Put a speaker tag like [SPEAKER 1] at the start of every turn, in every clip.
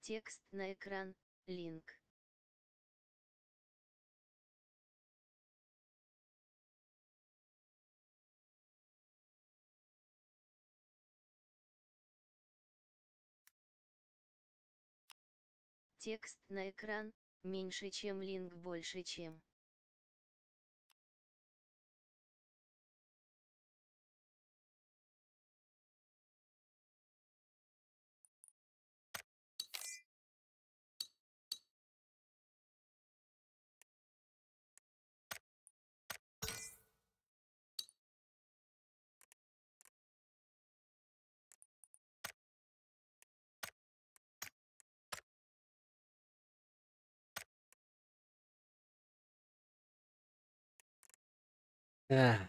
[SPEAKER 1] Текст на экран, link. Текст на экран, меньше чем link больше чем.
[SPEAKER 2] Ah.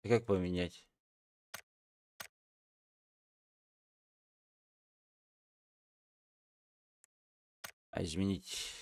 [SPEAKER 2] Как поменять? А изменить?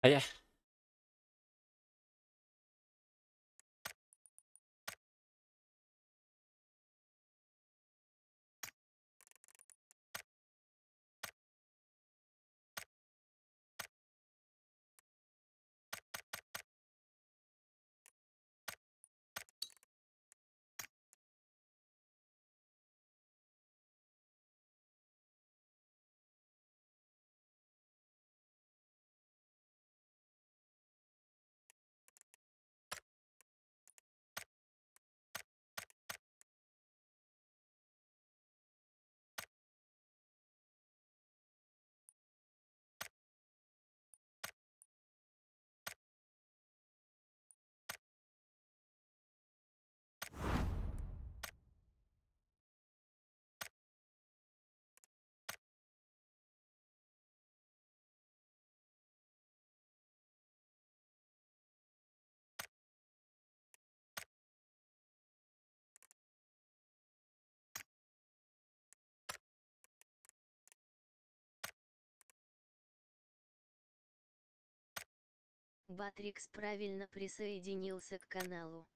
[SPEAKER 2] Хайа.
[SPEAKER 1] Батрикс правильно присоединился к каналу.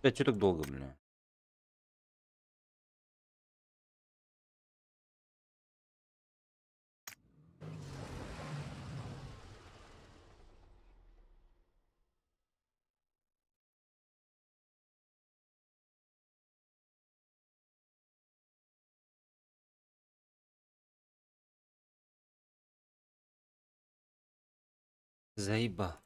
[SPEAKER 2] Бля, чё так долго, бля? Заебал.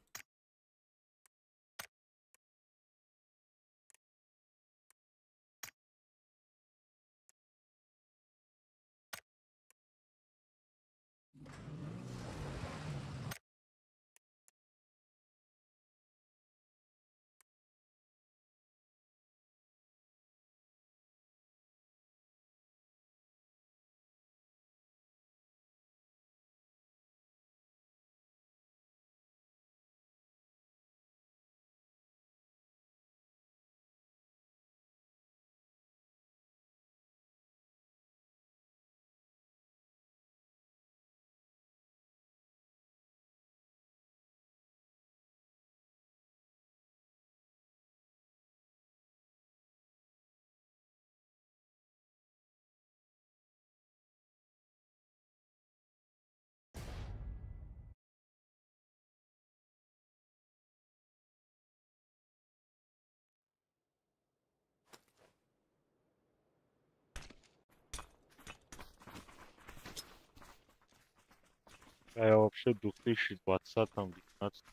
[SPEAKER 3] А я вообще в 2020-м, 19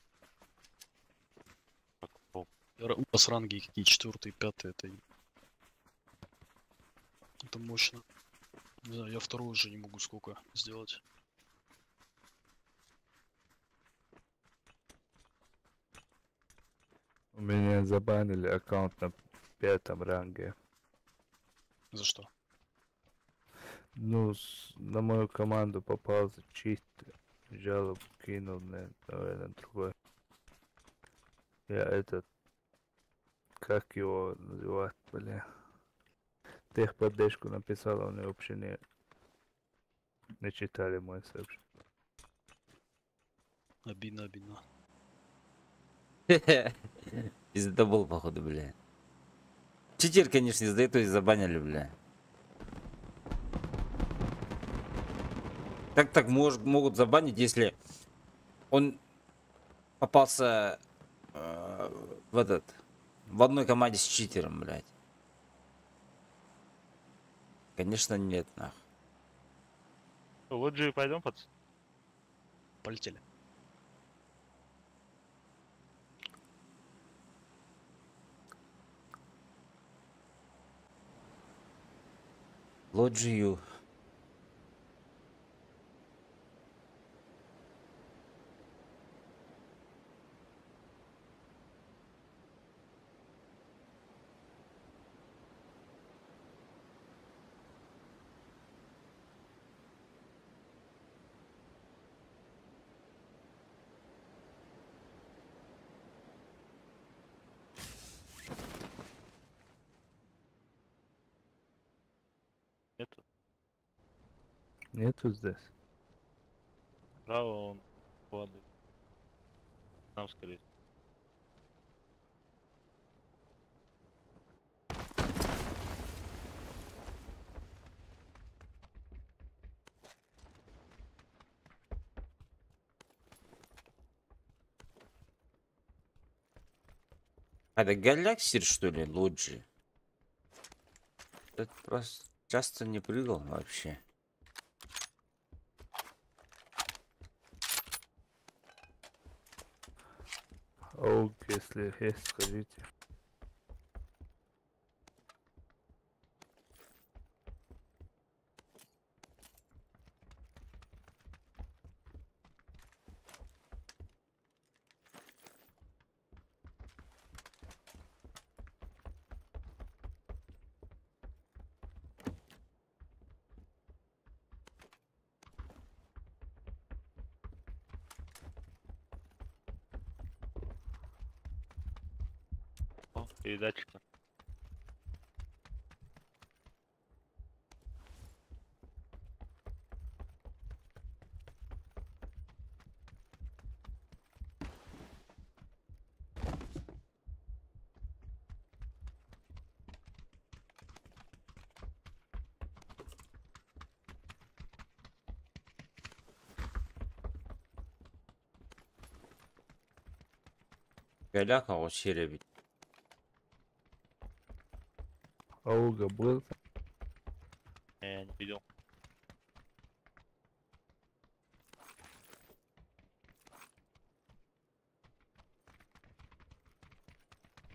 [SPEAKER 3] покупал.
[SPEAKER 4] У вас ранги какие? Четвертый, пятый, это мощно. Не знаю, я второй уже не могу сколько сделать.
[SPEAKER 5] У меня забанили аккаунт на пятом ранге.
[SPEAKER 4] За что?
[SPEAKER 5] Ну, на мою команду попал чист, жалобу кинул на, наверное, другой. Я этот, как его называть, бля. Техподдержку написал, они вообще не читали мой сообщение.
[SPEAKER 4] Обидно, обидно.
[SPEAKER 2] Пиздобол, походу, бля. Читер, конечно, из-за этого и забанили, бля. Как так могут забанить, если он попался в одной команде с читером, блядь? Конечно, нет, нах.
[SPEAKER 3] Лоджию пойдем, пацаны?
[SPEAKER 4] Полетели.
[SPEAKER 2] Лоджию.
[SPEAKER 3] Нету.
[SPEAKER 5] Нету здесь.
[SPEAKER 3] Право он падает. Там, скорее всего.
[SPEAKER 2] Это Галяксир, что ли, Лоджи? Это просто часто не прыгал вообще.
[SPEAKER 5] Ауг, если есть, скажите.
[SPEAKER 3] О, передатчик.
[SPEAKER 2] Галяка вообще ребят.
[SPEAKER 5] Ауга был?
[SPEAKER 3] Я не видел.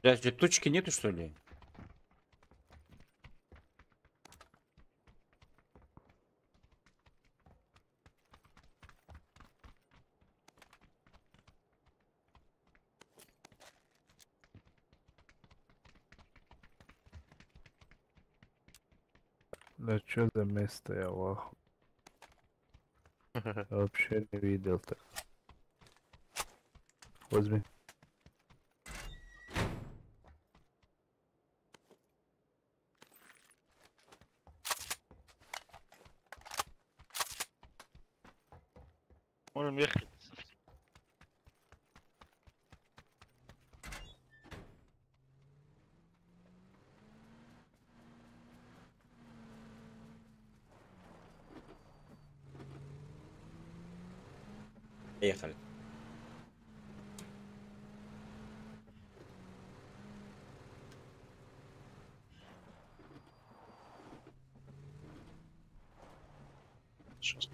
[SPEAKER 2] Бля, что, точки нету, что ли?
[SPEAKER 5] Да чё за место, я в ахуе. Я вообще не видел так. Возьми.
[SPEAKER 3] Можем ехать.
[SPEAKER 2] Поехали.
[SPEAKER 4] Сейчас.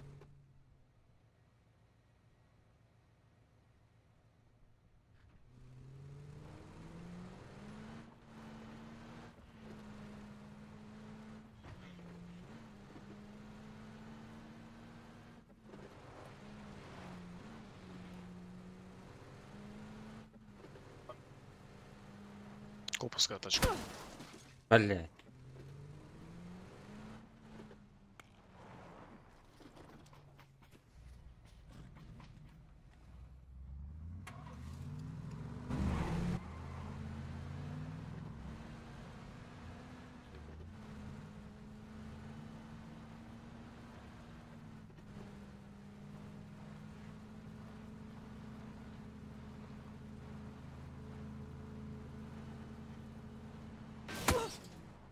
[SPEAKER 4] Коповская тачка.
[SPEAKER 2] Блядь.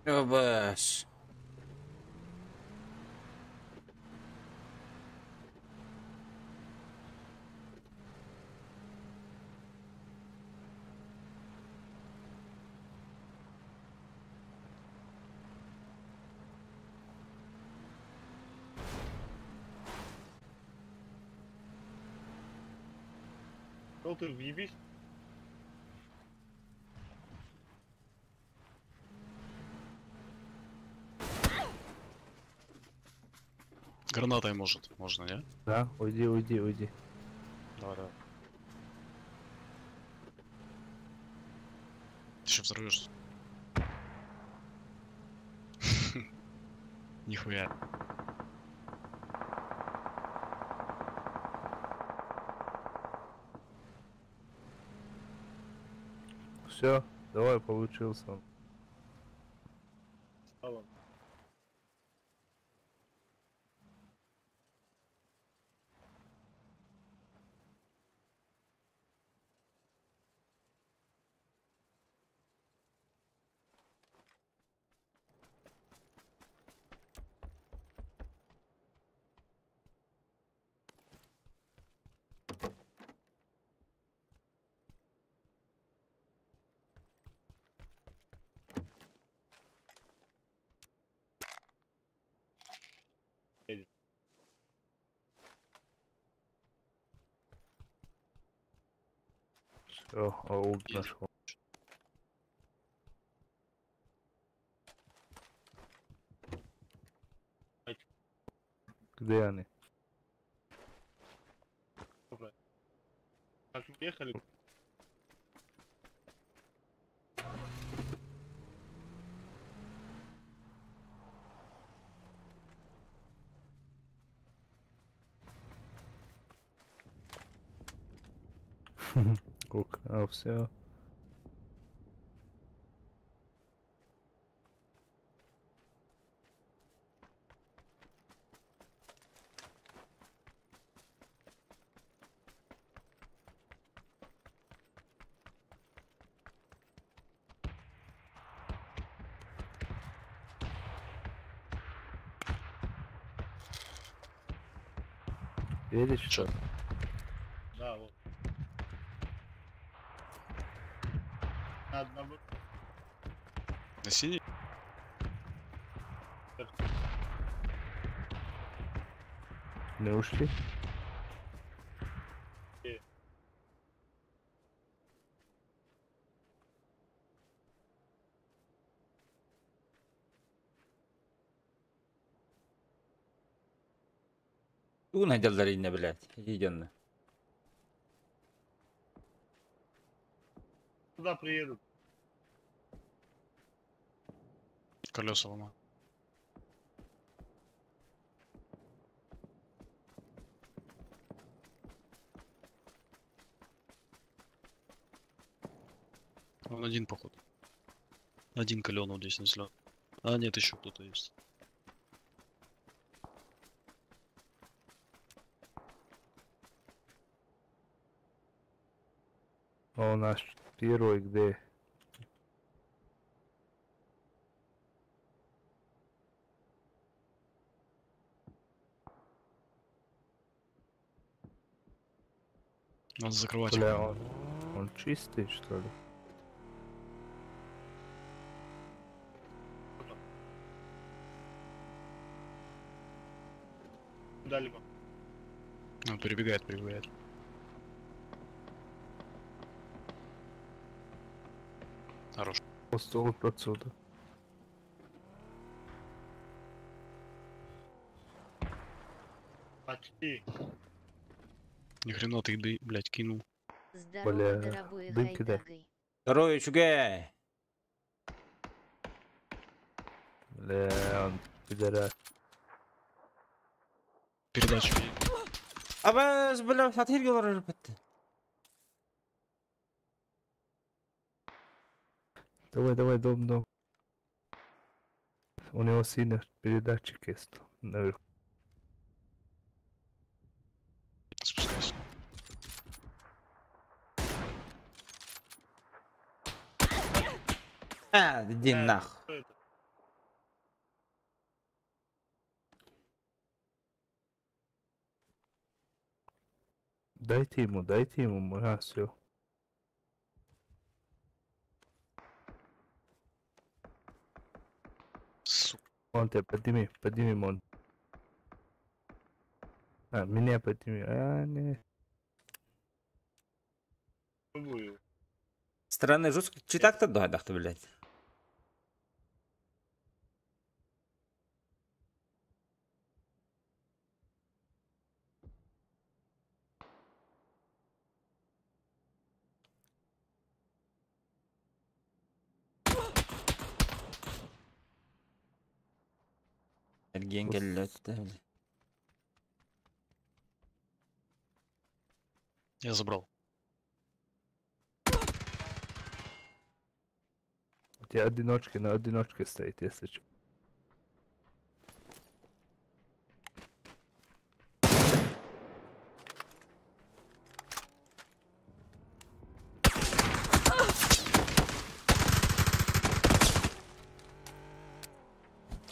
[SPEAKER 2] Ебаш.
[SPEAKER 3] Желтый, въебись.
[SPEAKER 4] Гранатой может, можно, не?
[SPEAKER 5] Да, уйди, уйди, уйди.
[SPEAKER 4] Давай, давай. Ты еще взорвешь. Нихуя.
[SPEAKER 5] Все, давай, получился.
[SPEAKER 3] Стало.
[SPEAKER 5] Все, аул нашел. Где они?
[SPEAKER 3] Как мы ехали?
[SPEAKER 5] Ок, а все. Едешь?
[SPEAKER 4] Чё?
[SPEAKER 3] Да, вот. На одного.
[SPEAKER 4] На синий?
[SPEAKER 5] Не ушли?
[SPEAKER 2] Уна дялдарина, блядь, идённо.
[SPEAKER 3] Куда приедут?
[SPEAKER 4] Колеса ломаю. Он один, походу. Один каленый здесь на зелёном. А, нет, еще кто-то есть.
[SPEAKER 5] А у нас первый где?
[SPEAKER 4] Надо закрывать.
[SPEAKER 5] Бля, он чистый, что ли?
[SPEAKER 3] Куда-либо.
[SPEAKER 4] Он перебегает, перебегает. Хорош.
[SPEAKER 5] Стол отсюда.
[SPEAKER 3] Почти.
[SPEAKER 4] Ни хрена ты, блядь, кинул.
[SPEAKER 1] Здорово,
[SPEAKER 5] Бля,
[SPEAKER 1] дорогой
[SPEAKER 5] дым кидай.
[SPEAKER 1] Хайдагай.
[SPEAKER 2] Здорово, чугай.
[SPEAKER 5] Бля, он пидорас.
[SPEAKER 4] Передачу.
[SPEAKER 2] Абас, бля, сатир говорю, бля.
[SPEAKER 5] Давай, давай, дом, дом. У него сильно передатчик есть наверху.
[SPEAKER 4] Спускайся.
[SPEAKER 2] А, иди нахуй.
[SPEAKER 3] Что это?
[SPEAKER 5] Дайте ему, а, все.
[SPEAKER 4] Сука.
[SPEAKER 5] Вон тебя подними, подними, Мон. А, меня подними. А, не.
[SPEAKER 3] Попробую.
[SPEAKER 2] Странно, жестко. Читак-то да, блядь. Эргиэн кэллэ, блядь.
[SPEAKER 4] Я забрал.
[SPEAKER 5] У тебя одиночки на одиночке стоит, если что.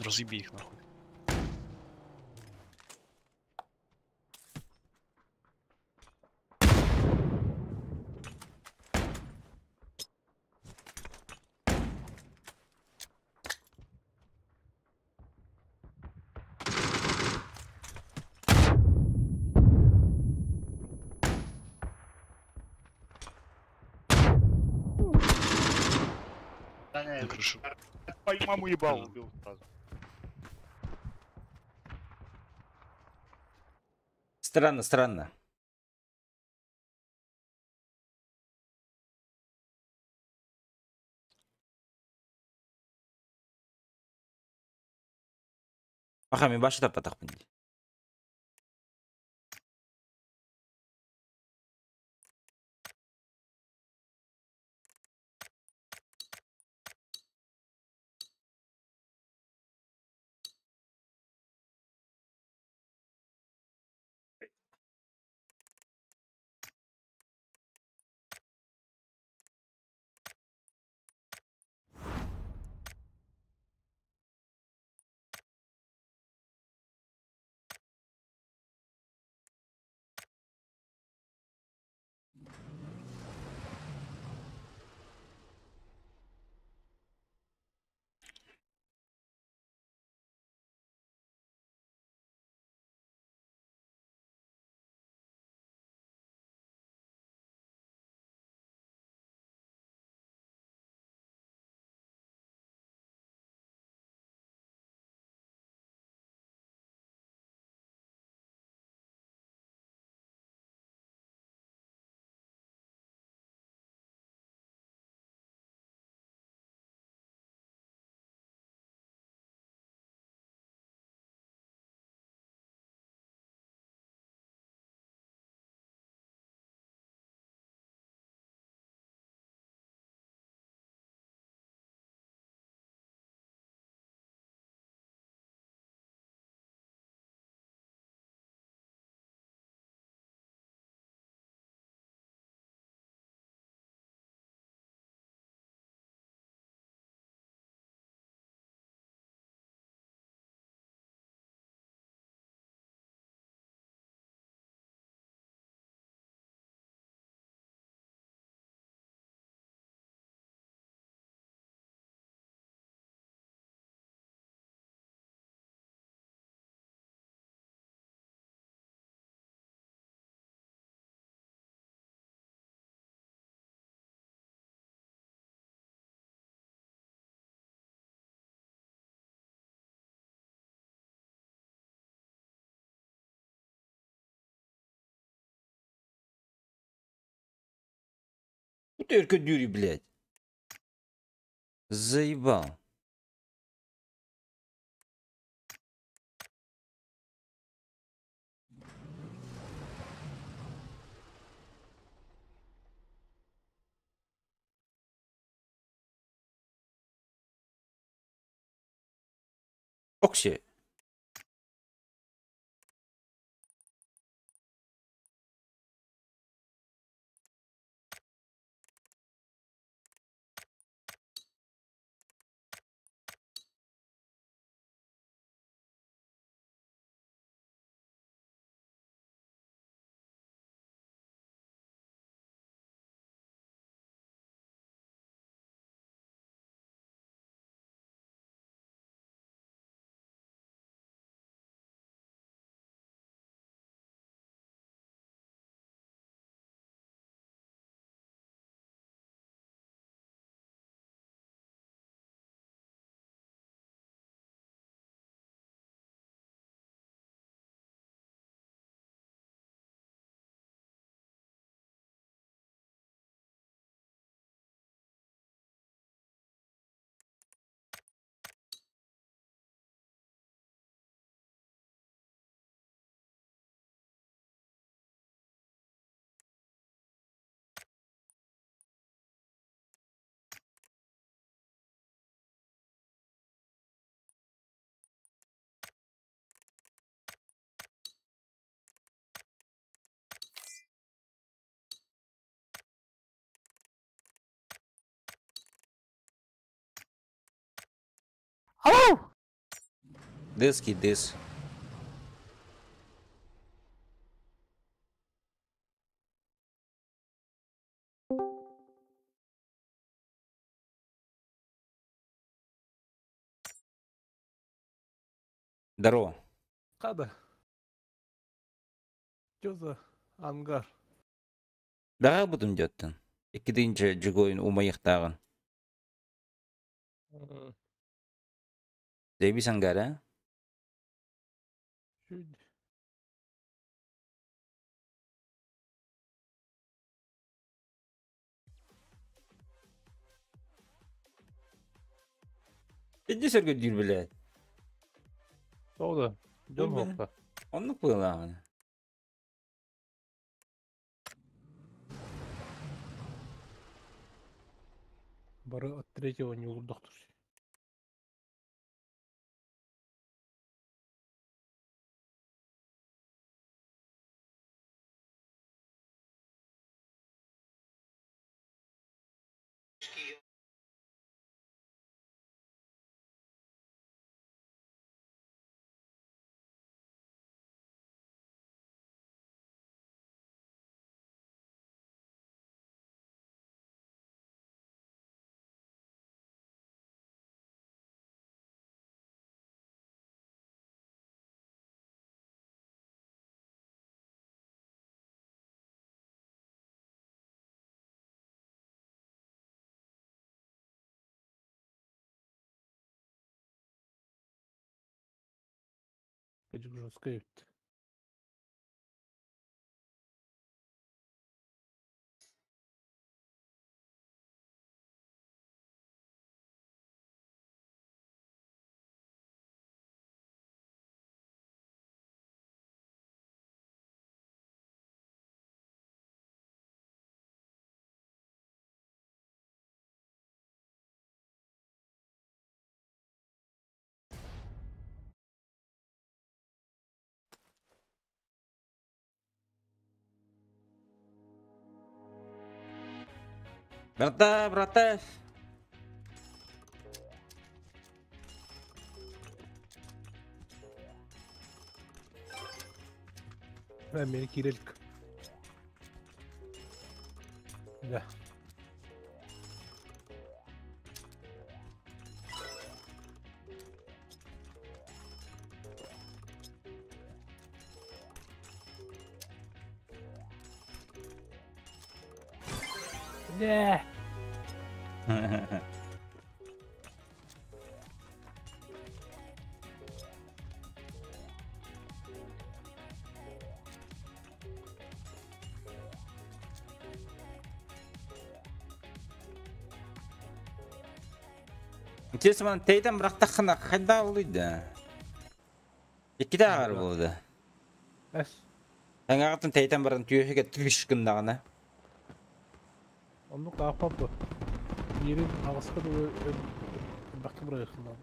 [SPEAKER 4] Разъеби их нахуй.
[SPEAKER 3] Даня,
[SPEAKER 4] На крышу.
[SPEAKER 3] твою маму ебал, убил сразу.
[SPEAKER 2] Странно, странно. Аха, мен башы таппатахпын дии. Ты Дюри, блядь. Заебал. Окси. Дыский дыс. Здорово.
[SPEAKER 6] Када. Чё за ангар?
[SPEAKER 2] Бэҕэһээ бутум дьоттон. Икки тыһыынча дьугуойун умайыахтааҕын. Дэбис ангар, а?
[SPEAKER 6] Чуть.
[SPEAKER 2] Иди сөргүдүүр билээт.
[SPEAKER 6] Тоҕо да? Дьон уохта.
[SPEAKER 2] Оннук быһыылааҕын.
[SPEAKER 6] Бары от третьего ньуулурдахтар. Кэдьик жесткай эбит.
[SPEAKER 2] Брата, брата.
[SPEAKER 6] Мин киирэлик. Да. Да.
[SPEAKER 2] Интересно, ман тейтен бырахтаххына хайда буолуй да? Иккитэ ааҕар буолда.
[SPEAKER 6] Эс.
[SPEAKER 2] Аҥаҕыттан тэйтэн баран түөһүгэ түш гыннаҕына.
[SPEAKER 6] Оннук аахпат дуо? Биирин аҕыска дылы элбэхтик бырайыахталаах.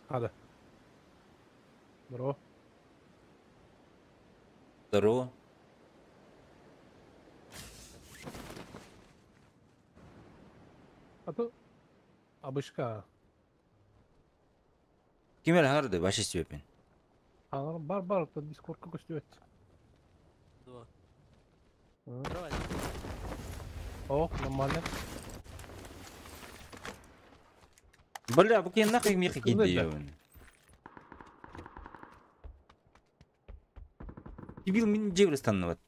[SPEAKER 6] Хада. Здорово.
[SPEAKER 2] Здорово.
[SPEAKER 6] А то абышка.
[SPEAKER 2] Ким эрэ хаҥар вообще сүөпүн.
[SPEAKER 6] Хаҥар бар бар дискордка көстүбэт.
[SPEAKER 7] Два.
[SPEAKER 6] Давай. О, нормально.
[SPEAKER 2] Бля, бу киһи нахуй миэхэ киирдэ Дебил мин дьиэбэр ыстанныбат.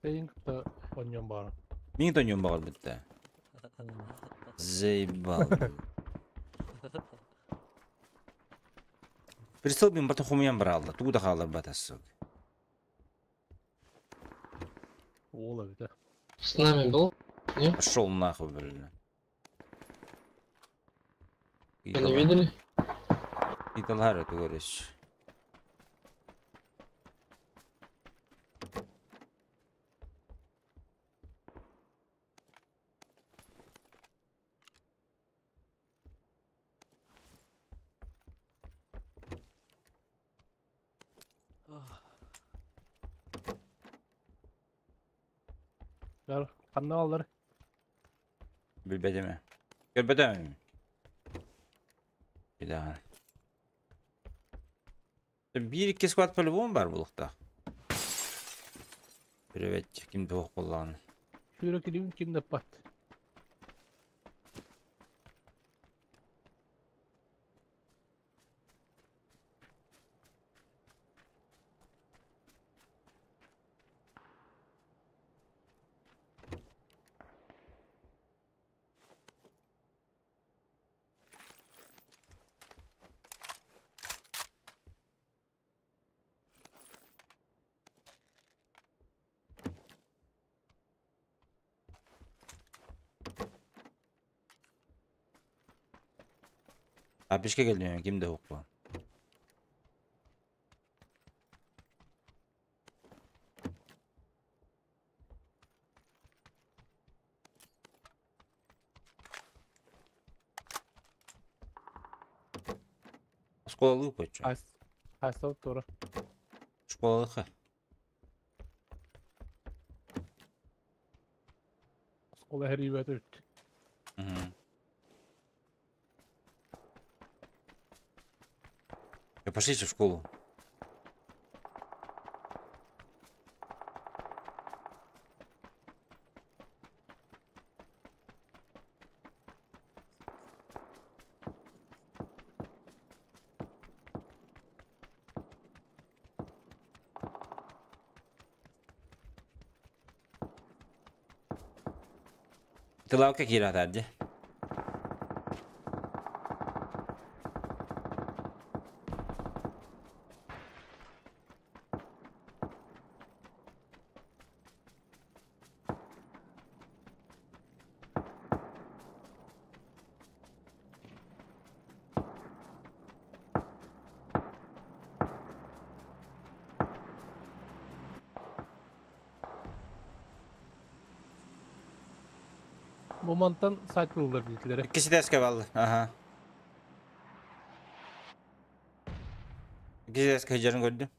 [SPEAKER 6] Эйин кытта оонньуон баҕарар.
[SPEAKER 2] Мин тонньуон баҕарбыт да. Заебал. Прицел мин бата хомуйан бараалла. Тугу да хаалларбата сука.
[SPEAKER 6] Уол эбитэ.
[SPEAKER 8] С нами был? Не?
[SPEAKER 2] Пошел нахуй, блин.
[SPEAKER 8] Вы не видели?
[SPEAKER 2] Италхара, ты говоришь.
[SPEAKER 6] Баар, ханна бааллар?
[SPEAKER 2] Билбэтим. Көрбөтүм. Да. Биир икки склад по-любому баар буолуохтаах. Привет, ким туох буоллаҕына.
[SPEAKER 6] Сүүрэ килибин ким да ыппат.
[SPEAKER 2] Апишка кэллим, ким да суох. Школалыы почу.
[SPEAKER 6] Хайса тура.
[SPEAKER 2] Школалыха.
[SPEAKER 6] Оскуола эһэрийбэт үт.
[SPEAKER 2] Угу. Пошлите в школу. Тылалка киирэ дии.
[SPEAKER 6] Бу мантан сайт булулар билгилere.
[SPEAKER 2] Иккис этээскэ бааллар. Аха. Иккис этээскэ сылдьарын көрдүм.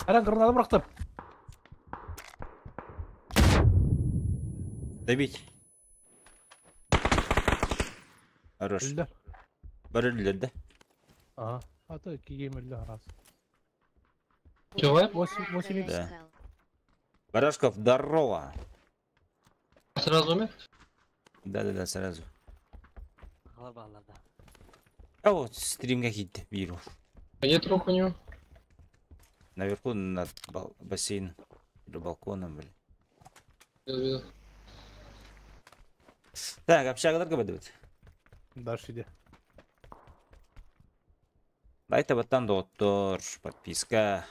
[SPEAKER 6] Eren граната бырахтым.
[SPEAKER 2] Добить. Хорош.
[SPEAKER 6] Өлдө.
[SPEAKER 2] Бары өлдүлэр да?
[SPEAKER 6] Ага. А то кигем өлдө раз.
[SPEAKER 8] Чего?
[SPEAKER 6] 8 8
[SPEAKER 2] Да.
[SPEAKER 1] Блядь, Хелл.
[SPEAKER 2] Барашков, здорово.
[SPEAKER 8] Сразу умер?
[SPEAKER 2] Да-да-да, сразу.
[SPEAKER 7] Хала бааллар да.
[SPEAKER 2] А вот стримга хит вирус.
[SPEAKER 8] А где труп у него?
[SPEAKER 2] Наверху над бассейном. Или балконом, блин.
[SPEAKER 8] Видел, видел.
[SPEAKER 2] Так, общагаларга бадыбыт.
[SPEAKER 6] Дальше иди.
[SPEAKER 2] Лайк баттан доктор, подписка,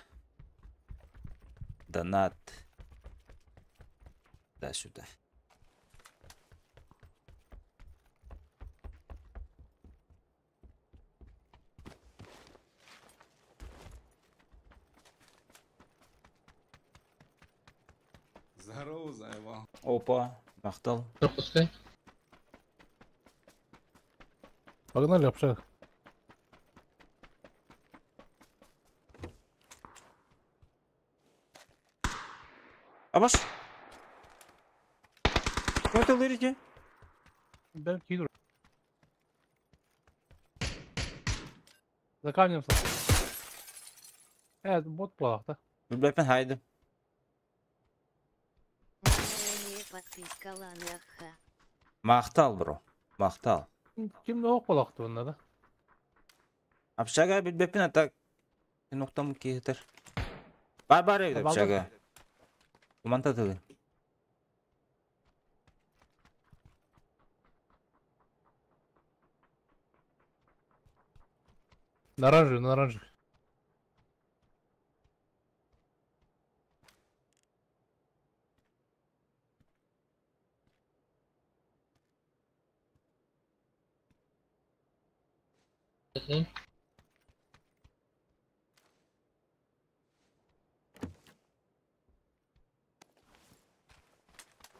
[SPEAKER 2] донат. Да, сюда.
[SPEAKER 9] Здорово, заебал.
[SPEAKER 2] Опа, махтал.
[SPEAKER 8] Пропускай.
[SPEAKER 6] Погнали общак.
[SPEAKER 2] Абаш. Кой тыллыр?
[SPEAKER 6] Ben кидр. За камнем сал. Бот плахта.
[SPEAKER 2] Билбэппин хайды.
[SPEAKER 1] Подпискаланыахха.
[SPEAKER 2] Махтал, бро. Махтал.
[SPEAKER 6] Ким не оқ онна да?
[SPEAKER 2] Общага билбэппин, а так ноктам киһитер. Бар бар эбит общага. Куманта тылы.
[SPEAKER 6] На оранжевый, на оранжевый.
[SPEAKER 8] Мгм.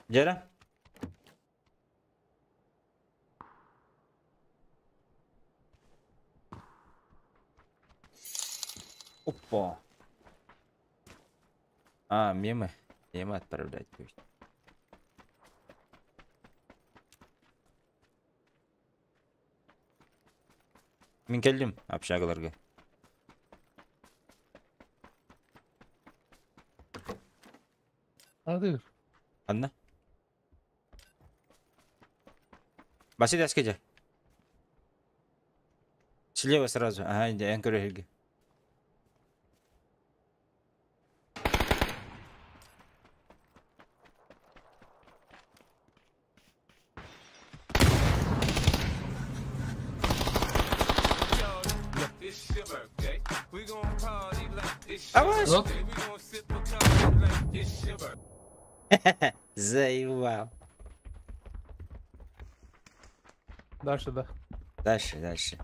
[SPEAKER 2] Жара? Опа. А, мемы. Мемы отправлять будет. Мин келдим общагаларга.
[SPEAKER 6] Адыр.
[SPEAKER 2] Анна. Баси дәскеже. Слева сразу. Ага, инде ән көрө. Авась!
[SPEAKER 8] Ну?
[SPEAKER 2] Заебал.
[SPEAKER 6] Дальше, да.
[SPEAKER 2] Дальше, дальше.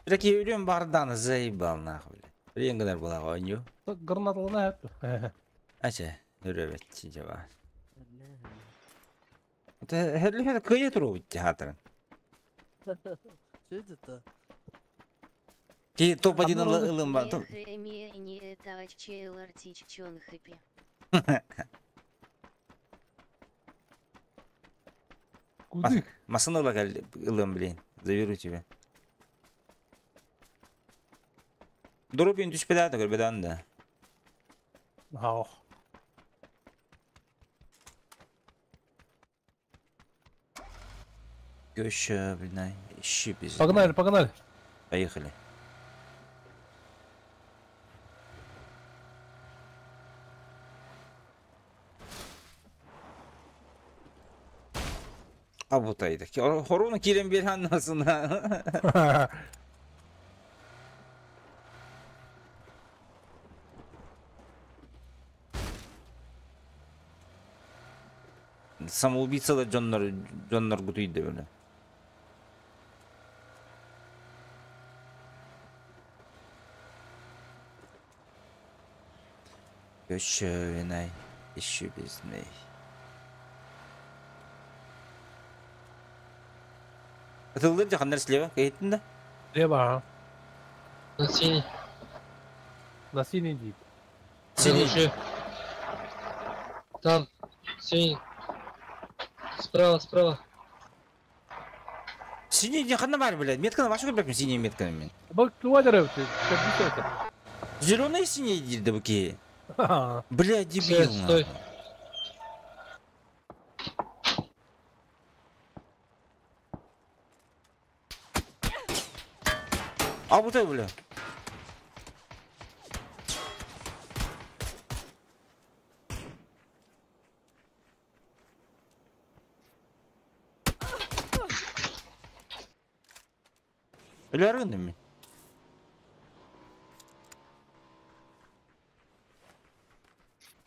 [SPEAKER 2] Такие үлем барданы заебал нахуй. Блин, гынар була ойню.
[SPEAKER 6] Гранаталана хәп.
[SPEAKER 2] Ача, үрөбет чижаба. Это херле кые туру театр.
[SPEAKER 7] Что это-то?
[SPEAKER 2] Ки топ-1 ылым бар.
[SPEAKER 6] Кудык.
[SPEAKER 2] Масыны ылым, блин. Заберу тебя. Дурупин түшпеда да көрбедан да.
[SPEAKER 6] Ах.
[SPEAKER 2] Көшө, блин, ищи без.
[SPEAKER 6] Погнали, погнали.
[SPEAKER 2] Поехали. Абутайды. Хоруну кирен bir anlasına. Самоубийцалар дьоннор дьоннор гутуйды böyle. Көшө ищи без ней. Атылды жакандар слева, кейттин да?
[SPEAKER 6] Слева, ага.
[SPEAKER 8] На синий.
[SPEAKER 6] На синий дип.
[SPEAKER 2] Синий.
[SPEAKER 8] Там. Синий. Справа, справа.
[SPEAKER 2] Синий жаканда бар, блядь. Метканы башы көрбөкмүн синий метканы мен.
[SPEAKER 6] Бак туадыр ты.
[SPEAKER 2] Зеленый синий диди буки. Бля, дебил.
[SPEAKER 8] Стой.
[SPEAKER 2] А вот это, бля. Өлөргүн мен.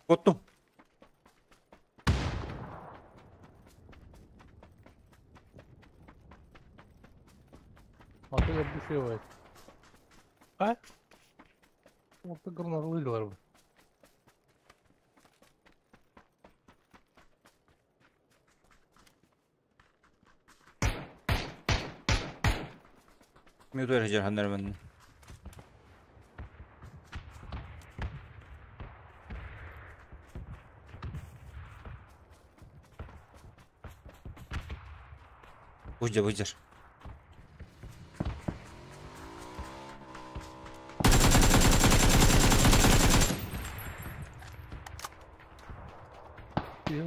[SPEAKER 2] Оттум.
[SPEAKER 6] Мотор бушевает. А? Вот ты гранату вылил бы.
[SPEAKER 2] Мютер жархандар мен. Будь, будешь.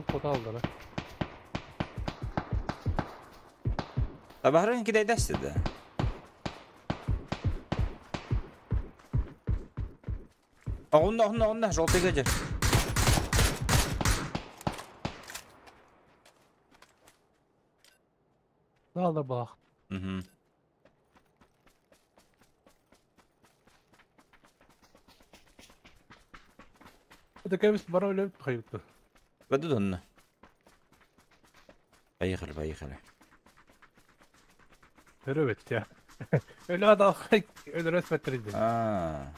[SPEAKER 6] Кот алды.
[SPEAKER 2] Табахрын кидай дасты да. А онна, онна, онна, желтый гадер.
[SPEAKER 6] Алды бах.
[SPEAKER 2] Угу.
[SPEAKER 6] Это кемис бара өлөп хайыпты.
[SPEAKER 2] Ведут онна. Поехали, поехали.
[SPEAKER 6] Өрөбөт я. Өлө адам өлөрөс бетирди.
[SPEAKER 2] А.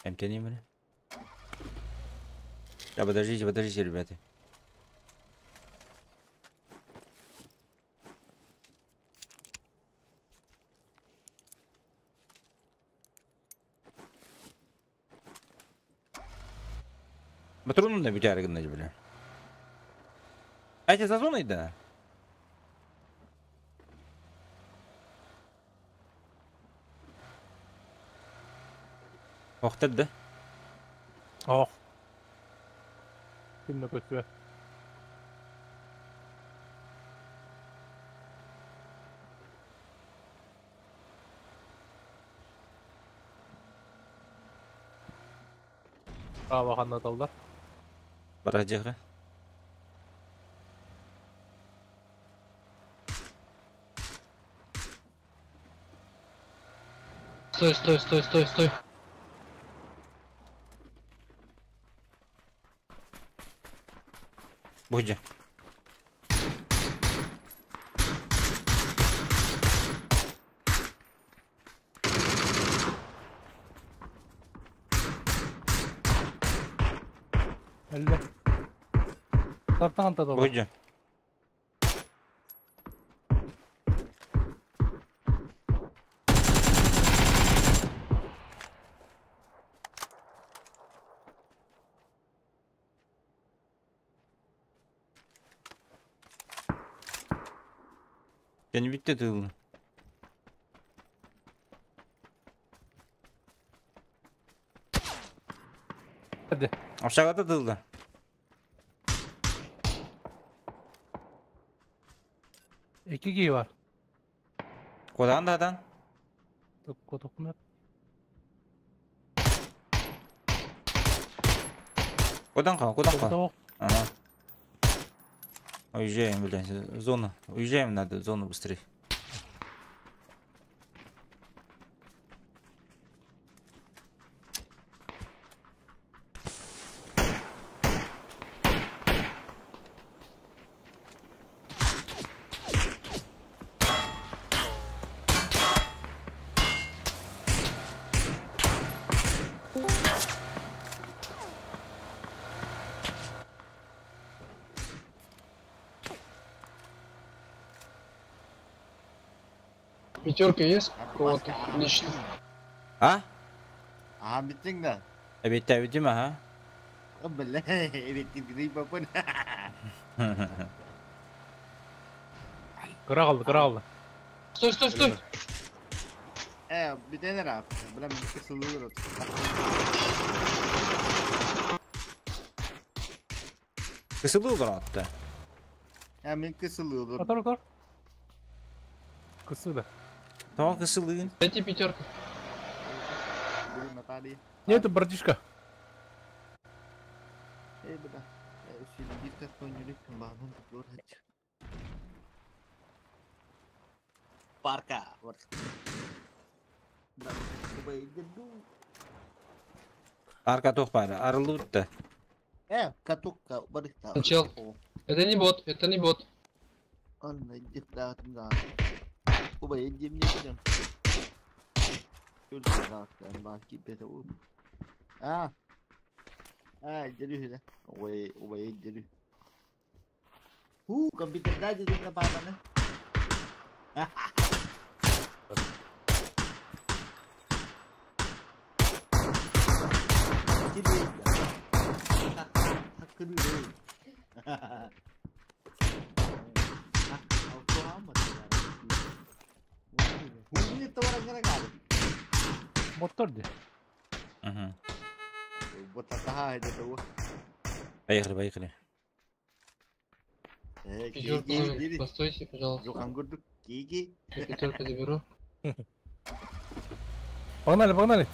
[SPEAKER 2] МТ не были? Да, подождите, подождите, ребята. Патроны на битяры гнать, бля. А эти за зоной, да? Ох, да?
[SPEAKER 6] Ох. Кимне көтүө. Ава ханнаталлар.
[SPEAKER 2] Барадьяга.
[SPEAKER 8] Стой, стой, стой, стой, стой.
[SPEAKER 2] Будь.
[SPEAKER 6] Элле. Тартан та
[SPEAKER 2] Будь. Я не битте тылны.
[SPEAKER 6] Hadi.
[SPEAKER 2] Aşağıda tıldı.
[SPEAKER 6] İki giy var.
[SPEAKER 2] Kodan da adan.
[SPEAKER 6] Котокмет.
[SPEAKER 2] Kodan kal, kodan kal.
[SPEAKER 6] Коток.
[SPEAKER 2] Ага. Уезжаем, блядь, зону. Уезжаем надо, зону быстрее.
[SPEAKER 8] Пятерка есть у кого-то? Лично.
[SPEAKER 2] А?
[SPEAKER 10] Aha bittin de.
[SPEAKER 2] Evet, evet değil mi ha?
[SPEAKER 10] Бля, evet babın.
[SPEAKER 6] Кыра калды, кыра калды.
[SPEAKER 8] Стой, стой, стой.
[SPEAKER 10] Bir tane rap. Бля, bir kısılıyor.
[SPEAKER 2] Kısıldı olur hatta.
[SPEAKER 10] Ya men kısılıyor.
[SPEAKER 6] Атар, атар. Кысылды.
[SPEAKER 2] Tamam kısıldığın.
[SPEAKER 8] Дайте пятерку.
[SPEAKER 6] Нету, братишка.
[SPEAKER 10] Ey бля. Şimdi bir Parka.
[SPEAKER 2] Arka tok bari. Arılı da.
[SPEAKER 10] Катука, барыхта.
[SPEAKER 8] Чел. Это не бот, это не бот.
[SPEAKER 10] Анна, иди да, да. Оба, иди мне сюда. А. А, иди сюда. Ой, ой, иди. Компьютер да, иди на папа, да?
[SPEAKER 6] Боттор ди.
[SPEAKER 2] Угу. Поехали, поехали.
[SPEAKER 8] Пятерку, постойте, пожалуйста. Я пятерку заберу.
[SPEAKER 6] Погнали, погнали.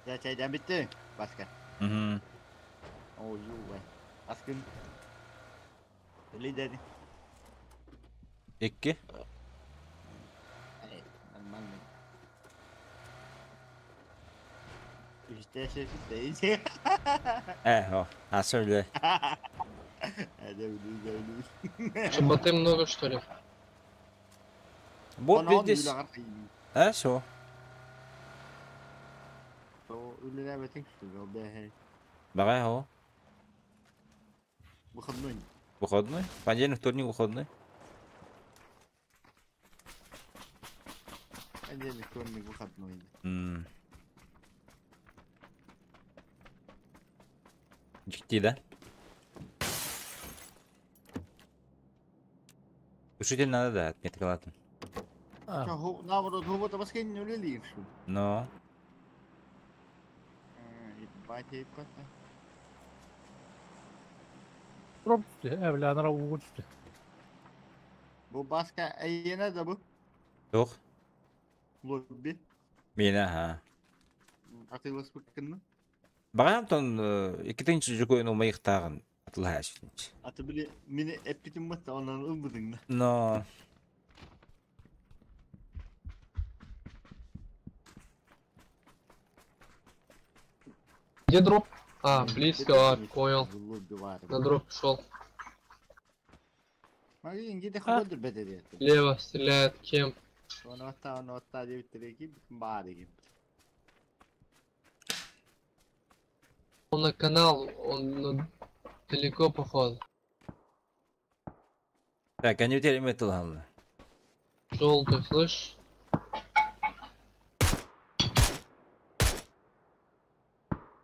[SPEAKER 10] Я чайдан битти, Баска.
[SPEAKER 2] Угу.
[SPEAKER 10] Ой, ой. Аскын. Лидер.
[SPEAKER 2] 2.
[SPEAKER 10] Нормально. İşte şey.
[SPEAKER 2] О, а что,
[SPEAKER 8] Что, боты много, что ли?
[SPEAKER 2] Бот здесь. А, все. Давай, о.
[SPEAKER 10] Выходной.
[SPEAKER 2] Выходной? Понедельник, вторник, выходной.
[SPEAKER 10] Понедельник, вторник, выходной.
[SPEAKER 2] Дикти, да? Учитель надо, да, отметка ладно.
[SPEAKER 10] Наоборот, вот не улили.
[SPEAKER 2] Но.
[SPEAKER 6] Бля, она угодит.
[SPEAKER 10] Bu başka yine de bu.
[SPEAKER 2] Yok.
[SPEAKER 10] Lobby.
[SPEAKER 2] Мина, ха.
[SPEAKER 10] Атылас быккынны.
[SPEAKER 2] Багам тон иккитинчи жукойн умайыктагын атылааш.
[SPEAKER 10] Аты биле мени эппитим мытта онан ылбыдың.
[SPEAKER 2] Но.
[SPEAKER 8] Где дроп? А, близко, а, понял. На дроп шел. Лево стреляет кем? Он на канал, он далеко походу.
[SPEAKER 2] Так, они у тебя метал.
[SPEAKER 8] Желтый, слышь?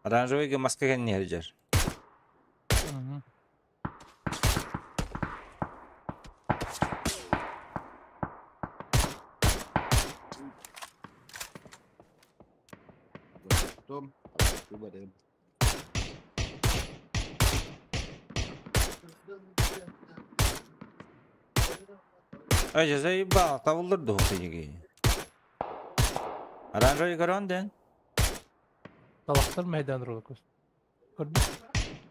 [SPEAKER 2] Оранжевый маска не держишь.
[SPEAKER 6] Угу.
[SPEAKER 2] Ай, я заебал, тавылдыр духу. Оранжевый корон, ден?
[SPEAKER 6] Талақтар мәйдан ролы көз. Көрдү?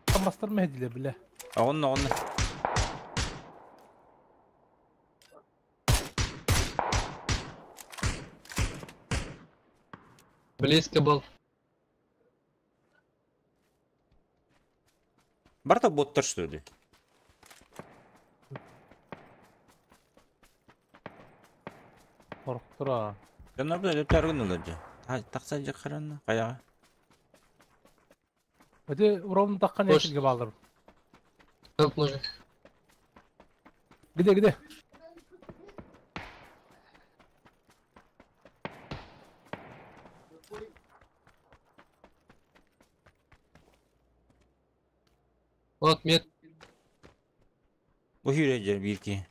[SPEAKER 6] Тамастар мәйдилер биле.
[SPEAKER 2] Онна, онна.
[SPEAKER 8] Близко был.
[SPEAKER 2] Барта боттар, что ли?
[SPEAKER 6] Корктура.
[SPEAKER 2] Жанна бля, лептар күн. Тақса же қаранна, қаяға.
[SPEAKER 6] Өте ровно таққан есілге балдыр.
[SPEAKER 8] Как можно?
[SPEAKER 6] Где, где?
[SPEAKER 8] Вот мет.
[SPEAKER 2] Bu hürece bir ki.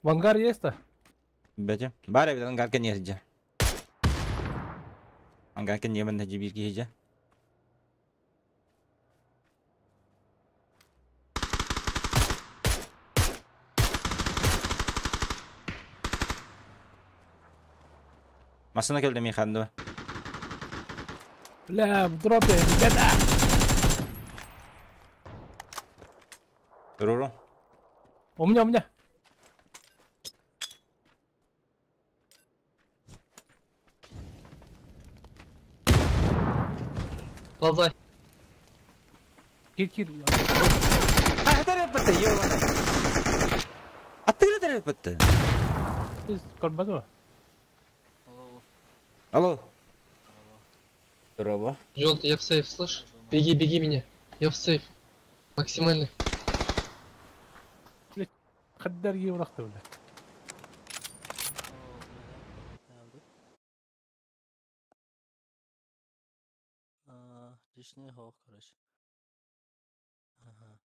[SPEAKER 6] В ангаре есть-то?
[SPEAKER 2] Бәте. Бар эбит ангарка не хиджа. Ангарка не мен хиджи бир ки хиджа. Масына келді мен ханды.
[SPEAKER 6] Бля, в дропе, ребята!
[SPEAKER 2] Руру.
[SPEAKER 6] У меня, у меня.
[SPEAKER 8] Ползай.
[SPEAKER 6] Кир, кир.
[SPEAKER 2] А, это ё. А ты это бітті.
[SPEAKER 6] Сіз көрмеді ме?
[SPEAKER 2] Алло. Здорово.
[SPEAKER 8] Желтый, я в сейф, слышь? Беги, беги меня. Я в сейф. Максимальный.
[SPEAKER 6] Хаддарги урахты, бля.
[SPEAKER 7] Лишний хох, короче. Ага.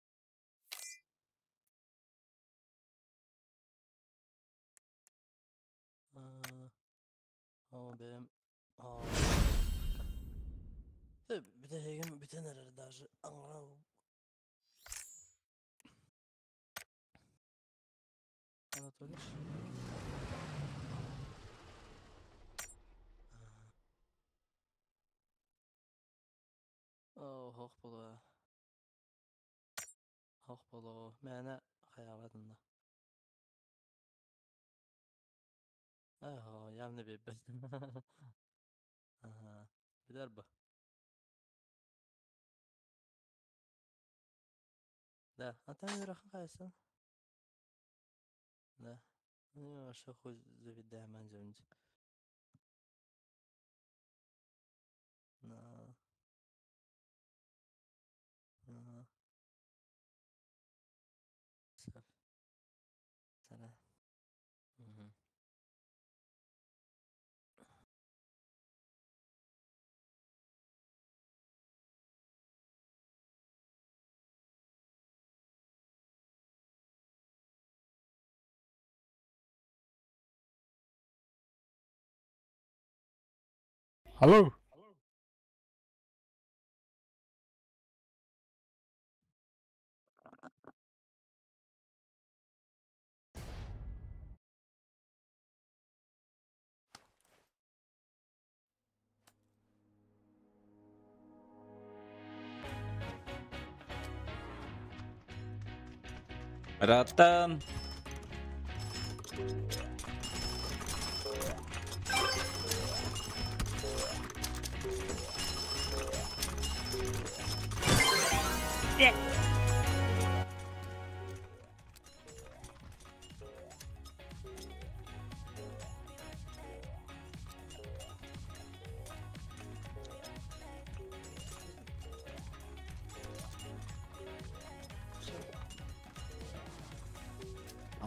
[SPEAKER 7] О, бэм. О. Бүтэ бүтэн эрэр даже. Анатолий. О, хох боло. Хох боло. Мәнә хаябатында. Ага, явно биббет. Ага. Билер бу. Да, а там юрахан кайсын? Да. Ну, вообще хуй заведай манзюнди. На. Ага. Сап. Сара. Угу.
[SPEAKER 6] Алло.
[SPEAKER 2] Братан.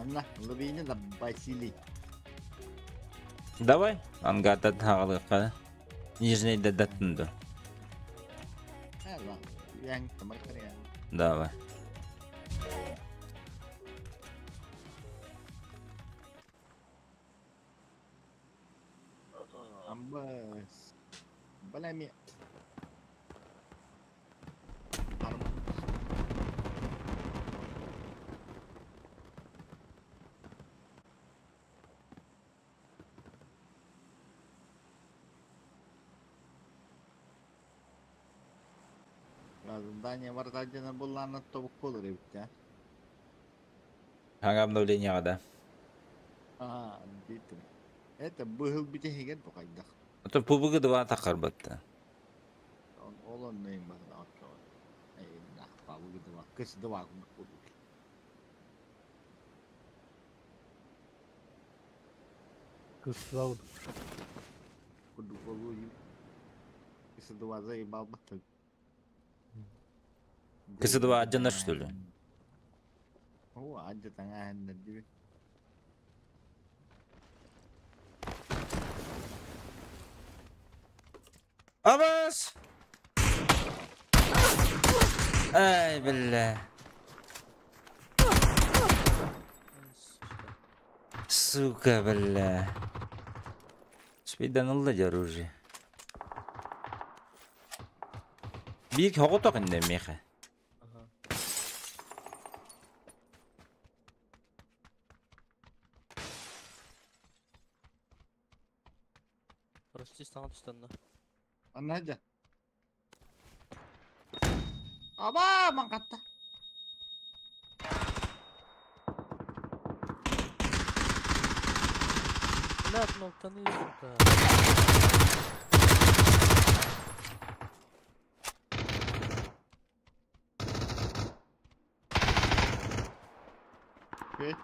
[SPEAKER 10] Анна, лобини да Василий.
[SPEAKER 2] Давай, ангата тағалыққа. Нижний дадатынды. Давай.
[SPEAKER 10] Амбас. Балами. Здание вартадина была на топ колоре, да?
[SPEAKER 2] Ага, обновление, да.
[SPEAKER 10] А, битым. Это был битехеген покайдах.
[SPEAKER 2] А то пубыгы два тақар батты.
[SPEAKER 10] Он олон нейм бар Эй, нах, пабыгы два. Кыс два
[SPEAKER 6] Кыс два.
[SPEAKER 10] Куду полу. Кыс два заебал батты.
[SPEAKER 2] КС-2 один что ли?
[SPEAKER 10] О, один.
[SPEAKER 2] Абас! Ай, бля. Сука, бля. Спидан оружие. Бик хоғытақ инде меха.
[SPEAKER 7] Прости, саңа түстәнді.
[SPEAKER 10] Анна Аба, маңқатта.
[SPEAKER 7] Блядь, ну тони, сука.
[SPEAKER 10] Окей.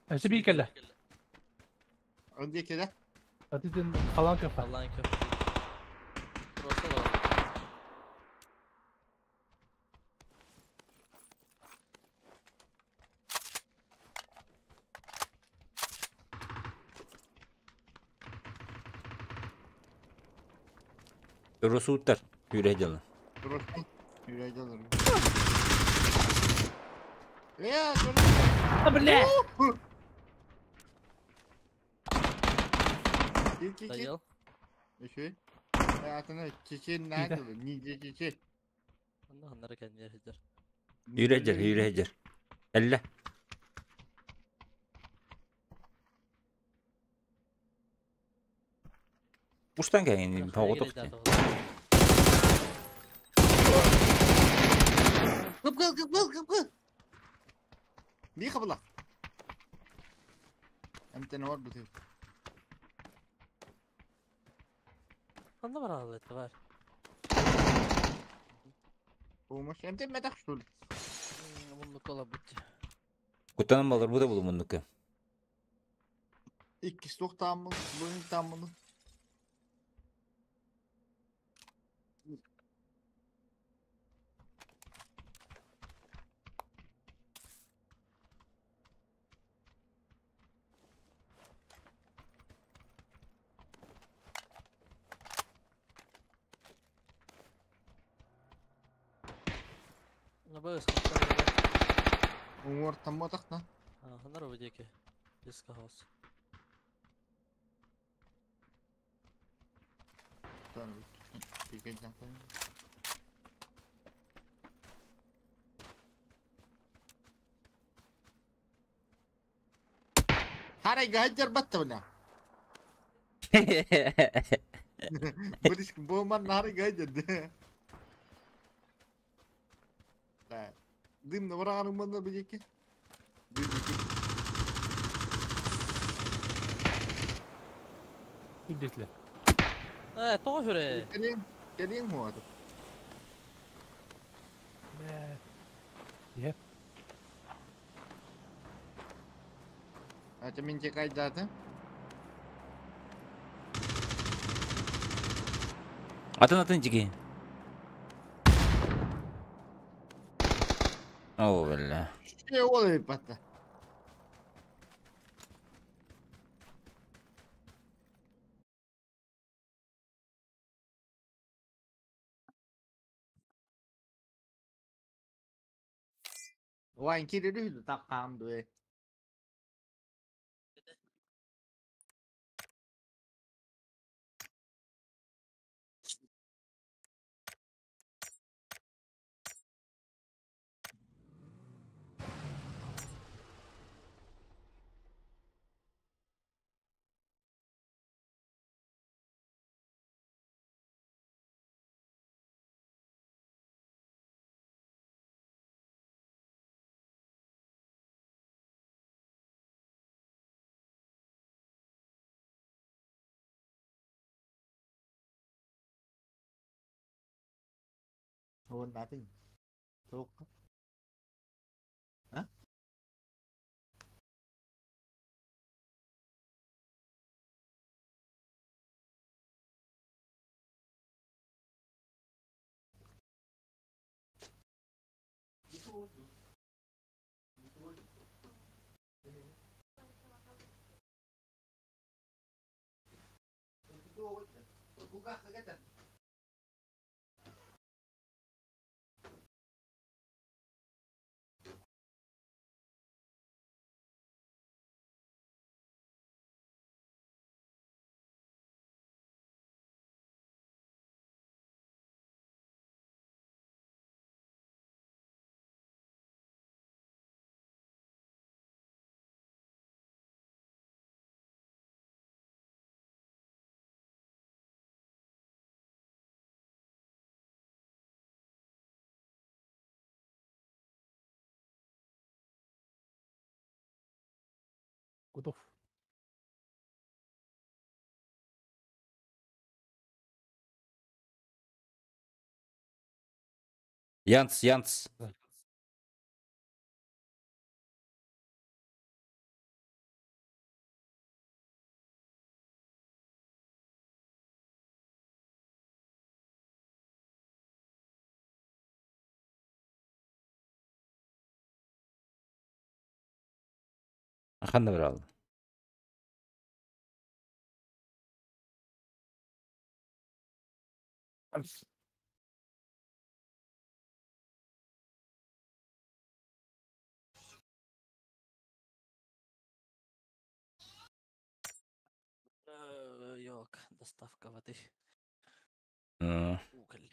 [SPEAKER 6] Эсибикеле.
[SPEAKER 10] عندي كده.
[SPEAKER 6] Atidin alan kafa.
[SPEAKER 7] Allah'ın köpeği. Burası da var.
[SPEAKER 2] Росуттар. Юрия
[SPEAKER 10] Durursun. Yüreğe alırım. Ya dur.
[SPEAKER 6] А, бля!
[SPEAKER 10] Gir gir gir.
[SPEAKER 7] Доел.
[SPEAKER 10] Еще. Atını çiçeğin nerede olur? Nice çiçeği.
[SPEAKER 7] Онно кэнниэр сылдьар.
[SPEAKER 2] Юрия Юрия Элле. Уштан кәйін пағытық.
[SPEAKER 10] Кып кып кып кып кып кып. Не қабыла? Әмтен var bu tip.
[SPEAKER 7] Онно бар это бар.
[SPEAKER 10] Olmuş. Әмтен мәтәк шул.
[SPEAKER 7] Муннук ола бут.
[SPEAKER 2] Куттанан балар бу да булу муннука.
[SPEAKER 10] İkisi toktağımın, bunun tamını.
[SPEAKER 7] Набыс.
[SPEAKER 10] Уңор тамма тахна.
[SPEAKER 7] Ханар бу диэки. Диско хаус.
[SPEAKER 10] Харай гajjar batta bana. Burış bu man nары gajjar. Да. Дым на вараганы манда бижеки.
[SPEAKER 6] Үрдетле.
[SPEAKER 7] Э, тоҕо хүрэ.
[SPEAKER 10] Келин, келин хуады.
[SPEAKER 6] Бля. Yep.
[SPEAKER 10] Ача мен кайдаты.
[SPEAKER 2] Атын атын жиги. О, бля.
[SPEAKER 10] Şey oluyor batta. Вайн кирири таккам дуэ. Oh, nothing. Talk. Huh?
[SPEAKER 6] Готов.
[SPEAKER 2] Янц, Янц. Ханна баралла?
[SPEAKER 7] Yok, доставка воды. Уголь.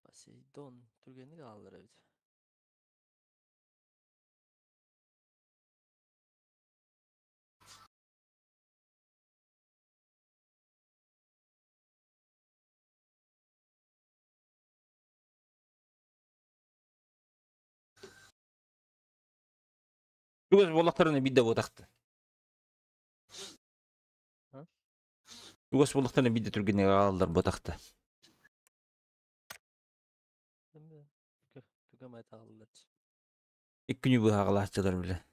[SPEAKER 7] Посейдон түргэнник ааллар эбит.
[SPEAKER 2] Чугас буоллахтарына биирдэ буотахты. Чугас буоллахтарына биирдэ түргэнник аҕаллар буотахты. Иккини быһаҕалааччылар билэ.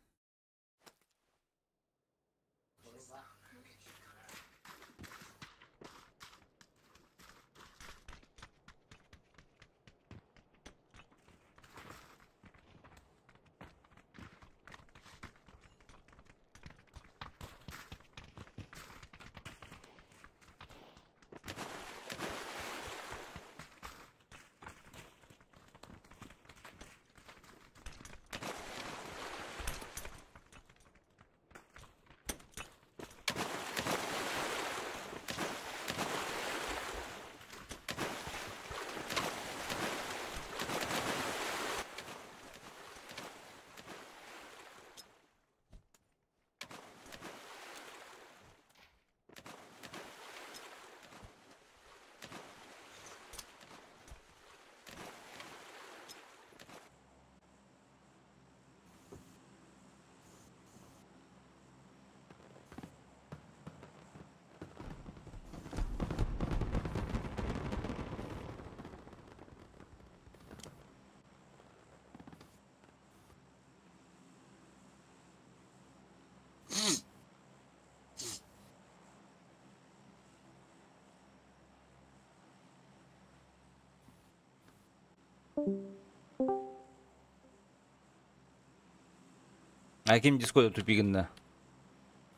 [SPEAKER 2] А ким дискода тупигинна?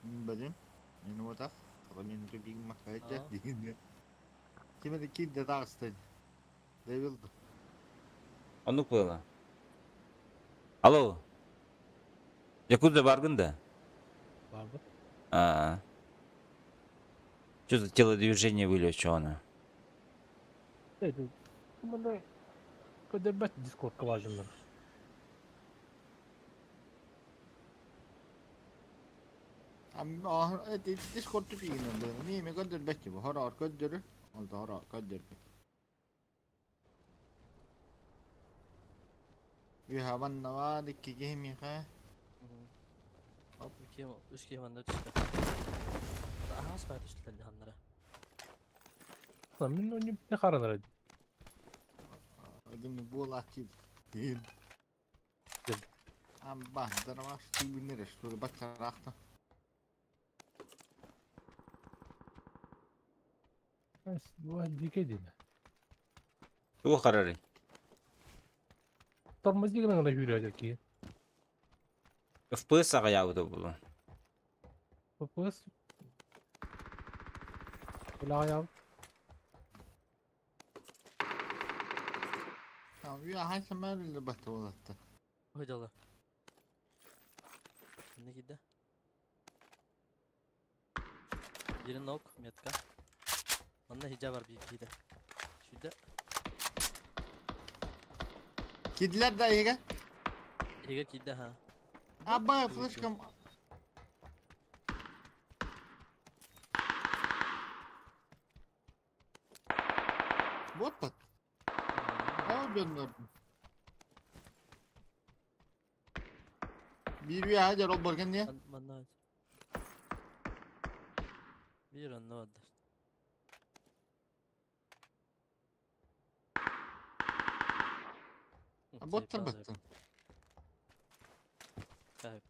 [SPEAKER 10] Блин, мен вот так. Мен тупигин махайда дегенде. Ким это ким тағыстын? Девилді.
[SPEAKER 2] Оннук буола. Алло. Якудза баргын да?
[SPEAKER 6] Барды.
[SPEAKER 2] А. Что за телодвижение были, что она?
[SPEAKER 6] Мында көдөрбөт Дискорд кылажындар.
[SPEAKER 10] Discord тупигин онда. Не көдөрбөт бу. Хорор көдөрү. Олда хорор көдөрбөт. Үһә ваннава дикки кемиха.
[SPEAKER 7] Үс киһи манна түстэ. Аһаас баар түстүлэр дьаһаннара.
[SPEAKER 6] Мин оны не харанар.
[SPEAKER 10] Один буолааччы. Амба, дарамаш тибинер, что бачарахта.
[SPEAKER 6] Дике дин.
[SPEAKER 2] Тугу харары?
[SPEAKER 6] Тормоз деген гана хүрөдө ки.
[SPEAKER 2] FPS аҕыйаабыта буолуо.
[SPEAKER 6] FPS. Була
[SPEAKER 10] Үө хай самар бат болатта.
[SPEAKER 7] Ойдала. Не киде? Бiri нок, метка. Манна хиджа бар bir киде. Şurada
[SPEAKER 10] Кидлер да иге.
[SPEAKER 7] Eger киде ха.
[SPEAKER 10] Аба флешкам. Вот бат. Aa gönderdim. Bir bir hacer ol bakın niye?
[SPEAKER 7] Манна. Bir онно бадар.
[SPEAKER 10] Боттар баттın.
[SPEAKER 7] Так.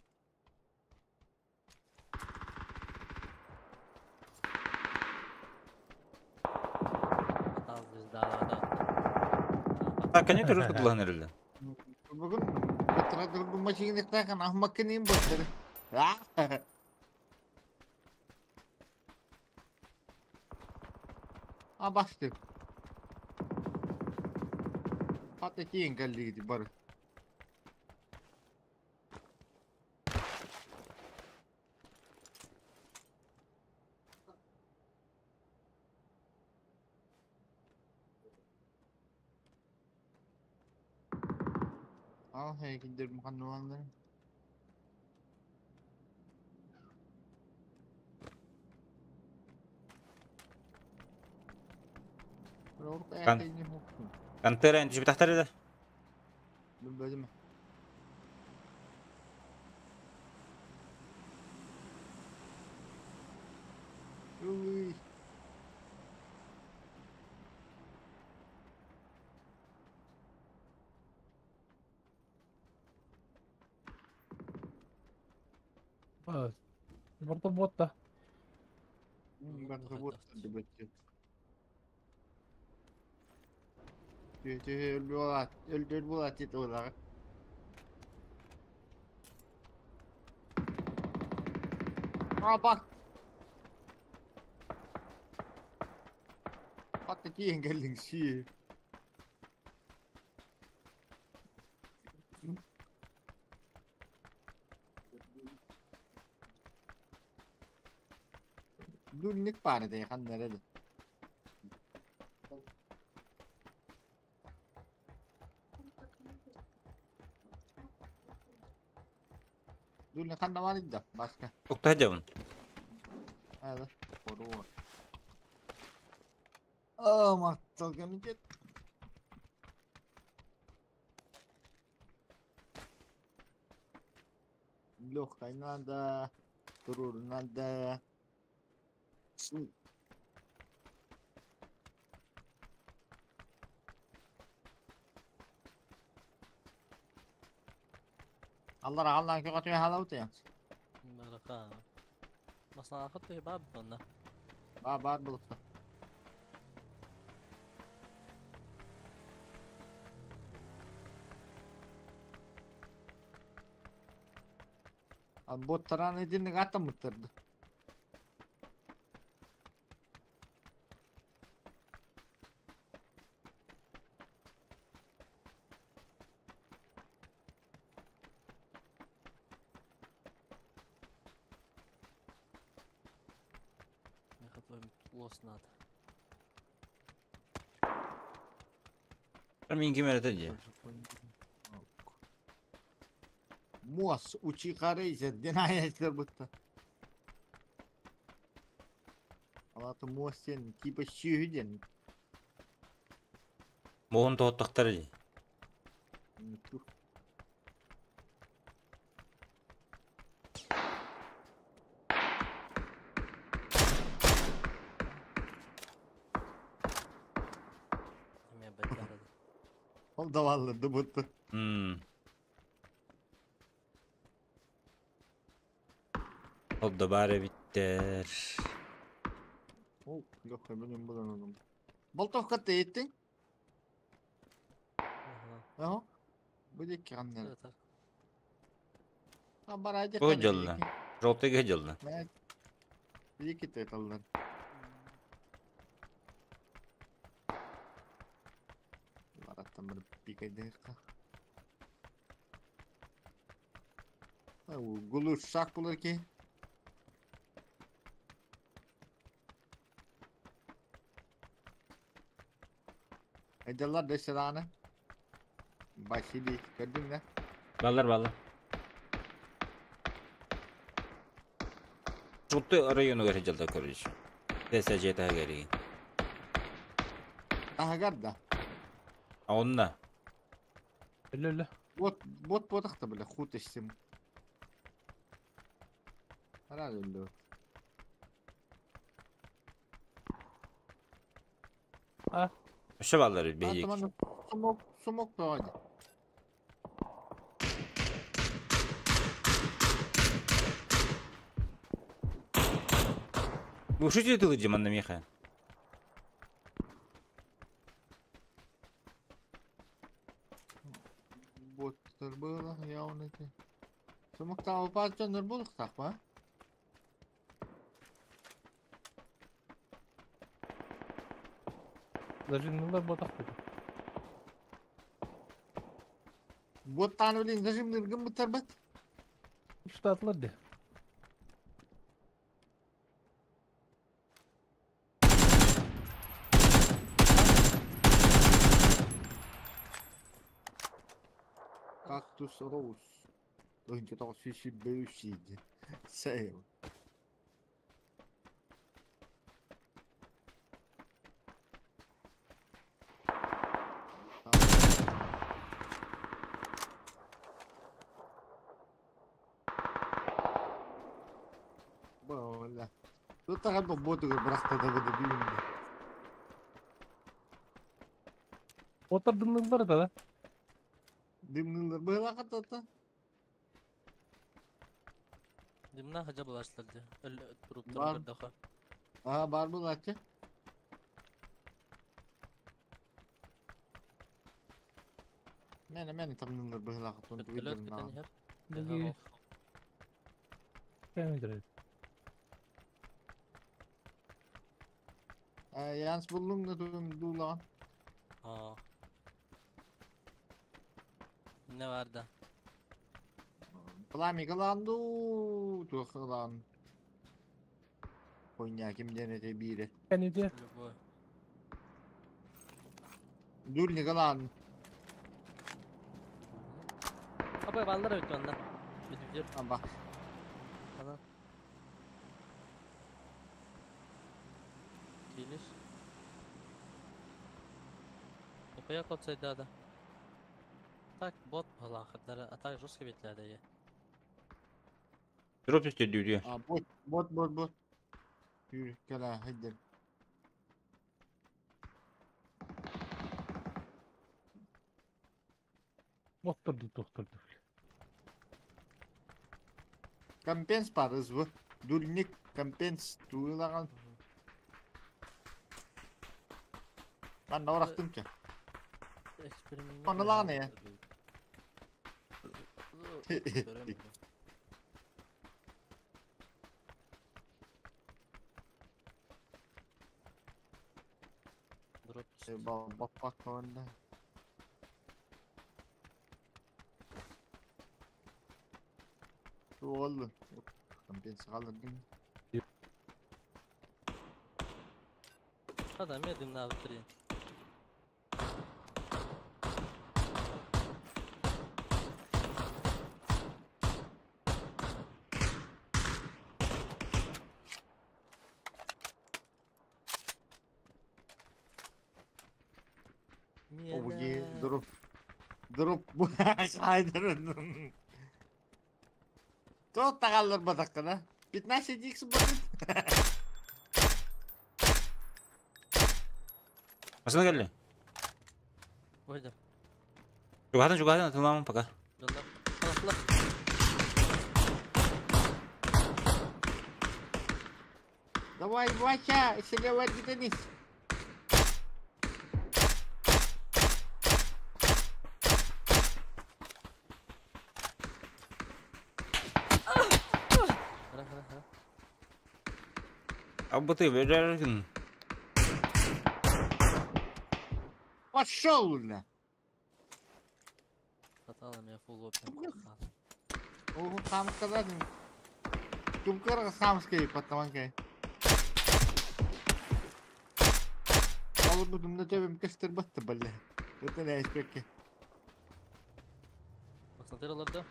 [SPEAKER 2] А, конечно, жестко тулаһан эрэллэр.
[SPEAKER 10] Бүгүн бу машинықтайхан ахмаккынын боттары. А басты. Хата тиен кэллигити бары. Ал хейкиндер муханнуланнар.
[SPEAKER 2] Кантера түспэтэхтэр да?
[SPEAKER 10] Билбэтим. Уй.
[SPEAKER 6] Барда буотта.
[SPEAKER 10] Барда буотта дебетти. Өлбүт өлбүт буолаат диэт. А бак. Хатта тиийэн кэллиҥ сии. Дүрник баар этэ ханна эрэ. Дүрник ханна баар да баска.
[SPEAKER 2] Укта дьабын.
[SPEAKER 10] Hadi. Koru. Aa махтал комитет. Легкой надо, турур надо. Allah Allah kötü halawta.
[SPEAKER 7] Барака. Масна хатты баб онна.
[SPEAKER 10] Ба бар булукта. Боттаран единник атамыттырды.
[SPEAKER 7] Лос надо.
[SPEAKER 2] Мин ким эрэ дии.
[SPEAKER 10] Муос учи карейзе денаятер бутта. Алаты муос сен типа сүйүден.
[SPEAKER 2] Моһун тоһоттохтар дии.
[SPEAKER 7] Эме бэтләрді.
[SPEAKER 10] Ол даваллырды бутта.
[SPEAKER 2] Ол да баар эбиттэр.
[SPEAKER 10] Ол yok benim bulanalım. Болтовка тейттин? Ага. Бу дикки каннар. А барайды.
[SPEAKER 2] Бу дьолла. Желтыйга дьолла.
[SPEAKER 10] Дикки теталлар. Бараттан бір пикайдыка. Гулур шак булар ки. Айдаллар десераны. Василий, көрдүң да?
[SPEAKER 2] Баллар баллар. Желтый районугар дьолла көрүш. Тэсэ жета гери.
[SPEAKER 10] Тахагар да.
[SPEAKER 2] А онна.
[SPEAKER 6] Өлө
[SPEAKER 10] Вот, вот ботахта бля, хут иштим. Арал өллө.
[SPEAKER 2] Өссө баллар биһиги.
[SPEAKER 10] Сумок, сумок бөҕө.
[SPEAKER 2] Бу шути тылы диманна миха.
[SPEAKER 10] Таупааччаннар буолуохтаах ба?
[SPEAKER 6] Зажимнылар ботах dedi.
[SPEAKER 10] Буоттаан билин зажимныргын быттарбат.
[SPEAKER 6] Штатлар de.
[SPEAKER 10] Кактус Роуз. 1905 Сейл. Бля. Тут так боту бырахта да бу дүйүндө.
[SPEAKER 6] Оттар дымнылар да да.
[SPEAKER 10] Дымнылар была катата.
[SPEAKER 7] Дымна хажа булаштар де. Өл туруп
[SPEAKER 10] Бар.
[SPEAKER 7] турар.
[SPEAKER 10] Ага, бар булачы. Мене мене тамнылар была катон
[SPEAKER 7] Вертолет көтөн иһэр.
[SPEAKER 6] Биги кәмидер.
[SPEAKER 10] Янс буллум да туң дулаган.
[SPEAKER 7] Аа. Не бар да?
[SPEAKER 10] Пламя кыланду, тух кылан. Ойня ким денете бире.
[SPEAKER 6] Кәнеде
[SPEAKER 7] Любой.
[SPEAKER 10] Дульни кылан.
[SPEAKER 7] Апай баллар өтү анда. Бүтүп
[SPEAKER 10] Аба.
[SPEAKER 7] Ана. Келиш. Апай котсайда да. Так бот балахыдары, а так жестко бетләде.
[SPEAKER 2] Дроп үстө дүйдү.
[SPEAKER 10] А бот бот бот бот. Yürü gel ha hadi.
[SPEAKER 6] Оттырды тохтырды.
[SPEAKER 10] Компенс барыз бу. Дульник компенс туйлаган. Мен наврахтым ки.
[SPEAKER 7] Эксперимент.
[SPEAKER 10] Аны лаган я.
[SPEAKER 7] Дроп.
[SPEAKER 10] Бак бак онда. Oldu. Компенс калдырдым.
[SPEAKER 7] Адам медленно быстрее.
[SPEAKER 10] Ogi durup durup kaydırın. Çok takallar batakkana. 15 x будет.
[SPEAKER 2] Машина келди.
[SPEAKER 7] Ойда.
[SPEAKER 2] Чугатын чугатын тыңламын пока.
[SPEAKER 7] Жолдар. Алла.
[SPEAKER 10] Давай, Вася, селевай гитанис.
[SPEAKER 7] Ра ра ра.
[SPEAKER 2] Абыты берерин.
[SPEAKER 10] Пошел, бля.
[SPEAKER 7] Хатала меня фул опен.
[SPEAKER 10] О, сам сказать. Тумкар самский потоманкай. Алып будум на тебе кестер батты, бля. Это не испеки.
[SPEAKER 7] Посмотрел да?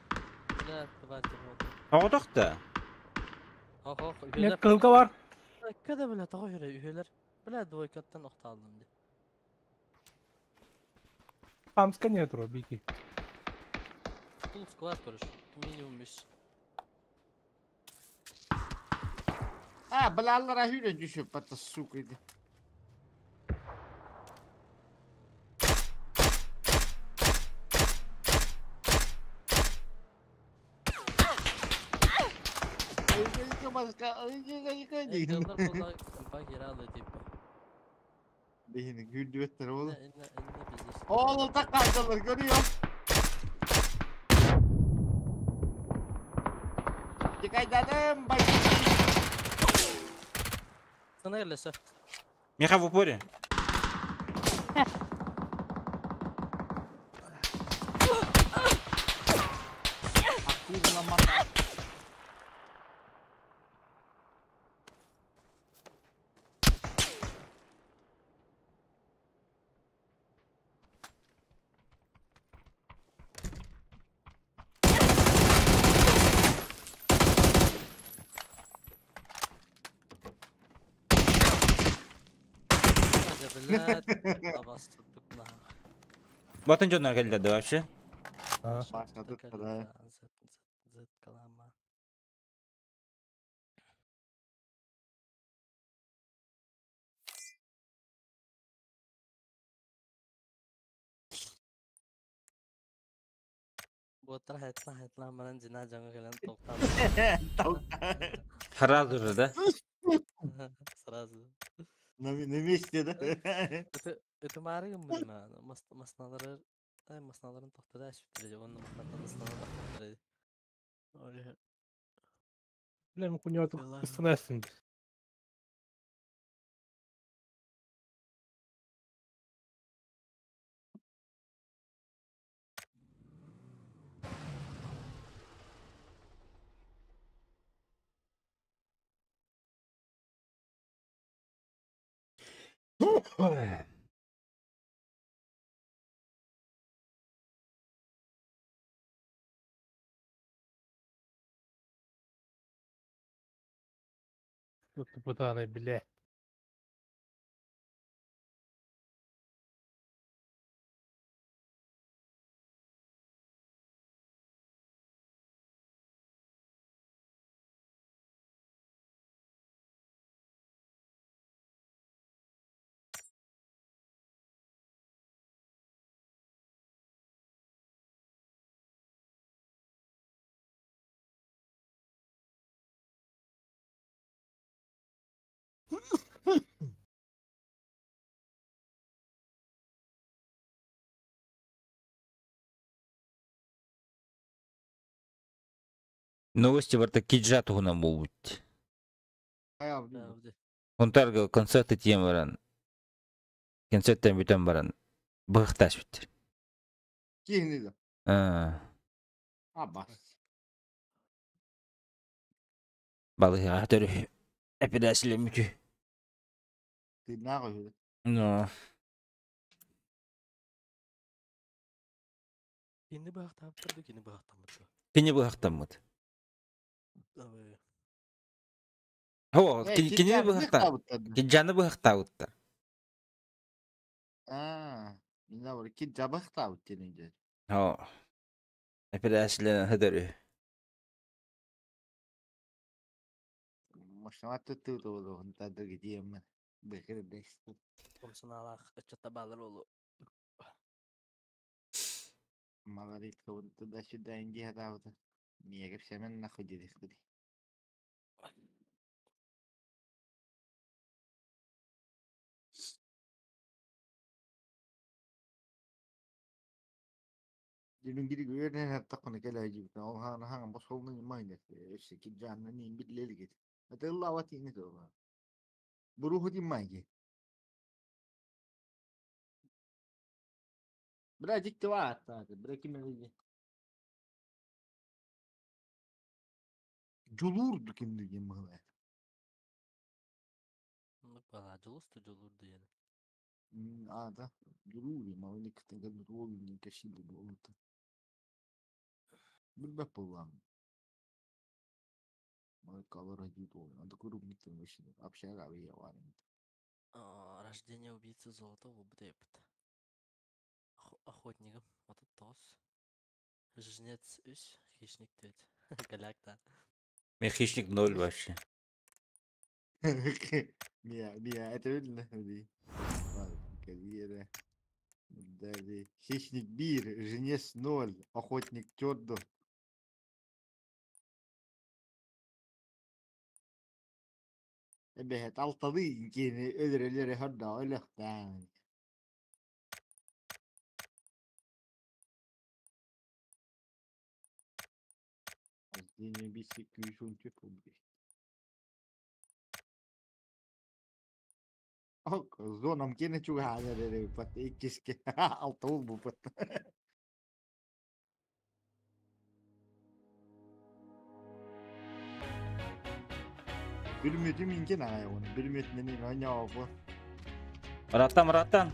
[SPEAKER 7] Бля, тварь ты вот.
[SPEAKER 2] Оғдоқта.
[SPEAKER 7] Ох, ох,
[SPEAKER 6] Нет, кылка бар.
[SPEAKER 7] Када бля, того жүре, үйелер. Бля, двойкаттан оқталдым де.
[SPEAKER 6] Хамска нет, бики.
[SPEAKER 7] Фул склад, короче. Минимум үш.
[SPEAKER 10] А, бля, хүрен düşüp батта, сука. Иди.
[SPEAKER 7] Жолдар болса, компа киралы типа.
[SPEAKER 10] Бейni güldü oğlum.
[SPEAKER 7] Инне, инне, инне бизи.
[SPEAKER 10] Oğlum tak kaydalar görüyor. Пикайдадым, бай.
[SPEAKER 7] Sana yerleşe.
[SPEAKER 2] Миха в упоре.
[SPEAKER 10] Акула мата.
[SPEAKER 7] Hadi блядь. Абас tuttuk
[SPEAKER 2] Батын дьоннор кэллэ да вообще.
[SPEAKER 10] Башка да.
[SPEAKER 7] Зет калама. Боттар хайтла хайтла манан жина жаңы келен токтап.
[SPEAKER 2] Сразу же, да?
[SPEAKER 7] Сразу.
[SPEAKER 10] На месте, да?
[SPEAKER 7] Это маарыгым мына масналары ай масналарын токтода ашып онны масналарын токтода.
[SPEAKER 6] Бля, мы хуйню остановимся. Тут путаны, бля.
[SPEAKER 2] Новости барта киджа туһунан буолбут. Онтарга концерт тиэн баран. Концерттен бүтэн баран. Быһыктааш бүттэр.
[SPEAKER 10] Киһини да.
[SPEAKER 2] Аа.
[SPEAKER 10] Абас.
[SPEAKER 2] Балыга төрү. Эпидәсиле мүтү.
[SPEAKER 10] Ты нахуй.
[SPEAKER 2] Но.
[SPEAKER 7] Кини баахтаабыттар кини баахтаммыт.
[SPEAKER 2] Кини быһыктаммыт. Хо, кини быһыкта. Киджаны быһыктаабыттар.
[SPEAKER 10] Аа, мина бар ки жабыктаабыт денинде.
[SPEAKER 2] Хо. Эпидәсиле хөдөрү.
[SPEAKER 10] Машина түттү болду, тадыр гидием. Бекер дес.
[SPEAKER 7] Комсуналах ыччата балар олу.
[SPEAKER 10] Маларит туда-сюда инди хатаабыта. Миэгеп семен нахуй дедих. Дилин гири гүернен хаттаккына кэлэ жибит. Ол хаана хаан босолну майна. Эссе ки жанна ни бидлелигит. Атылла вати ни то. Буруху ди майги. Бра дикти ваата. Бра ким Жулурду кимдиги мыла.
[SPEAKER 7] Бала жулусту жулурду яны.
[SPEAKER 10] А, да. Жулури, ма они кытын кэлбит уолун кэшили буолута. Билбэт буоллаам. Мой колор один Анда куру митин вышли. Общага варим.
[SPEAKER 7] Рождение убийцы золотого бдепт. Охотником. Вот тос. Жнец үс, хищник төт. Галякта.
[SPEAKER 2] Мен хищник ноль вообще.
[SPEAKER 10] Мия, мия, это видно? Карьера. Далее. Хищник бир, женец ноль, охотник твердо. Эбэһэт алталыы киһини өлөр-өлөрө хордоо өлөхтөөн. Yine 814 oldu. Зоном кene чугаһаан эрэр эбиппат иккиске алта буолбуппут. Бүрүмүтү минкен аҕай оны бүрүмүтүнэн оонньообу.
[SPEAKER 2] Братан, братан.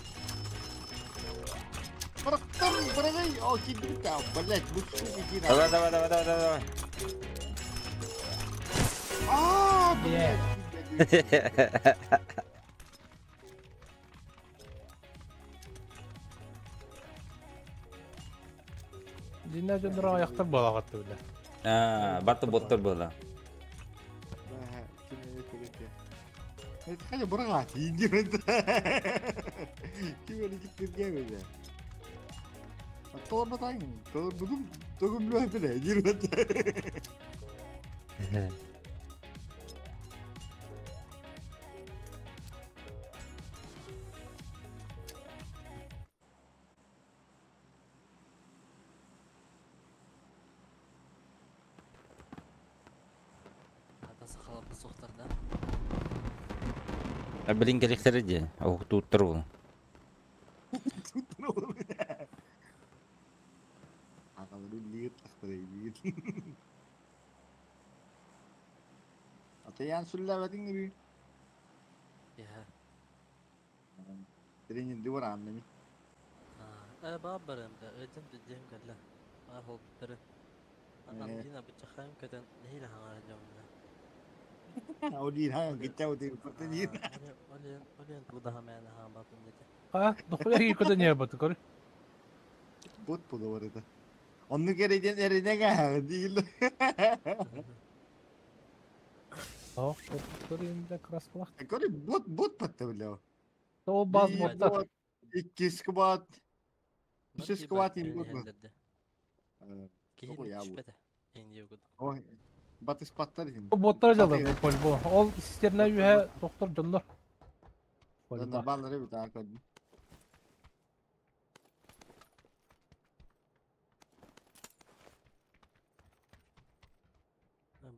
[SPEAKER 10] Бырахтар, бырагай, о кидбит блять, бу суки
[SPEAKER 2] Давай, давай, давай, давай, давай.
[SPEAKER 10] А, блять.
[SPEAKER 6] Динна дьонноро аяқтар буолаҕатты бile.
[SPEAKER 2] А, баты боттор была.
[SPEAKER 10] Хайа быраҕаат индирент. Ким öyle gittir Торбатаң, торбудум, төгүмлү биле, дирмет.
[SPEAKER 7] Ата сахалар суохтар да.
[SPEAKER 2] А блин, келихтер ди. Ох, тут тру.
[SPEAKER 10] Агалары лиит тахтары лиит. Атаян сүлләбәтиң би.
[SPEAKER 7] Яһа.
[SPEAKER 10] Тренинг дивар аннами.
[SPEAKER 7] Э бабарым да өтем дидем кэллэ. Бар холбуттары. Андина бычахайым көтөн нехиле хаңара жомна.
[SPEAKER 10] Один ха гиттау ти патени.
[SPEAKER 7] Олен олен туда хамена ха батын дете.
[SPEAKER 6] А, дохуя ки көтө не баты көр.
[SPEAKER 10] Бот боло бар это. Онну кереден эреден дейил.
[SPEAKER 6] О, көр инде краскалах.
[SPEAKER 10] Көре бот бот патта биле.
[SPEAKER 6] Ол баз боттар.
[SPEAKER 10] Икки скват. Үс скват им бот.
[SPEAKER 7] Кихи түшпете. Инди угуд.
[SPEAKER 10] Ой, батыс паттар дим.
[SPEAKER 6] Боттар жалар полбо. Ол систерне үһэ доктор дьоннор.
[SPEAKER 10] Онна баллары бит акад.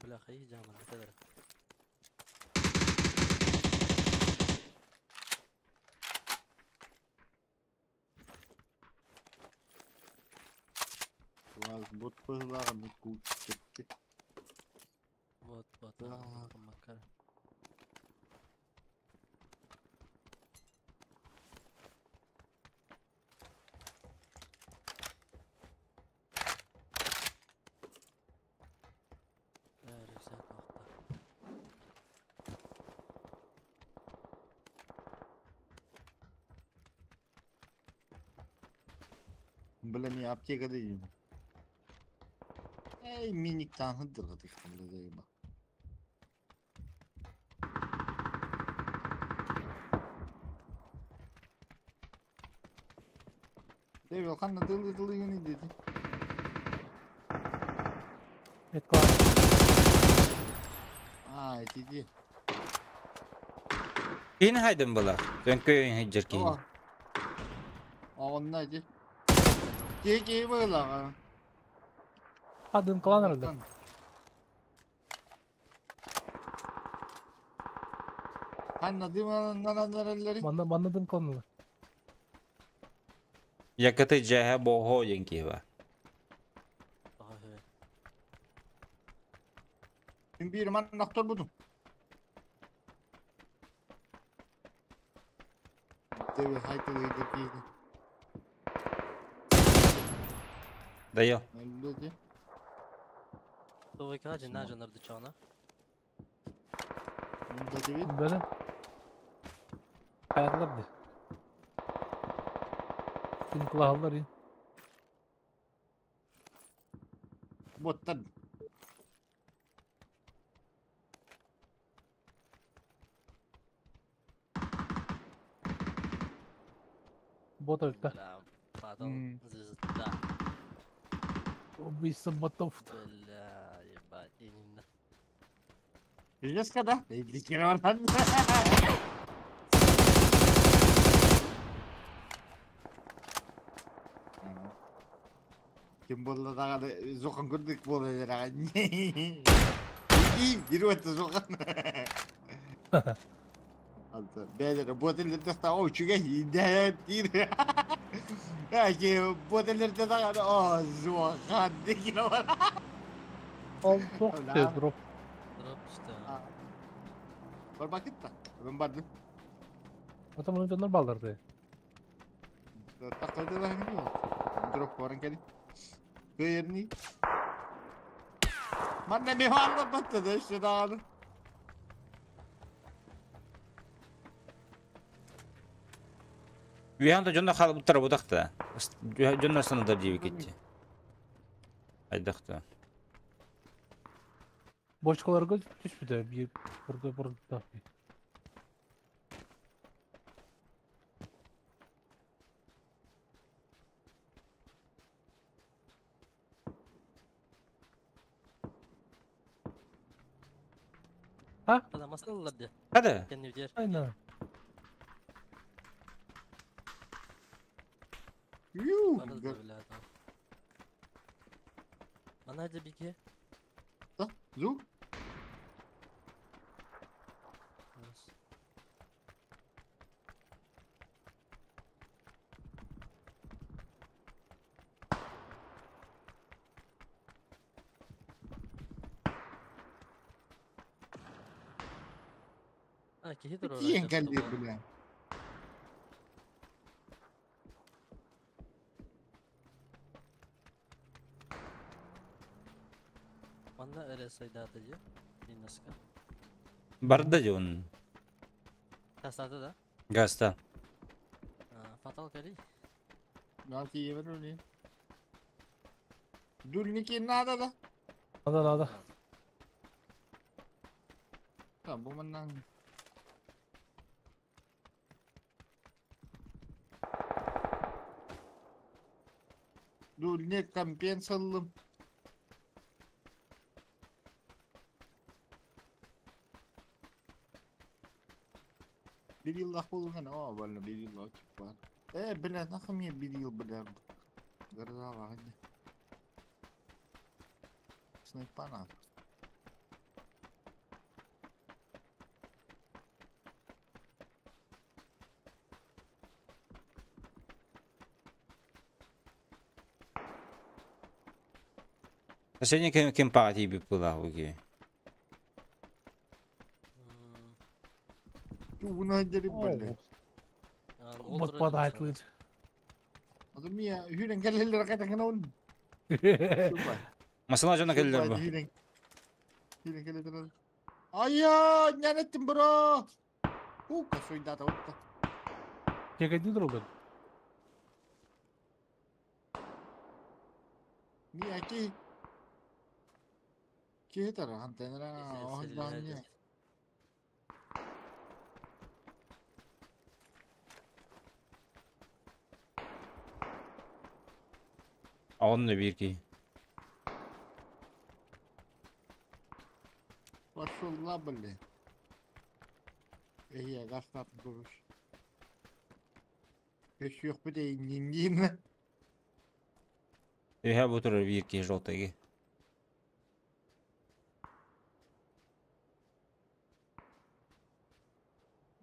[SPEAKER 7] Бля, хай жаман бителер.
[SPEAKER 10] Ваз бот пыглаган кут кетти.
[SPEAKER 7] Вот, вот, макар. Рюкзак охта.
[SPEAKER 10] Бля, ми аптека дейм. Эй, миник таңыдыр гыдык бля. Девил ханна дылы дылы юни деди.
[SPEAKER 6] Этка.
[SPEAKER 10] А, эти
[SPEAKER 2] Кин хайдын была. Төнкө хиджер кин.
[SPEAKER 10] Онна ди. Ки была.
[SPEAKER 6] Адын кланер да.
[SPEAKER 10] Ханна диман.
[SPEAKER 6] Манна манна дын кланер.
[SPEAKER 2] Якаты жаха бохо yenki ба.
[SPEAKER 10] Бир ман нактор будум. Девил хайтылы ки.
[SPEAKER 2] Дайо.
[SPEAKER 10] Әлбәттә.
[SPEAKER 7] Довайка жина жанарды чана.
[SPEAKER 6] Böyle. Kayarlar di. Din kulağlar in.
[SPEAKER 10] Боттан.
[SPEAKER 6] Бот өлтө.
[SPEAKER 7] Бля, падал звезда.
[SPEAKER 6] Убийство ботов.
[SPEAKER 7] Бля, ебать, именно.
[SPEAKER 10] Жеска да? Ликирован. Ким буолла даҕаны Зохан курдук буолан эрэҕин. Дируотта Зохан. Бээлere буотеллерде о үчүгэй диир. Эки буотеллерде даҕаны о Зохан деген бар.
[SPEAKER 6] Ол туох дроп.
[SPEAKER 7] Дроп что?
[SPEAKER 10] Барбакытта. Ben bardım.
[SPEAKER 6] Потом onu дьоннор балларды.
[SPEAKER 10] Тахтардылар Дроп баран кэлин. Кыйырни. Манна мехалла баттады işte dağını.
[SPEAKER 2] Үйән дьонно хаалбыттара бутахта. Дьоннор санадар диэби кетти. Айдахта.
[SPEAKER 6] Бочкаларга түспүтэ биир бурда бурда.
[SPEAKER 7] Hadi masalılar diye.
[SPEAKER 2] Hadi.
[SPEAKER 7] Kendi diğer.
[SPEAKER 6] Aynen.
[SPEAKER 10] Yuh.
[SPEAKER 7] Varız da bile adam. Bana hadi bir ki.
[SPEAKER 10] Зук.
[SPEAKER 7] Ha ki hidir
[SPEAKER 10] Киен кэлли бля.
[SPEAKER 7] Манна öyle saydadı diye. Dinleska.
[SPEAKER 2] Барда дьон.
[SPEAKER 7] Tasardı da.
[SPEAKER 2] Гаста.
[SPEAKER 7] Fatal kali.
[SPEAKER 10] Nasıl yever öyle. Дульники надо да?
[SPEAKER 6] Надо надо.
[SPEAKER 10] Tamam bu mandan. Дульник компенсалым. Bir yıllık bulun o böyle bir yıllık var. E bile nasıl ya bir yıl bile. Gırza var hadi. Sniper
[SPEAKER 2] Сегодня кем кем партии би была уги.
[SPEAKER 10] Уна дери бile.
[SPEAKER 6] Бот падает.
[SPEAKER 10] Мия хүрен келелер кайта кана
[SPEAKER 2] Масала жона келелер бу.
[SPEAKER 10] Хүрен келелер. Айя, нянеттим бро. Ука суйдата утта.
[SPEAKER 6] Тегеди друга.
[SPEAKER 10] Мия ки. Ки тара антенера оһдан
[SPEAKER 2] Онно бир ки.
[SPEAKER 10] Пошел лабали. Эй, я гастат дуруш. Еще бите индин.
[SPEAKER 2] Үйә бу турар бир ки желтый.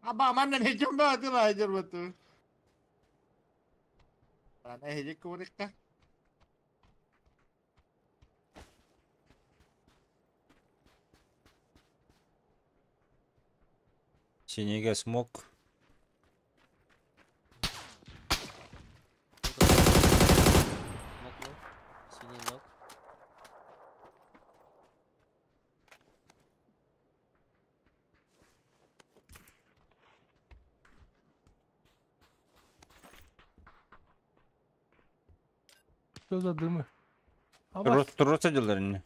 [SPEAKER 10] Аба, манна не чумба тыла жырбату. Ана хеже курикка.
[SPEAKER 2] Синеге смок.
[SPEAKER 7] Синий нок.
[SPEAKER 6] Что за дымы?
[SPEAKER 2] Туроса дилер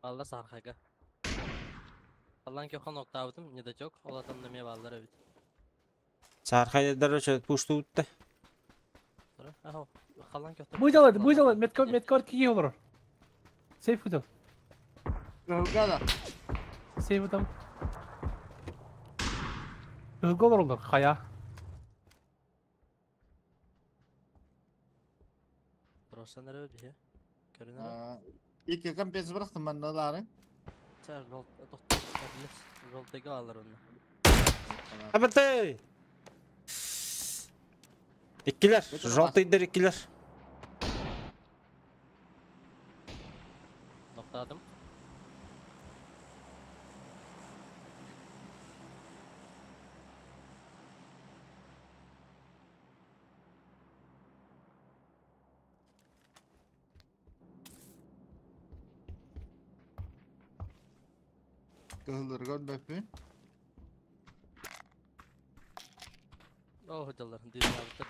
[SPEAKER 7] Алла сархага. Аллан кехан октавдым, недотек, ол адам неме балдар эбит.
[SPEAKER 2] Сархайдар өчө пушту утта.
[SPEAKER 7] Аха, халан кехта.
[SPEAKER 6] Бу делает, бу делает, меткор, меткор кии олор. Сейф удел.
[SPEAKER 10] Гада.
[SPEAKER 6] Сейф там. Гол олор, хая.
[SPEAKER 7] Турарсан эрэ биһи. Көрүн эрэ.
[SPEAKER 10] Икки компенс бырахтым манна лаары.
[SPEAKER 7] Чэ, жол тохтор. Жолтайга алар онно.
[SPEAKER 2] Абытай! Иккилэр, желтыйдар иккилэр.
[SPEAKER 7] Тоқтадым.
[SPEAKER 10] Кыһылларга өлбөппүн.
[SPEAKER 7] О, хотеллар, дыйдаабыттар.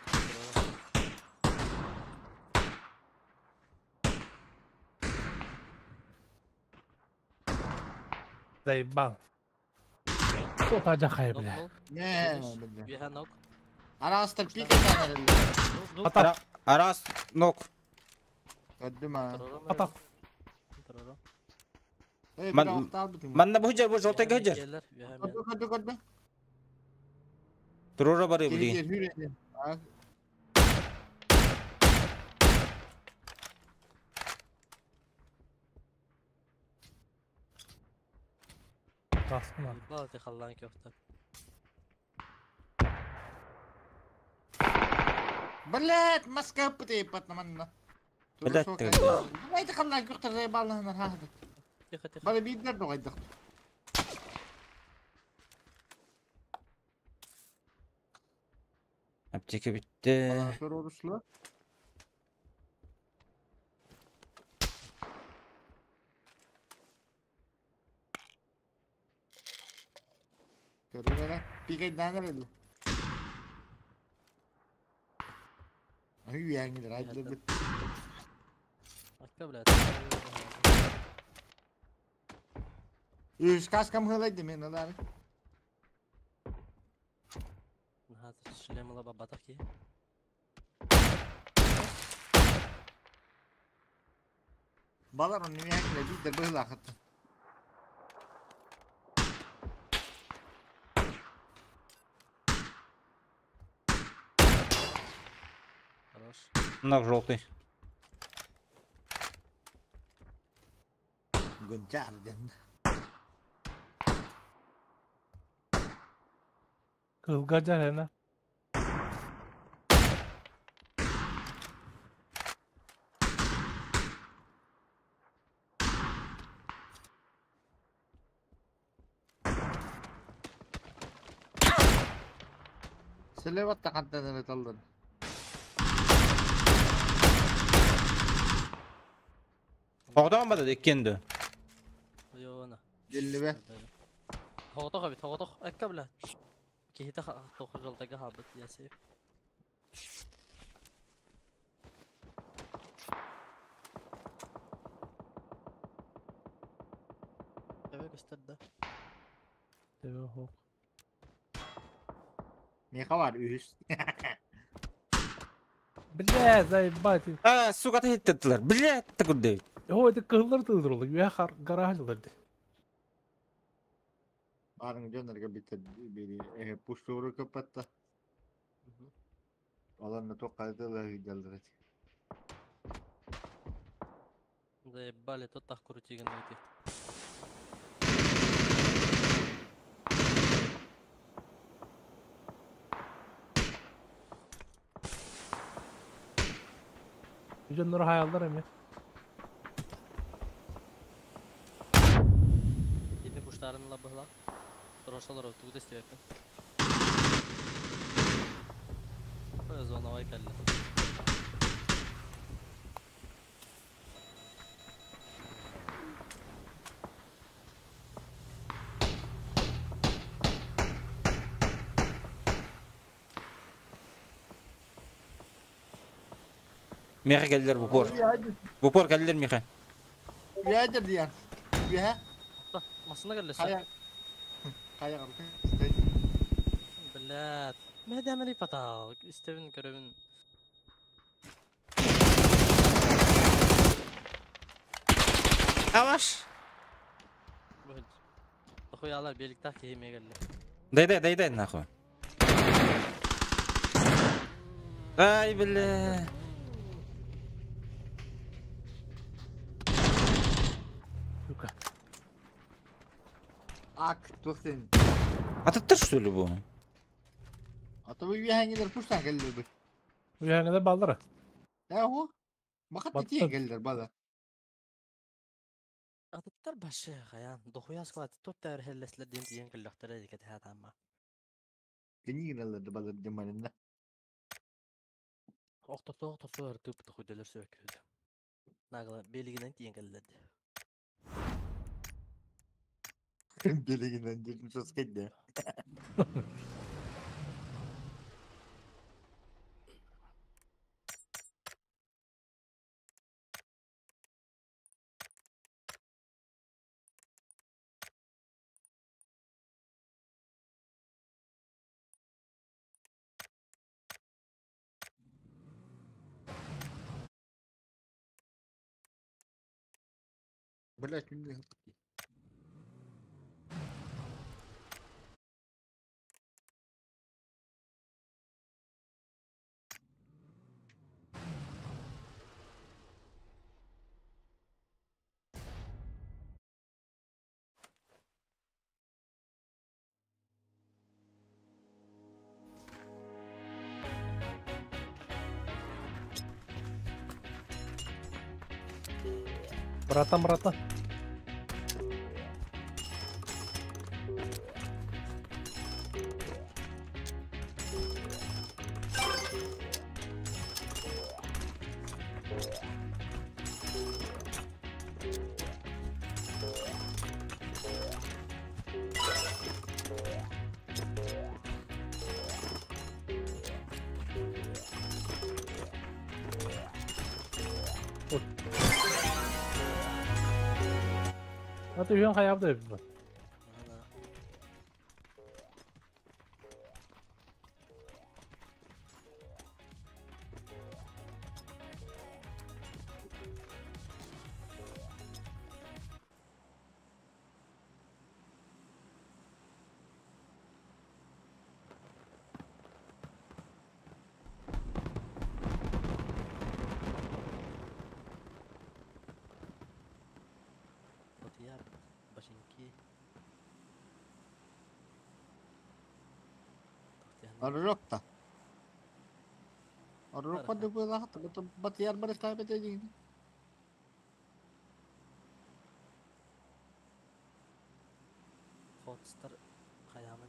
[SPEAKER 6] Заебал. Что жахай, бля.
[SPEAKER 10] Не, бля.
[SPEAKER 7] Үөһэ нок.
[SPEAKER 10] Араастар пик этэн
[SPEAKER 6] Атак.
[SPEAKER 2] Арас, нок.
[SPEAKER 10] Көрдүм а.
[SPEAKER 6] Атак.
[SPEAKER 2] Манна бу жер, бу желтыйга жер.
[SPEAKER 10] Көрдү, көрдү, көрдү.
[SPEAKER 2] Турура бары билигин.
[SPEAKER 6] Каскына.
[SPEAKER 7] Ебал халлаан köfte.
[SPEAKER 10] Блять, маска пытый манна.
[SPEAKER 2] Блять, ты.
[SPEAKER 10] Блять, халлаан көктөр заебаллаһынар хаһыт.
[SPEAKER 7] Тихо, тихо.
[SPEAKER 10] Бары биирдер доҕайдах.
[SPEAKER 2] Аптека битте.
[SPEAKER 10] Sororuslu. Көрүлэрэ. Пикэйдээн эрэлли. Ай үйэңилер айдылар.
[SPEAKER 7] Акка, блядь.
[SPEAKER 10] Үс каскам хылайды мен алары.
[SPEAKER 7] Наһаа шлемала бабатах ки.
[SPEAKER 10] Балар оны үйэңилер биздер быһылаахыт.
[SPEAKER 7] Хорош.
[SPEAKER 2] Нок желтый.
[SPEAKER 10] Гончарден.
[SPEAKER 6] Кылга жарена.
[SPEAKER 10] Селебат тақаттан эрэ таллар.
[SPEAKER 2] Оғдан бады иккенді.
[SPEAKER 7] Йоона.
[SPEAKER 10] Деллибе.
[SPEAKER 7] Тоғытох эбит, тоғытох. Акка, блядь. Киһитэ тоқ жолтайга хаалбыт, я сейф. Эбе көстөр да.
[SPEAKER 6] Тебе хок.
[SPEAKER 10] Меха бар үс.
[SPEAKER 6] Бля, заебать.
[SPEAKER 2] А, сука, ты хиттеттілер. Блядь, ты куды.
[SPEAKER 6] О, это кыллар тылдырылды. Үе хар гаражыларды.
[SPEAKER 10] Барын жонорго битер бири пуштуру көпатта. Аларны тоққадылар жалдырат.
[SPEAKER 7] Заебали, тот так крутиген эти.
[SPEAKER 6] Жоннор хаялдар эми.
[SPEAKER 7] Ими пуштарын лабыла. Рошалар тугу дестебеппин. Зоновай кэллэ.
[SPEAKER 2] Меха келдер бупор. Бупор келдер меха.
[SPEAKER 10] Үйәдер диyan. Үйә.
[SPEAKER 7] Масына кэллэ.
[SPEAKER 10] Кая. Кая калды.
[SPEAKER 7] Блядь. Мэдэмэри патал. Истебин көрөбүн.
[SPEAKER 2] Аваш.
[SPEAKER 7] Охуялар беликтах киһиме кэллэ.
[SPEAKER 2] Дай-дай, дай-дай, нахуй. Ай, бля.
[SPEAKER 10] Ак, туох син.
[SPEAKER 2] Атыттар что ли бу?
[SPEAKER 10] А то вы үөһээҥҥилэр пуштан кэллилэр бу.
[SPEAKER 6] Үөһээҥҥилэр бааллара.
[SPEAKER 10] Ээ оһо. Бакат
[SPEAKER 6] Баттан.
[SPEAKER 10] тиийэн кэллилэр бала.
[SPEAKER 7] Атыттар башы хайаан дохуя склад туттар хеллеслер диэн тиийэн кэллэхтэрэ дикэтэһэ таама.
[SPEAKER 10] Кини гыналлар да балар дьамарынна.
[SPEAKER 7] Охтосо охтосо ыртып дохуйдалар сөккүдэ. Нагла белигинен тиийэн кэллэр.
[SPEAKER 10] Билигинен дьүрүн соскайда. Блять, мне
[SPEAKER 6] Братан, братан. А ты үһүн хайаабыт эбит бу.
[SPEAKER 7] Батыяр башинки.
[SPEAKER 10] Аррокта. Аррокта да была, батыяр бар ставит один.
[SPEAKER 7] Хотстар хайааман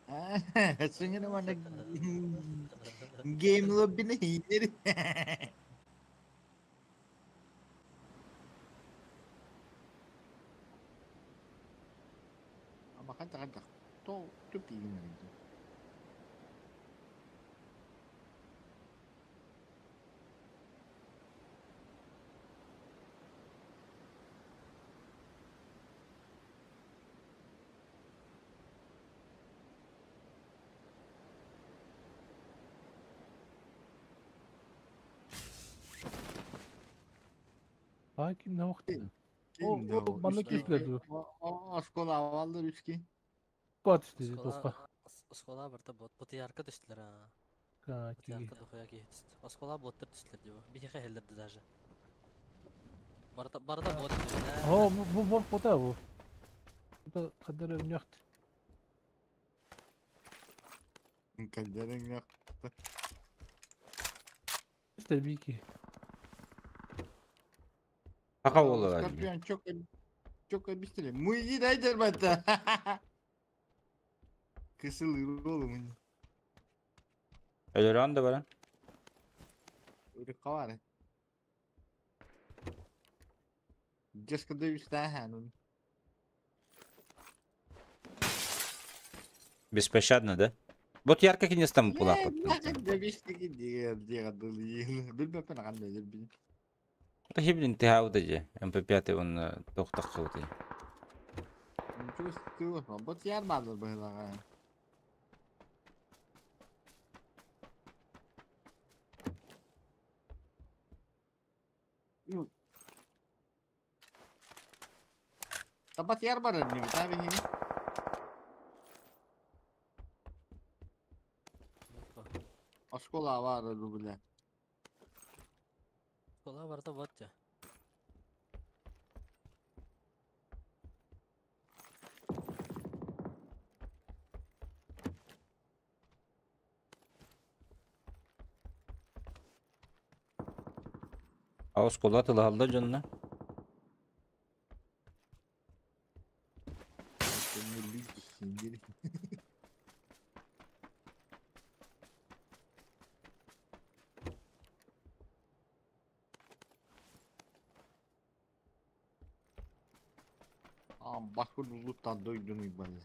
[SPEAKER 7] эрэ.
[SPEAKER 10] Сиңин мана гейм лоббини хинер. Ама ханта ханта. То түп игин.
[SPEAKER 6] А ким не охты. О, о, манна киплер ду.
[SPEAKER 10] Оскола авалдар үски.
[SPEAKER 6] Кот түстү тоққа.
[SPEAKER 7] Оскола барта бот батыярка түстүлэр а.
[SPEAKER 6] Ка, тиги.
[SPEAKER 7] Батыярка дохуя киһи түстү. Оскола боттар түстүлэр диbo. Биһиэхэ иһэллэрди даже. Барта барта бот
[SPEAKER 6] О, бу бу бу бота бу. Бу кадыр өнөкт.
[SPEAKER 10] Калдерин yok.
[SPEAKER 6] İşte bir ki.
[SPEAKER 2] Пока олар.
[SPEAKER 10] Скорпион çok çok ebistire. Muyi daydır batta. Kısılır oğlum.
[SPEAKER 2] Өлөрөн да баран.
[SPEAKER 10] Öyle kavar. Just dövüşten
[SPEAKER 2] Беспощадно, да? Вот ярко кинес там кулак. Блин, ты аудажи. МП5 он тоқтақ қылды.
[SPEAKER 10] Tabat yer var önüne bir tane yine. Оскола var bile.
[SPEAKER 7] Оскола барта бот я.
[SPEAKER 2] Оскуола тылаһаллар дьонно.
[SPEAKER 10] Бакыр улуттан дойдуну балла.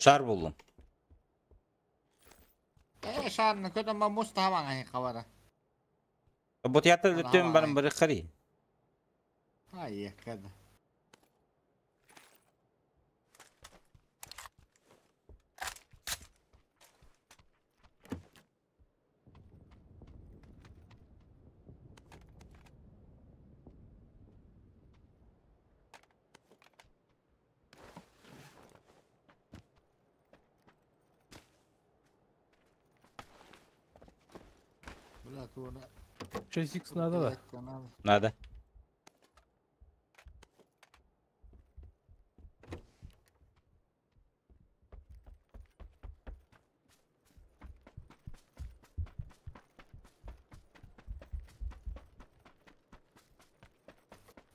[SPEAKER 2] Шар буллум.
[SPEAKER 10] Шарны көтөн ба мустабаң ай хабара.
[SPEAKER 2] Бу театр өттөн барым бары хари.
[SPEAKER 10] Ай, када.
[SPEAKER 6] 6х надо да?
[SPEAKER 2] Надо.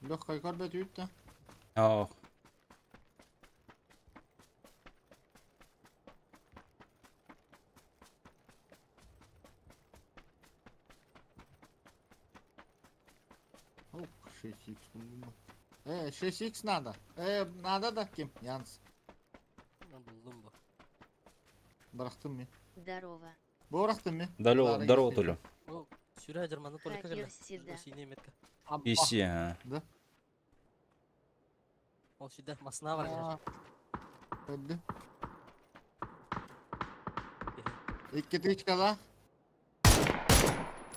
[SPEAKER 10] Легкая корба түйті.
[SPEAKER 2] Ох.
[SPEAKER 10] Ох, 6х. 6х надо. Надо да ким? Янс.
[SPEAKER 7] Булдум бу.
[SPEAKER 10] Бырахтым мен.
[SPEAKER 1] Здорово.
[SPEAKER 10] Бырахтым мен.
[SPEAKER 2] Здорово, здорово, Толю.
[SPEAKER 7] Сүрә жырманы только
[SPEAKER 1] Хакер
[SPEAKER 7] келді.
[SPEAKER 1] всегда.
[SPEAKER 7] Синий метка.
[SPEAKER 2] Иси, ага.
[SPEAKER 10] Да.
[SPEAKER 7] Ол сюда масына бар.
[SPEAKER 10] Öldü. İki тычкала.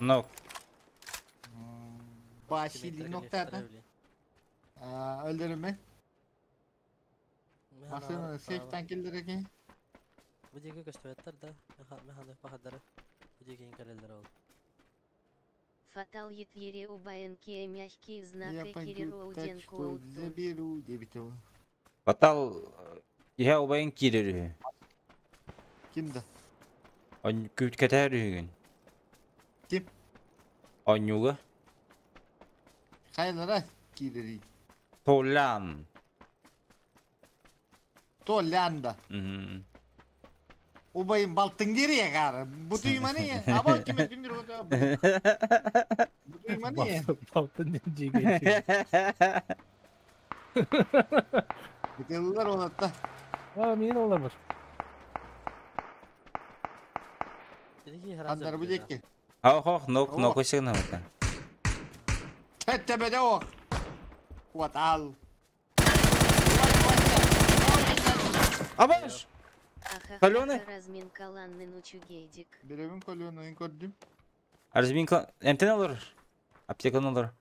[SPEAKER 2] Нок.
[SPEAKER 10] Başili noktada. Öldürme. Машина сейфтан келдер
[SPEAKER 7] Бу диэки көстүбэттэр да, механы пахадары. Бу диэки кэлэллэр ол.
[SPEAKER 1] Фатал етвере убаенке мягкий знак
[SPEAKER 10] Я пойду тачку заберу дебитова.
[SPEAKER 2] Фатал я убайын кирер.
[SPEAKER 10] Кимді?
[SPEAKER 2] Он күт кетер үгін.
[SPEAKER 10] Ким?
[SPEAKER 2] Онюга.
[SPEAKER 10] Хайлара кирери.
[SPEAKER 2] Толян.
[SPEAKER 10] Толянда. Убайын балтын кере қары. Бұ түйманы, абал кеме түндір ота. Бұ түйманы.
[SPEAKER 6] Балтын не жеген.
[SPEAKER 10] Бітелілер олатта.
[SPEAKER 6] А, мен олар бар.
[SPEAKER 10] Андар бұ декке.
[SPEAKER 2] Ах, ох, нок, нок өсігін аута.
[SPEAKER 10] Тәттәбеде ох. Куатал.
[SPEAKER 2] Абаш! Каленый?
[SPEAKER 1] Разминка ланны нучугейдик.
[SPEAKER 10] Беремин каленый көрдüm.
[SPEAKER 2] Разминка... МТ алыр. Аптеканы алыр.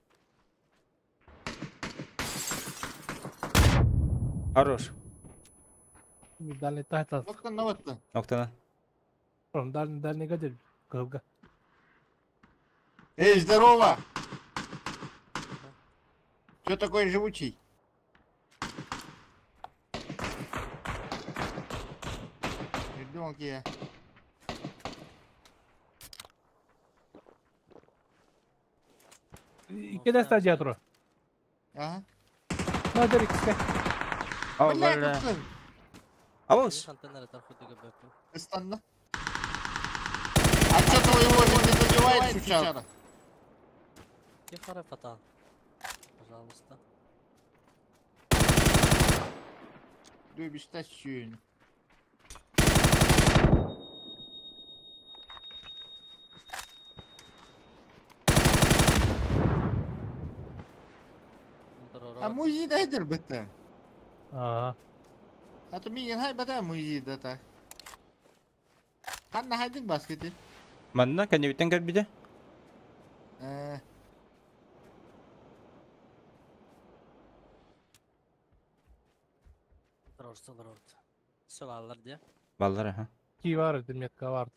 [SPEAKER 2] Хорош.
[SPEAKER 6] Дальний тайта.
[SPEAKER 10] Ноктан наватты.
[SPEAKER 2] Ноктана.
[SPEAKER 6] Дальний, дальний гадель. Кылга.
[SPEAKER 10] Эй, здорово! Че такой живучий? Ребенки.
[SPEAKER 6] Кеде стадия тура?
[SPEAKER 10] Ага.
[SPEAKER 6] Надо рикске.
[SPEAKER 2] А, бля. Авос.
[SPEAKER 10] Станна. А что твоего не задевает сейчас?
[SPEAKER 7] Тихо, фатал. Пожалуйста.
[SPEAKER 10] Любишь тащу. А музи да дербетте.
[SPEAKER 6] Ага.
[SPEAKER 10] А то миген хай бата музи да та. Ханна хайдык баскети.
[SPEAKER 2] Манна кэннибиттэн кэлбитэ.
[SPEAKER 10] Э,
[SPEAKER 7] Рорсалар орд. Сылалар дии.
[SPEAKER 2] Баллар аха.
[SPEAKER 6] Ки бар, это метка бар.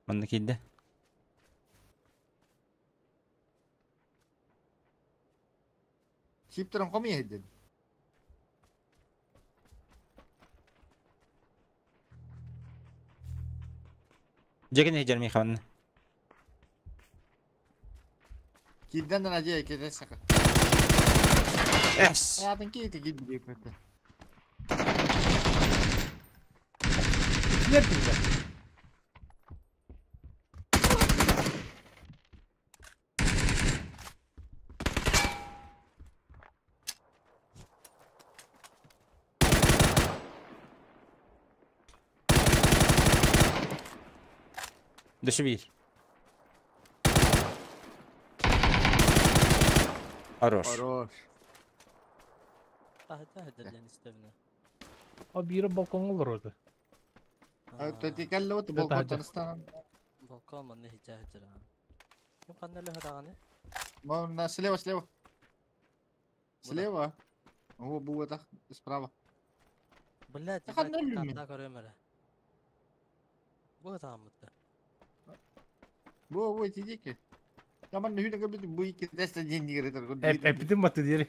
[SPEAKER 2] Манна киирдэ.
[SPEAKER 10] Сиптерин коми хедин.
[SPEAKER 2] Дьэ кини сылдьар миэхэ манна.
[SPEAKER 10] Кирден да надея кете сака.
[SPEAKER 2] Эс!
[SPEAKER 10] Аятын ки ити кирди диэппэтэ.
[SPEAKER 6] Нет нельзя.
[SPEAKER 2] Дөссө биир. Хорош.
[SPEAKER 10] Хорош.
[SPEAKER 7] Таһырдьа сылдьар диэн истэбинэ.
[SPEAKER 6] А биирэ балкоҥҥа олорор.
[SPEAKER 10] Тетикелле вот балконтан ыстанан.
[SPEAKER 7] Балкон манна иһдьэ сылдьар аҕа. Ким ханна өлө даҕаны?
[SPEAKER 10] На слева, слева. Слева. О, бу это справа.
[SPEAKER 7] Блядь,
[SPEAKER 10] Ханна өллүм мин?
[SPEAKER 7] карта көрөм эрэ. Бу тааммытта.
[SPEAKER 10] Бу, бу ити Таман нүһүнэ көбүт бу ики теста ден дигер
[SPEAKER 6] Эпитим баты диэри.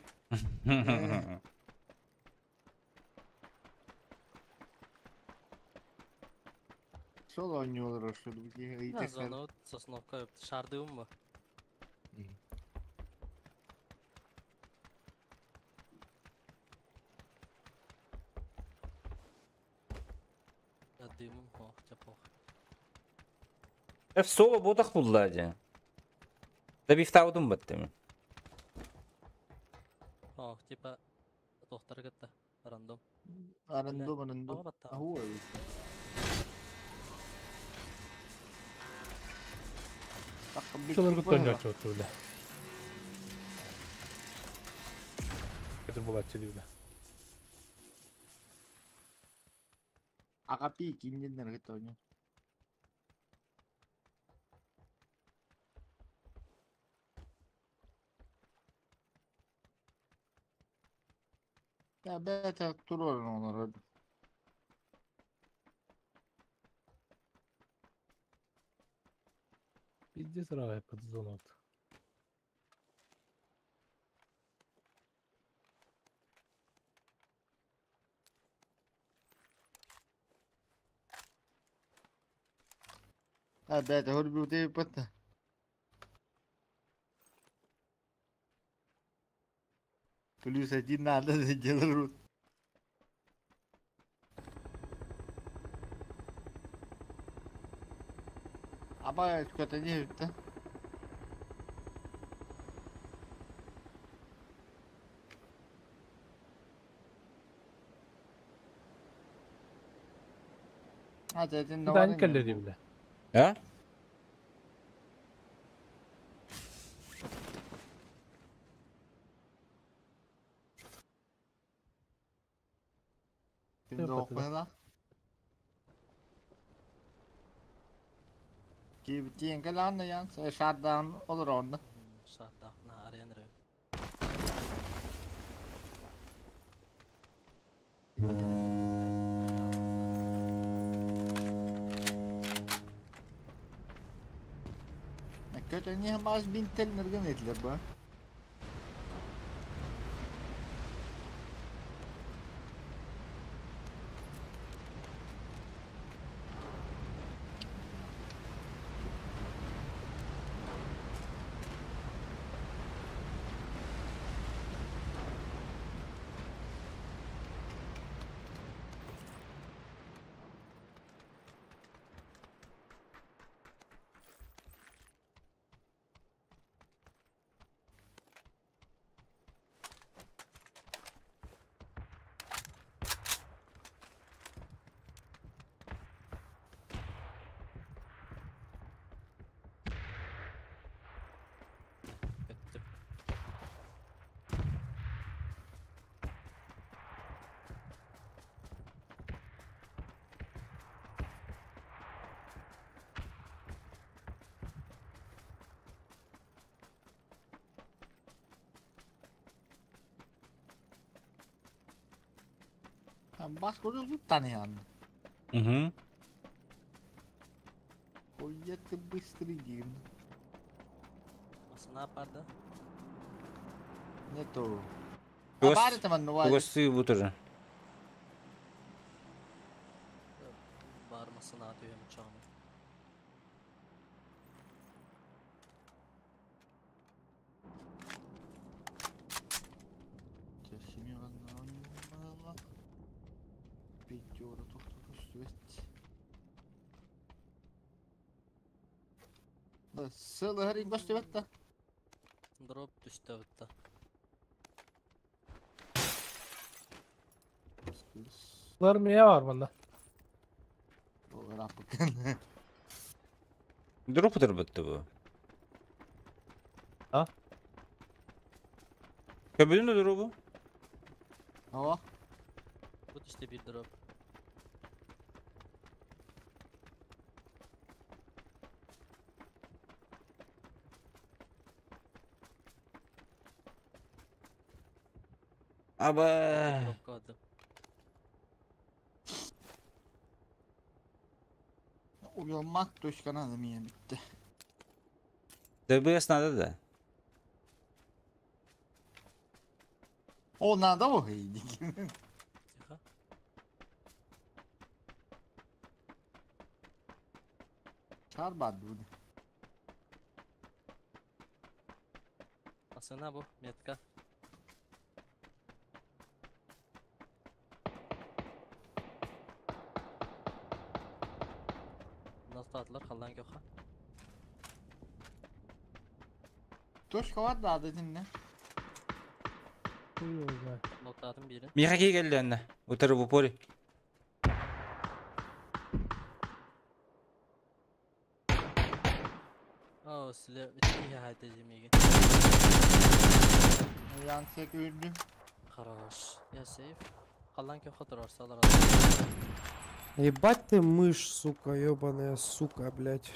[SPEAKER 10] Сол ойнолор ошол бу ки
[SPEAKER 7] На зону сосновка шардыым ба? Дымым ох, чапох.
[SPEAKER 2] Эф соло ботах булла дьэ. Да бифтаудум баттым.
[SPEAKER 7] Ох, типа тохтар кытта рандом.
[SPEAKER 10] Рандом, рандом. Ахуа.
[SPEAKER 6] Шылыргы тоннячы оту бля. Это была телевизор.
[SPEAKER 10] Агапи кинден рытони. Я бета турор онор.
[SPEAKER 6] Пиздец рай под зону.
[SPEAKER 10] А бета хор бу патта. Плюс один надо сделать. Аба что-то не это. А, это
[SPEAKER 6] Да, не калерий, бля.
[SPEAKER 2] А?
[SPEAKER 10] Ким да Кибитиэн кэлаанна ян, шардаан олоронна.
[SPEAKER 7] Шардаахна арыйан эрэ.
[SPEAKER 10] Көтөнү баас бинтел ныргын этилер ба. Бас көтө туттан
[SPEAKER 2] Угу.
[SPEAKER 10] Ой, ты быстрый, Дин.
[SPEAKER 7] Масына барды.
[SPEAKER 10] Нету. А бар это ман нуа.
[SPEAKER 2] Тугасы бу тоже.
[SPEAKER 7] Бар масына түйем чағын.
[SPEAKER 10] Сылы көстүбэт
[SPEAKER 7] Дроп түсті бітті.
[SPEAKER 6] Бұлар не бар мында?
[SPEAKER 2] Дроп бітті bu.
[SPEAKER 6] А?
[SPEAKER 2] Көбүлүн да дробу?
[SPEAKER 10] Ова.
[SPEAKER 7] Бұл түсті bir дроп.
[SPEAKER 2] Аба.
[SPEAKER 7] Дроп қалды.
[SPEAKER 10] Uyanmak точкана да мия битти.
[SPEAKER 2] ДБС надо да.
[SPEAKER 10] О, надо о,
[SPEAKER 7] Тихо.
[SPEAKER 10] Чар бар буде.
[SPEAKER 7] Масына бұл, метка. Настатылар қалдан көқа.
[SPEAKER 10] Точка бар да dedin ne?
[SPEAKER 6] Хуй его знает.
[SPEAKER 7] Ноктатын biri.
[SPEAKER 2] Миха келди анна. Утары в упоре.
[SPEAKER 7] О, сіле бітті хайда жемеге.
[SPEAKER 10] Yansek öldü.
[SPEAKER 7] Хорош. Я сейф. Қалдан көқа тұрар салар.
[SPEAKER 11] Ебать ты мышь, сука, ебаная сука, блядь.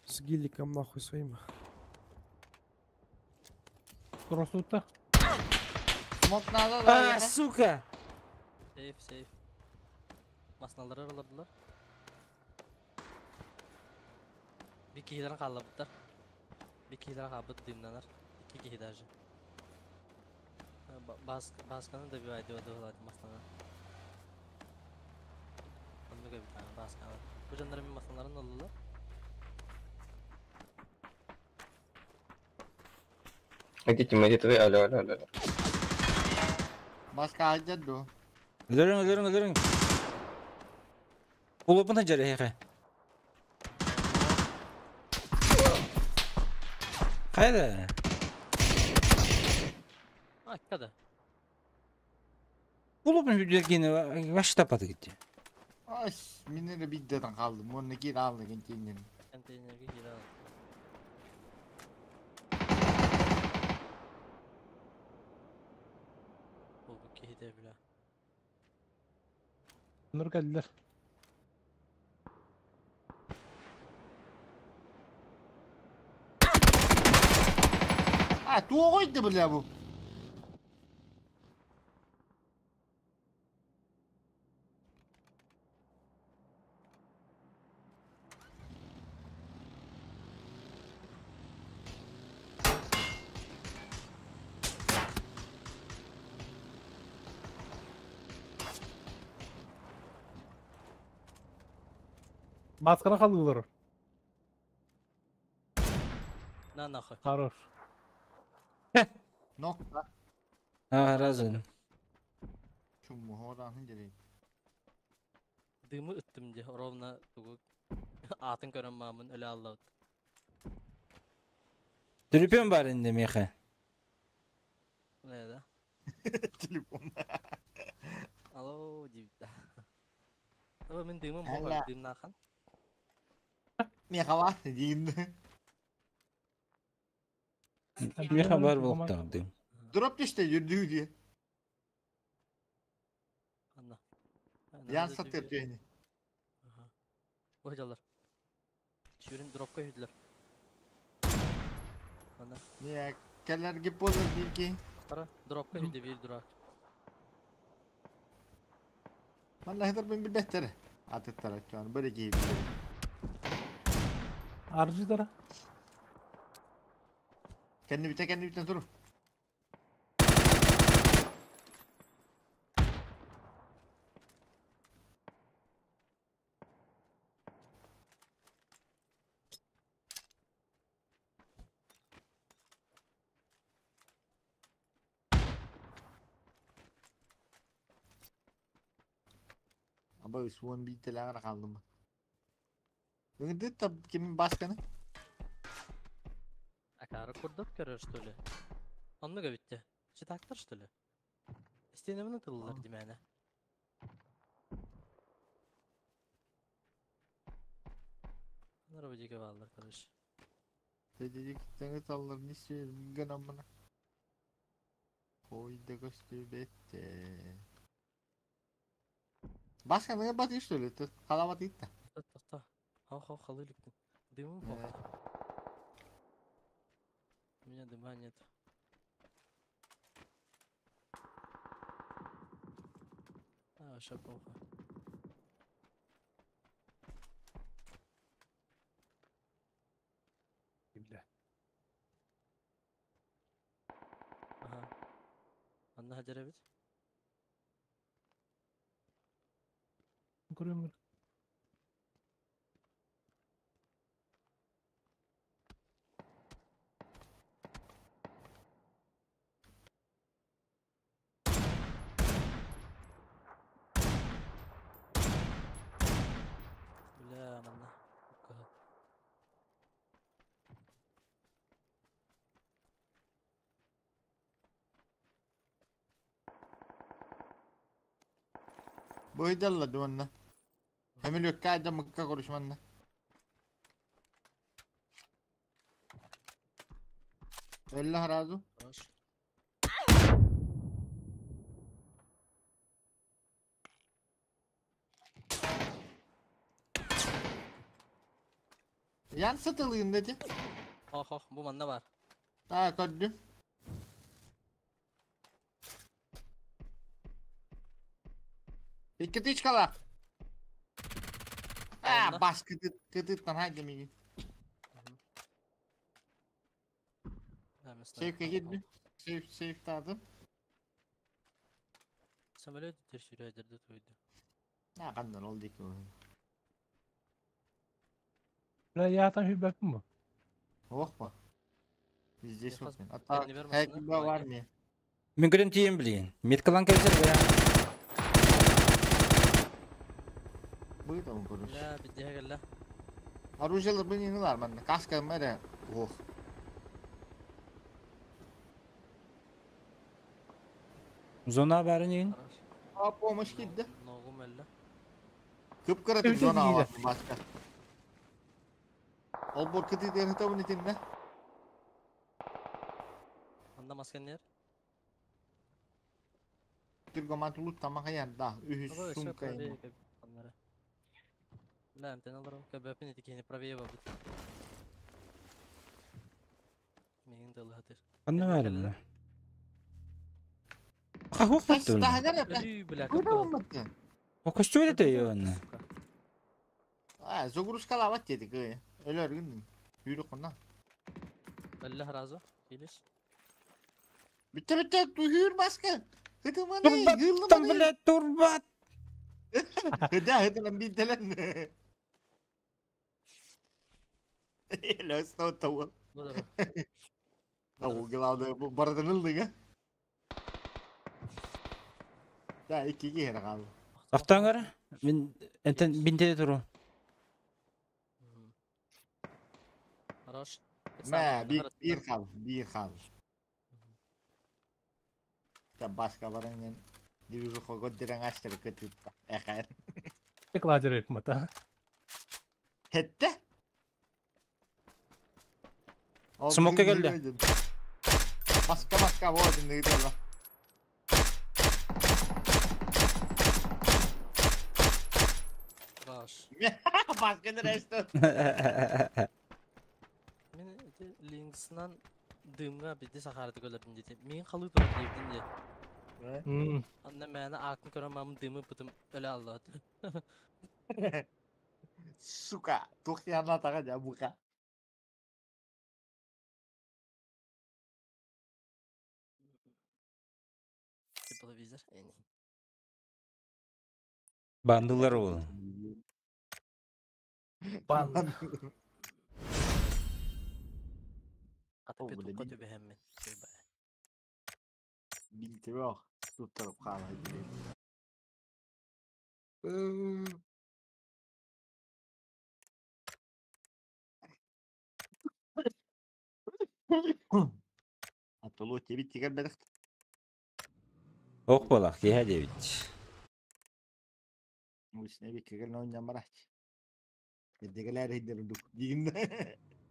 [SPEAKER 11] С гиликом нахуй своим.
[SPEAKER 6] Кросута.
[SPEAKER 10] Смок надо да.
[SPEAKER 2] А, сука!
[SPEAKER 7] Сейф, сейф. Масыналар аралардылар. Bir kişiden kaldı Bir kişiden kaldı dinlenir. İki kişi даже. Bas baskını da bir ayda oldu masana. Onu bir tane baskı var. Bu canların bir masaların oldular.
[SPEAKER 8] Идите, мы где-то... Алло, алло, алло.
[SPEAKER 10] Başka hacı do.
[SPEAKER 2] Өлөрүң, өлөрүң, өлөрүң. Улупун жары хеке. Кайда?
[SPEAKER 7] А, kada.
[SPEAKER 2] Улупун бүдергени баш тапады кетти.
[SPEAKER 10] Ay, minere biddeden kaldım. Onu geri aldı konteynerini.
[SPEAKER 7] Konteynerge geri aldı. Bu bu de bile.
[SPEAKER 6] Bunlar geldiler.
[SPEAKER 10] Ha, tuğuydu bile bu.
[SPEAKER 6] Maskara kaldılar.
[SPEAKER 7] На нахуй.
[SPEAKER 6] Хорош.
[SPEAKER 10] Nokta.
[SPEAKER 2] А, разын.
[SPEAKER 10] Şu muhoranın gereği.
[SPEAKER 7] Dımı üttüm diye ровно тугу атын көрөн мамын өлө аллабыт.
[SPEAKER 2] Телефон бар инде меха.
[SPEAKER 7] Не да?
[SPEAKER 10] Телефон.
[SPEAKER 7] Алло дейт. Aba мен дымым
[SPEAKER 10] Алла.
[SPEAKER 7] болар дымнахан.
[SPEAKER 10] Меха бар дейін.
[SPEAKER 2] Меха бар болуп тагы.
[SPEAKER 10] Дроп düştü yürüdü diye.
[SPEAKER 7] Анна.
[SPEAKER 10] Yan satır yani.
[SPEAKER 7] Бу жалар. Шүрін дропка үйділер. Ана.
[SPEAKER 10] Niye? Keller gibi olur bir ki.
[SPEAKER 7] Тара дропка үйді bir дурак.
[SPEAKER 10] Манна хытар бин билбэттэр. Атыттар отчуан бары киһи билэр.
[SPEAKER 6] Аржидара.
[SPEAKER 10] Кэннибитэ кэннибитэ тур. Аба үс уон биир телеҕэ хааллым. Ыҥырдыт та ким басканы?
[SPEAKER 7] Акары курдук көрөр, что ли? Оннук эбитте. Читактар, что ли? Стенемini тыллар димәне. Bunlar bu баллар, короче.
[SPEAKER 10] Дедик теңе таллар не сөйгөн аммына. Койда көстүбетте. Басканы бат что ли? Халават итте.
[SPEAKER 7] Тохто. Хау хау халы иликтин. Дымым хох. У меня дыма нет. А, вообще плохо.
[SPEAKER 6] Бля.
[SPEAKER 7] Ага. Анна хадера бит.
[SPEAKER 6] Көрөмөр.
[SPEAKER 7] Бля, манна. Укаһа.
[SPEAKER 10] Быйдалла дуонна. Хемил өккә мыкка корушманна. Элла сразу.
[SPEAKER 7] Хорош.
[SPEAKER 10] Yan satılıyım dedi.
[SPEAKER 7] Хох хох, бу манна бар.
[SPEAKER 10] Ha gördüm. İki tiç kala. Ha
[SPEAKER 7] Онно.
[SPEAKER 10] bas kıtıt kıtıttan haydi mi?
[SPEAKER 7] Да, мен
[SPEAKER 10] Safe gitti. Safe safe tadım.
[SPEAKER 7] Самолет терширәдерде туйды.
[SPEAKER 10] Ne kadar oldu ki?
[SPEAKER 6] Бля, я там хүбәппин бу.
[SPEAKER 10] Oh mu? Bizde
[SPEAKER 7] Ya
[SPEAKER 10] çok.
[SPEAKER 7] fazla-
[SPEAKER 10] Hatta
[SPEAKER 7] Kendini vermesin
[SPEAKER 10] her
[SPEAKER 7] ha,
[SPEAKER 10] gün var
[SPEAKER 7] kolay
[SPEAKER 10] mı?
[SPEAKER 2] Мен көрем тием блин. Меткалан кәсер бля.
[SPEAKER 10] Bu da mı kuruş?
[SPEAKER 7] Бля, бидде гәллә.
[SPEAKER 10] Оружие bu ne var bende? Kaska mere. Oh.
[SPEAKER 2] Зона бәрін еген.
[SPEAKER 7] Хорош.
[SPEAKER 10] Hop olmuş gitti.
[SPEAKER 7] Ногум әллә.
[SPEAKER 10] Kıpkıra
[SPEAKER 6] Evet,
[SPEAKER 10] zona
[SPEAKER 6] iyi
[SPEAKER 10] var başka. Ol bu kıtı derin tabu nitinde.
[SPEAKER 7] Анда масканер.
[SPEAKER 10] Türk tulut tamam kayan da. Ühüs
[SPEAKER 7] Ага, всё,
[SPEAKER 10] сумка.
[SPEAKER 7] правее каб- Бля, мтен аларым кәбәпин итикени правее бабыт. Мин дә хатыр.
[SPEAKER 2] Қандай бәрі бля? Қақ
[SPEAKER 10] Kaç
[SPEAKER 2] оқ
[SPEAKER 10] daha ne yaptı?
[SPEAKER 7] Үй, бля,
[SPEAKER 10] Bu da
[SPEAKER 7] кып
[SPEAKER 10] olmadı.
[SPEAKER 2] Оқышты өте егін.
[SPEAKER 10] Ha, Zogurus kalavat dedik. Öyle örgün. Yürü kona.
[SPEAKER 7] Әллә разы. Килеш.
[SPEAKER 10] Bitti bitti. Hür başka. Hıdımını,
[SPEAKER 2] Турбаттан,
[SPEAKER 10] hırlımını.
[SPEAKER 2] бля, турбат.
[SPEAKER 10] Hıda hıdının bir telen. Lös tavu.
[SPEAKER 7] Бу да.
[SPEAKER 10] Tavu главное bu baradanıldı ya. Ya iki iki yere kaldı.
[SPEAKER 2] Автаңар, мен энтен бинте туру.
[SPEAKER 7] Хорош.
[SPEAKER 10] Me bir bir kaldı. Bir kaldı. Ya başkalarının divizu kogo diren açtırı kötü. Eker.
[SPEAKER 6] Tek лазер мата.
[SPEAKER 10] Hette.
[SPEAKER 2] Smoke geldi.
[SPEAKER 10] Başka başka bu adını gidiyorlar.
[SPEAKER 7] Хорош.
[SPEAKER 10] Başka neresi?
[SPEAKER 7] Мен эти линксынан дымга бидде сахарды көлөрдүм дейт. Мен калыы турат дейбдин де. Онно мээнэ ааккын көрөн маамын дыымы-бытым өлө аллаат.
[SPEAKER 10] Сука, туох диэн атаҕа дьэ бука.
[SPEAKER 7] Тепловизор эни.
[SPEAKER 2] Бандылар ол.
[SPEAKER 6] Бан.
[SPEAKER 7] Ата петухка түбэһэммин.
[SPEAKER 10] Билтибэх туттарып хаалай. Атолу тебит тигер бедэх.
[SPEAKER 2] Ох балах, киһэ дебит.
[SPEAKER 10] Мусне би кегер нон ямарач. Дегелер хидер дук дигин.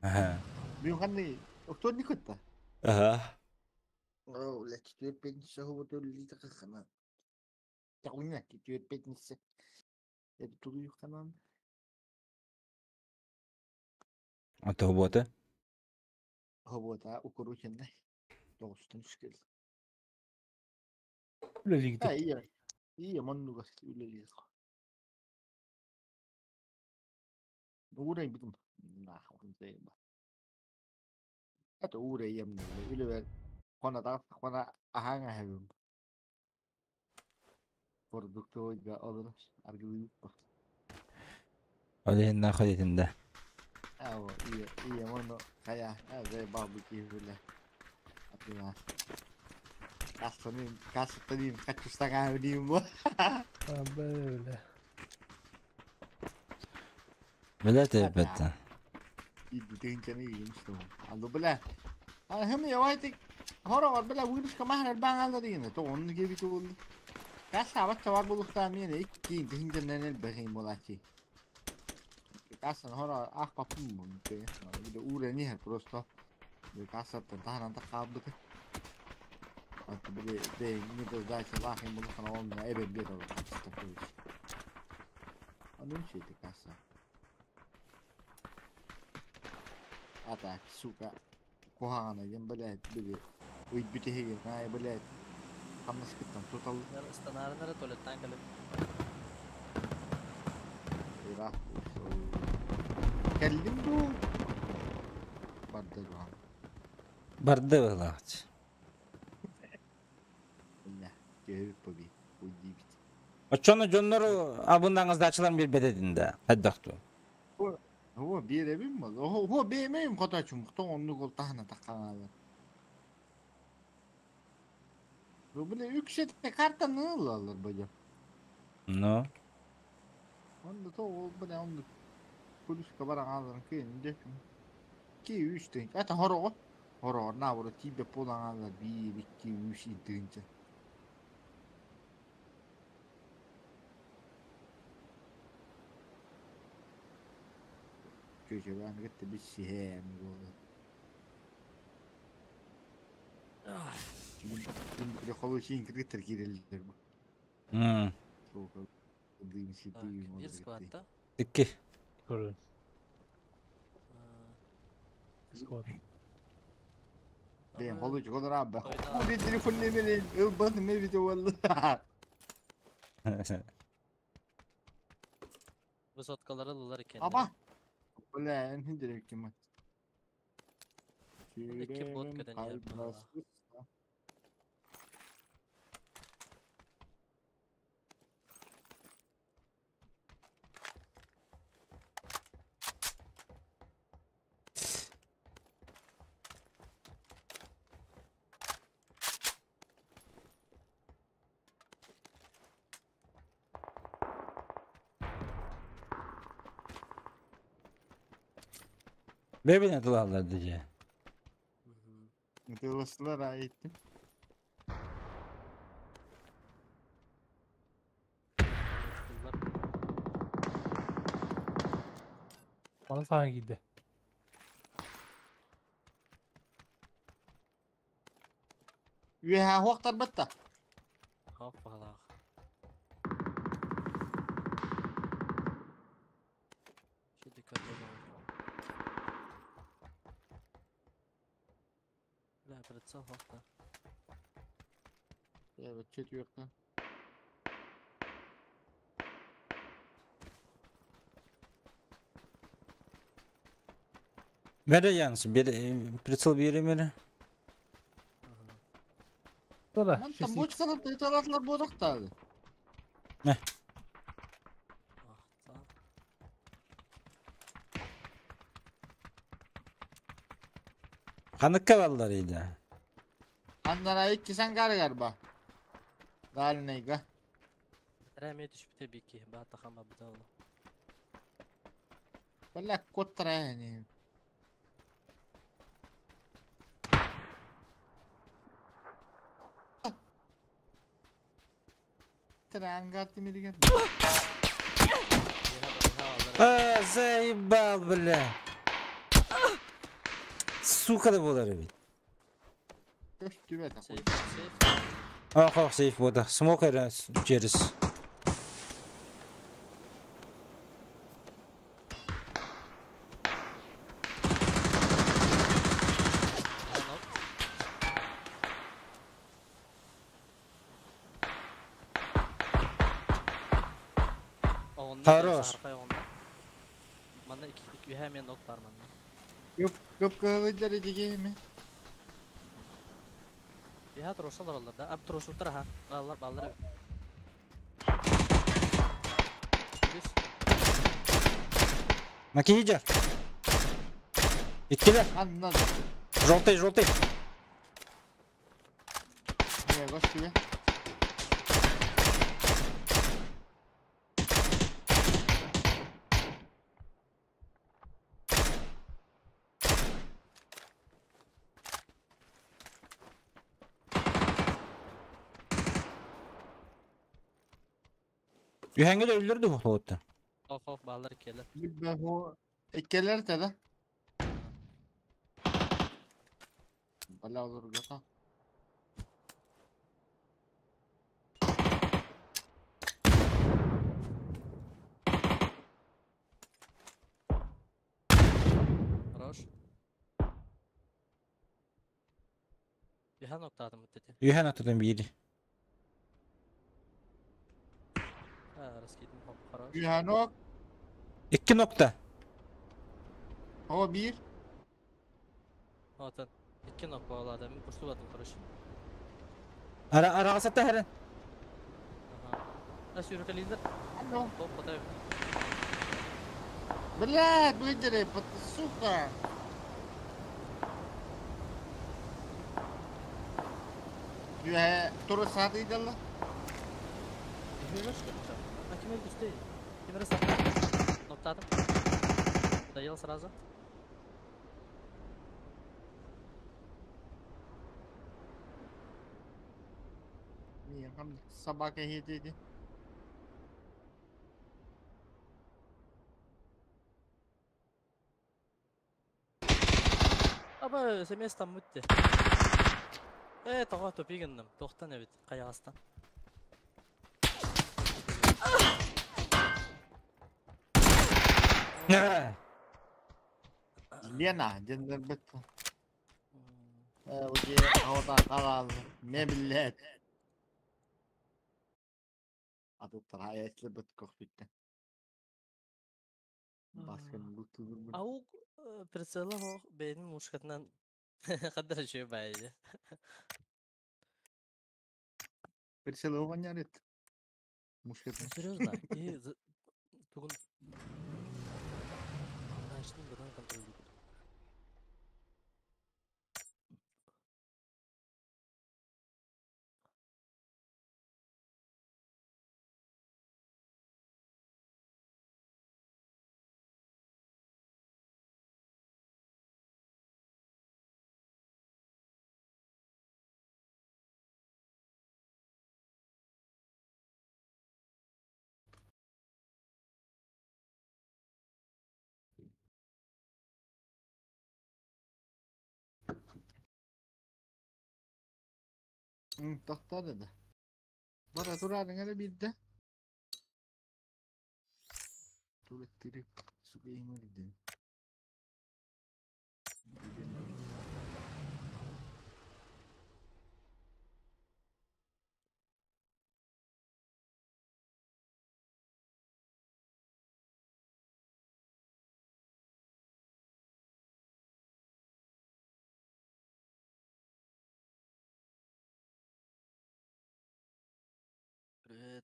[SPEAKER 2] Аха.
[SPEAKER 10] Би ханны октор никотта.
[SPEAKER 2] Аха.
[SPEAKER 10] Оо, блядь, түөрт пятница хобото лита хана. Тагуна, түөрт пятница. Это тулую ханан.
[SPEAKER 2] Ото бота.
[SPEAKER 10] Хобота укорученный. Тоғыстан үш кел.
[SPEAKER 6] Үлэлигит.
[SPEAKER 10] А, iya. Iya, маннуга үлэлиир. Уурай битим. Нахуй заеба. Это уурай емне. Үлэбэр хона та хона аханга хэвым. Продуктовыйга олорор аргылыыппа.
[SPEAKER 2] Олен нахуй дедим да.
[SPEAKER 10] Ао, iya, iya, моно хая, заеба бути хүлэ. Атына. Кассанын, кассанын, качустага диим бу.
[SPEAKER 6] А, бля.
[SPEAKER 2] Блядь, ребята.
[SPEAKER 10] Иди тыынчаны ийимстум. Алло, бля. А хм явайты хоро бля выручка махар баҥалла диэн то онну кебит уол. Касса абат бар булуктаа мен икки тыынчанан элбэхин болачы. Кассан хоро ах папум бу те. Бile уурени просто. Кассаттан таханан такаабыты. Ат бile де не дождайся лахин булухана онна эбе бир ол касса. Анун шейти касса. А так, сука. Куһаҕана диэн, блядь, били ыйт бүтэһигин, ай, блядь. Хамнаскыттан тутал
[SPEAKER 7] Станарынары туалеттан кэлip.
[SPEAKER 10] ыраах Кэллим дуу? Барды дуо.
[SPEAKER 2] Барды балах.
[SPEAKER 10] Инна, көһүп поби, уйдибит.
[SPEAKER 2] Очону дьоннору абыннаңыздачылар бир бедедин да. Хайдахту.
[SPEAKER 10] Хо биэребим бол. Хо хо бээмэйм хоточум, тоң оннук ол тахана такканаалар. Бу биле үксетте картаны ылалар божо.
[SPEAKER 2] Ну.
[SPEAKER 10] Онда то ол биле онду плюска баран аларын кыйын дечүм. Ки үч тыынч. Это хорого. Хорого наоборот тибе полан алар 1 2 3 тыынча. Чөчө кытта бис сиһэм буолар. Холу чин кыргыттар киирэллэр бу. Сука. Дым
[SPEAKER 7] Так,
[SPEAKER 10] ситим
[SPEAKER 7] биир сквадта.
[SPEAKER 2] Икки.
[SPEAKER 6] Көрөн. Сквад.
[SPEAKER 10] Бен холу чугар абба. Бу телефон немелен ылбат не видео валла.
[SPEAKER 7] Высоткалары ылалар экен.
[SPEAKER 10] Аба. Бля, эн хиндирек ким.
[SPEAKER 7] Икки бот кэлэн иһэр быһыылаах.
[SPEAKER 2] Бебине тулалар дije.
[SPEAKER 10] Тылыслар айттым.
[SPEAKER 6] Bana sana giydi.
[SPEAKER 10] Үһә хуактар батта.
[SPEAKER 7] Хоп баҕалаах. Шүдү көрдө. Бля, прицел хохта.
[SPEAKER 10] Первая четвертая.
[SPEAKER 2] Бere yalnız bir прицел беремері.
[SPEAKER 6] Да,
[SPEAKER 10] Мантан бочкалар тайталатлар бодактады.
[SPEAKER 2] Не. Ханыкка баллар иди.
[SPEAKER 10] Аннара икки сангары гарба. Дальнейга.
[SPEAKER 7] Рәмей түшпүтэ бики, баата хама буталла.
[SPEAKER 10] Бля, коттара не. Трангар тимирген.
[SPEAKER 2] А, заебал, бля. Сука да болар ведь.
[SPEAKER 10] Көстүбэ такой.
[SPEAKER 7] Сейф, сейф.
[SPEAKER 2] Ах, ах, сейф бода. Смок через. Хорош.
[SPEAKER 7] Манна iki iki hemen nok бар манна.
[SPEAKER 10] Көп көп кылыджар дегеме.
[SPEAKER 7] Биһа трошалар олар да. Аб трошултар ха. Баллар баллар. Плюс
[SPEAKER 2] Макиджа. Иккилер.
[SPEAKER 10] Анна.
[SPEAKER 2] Желтый, желтый.
[SPEAKER 10] Не, көстүбэ.
[SPEAKER 2] Үһәңге де өлдүрдү бу
[SPEAKER 7] Оф оф баллар келер.
[SPEAKER 10] Бе хо эккелер теде. Бля olur гата.
[SPEAKER 7] Хорош. Биһа ноктадым бит.
[SPEAKER 2] Үһән атыдан бири.
[SPEAKER 7] Ha, раскидым хоп, хорош.
[SPEAKER 10] Юханок.
[SPEAKER 2] Икки нокта.
[SPEAKER 10] О бир.
[SPEAKER 7] Отын. Икки нок болады. Мен пуштуладым, короче.
[SPEAKER 2] Ара арагасатта хәрен.
[SPEAKER 7] Ага. Да сюркалиндер.
[SPEAKER 10] Алло.
[SPEAKER 7] Топ потай.
[SPEAKER 10] Блядь, выдери, сука. Юхэ, туру сады идалла.
[SPEAKER 7] А кем үсте? Кем раз Ноктадым. Доел сразу.
[SPEAKER 10] Не, там собака едет.
[SPEAKER 7] Аба, семес там мутте. Э, тога топигеннем. Тохтан эбит, каягастан.
[SPEAKER 10] Лена, дендер бит. Уже ауда қалал, ме билет. Адыптар аяслы бит кохбитте. Баскын бутулur.
[SPEAKER 7] Ау прицела хо бейнин мушкатынан кадыр жөө байы.
[SPEAKER 10] Прицел оғанярет. Мушкатын.
[SPEAKER 7] Серьезно? И тугун Значит, бұдан контроль.
[SPEAKER 10] Тохтар еді. Бара турарын әлі бірді. Туреттіріп, сука емірді.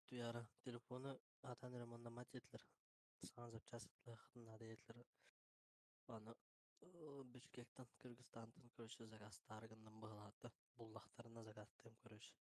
[SPEAKER 7] Туяра телефону атан ремонтламать етилер. Саҥа запчасть наада етилер. Аны Бишкектан, Кыргызстантан, короче, заказтаары гынным быһалаата. Буллахтарына заказтыам, короче.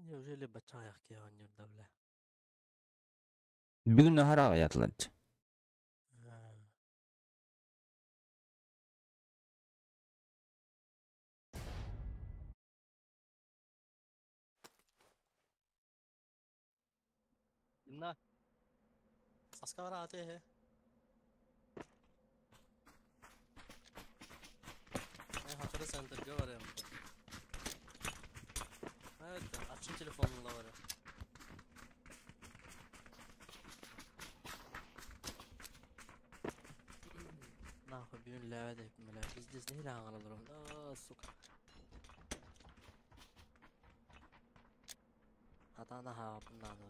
[SPEAKER 7] Неужели бачаах киһи оонньуур бля?
[SPEAKER 2] Бүгүн наһаа аҕыйаатылар.
[SPEAKER 7] На. Аска आते हैं। Hatırı центрге барыам. Evet, açın telefonunu var. Нахуй бүгүн ләвә бля. Пиздец, не аңыралар. А, сука. Атана ха, надо.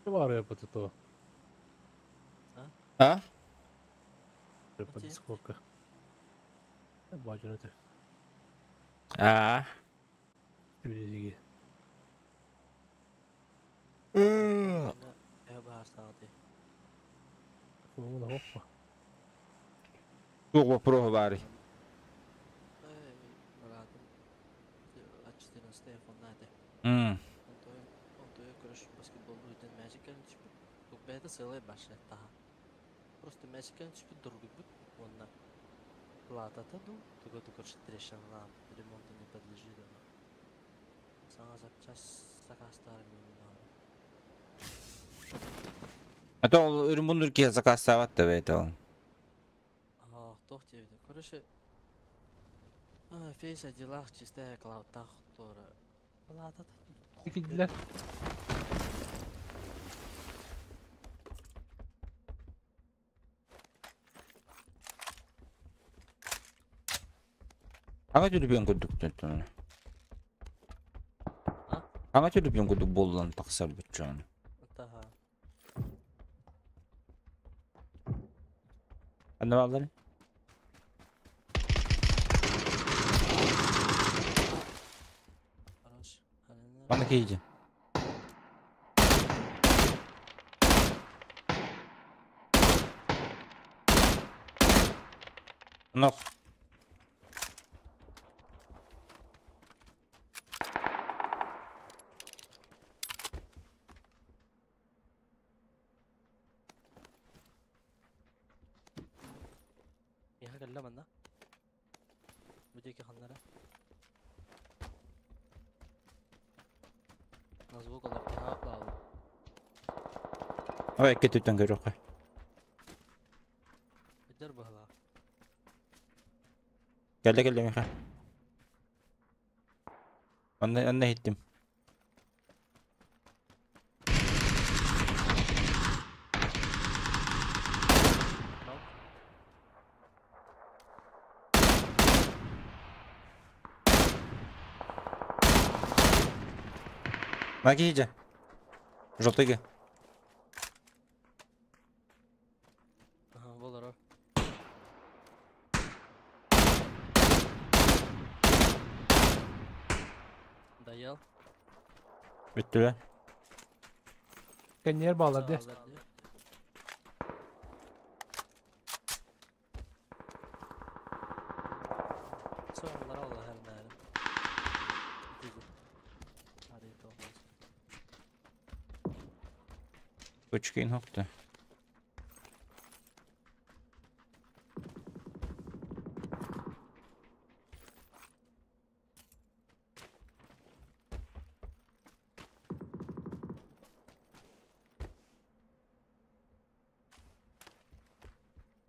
[SPEAKER 6] Var ya potato.
[SPEAKER 2] А?
[SPEAKER 6] По дискорка. Бачу это.
[SPEAKER 2] А.
[SPEAKER 6] Впереди. Хопа.
[SPEAKER 2] Туох вопрос баарый?
[SPEAKER 7] Братым А14 телефон наада. Онтойо, короче, баскетбол бүтүн мячиккен түспүт. Тук бэйэтэ сыалай баша таха. Просто мячиккен түспүт доргуйбут. Онна платата ду, туга короче, трещина, ремонту не подлежит она. Саҥа запчасть заказтаар мен.
[SPEAKER 2] А то ол ремонтур киһи заказтаабат да бэйэтэ ол.
[SPEAKER 7] А, туох диэбитэ. Короче, фейс делах чистая клауд-тах туора. Платата.
[SPEAKER 6] Иккилер.
[SPEAKER 2] Аңа төлөпүөн курдук төттөн. Аңа төлөпүөн курдук боллан тахсар бутчан.
[SPEAKER 7] Таха.
[SPEAKER 2] Анда баллар?
[SPEAKER 7] Хорош.
[SPEAKER 2] Аны кейди. Нок.
[SPEAKER 7] Яха кэллэ манна. Бу диэки ханнара. На звук олор киһи
[SPEAKER 2] Ой, кетүттен көрөккө.
[SPEAKER 7] Эдер быһыла.
[SPEAKER 2] Кэллэ кэллэ миха. Анна анна хиттим. Маки Желтыга.
[SPEAKER 7] Ага, болоро. Доел.
[SPEAKER 2] Бүттүлэр.
[SPEAKER 6] Кэннигэр бааллар дии.
[SPEAKER 7] Бааллар дии. Sonlara Allah her näre. Диги. Арыйда olmaz.
[SPEAKER 2] Точка инхокта.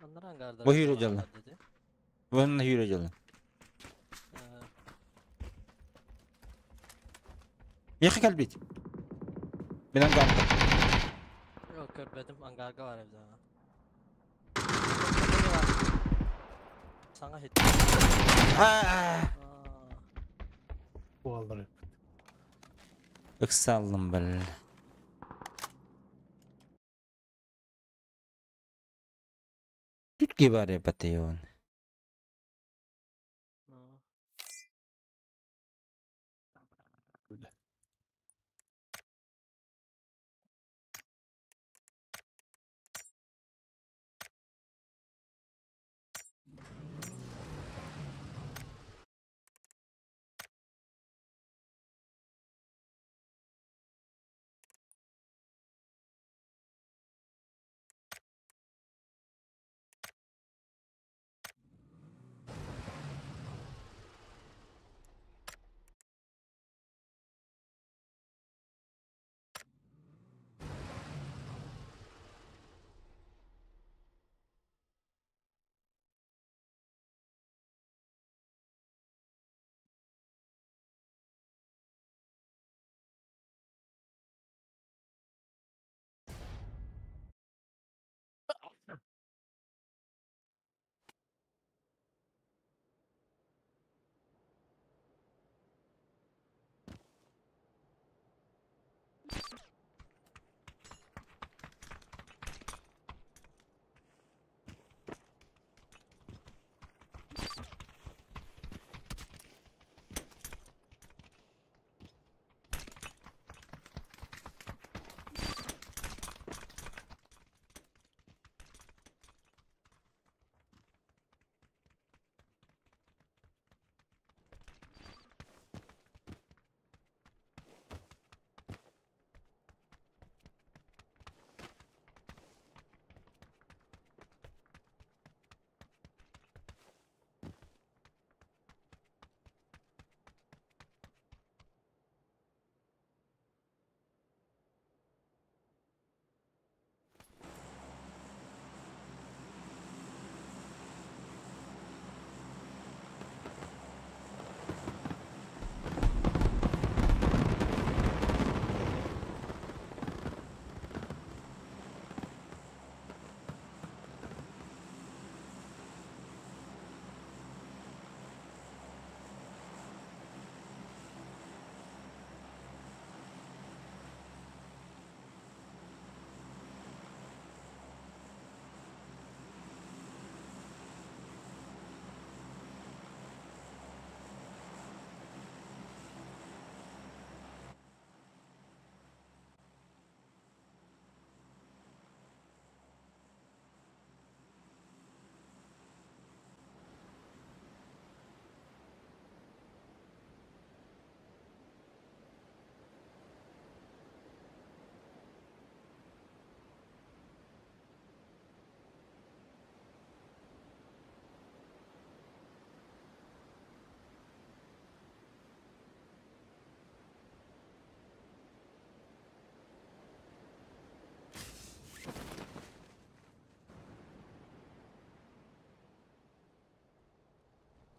[SPEAKER 7] Аннар ангарда
[SPEAKER 2] Бу hüyre дьалла.
[SPEAKER 7] dedi.
[SPEAKER 2] Bunun hüyre дьалла. Яхы кэлбит. Мин ангарда.
[SPEAKER 7] Yok görmedim angarga var evde ha. Sana hit.
[SPEAKER 2] Аа.
[SPEAKER 6] Буоллар.
[SPEAKER 2] Ыксаллым бил. Тут бар батальон.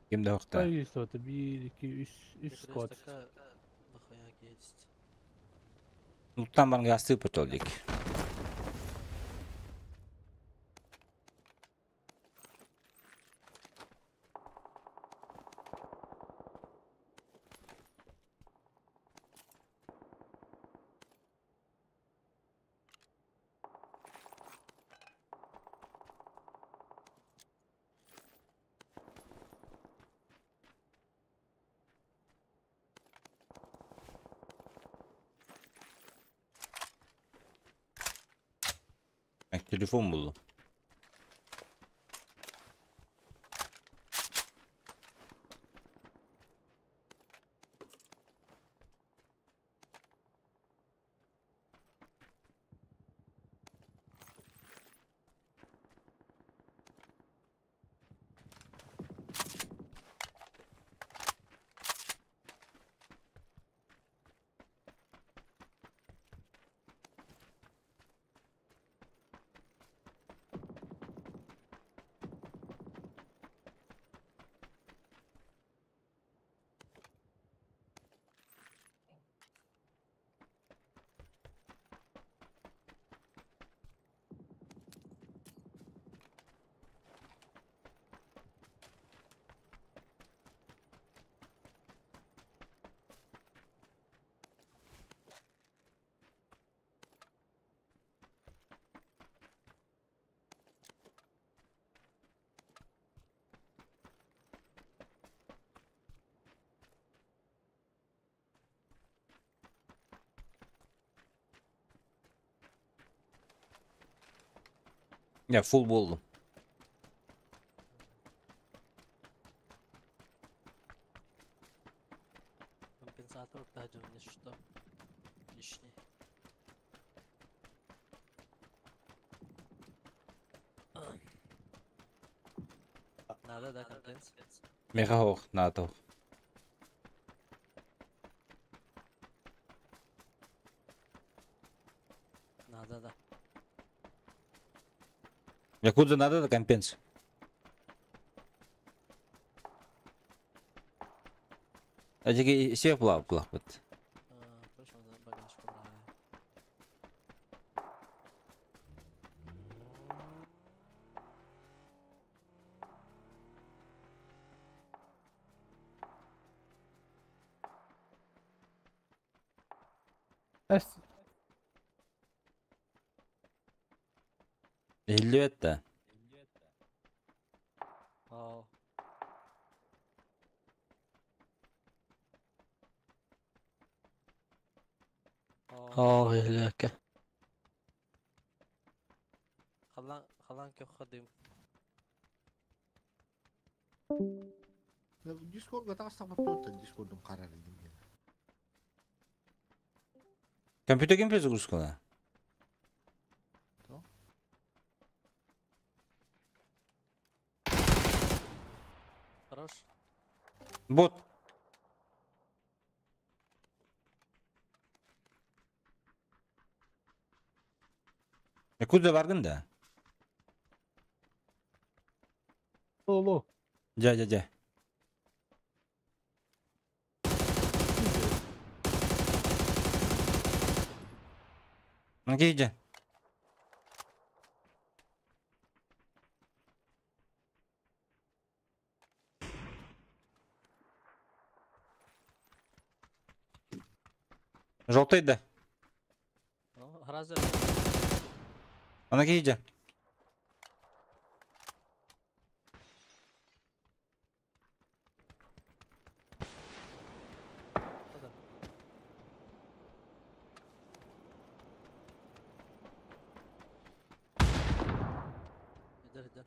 [SPEAKER 2] Ким да охта.
[SPEAKER 6] Есть это 1, 2, 3, 3 сквад.
[SPEAKER 7] Нахуя есть.
[SPEAKER 2] Ну там баргасты потолик. Телефон буллум. Я фул буоллум.
[SPEAKER 7] Компенсатор таһдьын что лишний. Надо, да, компенс?
[SPEAKER 2] Меха ох, НАТО.
[SPEAKER 7] Надо, да.
[SPEAKER 2] Якудза надо да компенс? А теге всех плав плав вот.
[SPEAKER 7] Точно, да, багаж побрали.
[SPEAKER 6] Эс.
[SPEAKER 2] Эллиотта.
[SPEAKER 7] Ау.
[SPEAKER 8] Aa, иһилээккэ.
[SPEAKER 7] Халан халан көхөдүм.
[SPEAKER 10] Discord'га тағыстақ Discord'un kararı diyeyim.
[SPEAKER 2] Компьютер геймплей загрузка?
[SPEAKER 7] Хорош.
[SPEAKER 2] Бот. Якудза баргын да?
[SPEAKER 6] Ло, ло.
[SPEAKER 2] Дьэ, дьэ, дьэ. Окей, дьэ. Желтый да.
[SPEAKER 7] Ну, разве?
[SPEAKER 2] Ана кейде.
[SPEAKER 7] Иди, иди.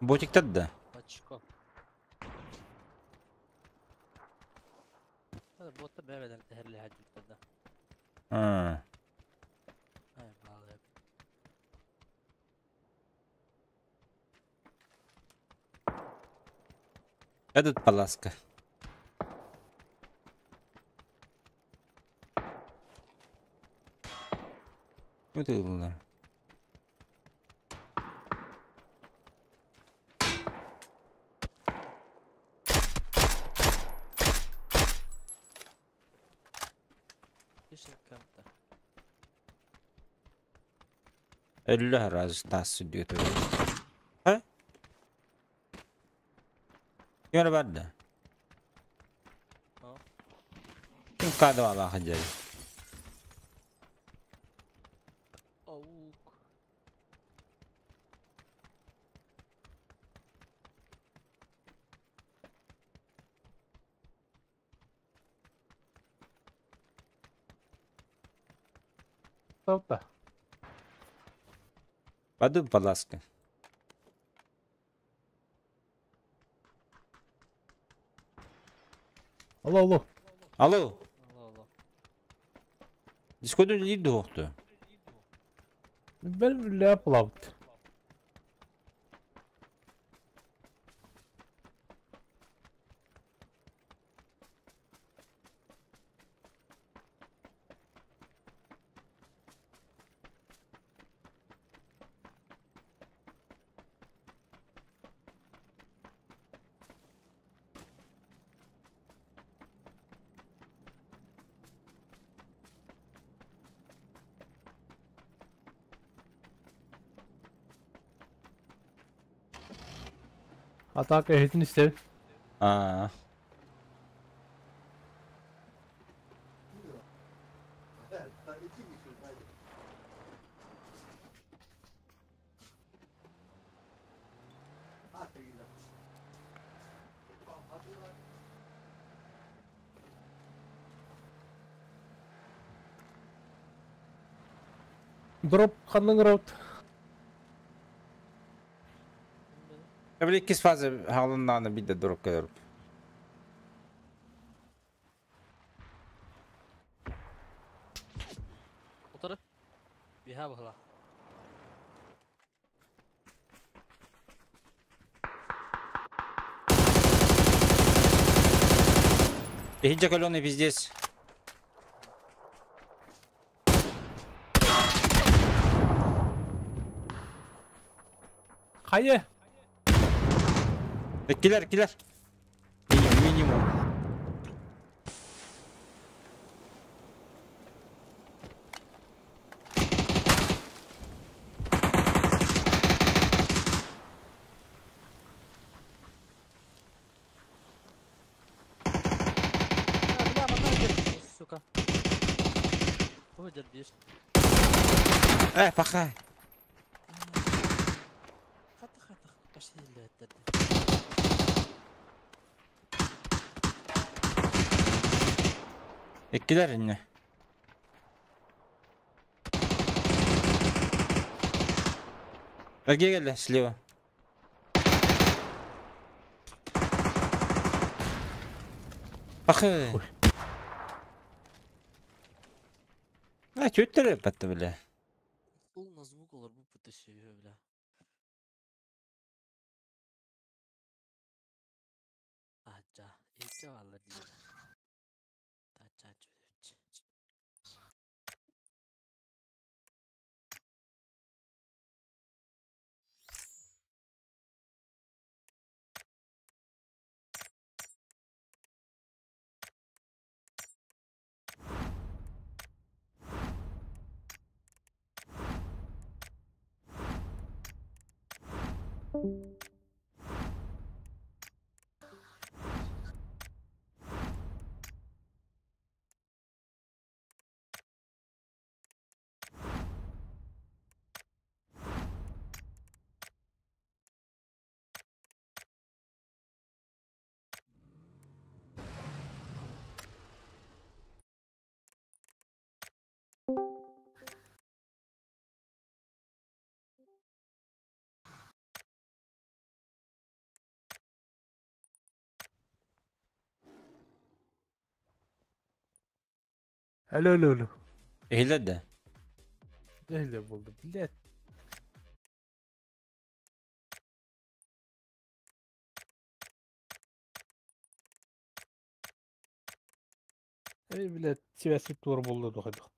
[SPEAKER 2] Ботик да.
[SPEAKER 7] Очко. هذا بوت بيبعد تهرلي حاجة ده.
[SPEAKER 2] А.
[SPEAKER 7] هاي بالله.
[SPEAKER 2] Этот паласка. Вот это было.
[SPEAKER 7] ايش الكامتة؟
[SPEAKER 2] Өллө раз тас сүдү Ха? Ким барда?
[SPEAKER 7] Aa.
[SPEAKER 2] Ким кадава хадья?
[SPEAKER 7] Аук.
[SPEAKER 6] Тавта.
[SPEAKER 2] Пойду, пожалуйста.
[SPEAKER 6] Алло, алло.
[SPEAKER 2] Алло.
[SPEAKER 7] Алло, алло.
[SPEAKER 2] Дискоду не дохту.
[SPEAKER 6] Бел бля плавт. Атака эһитин истэбин.
[SPEAKER 2] Аа.
[SPEAKER 6] Дроп ханныҥ роут.
[SPEAKER 2] Били иккис фаза хаалыннаҕына биирдэ дроп кэлэр.
[SPEAKER 7] Утары. Биһа быһыла.
[SPEAKER 2] Иһирдьэ каленый пиздец.
[SPEAKER 6] Хайа?
[SPEAKER 2] Килер, килер. Минимум, минимум.
[SPEAKER 7] А, бля, манна держи, сука. Выдержишь.
[SPEAKER 2] Пахай.
[SPEAKER 7] Хата, хата, пошли, блядь,
[SPEAKER 2] Иккилер инне. Эрге келле, слева. Пахай. А, чүттер патты бля.
[SPEAKER 7] Ул на звук олар бу пытышы, бля. Ача, иче алар дии. Тача чүрүч.
[SPEAKER 6] Алло, алло, алло.
[SPEAKER 2] Иһиллэр да?
[SPEAKER 6] Эле болды, блядь. Эй, блядь, связь тур болды дохайдық.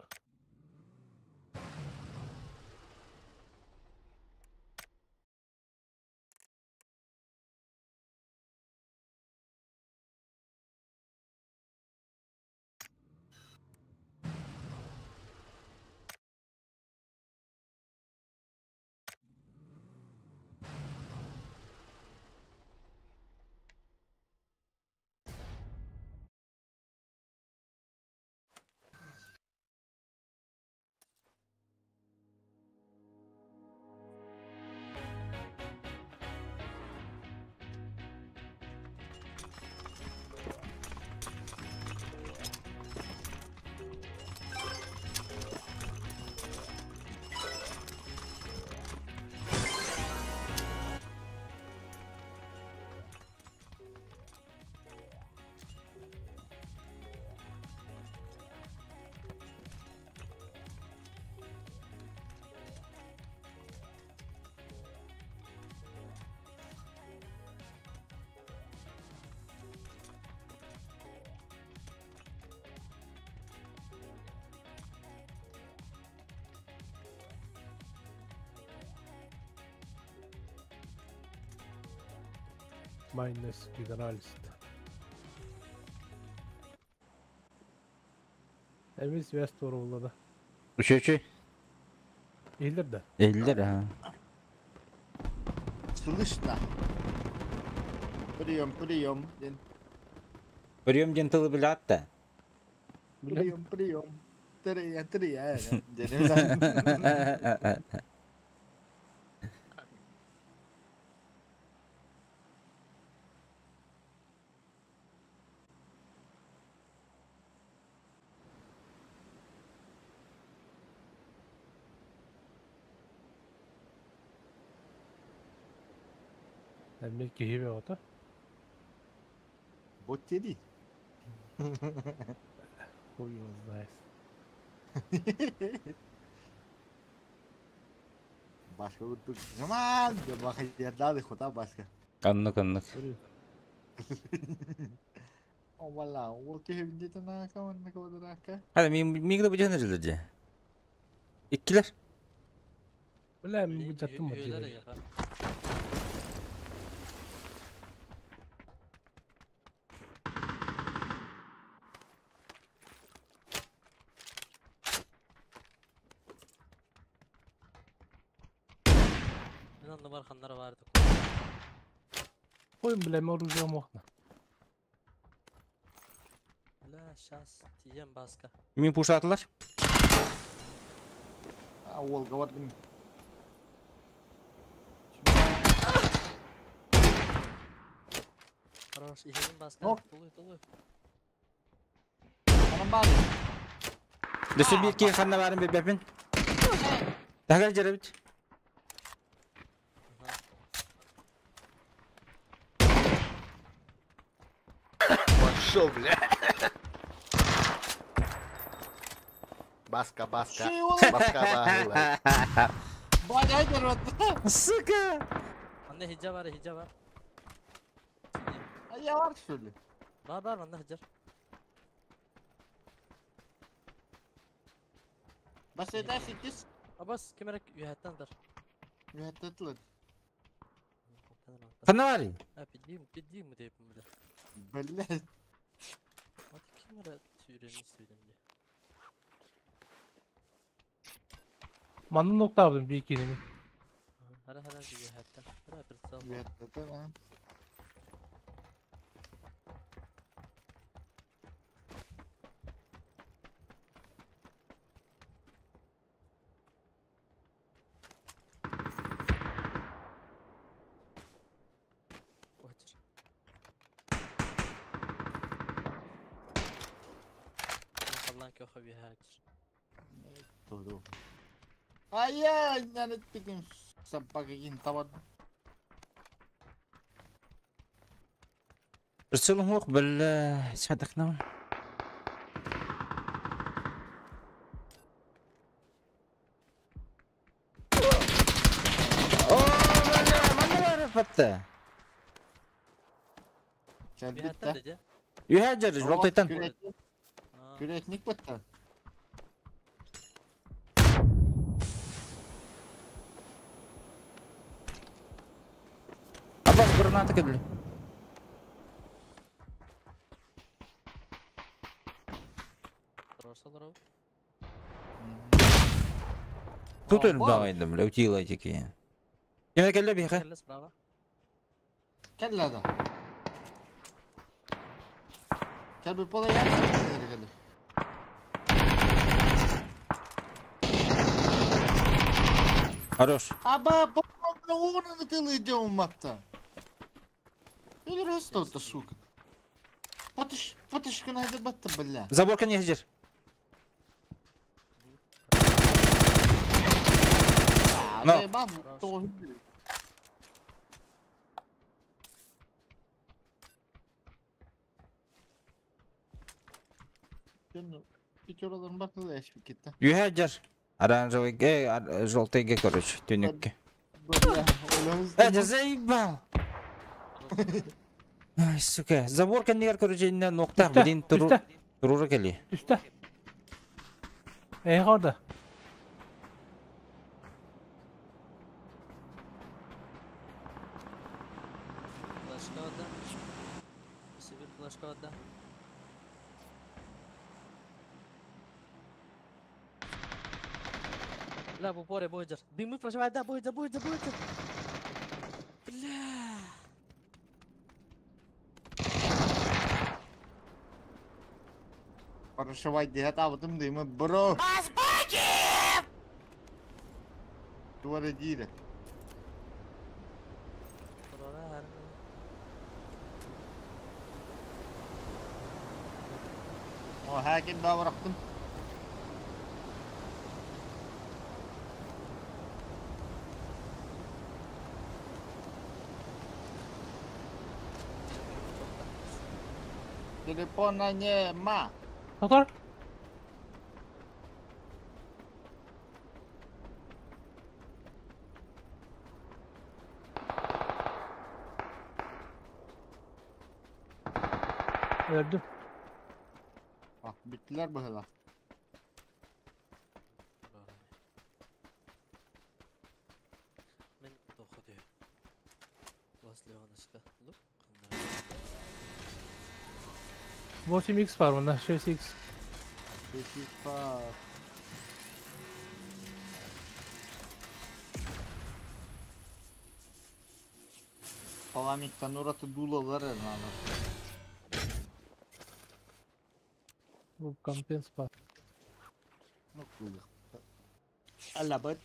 [SPEAKER 6] Майнес генералист. Эмиэ связь туоруллада.
[SPEAKER 2] Үчү-үчү.
[SPEAKER 6] Иһиллэр да?
[SPEAKER 2] Иһиллэр, аха.
[SPEAKER 10] Слышно. Прием, прием. Диэн.
[SPEAKER 2] Прием диэн тылы билэҕит да?
[SPEAKER 10] Прием, прием. Тэрийэ, тэрийэ. Диэн.
[SPEAKER 6] Эмиэ киһи бөҕөтө.
[SPEAKER 10] Вот тери.
[SPEAKER 6] Хуй его знает.
[SPEAKER 10] Башка курдук. Жаман! Бахайдады хота башка.
[SPEAKER 2] Оннук, оннук.
[SPEAKER 10] Овала, ол киһи билдиэтэ манна кабадарака.
[SPEAKER 2] Hadi миигин да бу дьэ дьэ. Иккилэр.
[SPEAKER 6] Бля, мин бу жаттым бу.
[SPEAKER 7] Мен онно ханнара барды.
[SPEAKER 6] Ой, бля, мен оружием охна.
[SPEAKER 7] Бля, сейчас тием баска.
[SPEAKER 2] Мин пушатылар.
[SPEAKER 10] А, Волга бардым.
[SPEAKER 7] Хорош, иһин баска. Тулуй, тулуй.
[SPEAKER 10] Анам бар.
[SPEAKER 2] Дөсө бир ки ханна барын бебепин. Тагар жеребит.
[SPEAKER 12] Пошел, бля. Баска, баска. Баска, баска.
[SPEAKER 10] Бажай
[SPEAKER 2] Сука!
[SPEAKER 7] Манна хиджа бар, хиджа бар.
[SPEAKER 10] Я бар что ли?
[SPEAKER 7] Бар, бар, манна хиджар.
[SPEAKER 10] Бас это сикис.
[SPEAKER 7] Абас, кемерек үйәттен дар.
[SPEAKER 10] Үйәттен
[SPEAKER 2] Ханна бары?
[SPEAKER 7] А, пидим, пидим деп бля.
[SPEAKER 10] Бля.
[SPEAKER 7] Вот кемере сүйрені сүйдім де.
[SPEAKER 6] Манна нокта алдым bir ikini.
[SPEAKER 7] Хара хара үйәттен. Бра прицел.
[SPEAKER 10] Үйәттен. Ая, нанеттикин саппагин табат.
[SPEAKER 2] Прицелом ох, бля, садакна. О, бля, манна бар фатта.
[SPEAKER 10] Кэлбитте.
[SPEAKER 2] Юхаджар, жолтайтан.
[SPEAKER 10] Күрәтник бітті.
[SPEAKER 2] Абас граната кэбли. Тут элбагайдым, бля, утила такие. Кеме келле бихе?
[SPEAKER 7] Келле справа.
[SPEAKER 10] Келле да. Кел bir pola gel. Келле.
[SPEAKER 2] Хорош.
[SPEAKER 10] Аба, по-моему, ты идем матта. Или растут, сука. Потыш, потышка найда батта, бля.
[SPEAKER 2] Заборка не хажир. Но. Юхаджар. Оранжевый Г, желтый Г, короче, тюнюкки. Это заебал! Ай, сука. Заборка не, короче, на ноктах, блин, турура кели.
[SPEAKER 6] Түстэ. Эй, орда.
[SPEAKER 7] Бля, в упоре будет. Дымы проживает, да, будет, будет, будет. Бля.
[SPEAKER 10] Прошивай диһат дымы, бро. Туара дире. О, хакин да бырактым. Телефона нема.
[SPEAKER 6] Мотор? Öldüm.
[SPEAKER 10] Ah, bittiler bu hele.
[SPEAKER 7] Мен доходу. Вас Леонушка. Лук.
[SPEAKER 6] 8x var bunda 6x.
[SPEAKER 10] 500 var. Palamiktan orası dulalar herhalde.
[SPEAKER 6] Bu компенс бар.
[SPEAKER 10] Ну, Allah bak.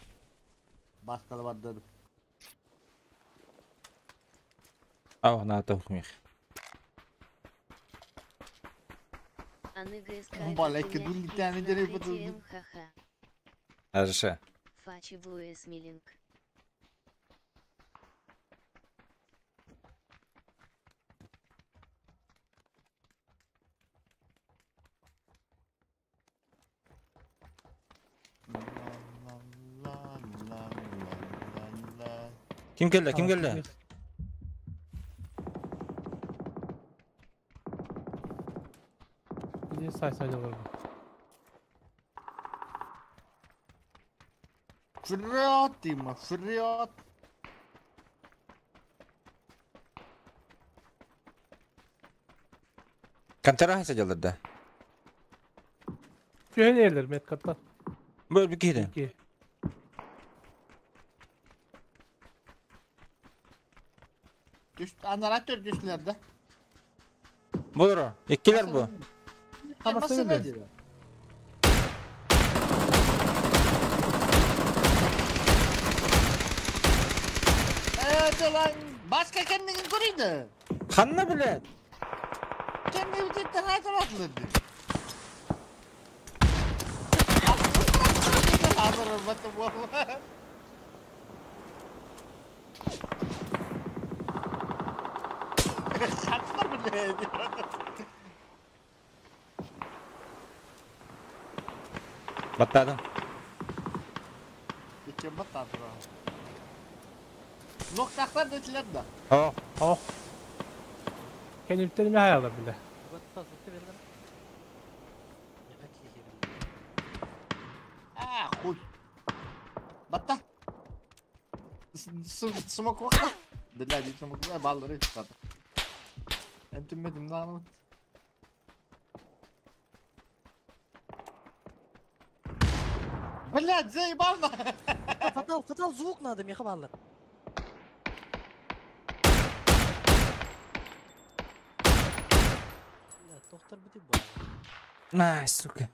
[SPEAKER 10] Baskalı vardır.
[SPEAKER 2] Ау, на это мих.
[SPEAKER 1] Аны ГСК.
[SPEAKER 10] Балайка дул tane nereye batırdı?
[SPEAKER 1] МХХ.
[SPEAKER 2] Хорошо.
[SPEAKER 1] Фачи Блуэс Милинг.
[SPEAKER 2] Ким келди? Ким келди?
[SPEAKER 6] Иди сай сай olur.
[SPEAKER 10] Вперед, Дима, вперед!
[SPEAKER 2] Контора сидел да?
[SPEAKER 6] Köy yerler Metkat'ta.
[SPEAKER 2] Böyle bir kere.
[SPEAKER 6] İki.
[SPEAKER 10] Düş, anaratör düşlerde.
[SPEAKER 2] Budur o. İkiler bu.
[SPEAKER 6] Ama
[SPEAKER 10] Nasıl
[SPEAKER 6] sen
[SPEAKER 10] ne
[SPEAKER 6] de.
[SPEAKER 10] diyor? Evet ulan başka kendini kuruydu.
[SPEAKER 2] Kanla bile.
[SPEAKER 10] Kendini cidden hatırlatılırdı. Satlar bile.
[SPEAKER 2] Battadın.
[SPEAKER 10] İki battadı. Noktaklar dediler de.
[SPEAKER 2] Oh.
[SPEAKER 6] Oh. Kendimden mi hayal bile.
[SPEAKER 10] Ah, хуй. Батта. Смок вакта. Бля, смок баллары çıkardı. Entinmedim lan. Блядь, заебал на.
[SPEAKER 7] Фатал, фатал, звук надо, меха баллар. Бля, доктор бити бар.
[SPEAKER 2] На, сука.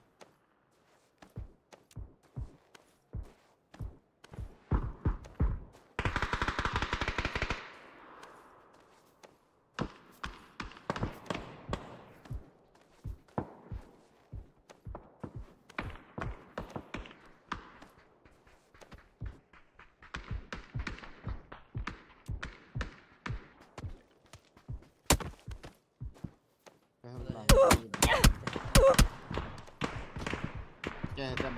[SPEAKER 10] Geldim.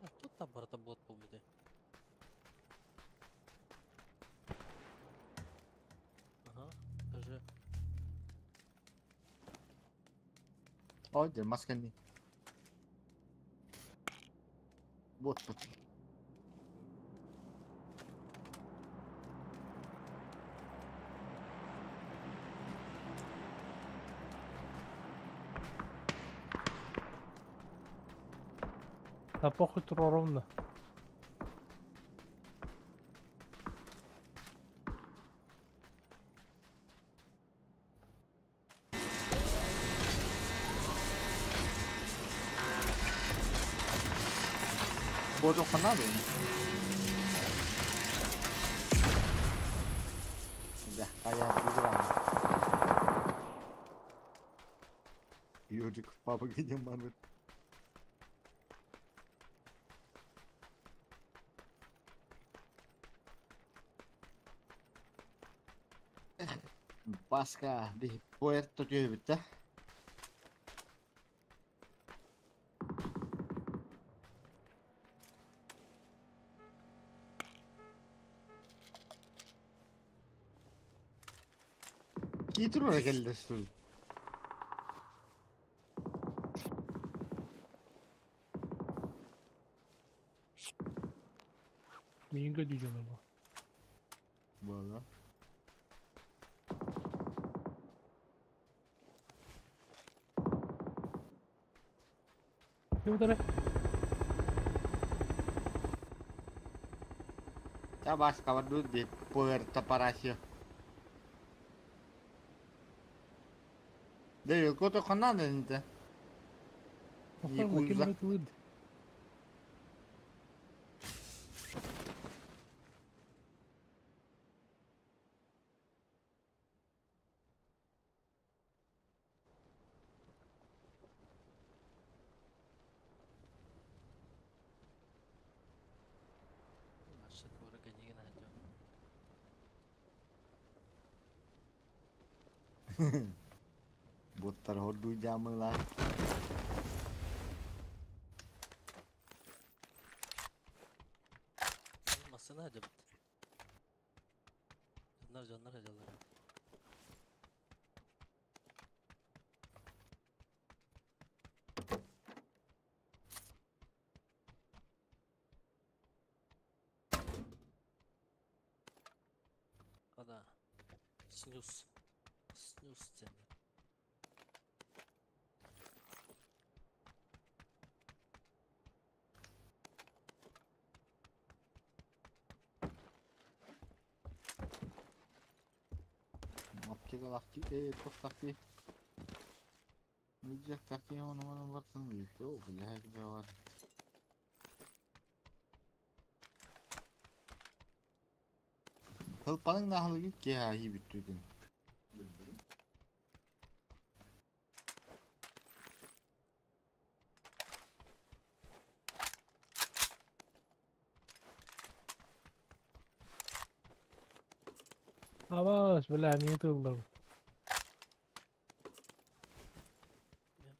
[SPEAKER 7] А тут там барата бот был бити. Ага, даже
[SPEAKER 10] Haydi maskeni. Bot bu.
[SPEAKER 6] Да похуй тура ровно.
[SPEAKER 10] Бозо ханады. Да, kaya duran. Yörük baba gidin bana. Баска bir Puerto diyor. Киитер келді стул.
[SPEAKER 6] Минга дүйден бу.
[SPEAKER 10] Бала.
[SPEAKER 6] Ким удары?
[SPEAKER 10] Я баска var dur bir Puerto Parasio. Değil, koto kanal inte.
[SPEAKER 6] Ким это лыд?
[SPEAKER 7] Наша дорога не найдем.
[SPEAKER 10] Боттар hordu jamılar.
[SPEAKER 7] Masana hadi. Canlar canlar hadi. Ada. Snus. Snus deme.
[SPEAKER 10] Аптека тохтаки. Нидек таки оны оны бартын бит. О, бля, бар. Хылпаның нахылы ки хи бүттүдүн.
[SPEAKER 6] Абаш, бля, не тылдым.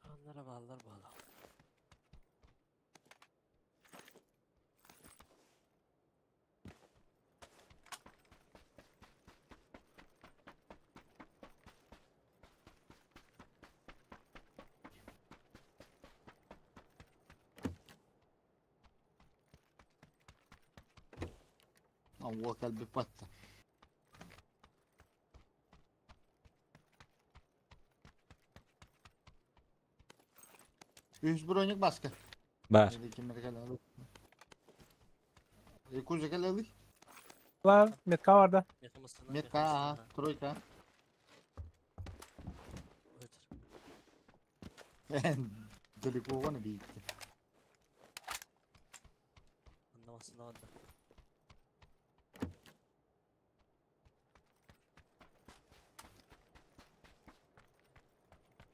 [SPEAKER 7] Anlara bağlar bağlar.
[SPEAKER 10] Алла kalbi patta. Үс броник баска.
[SPEAKER 2] Бар.
[SPEAKER 10] Куза келели?
[SPEAKER 6] Ла, метка бар да.
[SPEAKER 10] Метка, ага, тройка. Далеко вон бийти.
[SPEAKER 7] Anlamasın orada.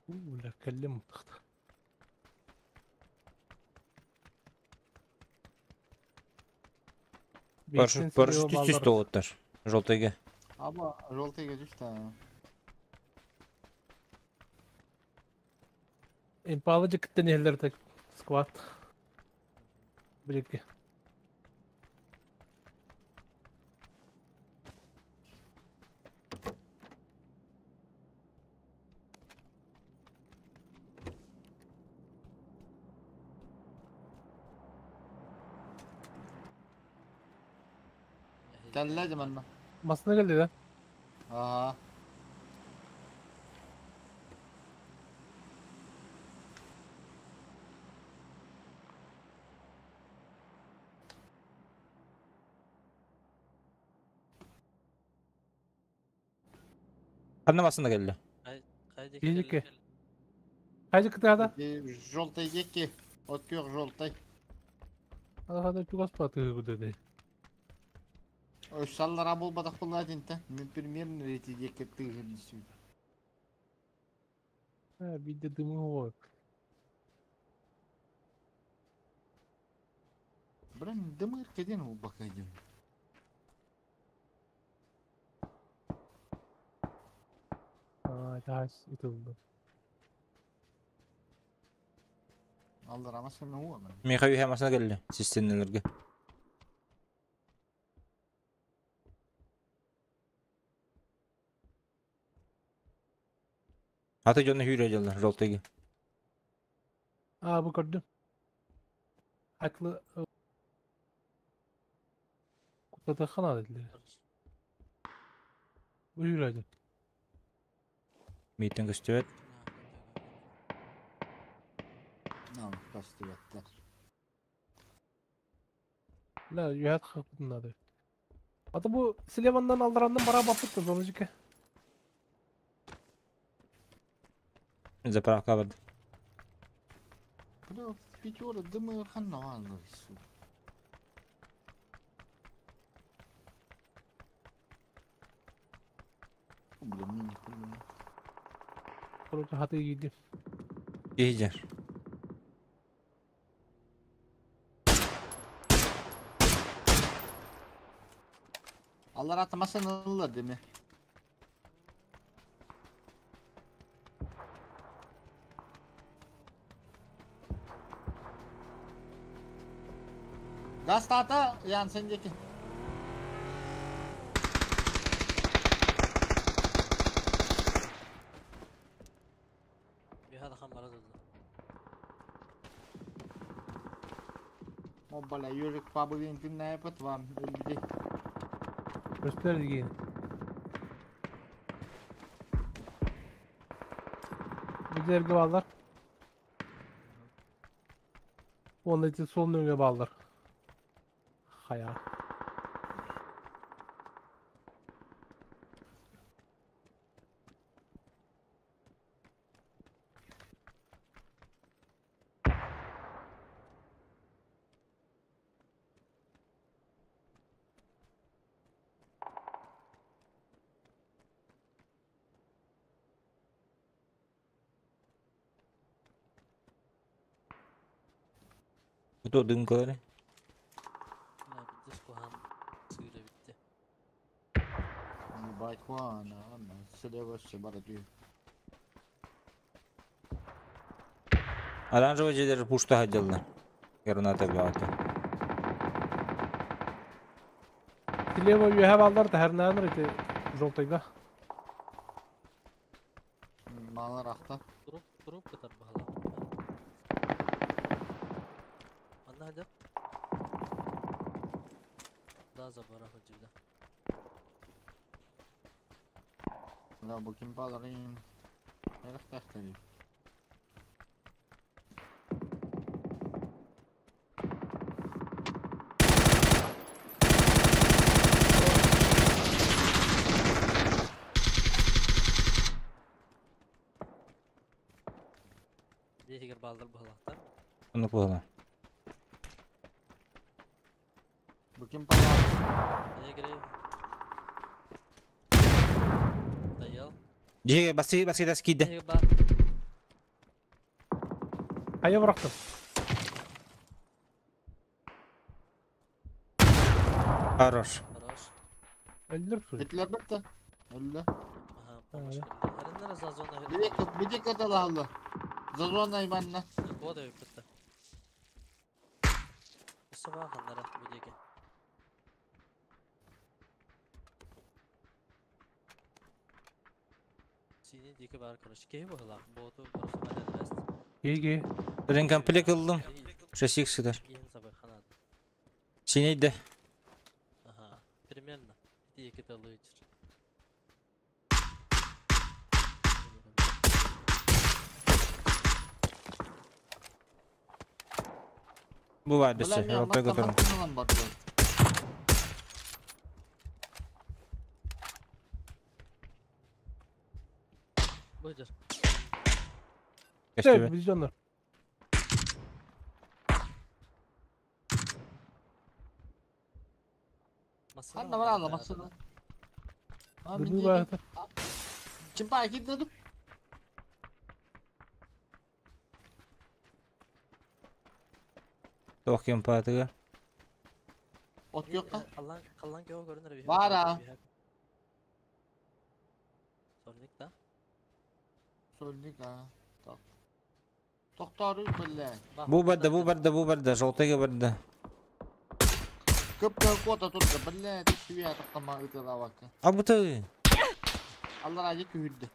[SPEAKER 6] Бля, кэллим тахта.
[SPEAKER 2] Парашютист түс толуттар. Желтыйга.
[SPEAKER 10] Аба, желтыйга түстэ.
[SPEAKER 6] Импала жикиттен эллер так сквад. Бирикке.
[SPEAKER 10] Кэллэ жаманна.
[SPEAKER 6] Масына келди да?
[SPEAKER 10] Ага.
[SPEAKER 2] Ханна масына келли?
[SPEAKER 6] Киһи Хайды кытаада?
[SPEAKER 10] Желтый деки. От күөх желтый.
[SPEAKER 6] Хада чугас батыгы гудады.
[SPEAKER 10] Өссаллара болбатах булла динте. Мен примерно рети деки тыгын сүт.
[SPEAKER 6] А, бидде дымы вот.
[SPEAKER 10] Блин, дымыр кеден ол бакайдым.
[SPEAKER 6] А, тас итылды.
[SPEAKER 10] Аллара машина уа.
[SPEAKER 2] Миха үйе масына келли. Системнелерге. Аты жоны hüyre жылlar, желтыйге.
[SPEAKER 6] А, бу көрдүм. Атлы Кутата хана dediler. Bu hüreydi.
[SPEAKER 2] Митинг көстөбөт.
[SPEAKER 10] Нам кастыбаттар.
[SPEAKER 6] La yuhat хакытынады. Ата бу Силевандан алдарандан бара бапытты зонужике.
[SPEAKER 2] Заправка барды.
[SPEAKER 10] Бля, пятера дымыр ханна ванна. Бля, мне не понимаю.
[SPEAKER 6] Короче, хаты гиди.
[SPEAKER 2] Ийжер.
[SPEAKER 10] Аллар атамасын ылла деме. Газ тата янсын деки.
[SPEAKER 7] Bir hada han bara durdu.
[SPEAKER 10] О, бля, ежик пабыгын күннәй пыт вам өлбүдэ.
[SPEAKER 6] Göster giyin. Bir dergi bağlar. Onun için sol nöge bağlar. Haya.
[SPEAKER 2] Бу дымкалары.
[SPEAKER 7] La bitti kuhan sıyla bitti.
[SPEAKER 10] Байт хуана, ана, слева бара дүй.
[SPEAKER 2] Оранжевый жерлер пушта хаджалlar. Граната бааты.
[SPEAKER 6] Слева юһә балдар да һәрнәнер ите желтыйда.
[SPEAKER 10] Малар ахта.
[SPEAKER 7] Durup durup kadar bahala. Anna hadi. Daha zabara hocida.
[SPEAKER 10] La бу ким баларын. Эрэх тахтары.
[SPEAKER 7] Diğer baldır bahalaktan.
[SPEAKER 2] Оны куала.
[SPEAKER 10] Бу ким балар?
[SPEAKER 7] Neye göre? Dayal.
[SPEAKER 2] Жеге басы басы да скиде.
[SPEAKER 7] Neye bak?
[SPEAKER 6] Хая bıraktım.
[SPEAKER 2] Хорош.
[SPEAKER 7] Хорош.
[SPEAKER 6] Öldür şunu.
[SPEAKER 10] Бетлер битте. Өллө.
[SPEAKER 7] Aha, помощь geldi. Herınlar zazona.
[SPEAKER 10] Бидек бидек атала Зазона Иванна.
[SPEAKER 7] Bu da bitti. Mustafa hanlara bu diyeke. Sini diyeke var konuş. Kehi bu hala. Botu burası maden best.
[SPEAKER 6] İyi iyi.
[SPEAKER 2] Ренкомплект ылдым. Шасик сыдар.
[SPEAKER 7] Yeni sabah hanad.
[SPEAKER 2] Синейде.
[SPEAKER 7] Aha, примерно. Diyeke de alıyor.
[SPEAKER 2] Бывает
[SPEAKER 10] Бля,
[SPEAKER 2] дөсө.
[SPEAKER 10] мен
[SPEAKER 2] Желтый
[SPEAKER 10] маттан
[SPEAKER 2] которым.
[SPEAKER 10] маттан бар.
[SPEAKER 7] Будешь.
[SPEAKER 2] Көстүбэт.
[SPEAKER 6] Везенер.
[SPEAKER 10] Ханна бар алла масына. А
[SPEAKER 6] Бу
[SPEAKER 10] мен
[SPEAKER 6] баата.
[SPEAKER 10] Чимпа кидде ду.
[SPEAKER 2] Туох кемпаатыга.
[SPEAKER 10] От yok ha.
[SPEAKER 7] Kallan kallan köy görünür bir.
[SPEAKER 10] Var ha.
[SPEAKER 7] Sordik da.
[SPEAKER 10] Söldük ha. Так. Тохтору бля.
[SPEAKER 2] Бу барда, бу барда, бу барда, желтыйга барда.
[SPEAKER 10] Көп кота турда бля, түбе тактама ытылабакка.
[SPEAKER 2] А бу ты.
[SPEAKER 10] Аллар ажы күрдү.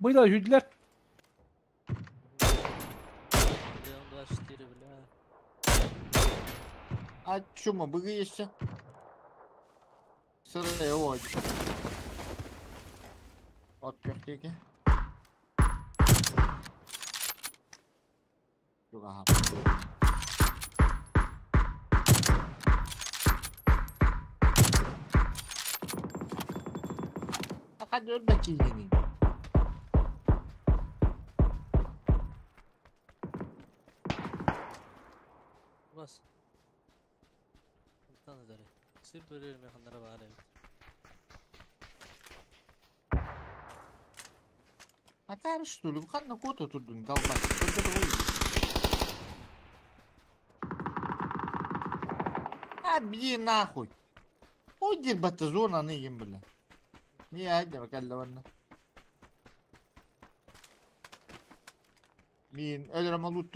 [SPEAKER 6] Быйда жүдлер.
[SPEAKER 7] Леон 24, бля.
[SPEAKER 10] А чума быгы еще. Сыры его. От көктеки. Yok aha. Hadi öl bakayım yeni.
[SPEAKER 7] Bas. Ondan da Sır bölüyorum yakınlara bari.
[SPEAKER 10] Hatta что ли? Ханна кота турдун долбать. А, бери нахуй. Ой, батазона ныгим, бля. Не, айда, бакалла Мин, өлөрөм алут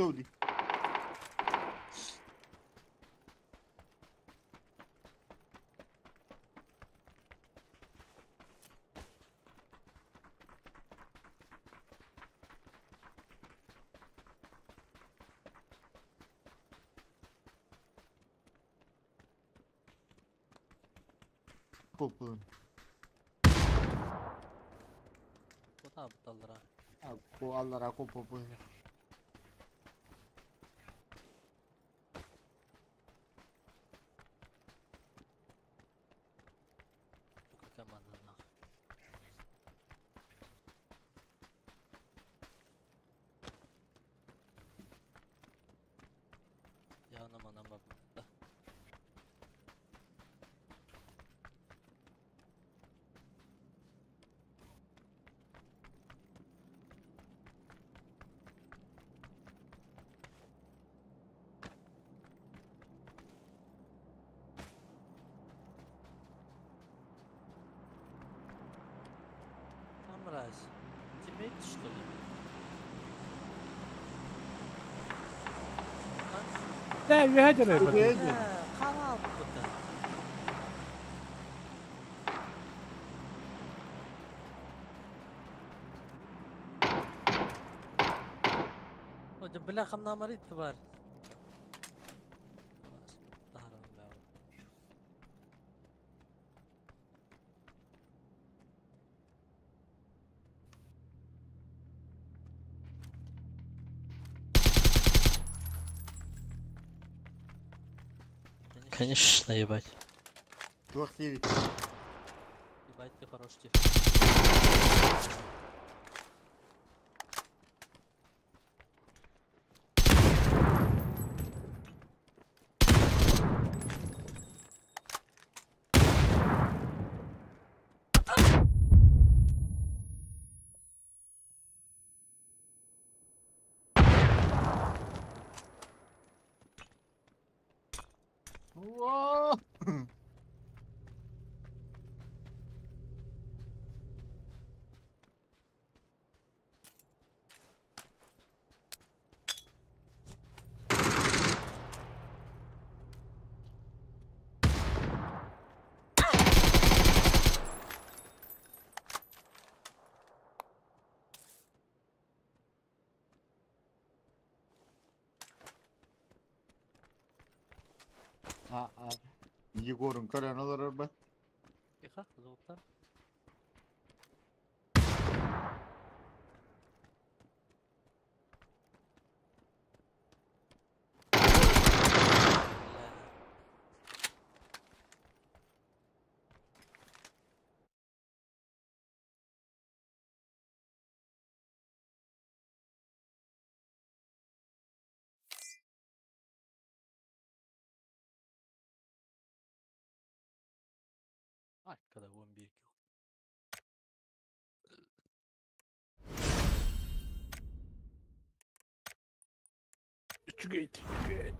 [SPEAKER 10] Попын.
[SPEAKER 7] Куда бұталдыра?
[SPEAKER 10] Ку аллара ку попын.
[SPEAKER 7] Команда нахуй. Явно манам да. А мразь. Тиммейт, что ли?
[SPEAKER 6] Да, үһәдер.
[SPEAKER 7] Канал куда? Ой, бля, хамнамарит бар. Конечно, ебать.
[SPEAKER 10] Туох тиви.
[SPEAKER 7] Ебать, ты хорош, тип.
[SPEAKER 10] Уа! А, а. Егорын көрөн олорор ба?
[SPEAKER 7] Тихо, звуктар. Аркада 11 килл.
[SPEAKER 5] Үчүгэй, үчүгэй.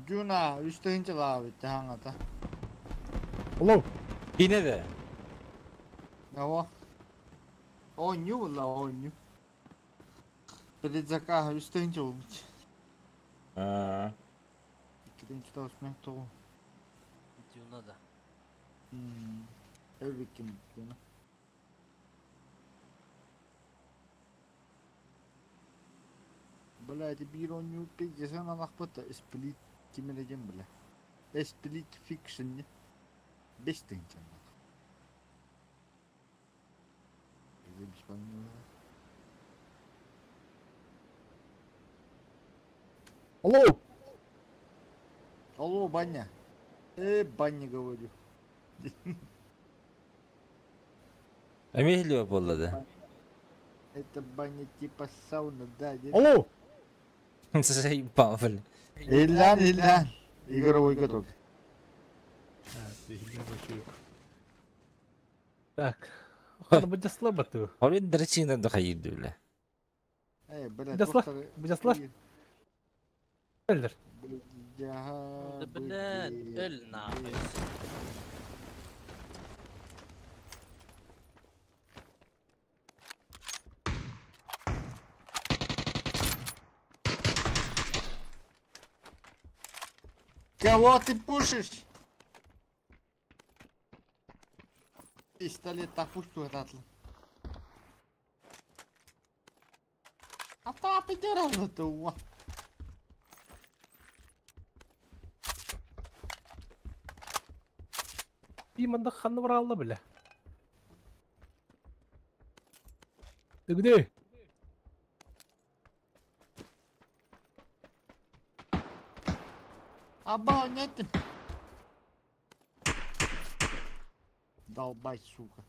[SPEAKER 10] Дюна, үстігінші лабы, хаңата.
[SPEAKER 5] Алло.
[SPEAKER 2] Yine de.
[SPEAKER 10] Ава. Ойню була, ойню. Придзака үстігінші болмыш.
[SPEAKER 2] Аа.
[SPEAKER 10] Иккиден читалыс мен тоғу.
[SPEAKER 7] Дюна да.
[SPEAKER 10] Элбеккин Дюна. Бля, это бир ойню пейдесен алақпыта, сплит кимелеген бля. Сплит фикшн. Бес тыгынча.
[SPEAKER 5] Алло.
[SPEAKER 10] Алло, баня. Баня говорю.
[SPEAKER 2] Эмилио боллады.
[SPEAKER 10] Это баня типа сауна, да.
[SPEAKER 5] Алло.
[SPEAKER 2] Заебал, блин.
[SPEAKER 10] Иллан, Иллан. Игровой готов.
[SPEAKER 6] Так. Хана будет слабо ты.
[SPEAKER 2] Олин дрочина дохайды, бля.
[SPEAKER 10] Эй, блядь,
[SPEAKER 6] Будяслав, Будяслав. Эльдер.
[SPEAKER 7] Да блядь, эль нахуй.
[SPEAKER 10] Кого ты пушишь? Пистолет так пусть туратlı. Hatta пидорас то.
[SPEAKER 6] Иманда ханна баралла бile. Ты где?
[SPEAKER 10] Аба, нет. Долбай, сука.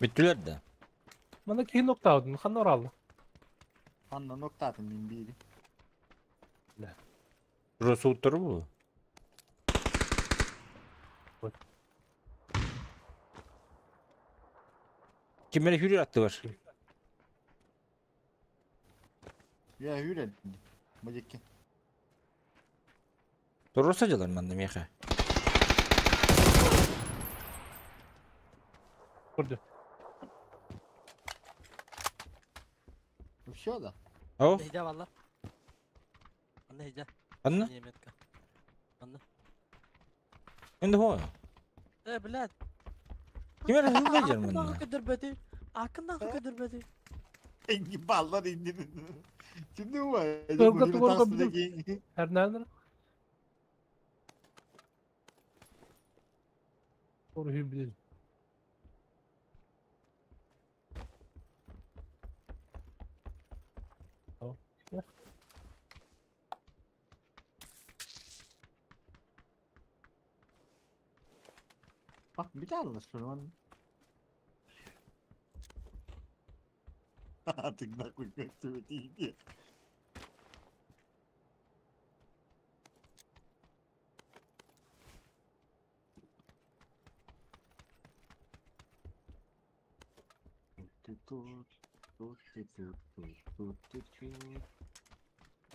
[SPEAKER 2] Бүттүлэр да.
[SPEAKER 6] Мана киһи ноктаудun ханна баралла.
[SPEAKER 10] Ханна ноктатын мин бири.
[SPEAKER 2] Росуттар бу. Киммere hürür attı var.
[SPEAKER 10] Я хүрен. Бажекке.
[SPEAKER 2] Туруса жалар манна меха.
[SPEAKER 6] Көрдү.
[SPEAKER 10] Все да.
[SPEAKER 2] О,
[SPEAKER 7] Нehide valla. Nehide.
[SPEAKER 2] Анна?
[SPEAKER 7] Неметка. Анна.
[SPEAKER 2] Енді хо.
[SPEAKER 7] Э, блядь.
[SPEAKER 2] Киммere hürür жар манна.
[SPEAKER 7] Акындағы көдірбеди. Акындағы көдірбеди.
[SPEAKER 10] Engi ballar indirin. Şimdi bu var.
[SPEAKER 6] Тылга тугорга билим. Эрнәнер. Doğru hübdil. Tamam.
[SPEAKER 10] Bak bir daha alır Artık нахуй как тебе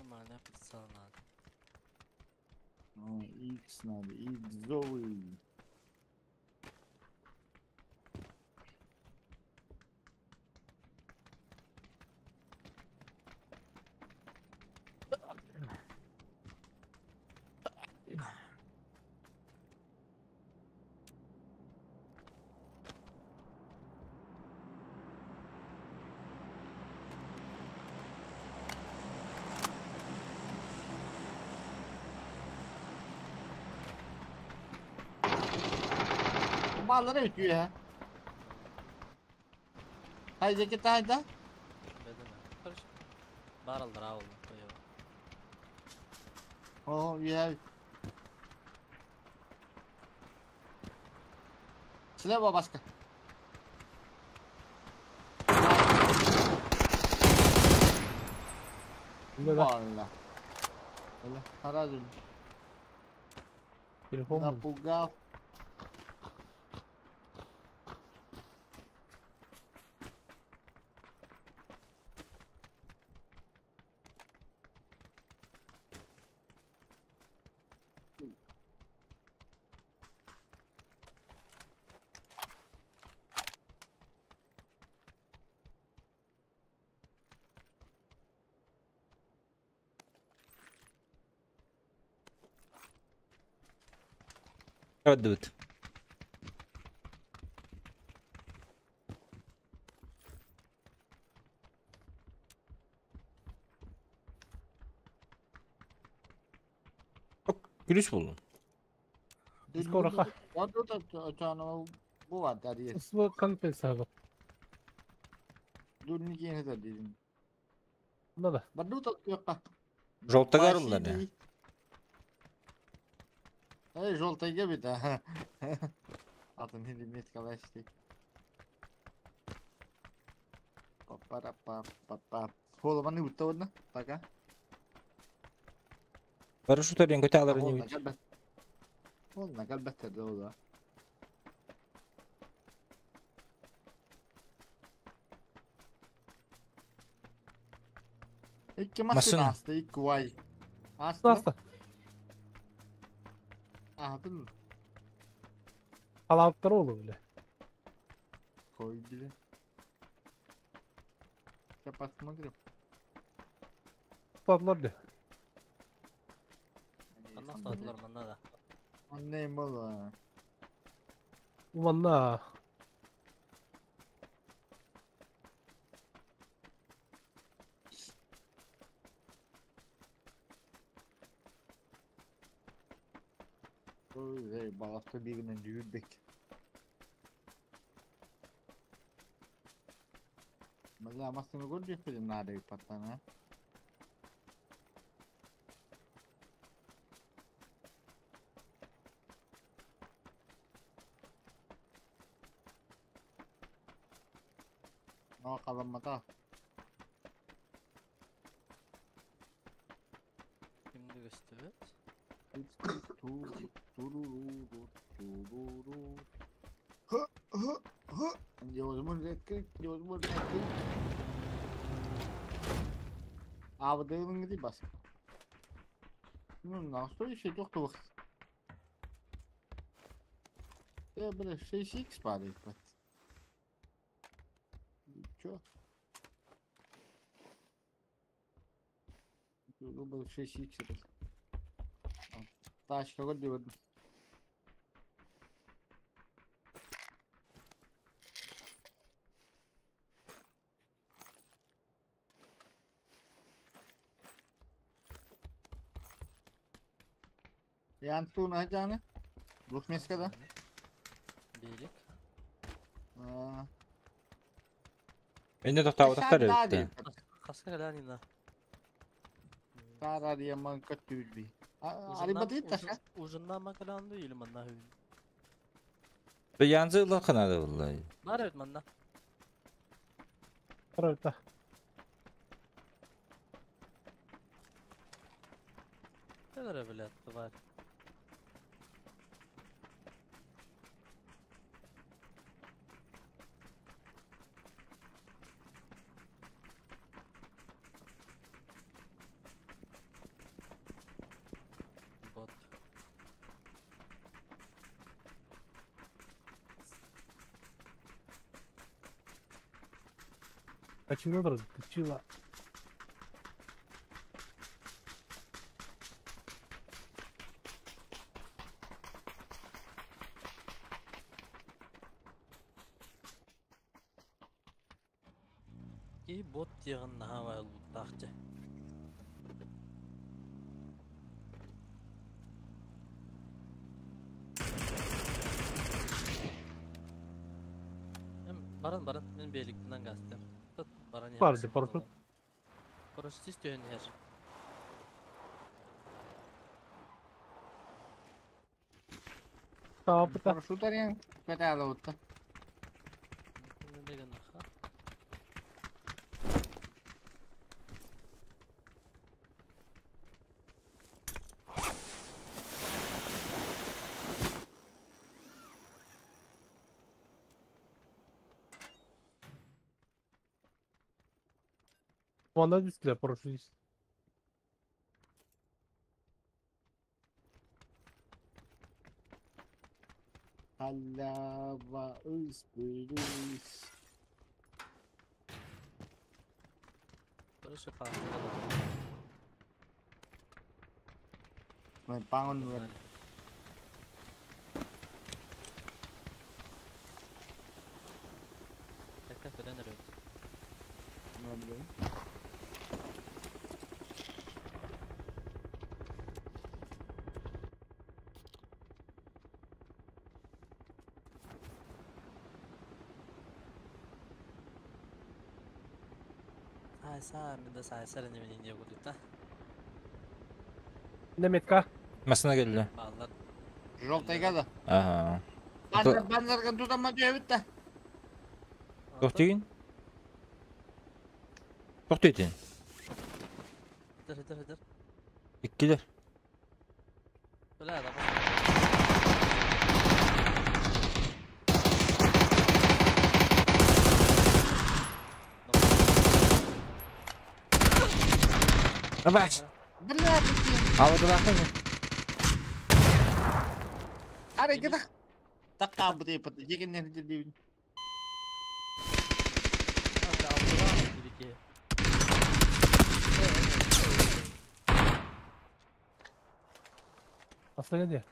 [SPEAKER 7] Ama ne yapacağız надо.
[SPEAKER 10] X надо, X зовый. Malları ötüyor ya. Haydi git haydi.
[SPEAKER 7] Bedene. Karış. Баралдар ауыл.
[SPEAKER 10] Oh yeah. Слева başka. Valla. Öyle сразу
[SPEAKER 6] Телефон.
[SPEAKER 10] напугал.
[SPEAKER 2] Öldürdü. Bak gülüş buldum.
[SPEAKER 6] Скоро
[SPEAKER 10] Bu var der
[SPEAKER 6] Islı kan hesabı.
[SPEAKER 10] Dur yine de dedim.
[SPEAKER 6] Bunda da.
[SPEAKER 10] Bak dur yok bak.
[SPEAKER 2] Жолта гарылдар ya.
[SPEAKER 10] Эй, желтый гебит, а. Атын метка лашти. Папара па па па. Хола маны утта одна, така.
[SPEAKER 2] Парашют көтө алар не бит.
[SPEAKER 10] Холна калбеттер да. Икки машина асты, икки вай. Асты.
[SPEAKER 6] Асты.
[SPEAKER 10] А, бил.
[SPEAKER 6] Алаптар олу биле.
[SPEAKER 10] Какой, блин. Сейчас посмотрим.
[SPEAKER 6] Стадлар де.
[SPEAKER 7] Анна стадлар манна да.
[SPEAKER 10] Анна мало.
[SPEAKER 6] Манна.
[SPEAKER 10] Ой, баласта бигинен жүгүрбек. Бля, машину көрдүк надо пацана. Но каламмата.
[SPEAKER 7] Кимди көстүбүт?
[SPEAKER 10] Невозможно открыть, невозможно открыть. А вот это бас. Ну, на что еще только Я, бля, 6х падает. Чё? Ну, 6х. Тачка, вот где вот. Ян ту на जाने Двухместка, да?
[SPEAKER 7] Белик.
[SPEAKER 2] Энне тоқтауытақтар өтті.
[SPEAKER 7] Қасқа каланина.
[SPEAKER 10] Сара дияман көттүрби. Арибатит таша.
[SPEAKER 7] Ужинна макаланды или манна хүн.
[SPEAKER 2] Янзы лақынады бұлай.
[SPEAKER 7] Бар өт манна.
[SPEAKER 6] Бар өт.
[SPEAKER 7] Тегере билет бар. Бот.
[SPEAKER 6] Точила, точила.
[SPEAKER 7] И бот тегін нахава луттахчы. Баран баран, мен беликтинен гастым. Баран
[SPEAKER 6] Бар де парашют.
[SPEAKER 7] Парашютист түйін хер.
[SPEAKER 6] Тапыта.
[SPEAKER 10] Парашютарен көтәлі отты.
[SPEAKER 7] Деген аха.
[SPEAKER 6] Ванда түстілер парашютист.
[SPEAKER 10] Халява испырись.
[SPEAKER 7] Короче, паң.
[SPEAKER 10] Мен паңын бер.
[SPEAKER 7] Такка френ өрөт. Айса, мен да сайсар немен не будут, да?
[SPEAKER 6] Неметка.
[SPEAKER 2] Масына келді.
[SPEAKER 7] Баллар.
[SPEAKER 10] Желтый да.
[SPEAKER 2] Ага.
[SPEAKER 10] Баннер, баннерга тутама түйөбүт да.
[SPEAKER 2] Тоқтеген? Тоқтейтін.
[SPEAKER 7] Дыр, дыр, дыр.
[SPEAKER 2] Иккилер.
[SPEAKER 7] Бля, да.
[SPEAKER 2] Давай.
[SPEAKER 10] Бля,
[SPEAKER 2] Алды бақын.
[SPEAKER 10] Ары кетақ. Таққа бұты епіті. Жеген нәрде дейін.
[SPEAKER 6] Аслыга де.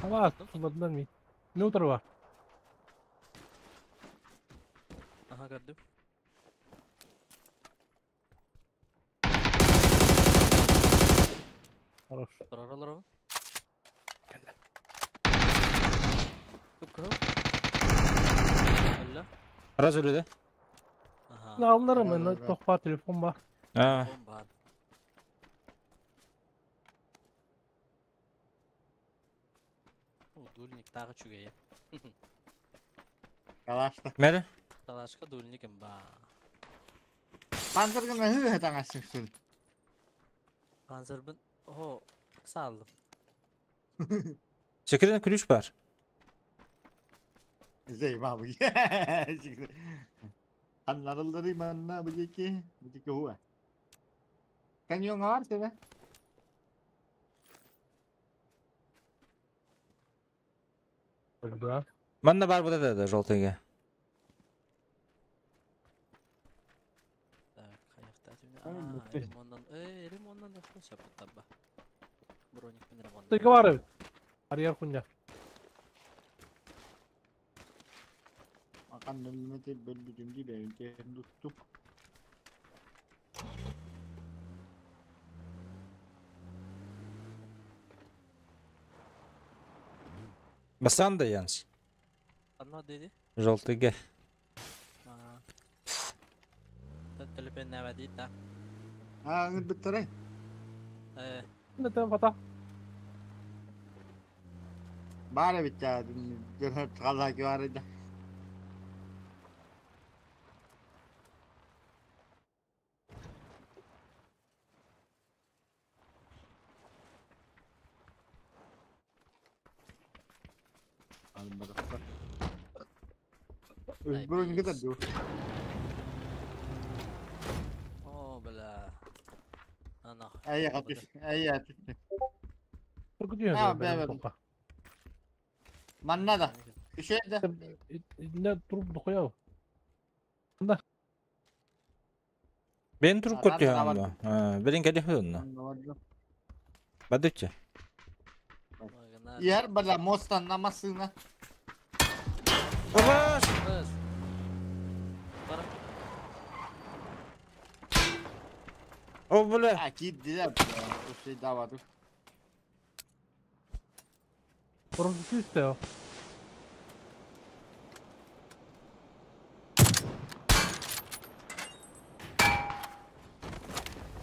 [SPEAKER 6] Ава, тулладынан ми. Не утарва.
[SPEAKER 7] Ага, көрдүм.
[SPEAKER 6] Хорош.
[SPEAKER 7] Турар олоробун. Кып-кыһыл. Өллө.
[SPEAKER 2] Раз өлүдэ.
[SPEAKER 7] Ага.
[SPEAKER 6] Алынарым, мен тохпа телефон бар.
[SPEAKER 2] А.
[SPEAKER 7] Телефон бар. О, дульник тағы чүгәйе.
[SPEAKER 10] Калашта.
[SPEAKER 2] Мере?
[SPEAKER 7] Талашка дульникым ба.
[SPEAKER 10] Панзергын хыы таңасың сүл.
[SPEAKER 7] Панзербин, о, салдым.
[SPEAKER 2] Секретный ключ бар.
[SPEAKER 10] Зей бабы. Аннарылдары манна бу жеки, бу жеки хуа. Каньон бар тебе?
[SPEAKER 6] Да.
[SPEAKER 2] Манна бар вот это, желтый.
[SPEAKER 7] Так, каякта А, ремоннан, ремоннан да сөп табба. Броник мен ремоннан.
[SPEAKER 6] Ты говори. Арьер хуйня.
[SPEAKER 10] Akan nölmete bölbüdüm di ben tuttum.
[SPEAKER 2] Басан да Янс.
[SPEAKER 7] Анна dedi.
[SPEAKER 2] Желтый Г.
[SPEAKER 7] Телепен нәвә да.
[SPEAKER 10] А, биттерей.
[SPEAKER 6] Не там фата.
[SPEAKER 10] Бары битте. Калла ки бар иде. Бронь где ду?
[SPEAKER 7] О, бля. Ана.
[SPEAKER 10] Ай, гатыш. Ай, гатыш.
[SPEAKER 6] Где
[SPEAKER 10] А, бля, бля. Манна да. Еще да.
[SPEAKER 6] Не труп дохуя. Да.
[SPEAKER 2] Бен труп көртү. Берин кәде хөнна. Бадычы.
[SPEAKER 10] Яр бала мостан намасына.
[SPEAKER 2] Бабаш! О, бля.
[SPEAKER 10] А, киддилер. Şey daha vardı.
[SPEAKER 6] Orası üstte.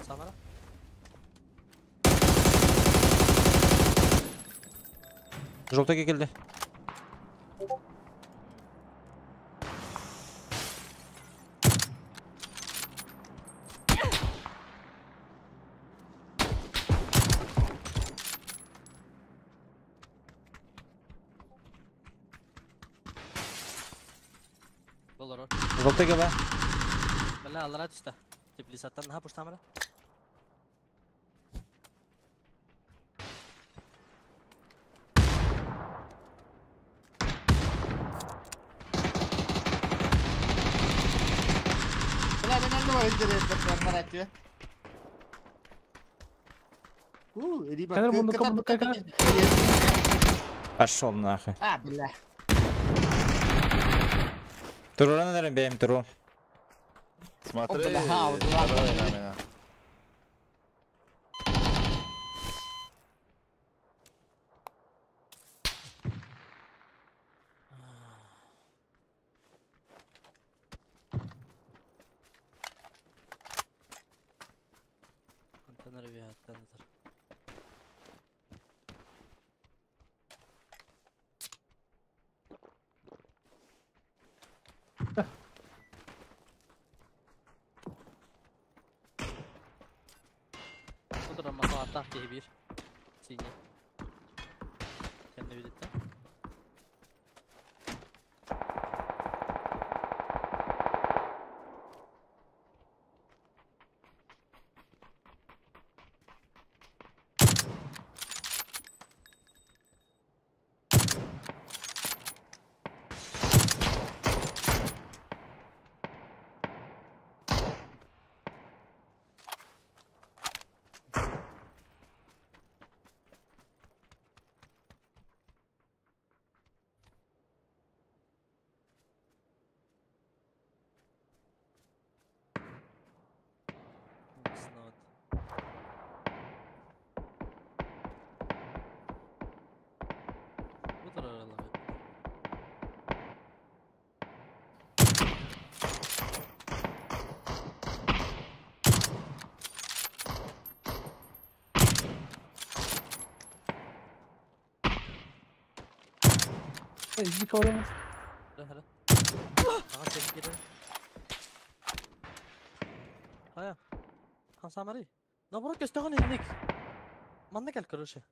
[SPEAKER 7] Самара.
[SPEAKER 2] Желтый келди.
[SPEAKER 7] Болор.
[SPEAKER 2] Желтый ба.
[SPEAKER 7] Бля, алара түстә. Теплисаттан ха пуштамара.
[SPEAKER 10] Бля, мен önde var indir merak риба.
[SPEAKER 6] Кәдер мундука, мундука, кәдер.
[SPEAKER 2] Пошел нахуй.
[SPEAKER 10] А, бля.
[SPEAKER 2] Туру, наверное, бейм туру.
[SPEAKER 12] Смотри,
[SPEAKER 10] О, бля, вот
[SPEAKER 12] второй
[SPEAKER 10] ладно.
[SPEAKER 12] на меня.
[SPEAKER 7] Антонар виаттанызыр. Судра маса аттах киһи бир. Сине. Кэнне бидетте.
[SPEAKER 6] Иди ковром.
[SPEAKER 7] Хара. Ага, сен кире. Хая. Хан самари. Наоборот, көстөҕүн инник. Манна кэл, короче.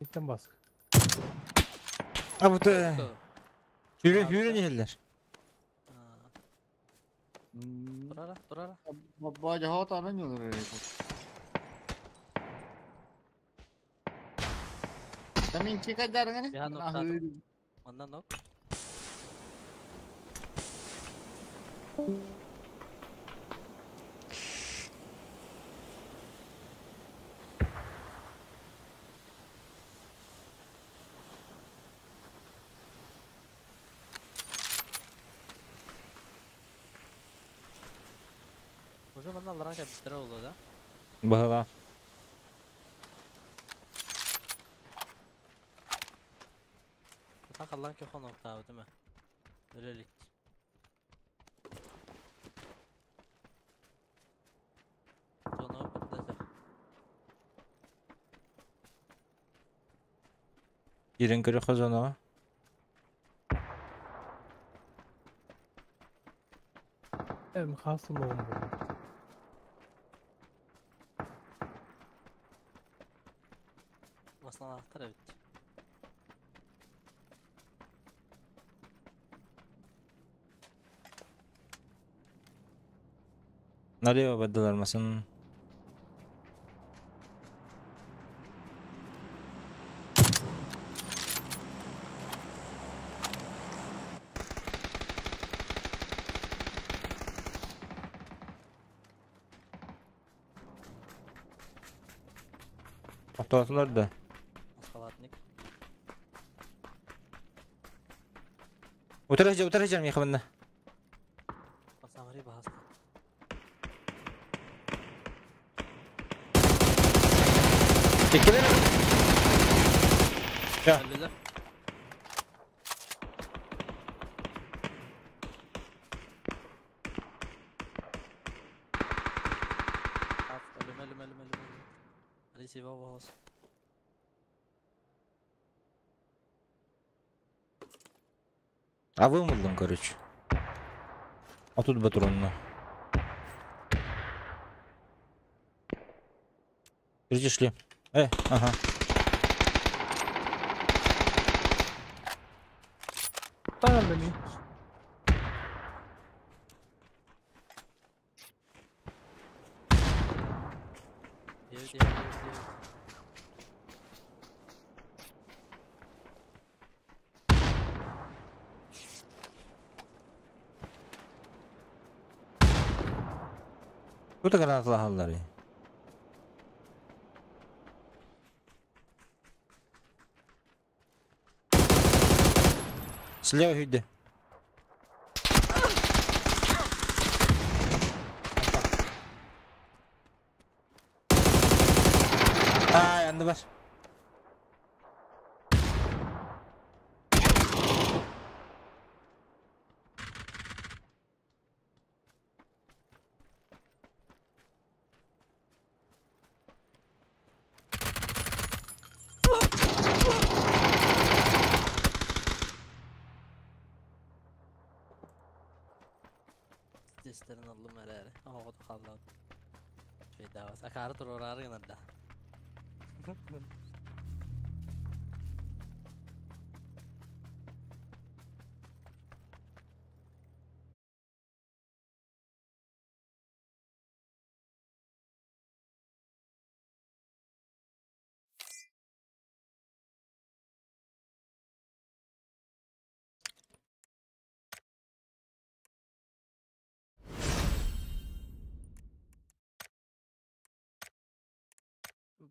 [SPEAKER 6] Itten бас.
[SPEAKER 2] А вот Хүрен хүрен иһэллэр.
[SPEAKER 7] Турара, турара.
[SPEAKER 10] Баба хот ана нюлар. Тамин чика даргане?
[SPEAKER 7] Я нок. Манна нок. Уже манна аларан кәбістері олды, да?
[SPEAKER 2] Баһыла.
[SPEAKER 7] Та қаллан кехон оқтабы, değil mi? Өлелік. Зона бітті.
[SPEAKER 2] Ирен көрө хозоно.
[SPEAKER 6] Эм хасыл оğum bu.
[SPEAKER 7] Масна ақтар evet.
[SPEAKER 2] Налево баддылар масын. Автоатылар да.
[SPEAKER 7] Масқалатник.
[SPEAKER 2] Утырыжа, утырыжа мехабында.
[SPEAKER 7] Масамари бағасты.
[SPEAKER 2] Теккелер. Я.
[SPEAKER 7] Өлілер. Өлім, өлім, өлім, өлім, өлім. Ресива бағас.
[SPEAKER 2] А вымылдым, короче. А тут патронно. Перешли. Ага.
[SPEAKER 6] Правильно.
[SPEAKER 7] Девять, девять, девять, девять.
[SPEAKER 2] Тут гранаталары. Слева үйде. Ай, анды бар.
[SPEAKER 7] Тестерин аллым әрі. Ағыды қалды. Шейдавас. Акары тұрорары гынарда.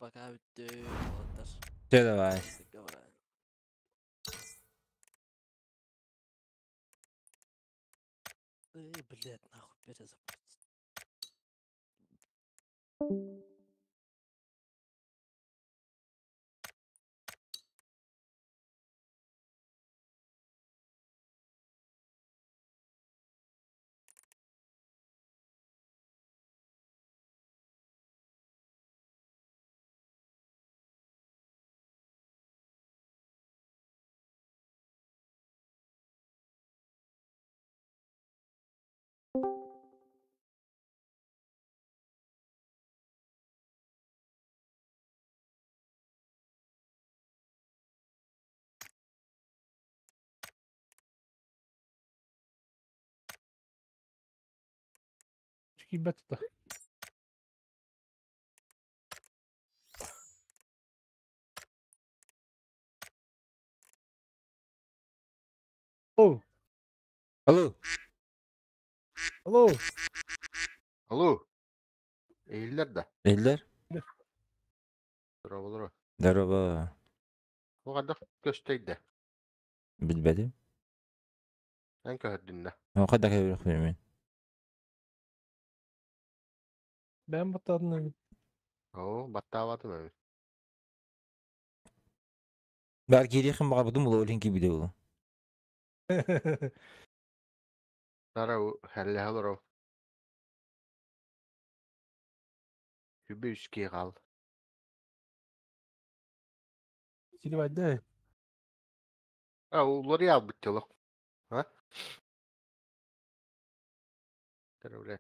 [SPEAKER 7] Пока бүттү. Болаттар.
[SPEAKER 2] Все, давай.
[SPEAKER 7] Эй, блядь, нахуй перезапустить.
[SPEAKER 6] Киирбэт да. Алло.
[SPEAKER 2] Алло.
[SPEAKER 6] Алло.
[SPEAKER 10] Алло. Эйиллер да.
[SPEAKER 2] Эллер.
[SPEAKER 10] Здорово.
[SPEAKER 2] Здорово.
[SPEAKER 10] Бу хайдах көстөйдө?
[SPEAKER 2] Билбэтим.
[SPEAKER 10] Эн көһөрдүн да.
[SPEAKER 2] О, хайдах көрүөх мен.
[SPEAKER 6] Бэйэм баттаатын эбит.
[SPEAKER 10] Оо, баттаабатым эбит.
[SPEAKER 2] Бар киириэхин баҕарбытым буолуо, ол иһин киирбитэ буолуо.
[SPEAKER 10] Тара хэллэһэ олоров. Үбү үские хаал.
[SPEAKER 6] Силивайда.
[SPEAKER 10] А, улары албыт телок. А? Тара, бля.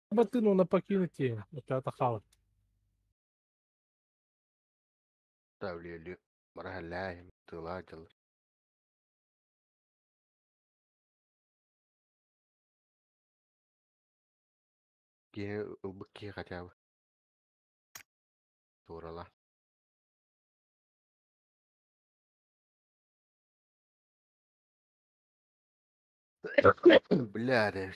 [SPEAKER 6] Баттын оны покинуть. Это хал.
[SPEAKER 10] Та үлелі. Бара хэллэһэ тыла дьыл. Киһи ылбыт киһи хотя бы. Туурала. Бля, да.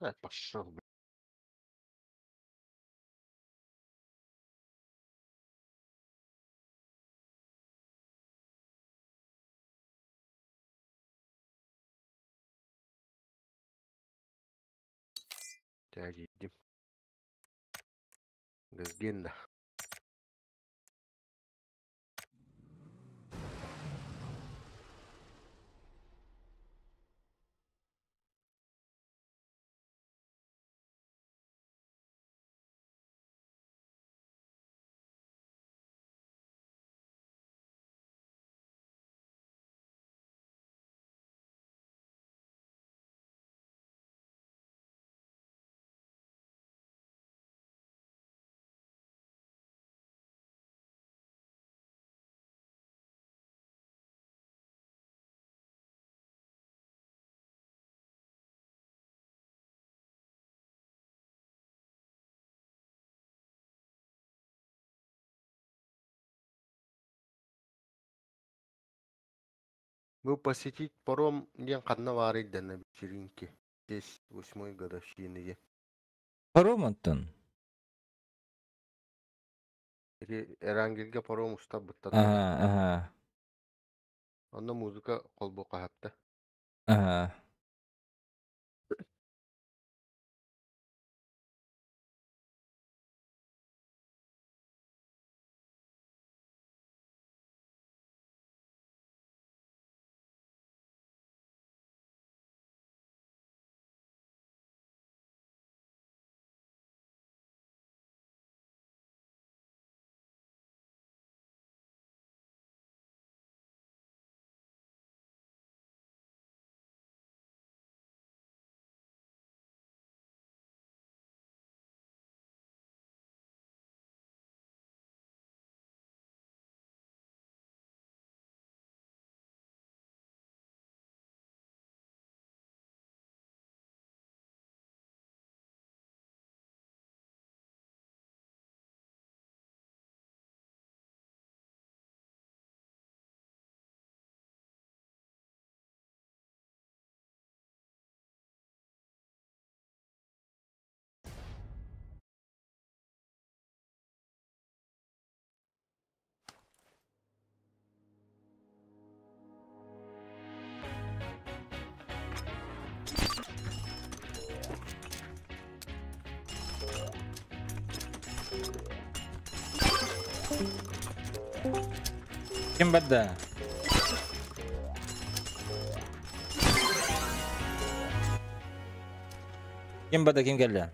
[SPEAKER 10] Да, пошел, бля. Тягидим. Газгинда. Был посетить паром ден ханна баарый дана вечеринки. Здесь восьмой годовщины.
[SPEAKER 2] Паром онтон.
[SPEAKER 10] Эрангелге паром устап буттат.
[SPEAKER 2] Ага.
[SPEAKER 10] Онно музыка холбу кахатта.
[SPEAKER 2] Ага. Ким барда? Ким барда, ким кэллэ?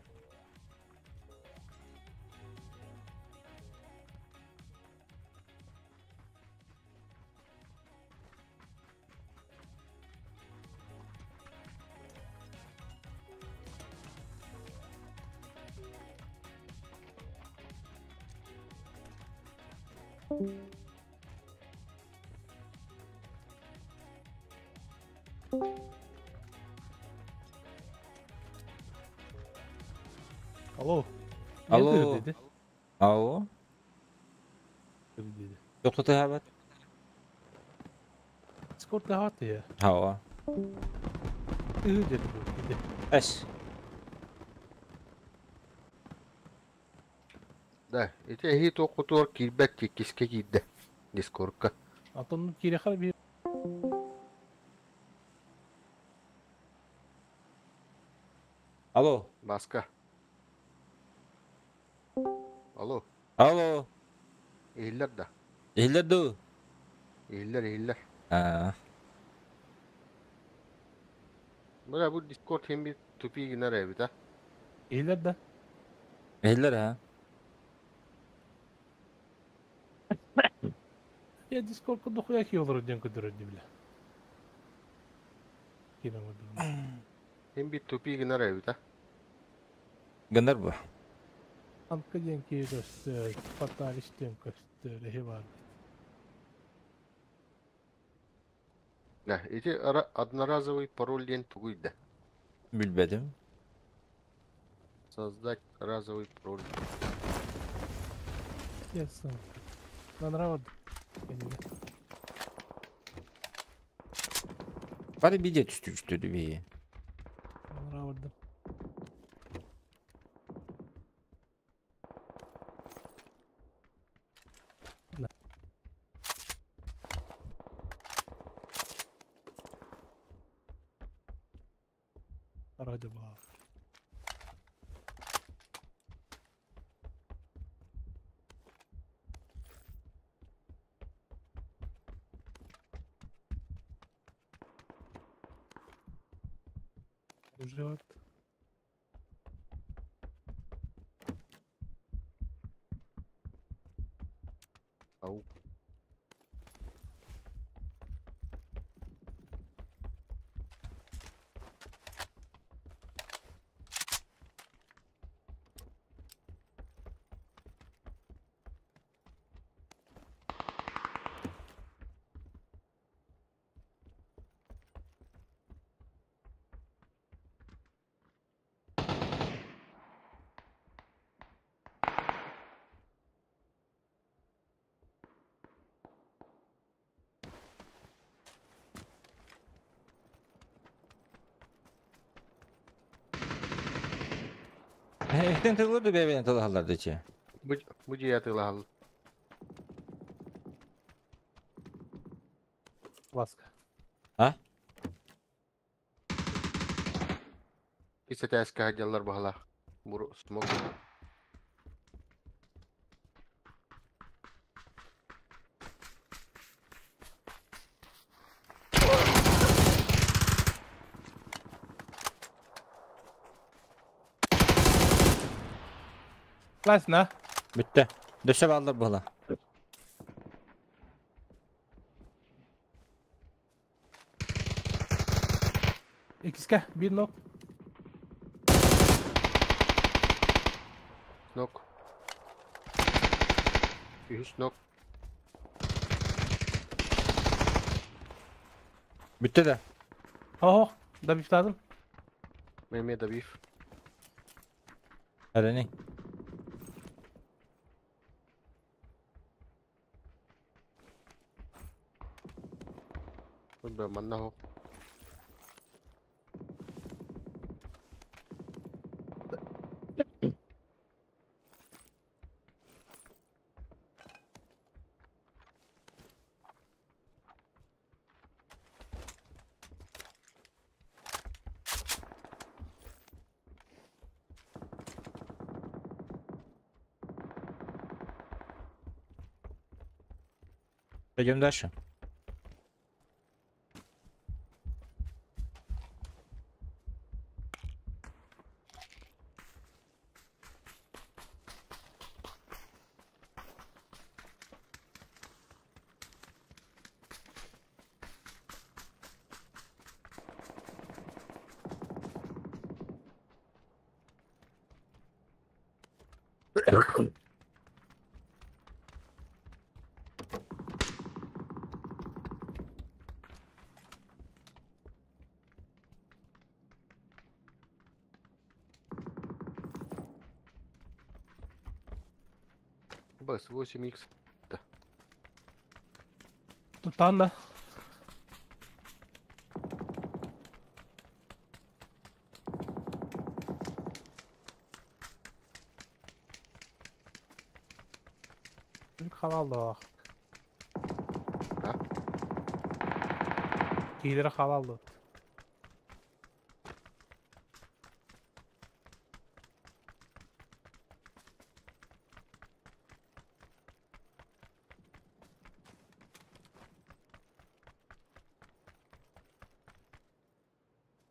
[SPEAKER 6] Алло.
[SPEAKER 2] Алло.
[SPEAKER 6] Dedi.
[SPEAKER 2] Алло.
[SPEAKER 6] Dedi.
[SPEAKER 2] Доктор хабат.
[SPEAKER 6] Discord'da havat ya.
[SPEAKER 2] Хава.
[SPEAKER 6] Ih dedi bu. Dedi.
[SPEAKER 2] Эс.
[SPEAKER 13] Да, ити эһи тоқутуор киирбэт киккиске киирдэ. Дискордка.
[SPEAKER 6] Антон'un кире bir
[SPEAKER 2] Алло.
[SPEAKER 13] Баска. Алло.
[SPEAKER 2] Алло.
[SPEAKER 13] Иһиллэр да.
[SPEAKER 2] Иһиллэр ду.
[SPEAKER 13] Иһиллэр, иһиллэр.
[SPEAKER 2] Аа.
[SPEAKER 13] Бля, бу Дискорд хем bir тупи гынар эбит, а?
[SPEAKER 6] Иһиллэр да.
[SPEAKER 2] Иһиллэр ha.
[SPEAKER 6] Ya Discord'da дохуя ки olur diyen көдөрөр бile. Кире oldu.
[SPEAKER 13] Хем bir тупи гынар эбит, а?
[SPEAKER 2] Гынар бу.
[SPEAKER 6] Анка диэн ки көстөр, Фаталис диэн көстөр, эһи бар.
[SPEAKER 13] Да, ити одноразовый пароль диэн тугуй да.
[SPEAKER 2] Билбедим.
[SPEAKER 13] Создать разовый пароль.
[SPEAKER 6] Ясно. Нанравад.
[SPEAKER 2] Бары биде түстү түстү би.
[SPEAKER 6] Нанравад. Ради бога. Живот.
[SPEAKER 13] Ау.
[SPEAKER 2] Эхтен тылы бебен тылы дече.
[SPEAKER 13] Бу бу жия тылахал.
[SPEAKER 6] Ласка.
[SPEAKER 2] А?
[SPEAKER 13] Кисетәскә хаҗаллар баһала. Буру смок.
[SPEAKER 6] Ласна.
[SPEAKER 2] Бүтте. Дөшө балдар була.
[SPEAKER 6] Икске bir nok.
[SPEAKER 13] Нок. Үс нок.
[SPEAKER 2] Бүтте да.
[SPEAKER 6] Oh, да бифтадым.
[SPEAKER 13] Меме да биф.
[SPEAKER 2] Әрәне.
[SPEAKER 13] Бу манна хо.
[SPEAKER 2] Пойдем дальше.
[SPEAKER 13] Балбес 8х.
[SPEAKER 6] Тутан да. Халаллах.
[SPEAKER 13] А?
[SPEAKER 6] Киилere халаллы.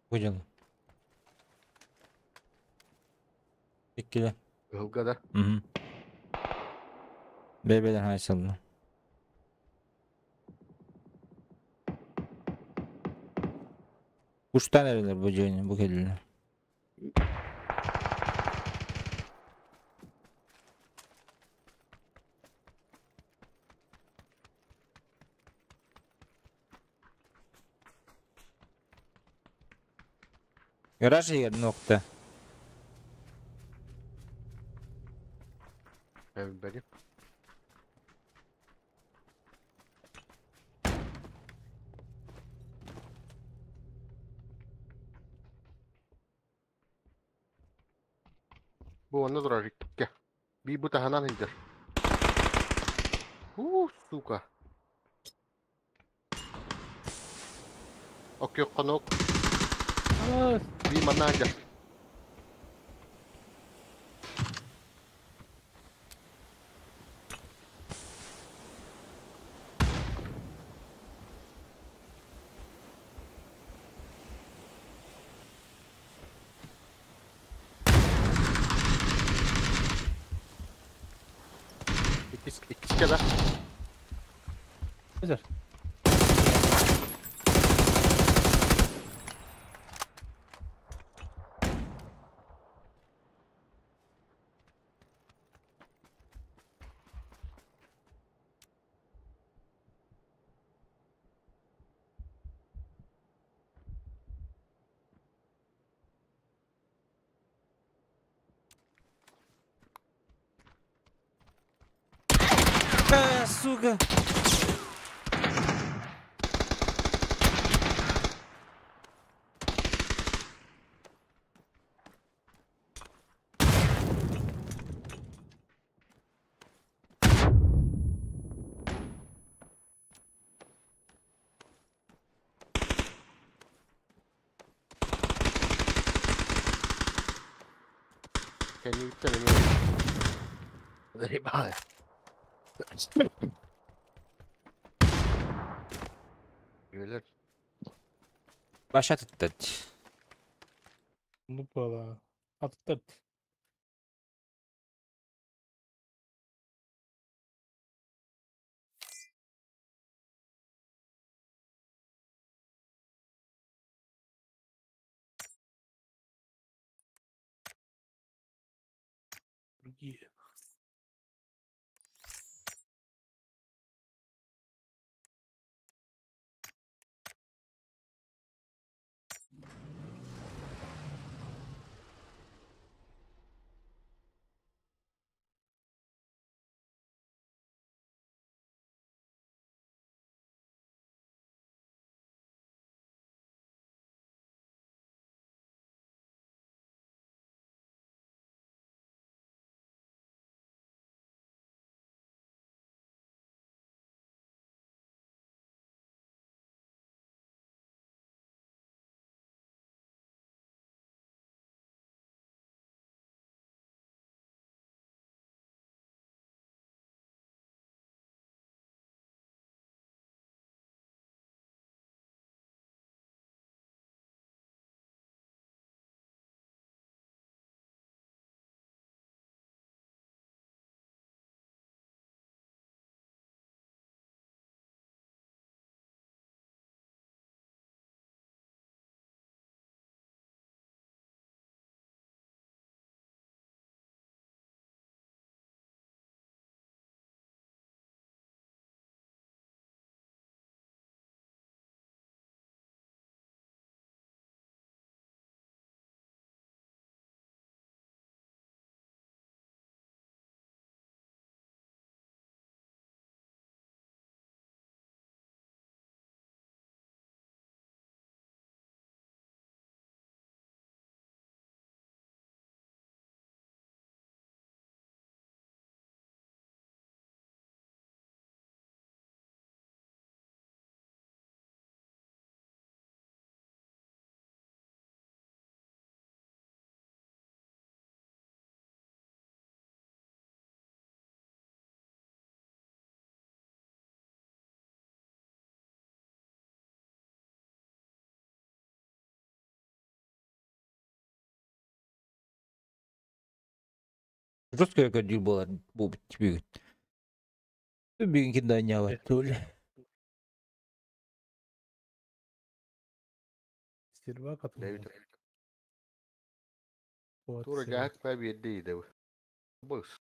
[SPEAKER 2] Понял. Иккиле.
[SPEAKER 13] Кыһылга да.
[SPEAKER 2] Угу. Бэйбэлэр хайсалла. Куштан эрэлэр бу дьиэни бу кэллилэр. Гараж егер нокта.
[SPEAKER 13] Everybody. Бу онно турар икке. Би бу таһынан индер. У, сука. Окей, конок. Би манна индер. Иккис иккискэ да.
[SPEAKER 6] Güzel.
[SPEAKER 2] А, сука!
[SPEAKER 13] Кэнниттэн эмиэ. Заебали. Үөлэр.
[SPEAKER 2] Başa tuttu.
[SPEAKER 6] Ну было. Аттыт. Другие.
[SPEAKER 2] Жестко көрдүүр буолар буолбут бүгүн. Бүгүн кидания тули.
[SPEAKER 6] Сервак
[SPEAKER 13] Дэвид.
[SPEAKER 6] атыллар. Вот
[SPEAKER 13] Тура
[SPEAKER 6] сервак.
[SPEAKER 13] жаһык па биэрдэ идэб. Быс.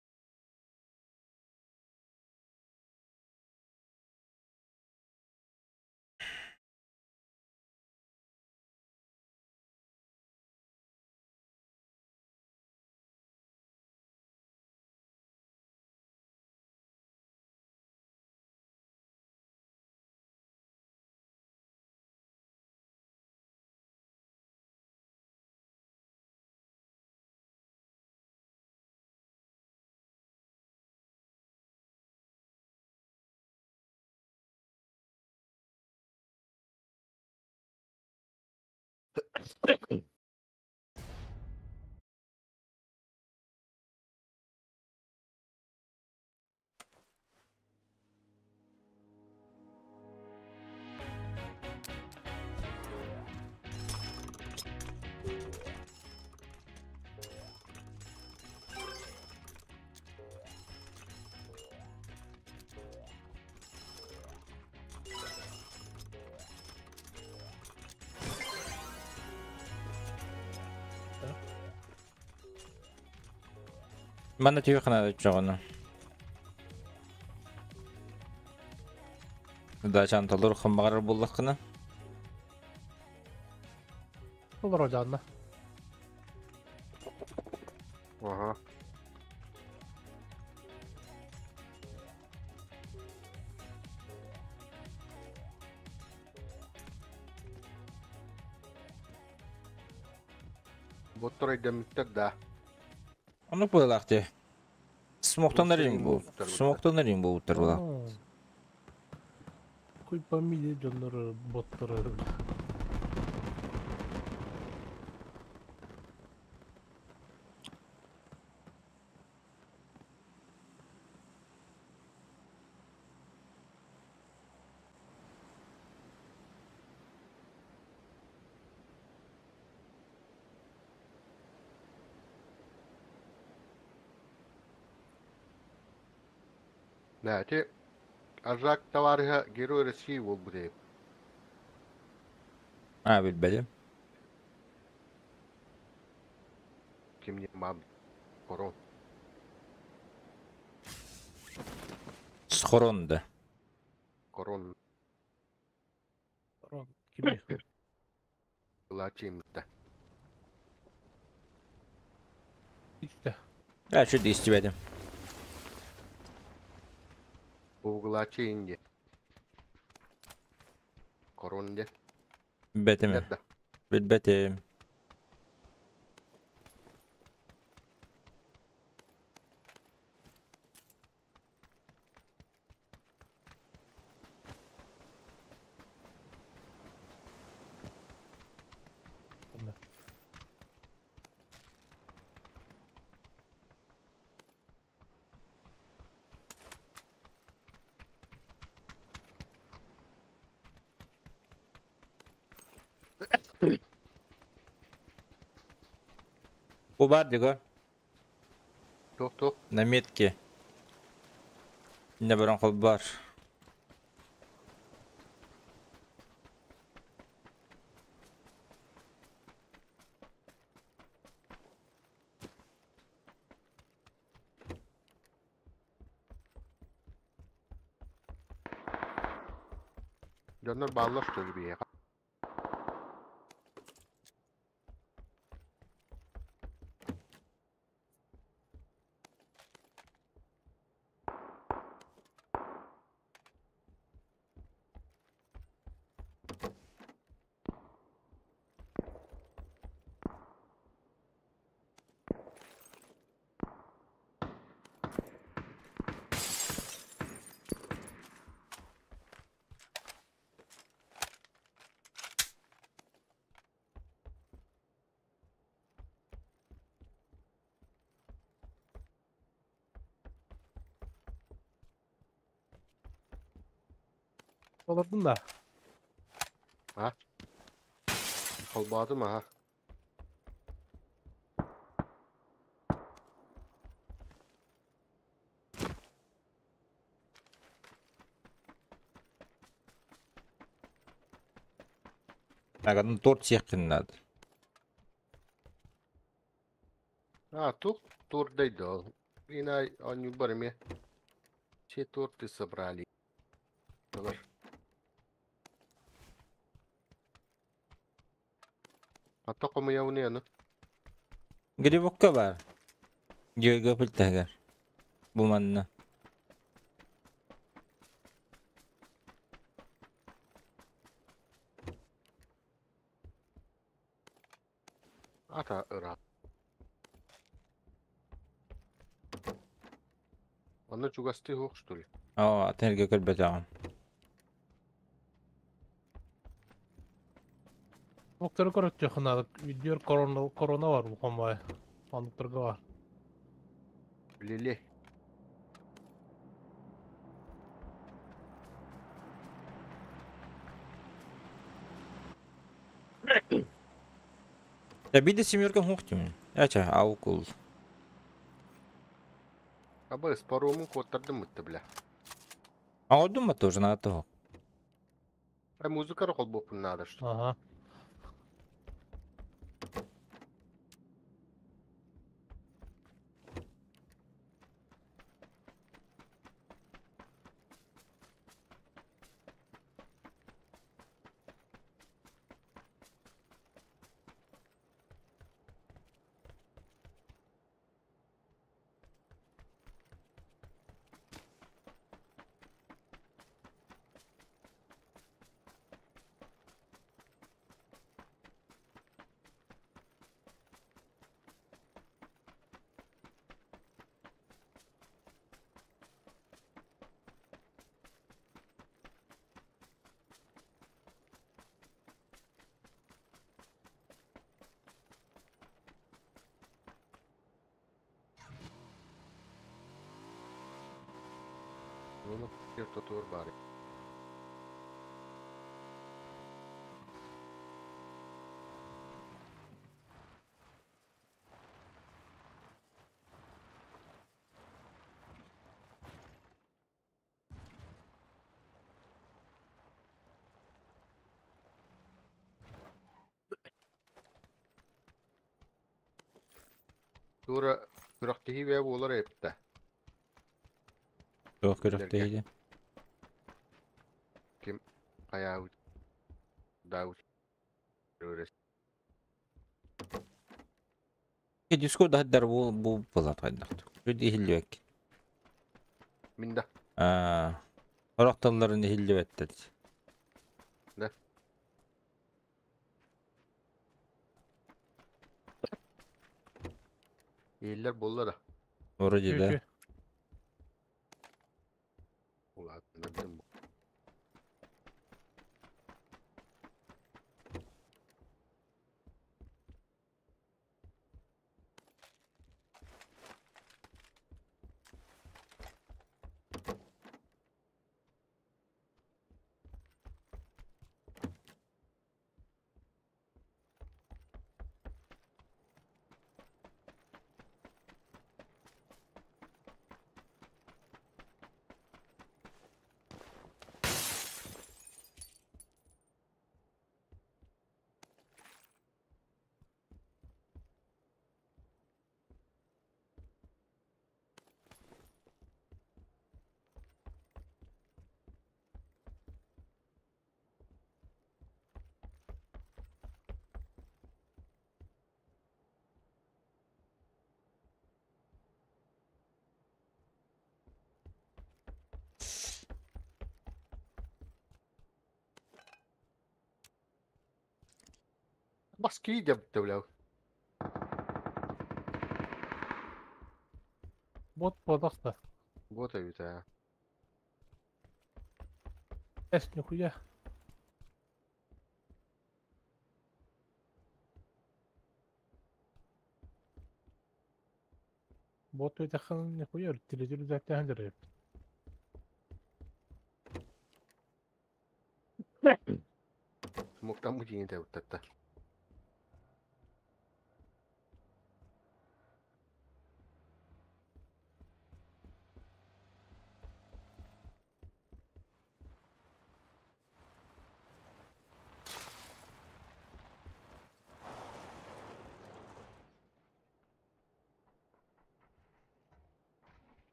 [SPEAKER 2] Манна түйе чоҕону. Да чанталар хыммаҕар буллаххына.
[SPEAKER 6] Олар оджанна.
[SPEAKER 13] Ага. Боттор өйдөммүттэр да.
[SPEAKER 2] Ону быылаах дии. Смоктан эрин бу. Смоктан эрин бу уттар була.
[SPEAKER 6] Хуй пойми, дьоннор боттор.
[SPEAKER 13] Да, те Ажак товарища Герой России был бы.
[SPEAKER 2] А, билбедим.
[SPEAKER 13] Ким не мам. Корон.
[SPEAKER 2] Схорон да.
[SPEAKER 13] Корон.
[SPEAKER 6] Корон. Кими?
[SPEAKER 13] Лачим да.
[SPEAKER 6] Исте.
[SPEAKER 2] Я чуть истибедим.
[SPEAKER 13] Углачи инде. Корон де.
[SPEAKER 2] Бетим.
[SPEAKER 13] Да.
[SPEAKER 2] Билбетим. Бу бар диго.
[SPEAKER 13] Тух тух.
[SPEAKER 2] На метке. Не баран кол бар.
[SPEAKER 13] Дьоннор бааллар что ли бие.
[SPEAKER 6] Олордун да.
[SPEAKER 13] А? Холбаатым аха.
[SPEAKER 2] Так, ну торт сиэххин надо.
[SPEAKER 13] А, тут торт дойдол. Ина, они барме. Все торты собрали. Давай. А только мы я ну.
[SPEAKER 2] Грибокка бар. Геога пыльтагар. Бу манна.
[SPEAKER 13] Ата ыра. Онно чугастыы суох, что ли?
[SPEAKER 2] Оо, атын эргэ көрбөтөҕүм.
[SPEAKER 6] Октары көрөттүөххэ наада. Видео корона корона бар бу хомой. Оннуктарга бар.
[SPEAKER 13] Лили.
[SPEAKER 2] Я биде семерка хуохтим. Яча, аукул.
[SPEAKER 13] Аба парому куоттардым мытты, бля.
[SPEAKER 2] А вот думать тоже надо того.
[SPEAKER 13] А музыка холбопун надо, что.
[SPEAKER 6] Ага.
[SPEAKER 13] Ну, тур бар. Тура күрәхтиһи бää буолар эппитэ.
[SPEAKER 2] Туох көрөхтейdi.
[SPEAKER 13] Ким хайаабыт даабыт.
[SPEAKER 2] Дискорд хаддар бу бу болат хайдах. Күд ихиллибек.
[SPEAKER 13] Мин да.
[SPEAKER 2] Аа. Орохталларын ихиллибеттер.
[SPEAKER 13] Да. Ииллер буолла да.
[SPEAKER 2] Вроде да.
[SPEAKER 13] Улаатыннардым. Бас киидэ бля.
[SPEAKER 6] Бот бодохта.
[SPEAKER 13] Вот это.
[SPEAKER 6] Эс нихуя. Бот өтәхын нихуя телевизор зәттәһен дәрәп.
[SPEAKER 13] Смоктан мутине тәүттәтта.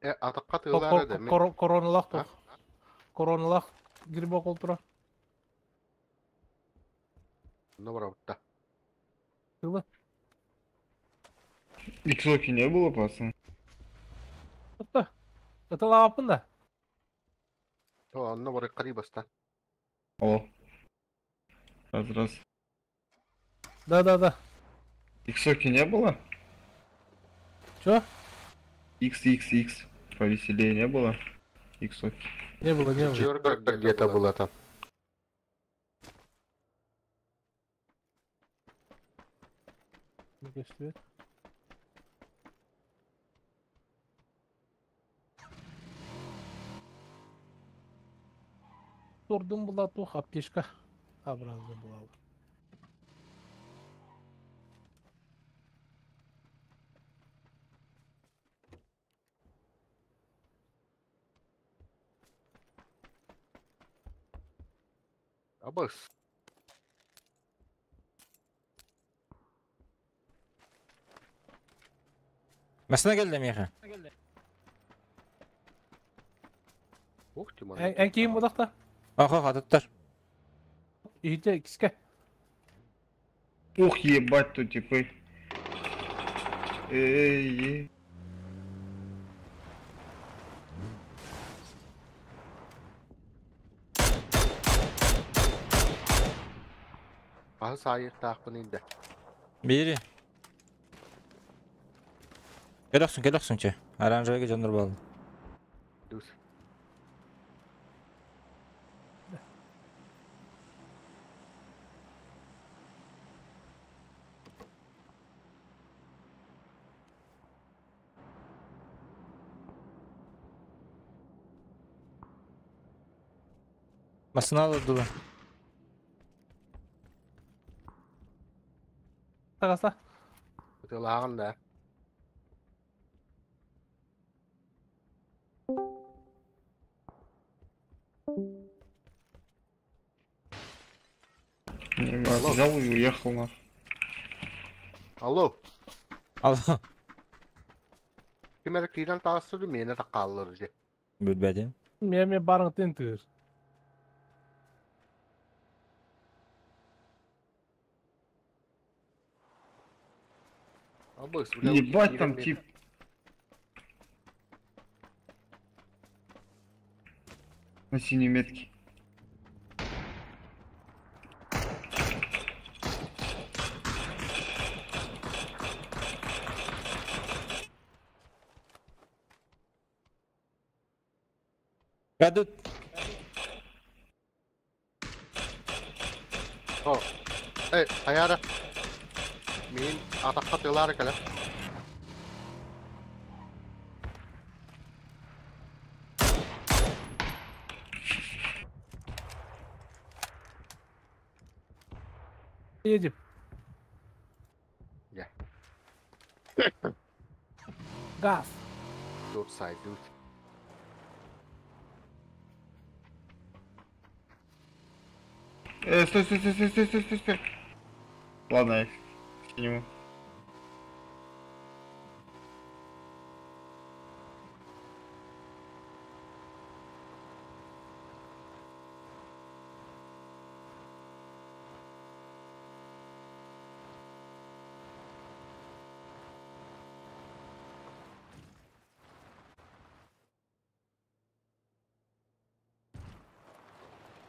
[SPEAKER 13] Э, атаққа тыылар да мен.
[SPEAKER 6] Короналах
[SPEAKER 13] А?
[SPEAKER 6] тух. Короналах грибок олтура.
[SPEAKER 13] Ну, барабытта.
[SPEAKER 6] Тылы.
[SPEAKER 14] Иксоки не было, пацаны?
[SPEAKER 6] Отта. Это лапын да.
[SPEAKER 13] О, онно бары қарибаста.
[SPEAKER 14] Алло. Раз, раз.
[SPEAKER 6] Да, да, да.
[SPEAKER 14] Иксоки не было?
[SPEAKER 6] Чё?
[SPEAKER 14] X, X, X. Повеселее не было? Иксоки.
[SPEAKER 6] Не было, не было.
[SPEAKER 13] Четверка где-то была там.
[SPEAKER 6] Не Турдум была тух, аптечка. Образно была.
[SPEAKER 13] Абыс.
[SPEAKER 2] Масына келді меха.
[SPEAKER 13] Ух ты,
[SPEAKER 6] Эн кийин будақта.
[SPEAKER 2] Ох, ох, атыттар.
[SPEAKER 6] Ихите киске.
[SPEAKER 14] Ух, ебать, тут типы. Эй, эй.
[SPEAKER 13] Баһы сайыр таақпын инде.
[SPEAKER 2] Бири. Келөксүн, келөксүн че. Оранжевыйга жонdur болду.
[SPEAKER 13] Дус.
[SPEAKER 2] Масына алды.
[SPEAKER 6] Тағаса.
[SPEAKER 13] Тылағын да.
[SPEAKER 14] Не, взял и уехал нахуй.
[SPEAKER 13] Алло.
[SPEAKER 2] Алло.
[SPEAKER 13] Ким әрі кирен тағысырды, мені де қалыр же.
[SPEAKER 2] Билбедим.
[SPEAKER 6] Мен барың тентир.
[SPEAKER 13] Абыс,
[SPEAKER 14] Ебать там тип. На синей метке.
[SPEAKER 2] Гадут.
[SPEAKER 13] О. Эй, аяра. Мен атаққа тылары кәлі.
[SPEAKER 6] Едем.
[SPEAKER 13] Я.
[SPEAKER 6] Газ.
[SPEAKER 13] Тут сайдут.
[SPEAKER 14] Стой, стой, стой, стой, стой, стой, стой, стой. Ладно, я к нему.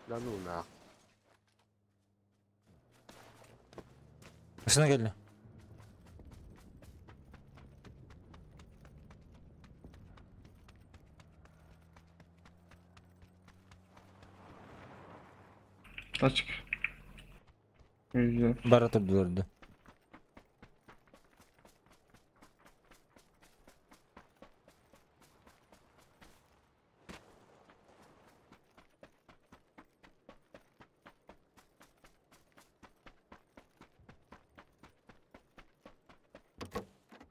[SPEAKER 13] Да ну на.
[SPEAKER 2] Масына келді.
[SPEAKER 14] Тачка. Уезжаю.
[SPEAKER 2] Бара турдуларды.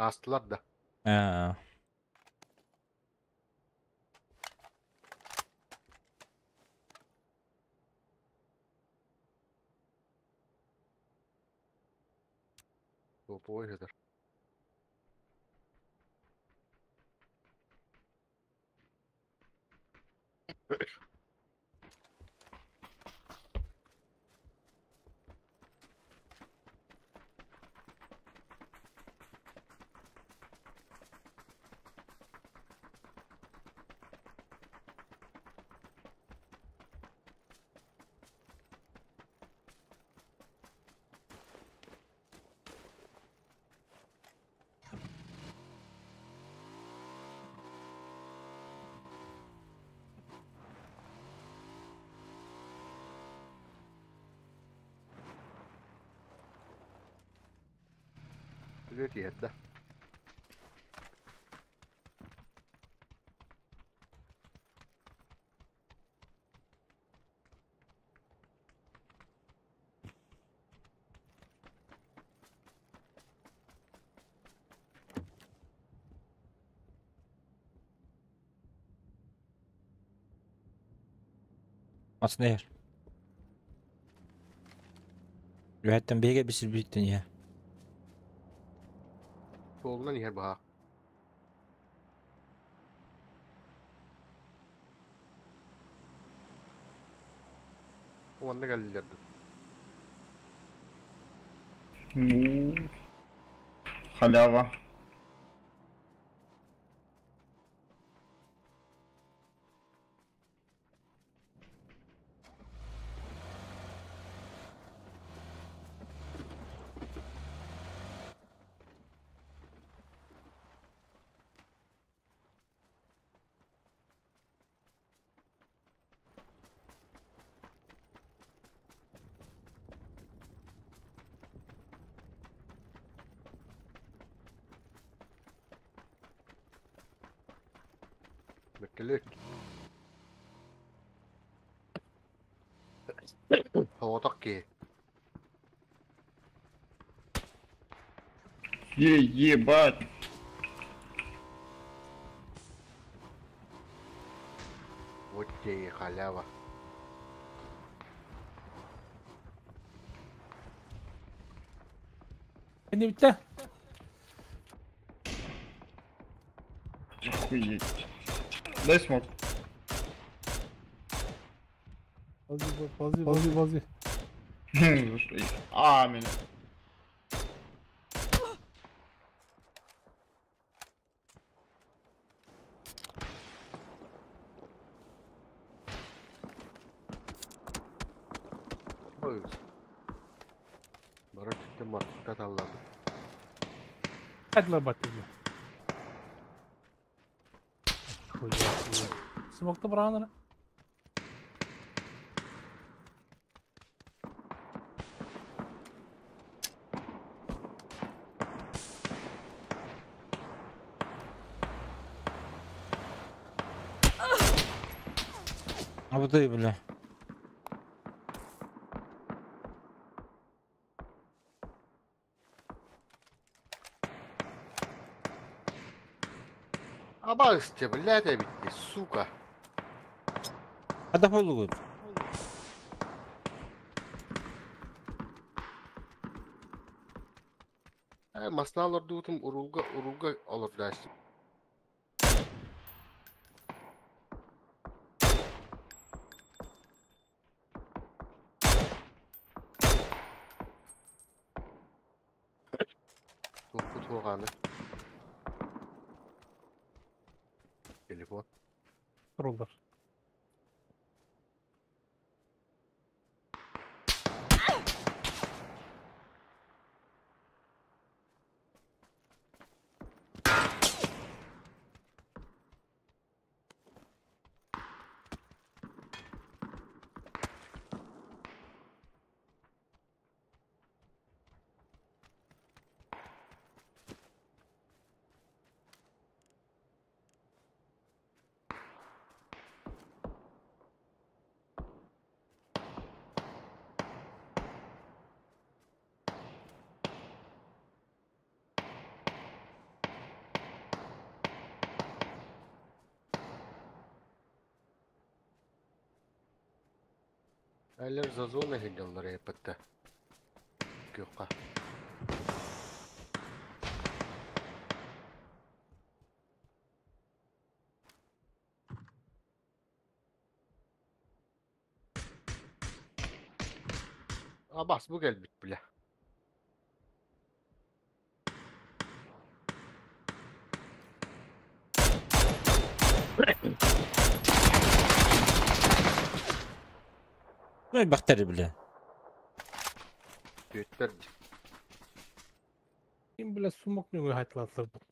[SPEAKER 13] Астылар да.
[SPEAKER 2] Аа.
[SPEAKER 13] Топовой хедер. Привет, да.
[SPEAKER 2] Аснер. Үһэттэн биһигэ бисир биттен я.
[SPEAKER 13] Суолунан иһэр баһа. Уонна кэллилэр дуу.
[SPEAKER 14] Ну, халява.
[SPEAKER 13] Вертолет. Соҕотох киһи.
[SPEAKER 14] Ебать.
[SPEAKER 13] Вот тебе и халява.
[SPEAKER 6] Не битте.
[SPEAKER 14] Охуеть. Дай смок.
[SPEAKER 6] Ползи, ползи, ползи, ползи.
[SPEAKER 14] За что? А, меня.
[SPEAKER 13] Ой. Барар түттен мартыкта таллады.
[SPEAKER 6] Hadi lan bakayım. Смокта браҕан
[SPEAKER 2] А вот и, бля.
[SPEAKER 13] Абалысте, блядь, эбитти, сука.
[SPEAKER 2] А да полугут.
[SPEAKER 13] Масна олордуутум уруулга уруулга олордооччу. Туохпут суоҕааны. Телефон.
[SPEAKER 6] Роллар.
[SPEAKER 13] Әллер зазона хедяллар эпетте. Күкка. Абас бу кэлбит бля.
[SPEAKER 2] Ну, бахтары, бля.
[SPEAKER 13] Түөттэр
[SPEAKER 6] Ким бля сумок нөҥүө хайтылаатылар.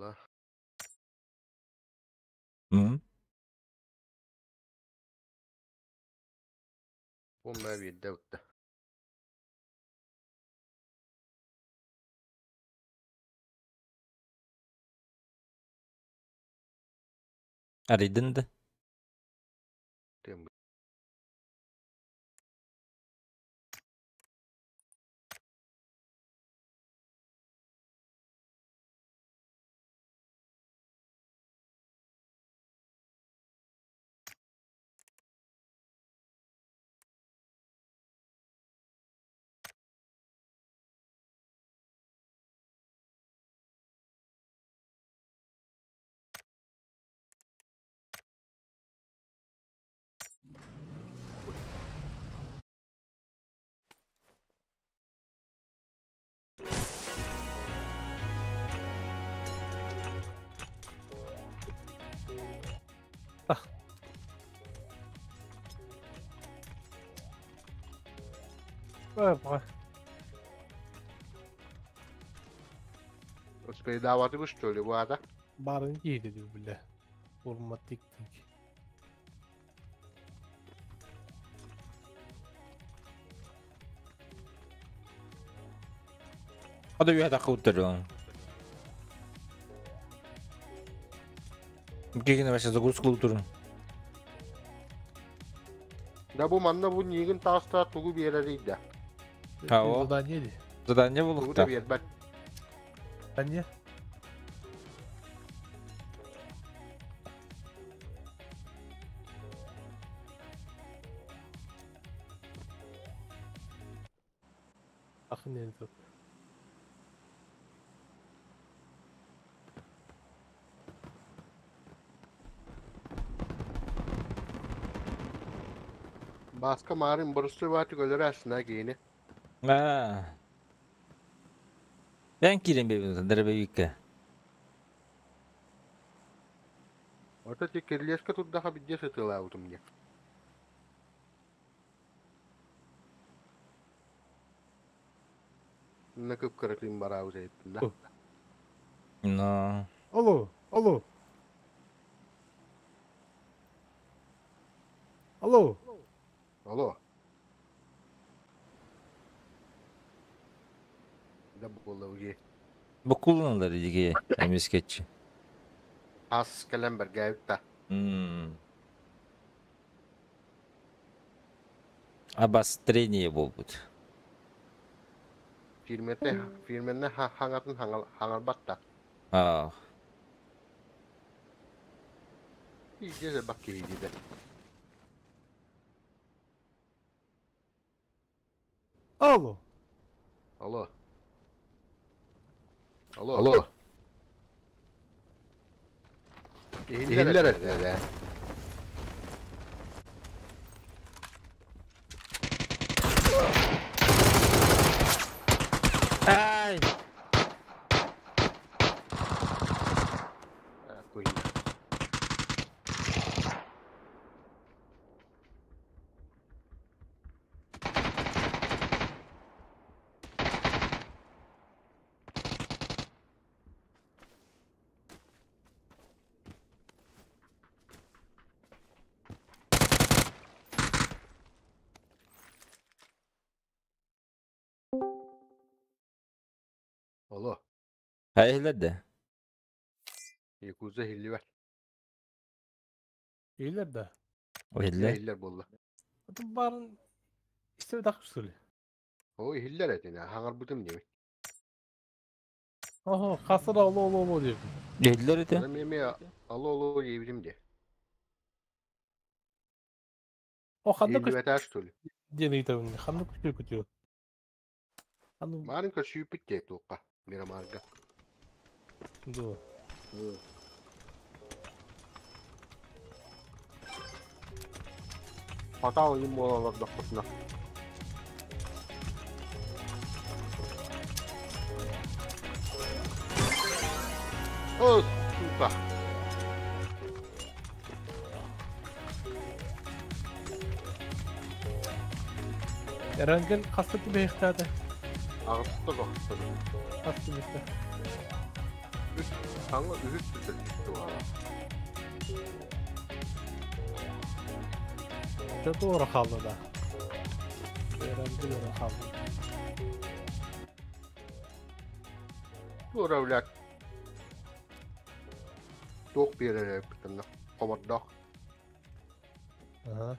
[SPEAKER 13] Ла.
[SPEAKER 2] М?
[SPEAKER 13] Бу мэ биирдэ утта.
[SPEAKER 2] Арыйдын да.
[SPEAKER 13] Тем.
[SPEAKER 6] Бай.
[SPEAKER 13] Успейдаабатыбыт что ли бу аата?
[SPEAKER 6] Барын киһи dedi бля. Урма тик тик.
[SPEAKER 2] Hadi bir dakika oturun. Кигин вообще загрузку утурун.
[SPEAKER 13] Да бу манна бу нигин тааста тугу биэрэрий да.
[SPEAKER 2] А, о.
[SPEAKER 6] Задание ди.
[SPEAKER 2] Задание
[SPEAKER 13] Тугу да
[SPEAKER 2] булукта.
[SPEAKER 13] биэрбэт.
[SPEAKER 6] Задание. Ахын енді.
[SPEAKER 13] Баска марын борусту бааты көлөрө астына киини.
[SPEAKER 2] А. Ben кирен бебин, дробовикка.
[SPEAKER 13] Ото ти кирлеска турдаха бидде сытылаабытым диye. На кып-кырытын бараабыт эттин да.
[SPEAKER 2] Но.
[SPEAKER 6] Алло, алло. Алло.
[SPEAKER 13] Алло. Да буолла уге.
[SPEAKER 2] Бу кулланалар диге эмискетчи.
[SPEAKER 13] Ас кэлэн бэргээбит да.
[SPEAKER 2] М. Обострение болбут.
[SPEAKER 13] Фирмете фирменне хаңатын хаңарбат да.
[SPEAKER 2] А.
[SPEAKER 13] Иже бак киһи де.
[SPEAKER 6] Алло.
[SPEAKER 13] Алло. Алло. Алло. Иһиллэр этэ.
[SPEAKER 2] Ай!
[SPEAKER 13] Куй. Алло.
[SPEAKER 2] Хайылар да.
[SPEAKER 13] Якуза хилли бар.
[SPEAKER 6] İyiler de.
[SPEAKER 2] Ойылар.
[SPEAKER 13] Хиллер болла.
[SPEAKER 6] Атын барын истебет акы что ли?
[SPEAKER 13] О, хиллер этин. Хаңарбытым деме.
[SPEAKER 6] Ого, хасыр алло алло алло диэбит.
[SPEAKER 2] Диэтилэр этэ.
[SPEAKER 13] Мин эмиэ алло алло диэбитим дии.
[SPEAKER 6] О, ханна көс
[SPEAKER 13] Иһиллибэтэ что ли?
[SPEAKER 6] диэн ыйытабын. Ханна көстүү көтүө? Ханна
[SPEAKER 13] Маарын көрсүүппүт дии туохха, Мирамарга.
[SPEAKER 6] дуо?
[SPEAKER 13] Хатаал им буола олордохпутуна. О, сука!
[SPEAKER 6] Эрангел хаста түбэһиэхтээтэ?
[SPEAKER 13] Аҕыста бохтор.
[SPEAKER 6] Хас түбэстэ?
[SPEAKER 13] Үс, саҥа үһүс түтэр
[SPEAKER 6] Чэ туора хаалла да. Эрангел эрэ хаалла.
[SPEAKER 13] Туора блядь. Туох биэрэр эбиттэннэ хобордоох.
[SPEAKER 6] Ага.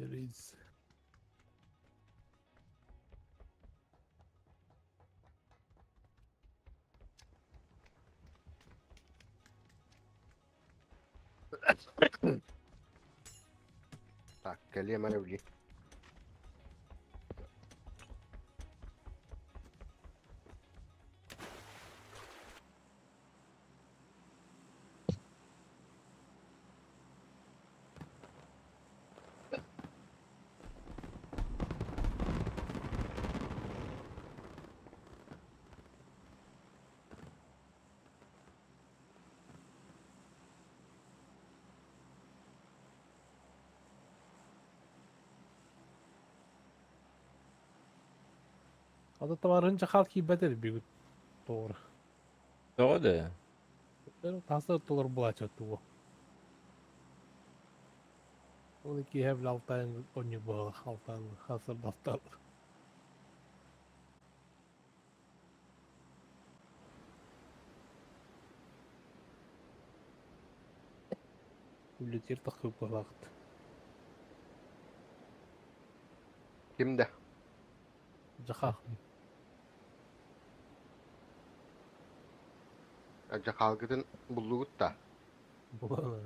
[SPEAKER 6] It is.
[SPEAKER 13] Так, кэлиэм эрэ билии.
[SPEAKER 6] Ата табарынча хал киирбэтэр бүгүт тоҕор.
[SPEAKER 2] Тоҕо да?
[SPEAKER 6] Таса толор булааччы тугу. Ол киһи бил алтайын онньу буола алтан хасыр далтал. Үлэтир тахып буолаахт.
[SPEAKER 13] Ким да?
[SPEAKER 6] Жахах.
[SPEAKER 13] Жахалгытын буллугут да.
[SPEAKER 6] Була.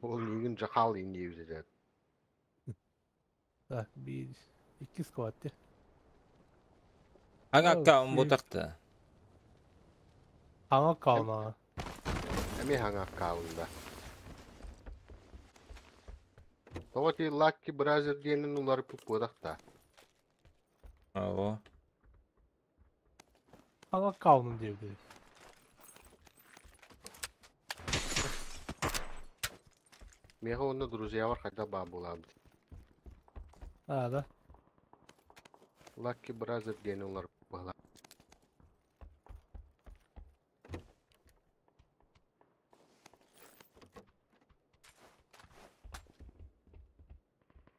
[SPEAKER 13] Ол миигин жахал ин диэбит
[SPEAKER 6] Так, биир икки сквад те.
[SPEAKER 2] Аңа аккаун бутахта.
[SPEAKER 6] Аңа аккаун
[SPEAKER 13] Эми хаҥа аккаунда. Тоҕо ти Lucky Brother диэнин уларыппыт буотахта.
[SPEAKER 2] Ого.
[SPEAKER 6] Аңа аккаунун диэбит.
[SPEAKER 13] Миэхэ уонна друзьялар хайдах баар буолаабыт.
[SPEAKER 6] А, да.
[SPEAKER 13] Lucky Brother диэни уларыппыт быһалаах.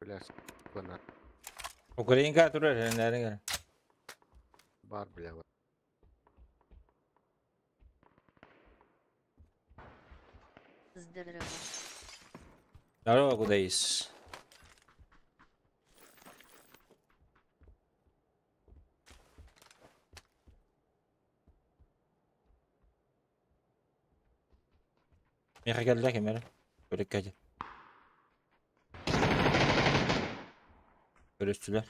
[SPEAKER 13] Бля, бына
[SPEAKER 2] Украинка турар, эрэннээриҥ
[SPEAKER 13] бар бля.
[SPEAKER 1] Здорово.
[SPEAKER 2] Здорово, Кудаис. Миэхэ кэллэ ким эрэ? Көрүккэ Көрүстүлэр.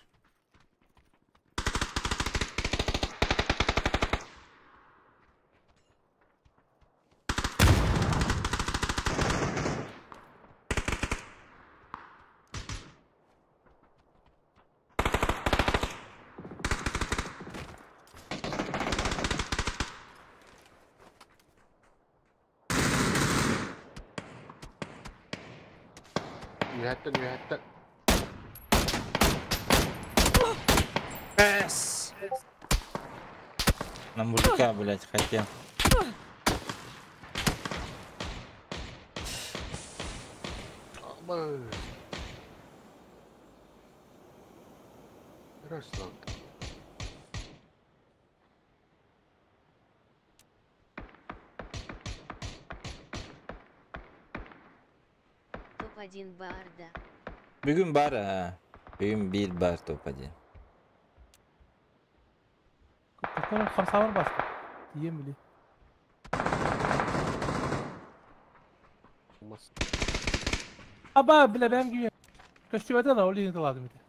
[SPEAKER 13] Үөһэттэн үөһэттэн.
[SPEAKER 2] Эс! На мужика, блядь, хотел.
[SPEAKER 13] Абы. Красный.
[SPEAKER 1] Топ-1 Барда.
[SPEAKER 2] Бүгүн бар ha. Бүгүн bir бар топ-1.
[SPEAKER 6] Тоқтар хамсавар басты. Тием били. Аба, бile ben gibi. Köstüvete da o lazım idi.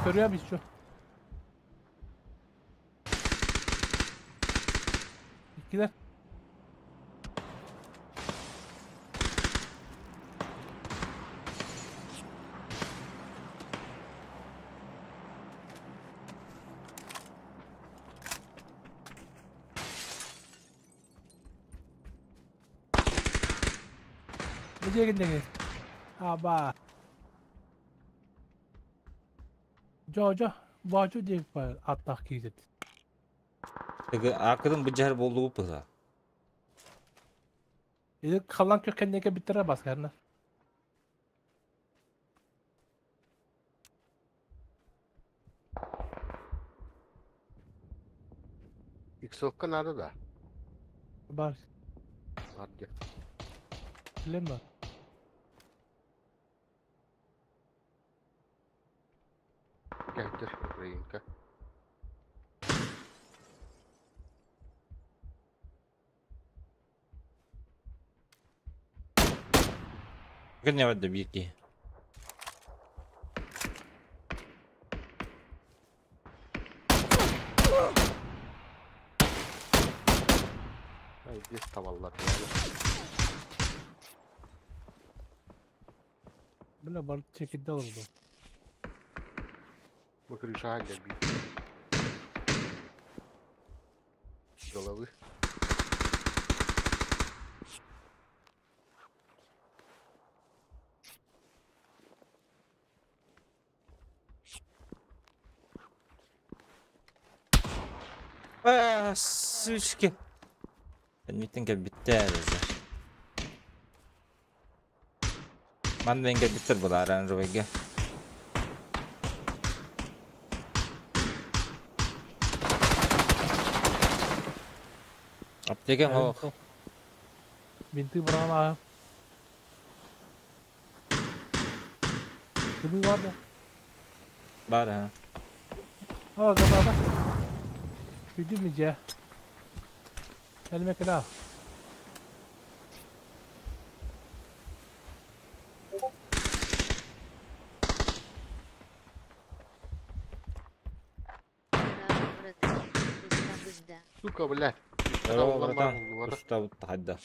[SPEAKER 6] Görüyor biz şu. İkiler. Nereye gittiniz? Aba. Jo jo. Бачу диэн аттах киирет.
[SPEAKER 2] Акыдын быжар болду бу.
[SPEAKER 6] Или халан kökenнеге биттире баскарна.
[SPEAKER 13] Иксовка надо, да?
[SPEAKER 6] Бар.
[SPEAKER 13] Бар.
[SPEAKER 6] Билем бар.
[SPEAKER 13] Кәһтер, Украинка.
[SPEAKER 2] Күн не бики.
[SPEAKER 13] Ай, здесь tavallar.
[SPEAKER 6] Бля, бар чекидде oldu.
[SPEAKER 13] Мы крыша бить. Головы.
[SPEAKER 2] А, сучки. Митинге битте уже. Манвенге биттер бұл оранжевыйге. Аптека ох.
[SPEAKER 6] Бинты брала. Кими бар да?
[SPEAKER 2] Бар ha.
[SPEAKER 6] Aa, gaba Güdüm mi Elime kira.
[SPEAKER 13] Сука, блядь.
[SPEAKER 2] Здорово, братан. Устал тогда.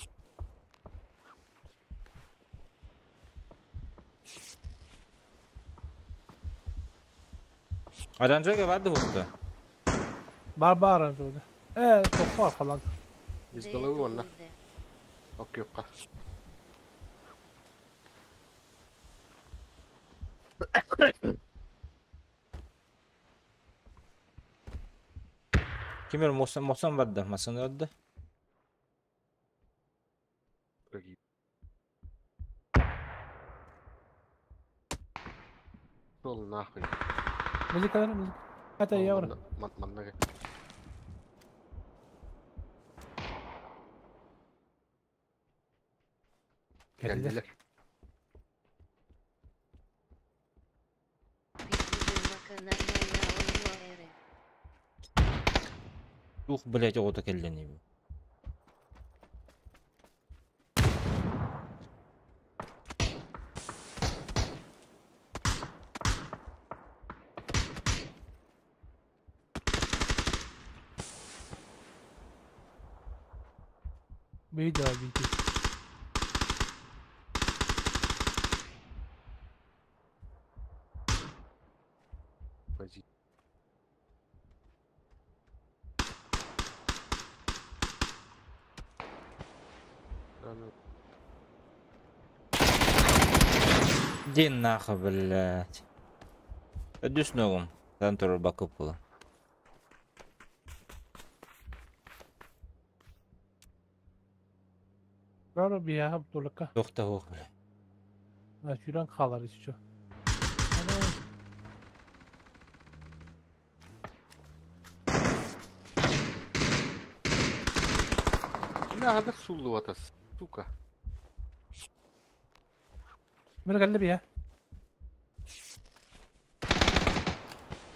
[SPEAKER 2] Оранжевый vardı burada.
[SPEAKER 6] Бар бар оранжевый. Çok var falan.
[SPEAKER 13] Из головы он, на. Окей, окей.
[SPEAKER 2] Kim bilir Mosan Mosan vardı. Masan vardı.
[SPEAKER 13] Шел нахуй.
[SPEAKER 6] Музыка, музыка. Это евро.
[SPEAKER 13] Манна. Geldiler.
[SPEAKER 2] Ух, блядь, оҕото кэллэни.
[SPEAKER 6] Бейді бейді.
[SPEAKER 13] Пози. Да, ну,
[SPEAKER 2] Иди нахуй, блядь. Өдүс ногум. Сан турur bakıp була.
[SPEAKER 6] Бары бияға бұтулыққа.
[SPEAKER 2] Тохта хох, блядь.
[SPEAKER 6] Сүйрен қалар еще.
[SPEAKER 13] Бля, анда суллубата, сука.
[SPEAKER 6] Мин кэллэ бия.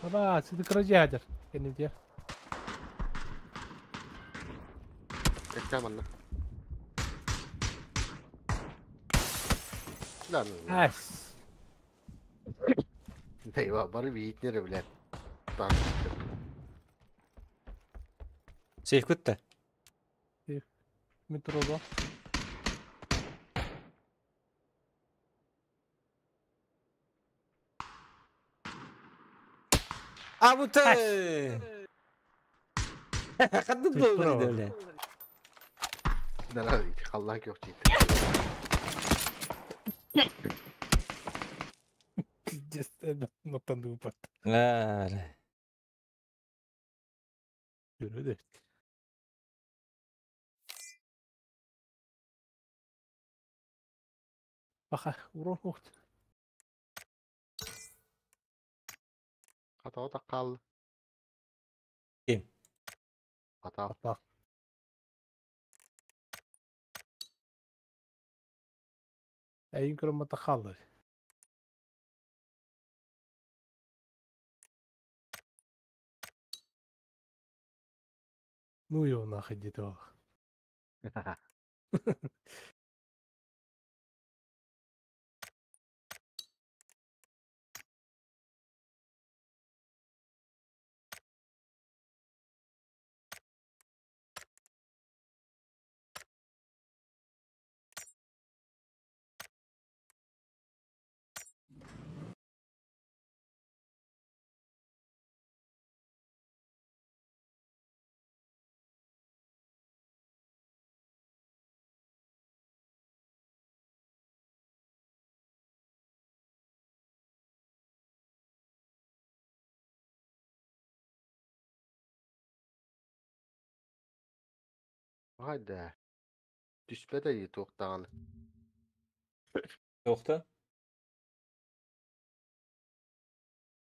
[SPEAKER 6] Аба, сиди кыра дьиэ Кэннитиэр.
[SPEAKER 13] Эттэ манна. Да, ну.
[SPEAKER 6] Ас.
[SPEAKER 13] Eyvah, бары биитнere блядь. Так.
[SPEAKER 2] Сейф күтті.
[SPEAKER 6] Метрода.
[SPEAKER 2] А вот ты! Хадды был, бля.
[SPEAKER 13] Да, халлан yok дейді.
[SPEAKER 6] Пиздец, ноттан упат.
[SPEAKER 2] Ла.
[SPEAKER 6] Yürü Баха, урон ухт.
[SPEAKER 13] Хата ота кал.
[SPEAKER 2] Ким?
[SPEAKER 13] Хата.
[SPEAKER 6] Хата. Әйін көрім қалды. Ну его нахуй где-то.
[SPEAKER 13] Hayda. Түспәді ей тоқтаған.
[SPEAKER 2] Тоқта?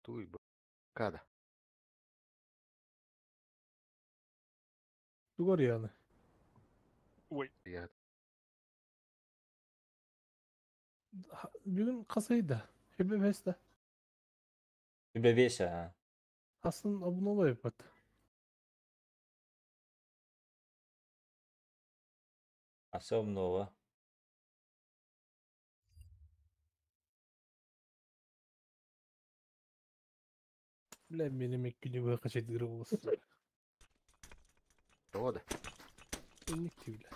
[SPEAKER 13] Туй б. Када.
[SPEAKER 6] Тугор яны.
[SPEAKER 3] Ой.
[SPEAKER 13] Я.
[SPEAKER 6] Бүгін қасайда. Хебе бесте.
[SPEAKER 2] Хебе бес, а.
[SPEAKER 6] Асын обнова епат.
[SPEAKER 2] Особенного.
[SPEAKER 6] Бля, менің күні бойы қашайтын болсын.
[SPEAKER 13] Тода.
[SPEAKER 6] Энник бля.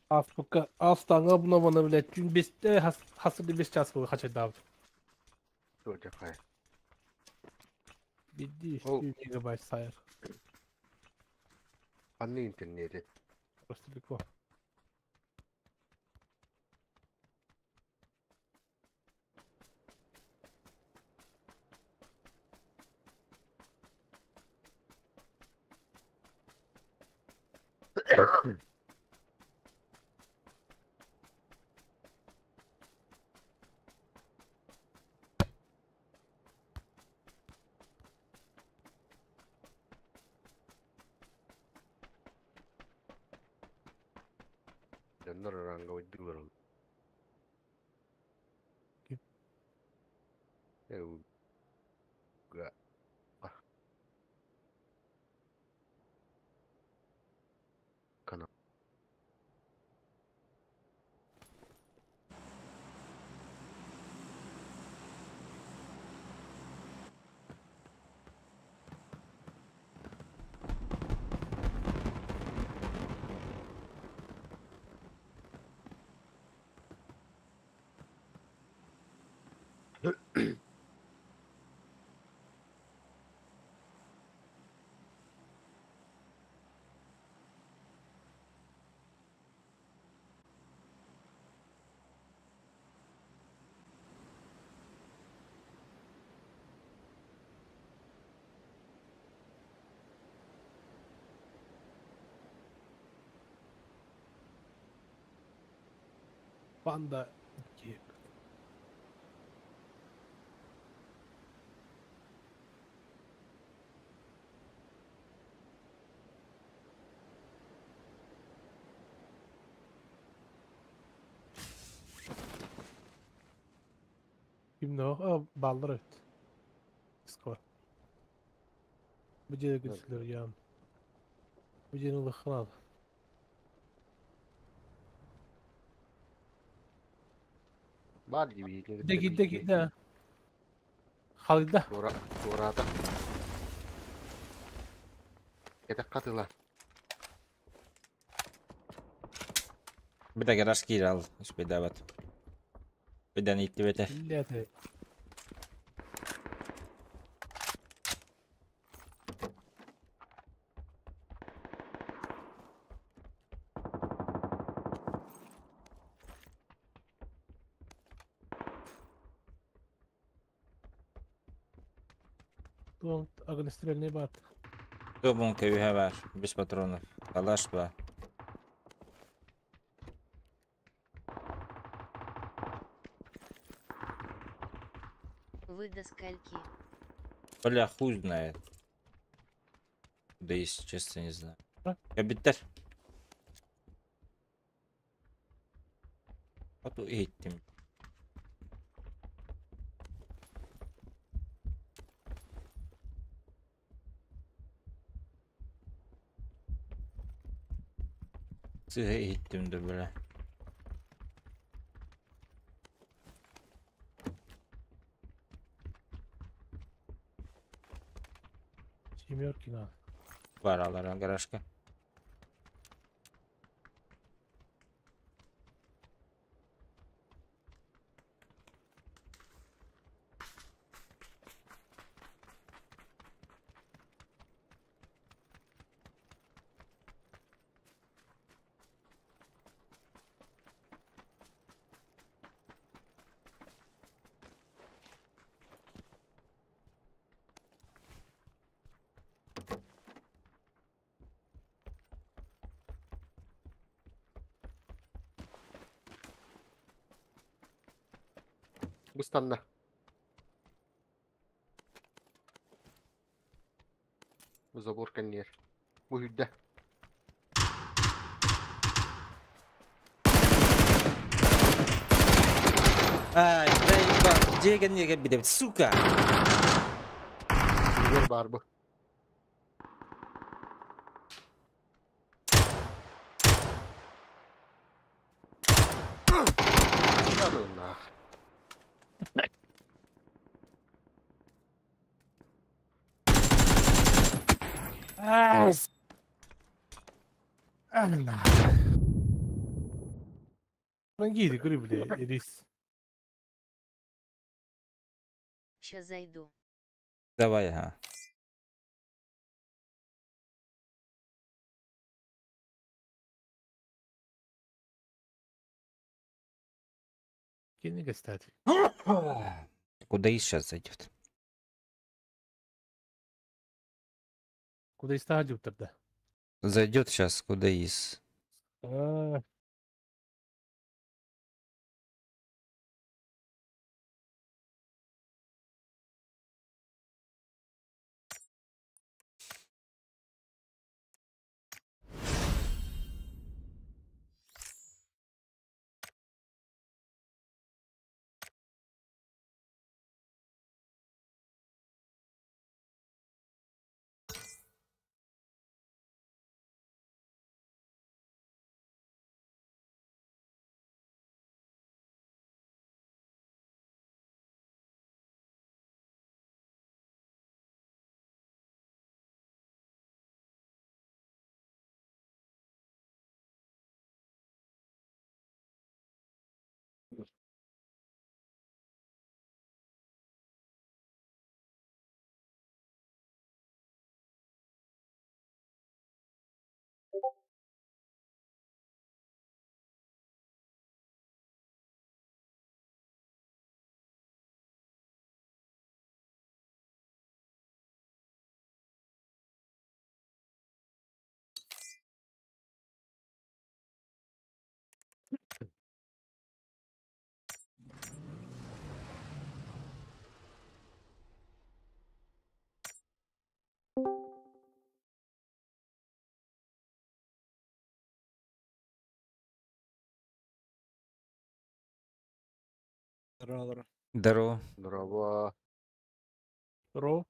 [SPEAKER 6] Аз пока астаңы обнованы, блядь, күн бесте хасырды 5 час бойы қашайтын.
[SPEAKER 13] Тода қай.
[SPEAKER 6] Бидди мегабайт сайыр.
[SPEAKER 13] Анны интернети.
[SPEAKER 6] Просто легко.
[SPEAKER 13] Дьоннор ыраанга ойдуулар ол. Га. Канал.
[SPEAKER 6] Панда. Ким да а, бааллар эбит. Скоро. Бу дьиэ күнсүлэр яан. Бу дьиэни ылыахха наада.
[SPEAKER 13] Бар дии
[SPEAKER 6] Киирдэ киирдэ киирдэ. Халыйда.
[SPEAKER 13] Туора, туораата. Кэтэх хатыла.
[SPEAKER 2] Бу да гараж киир ал, успейдаабат. Быдан иттибэтэ.
[SPEAKER 6] Биллээти. Туон огнестрельный бат.
[SPEAKER 2] Тобун кэбиһэ бар, без патронов. Калаш ба.
[SPEAKER 1] Вы до скольки?
[SPEAKER 2] Бля, хуй знает. Да если честно не знаю.
[SPEAKER 6] А?
[SPEAKER 2] Кабиттер. Ату иһиттим. Сыһа иһиттим да бля.
[SPEAKER 6] Семерки надо.
[SPEAKER 2] Баралар гаражка.
[SPEAKER 13] Быстанна. Бу забор кэнниэр. Бу үрдэ.
[SPEAKER 2] Ай, да ебать, дьиэ кэннигэ билэбит, сука!
[SPEAKER 13] Силигер баар бу. Надо
[SPEAKER 6] Рангири, говори, бля, рис.
[SPEAKER 1] Ща зайду.
[SPEAKER 2] Давай, ага.
[SPEAKER 6] Кинь, кстати.
[SPEAKER 2] Куда и сейчас зайдет?
[SPEAKER 6] Куда и стадию тогда?
[SPEAKER 2] Зайдет сейчас, куда из.
[SPEAKER 6] А,
[SPEAKER 2] Здорово.
[SPEAKER 13] Здорово.
[SPEAKER 6] Здорово.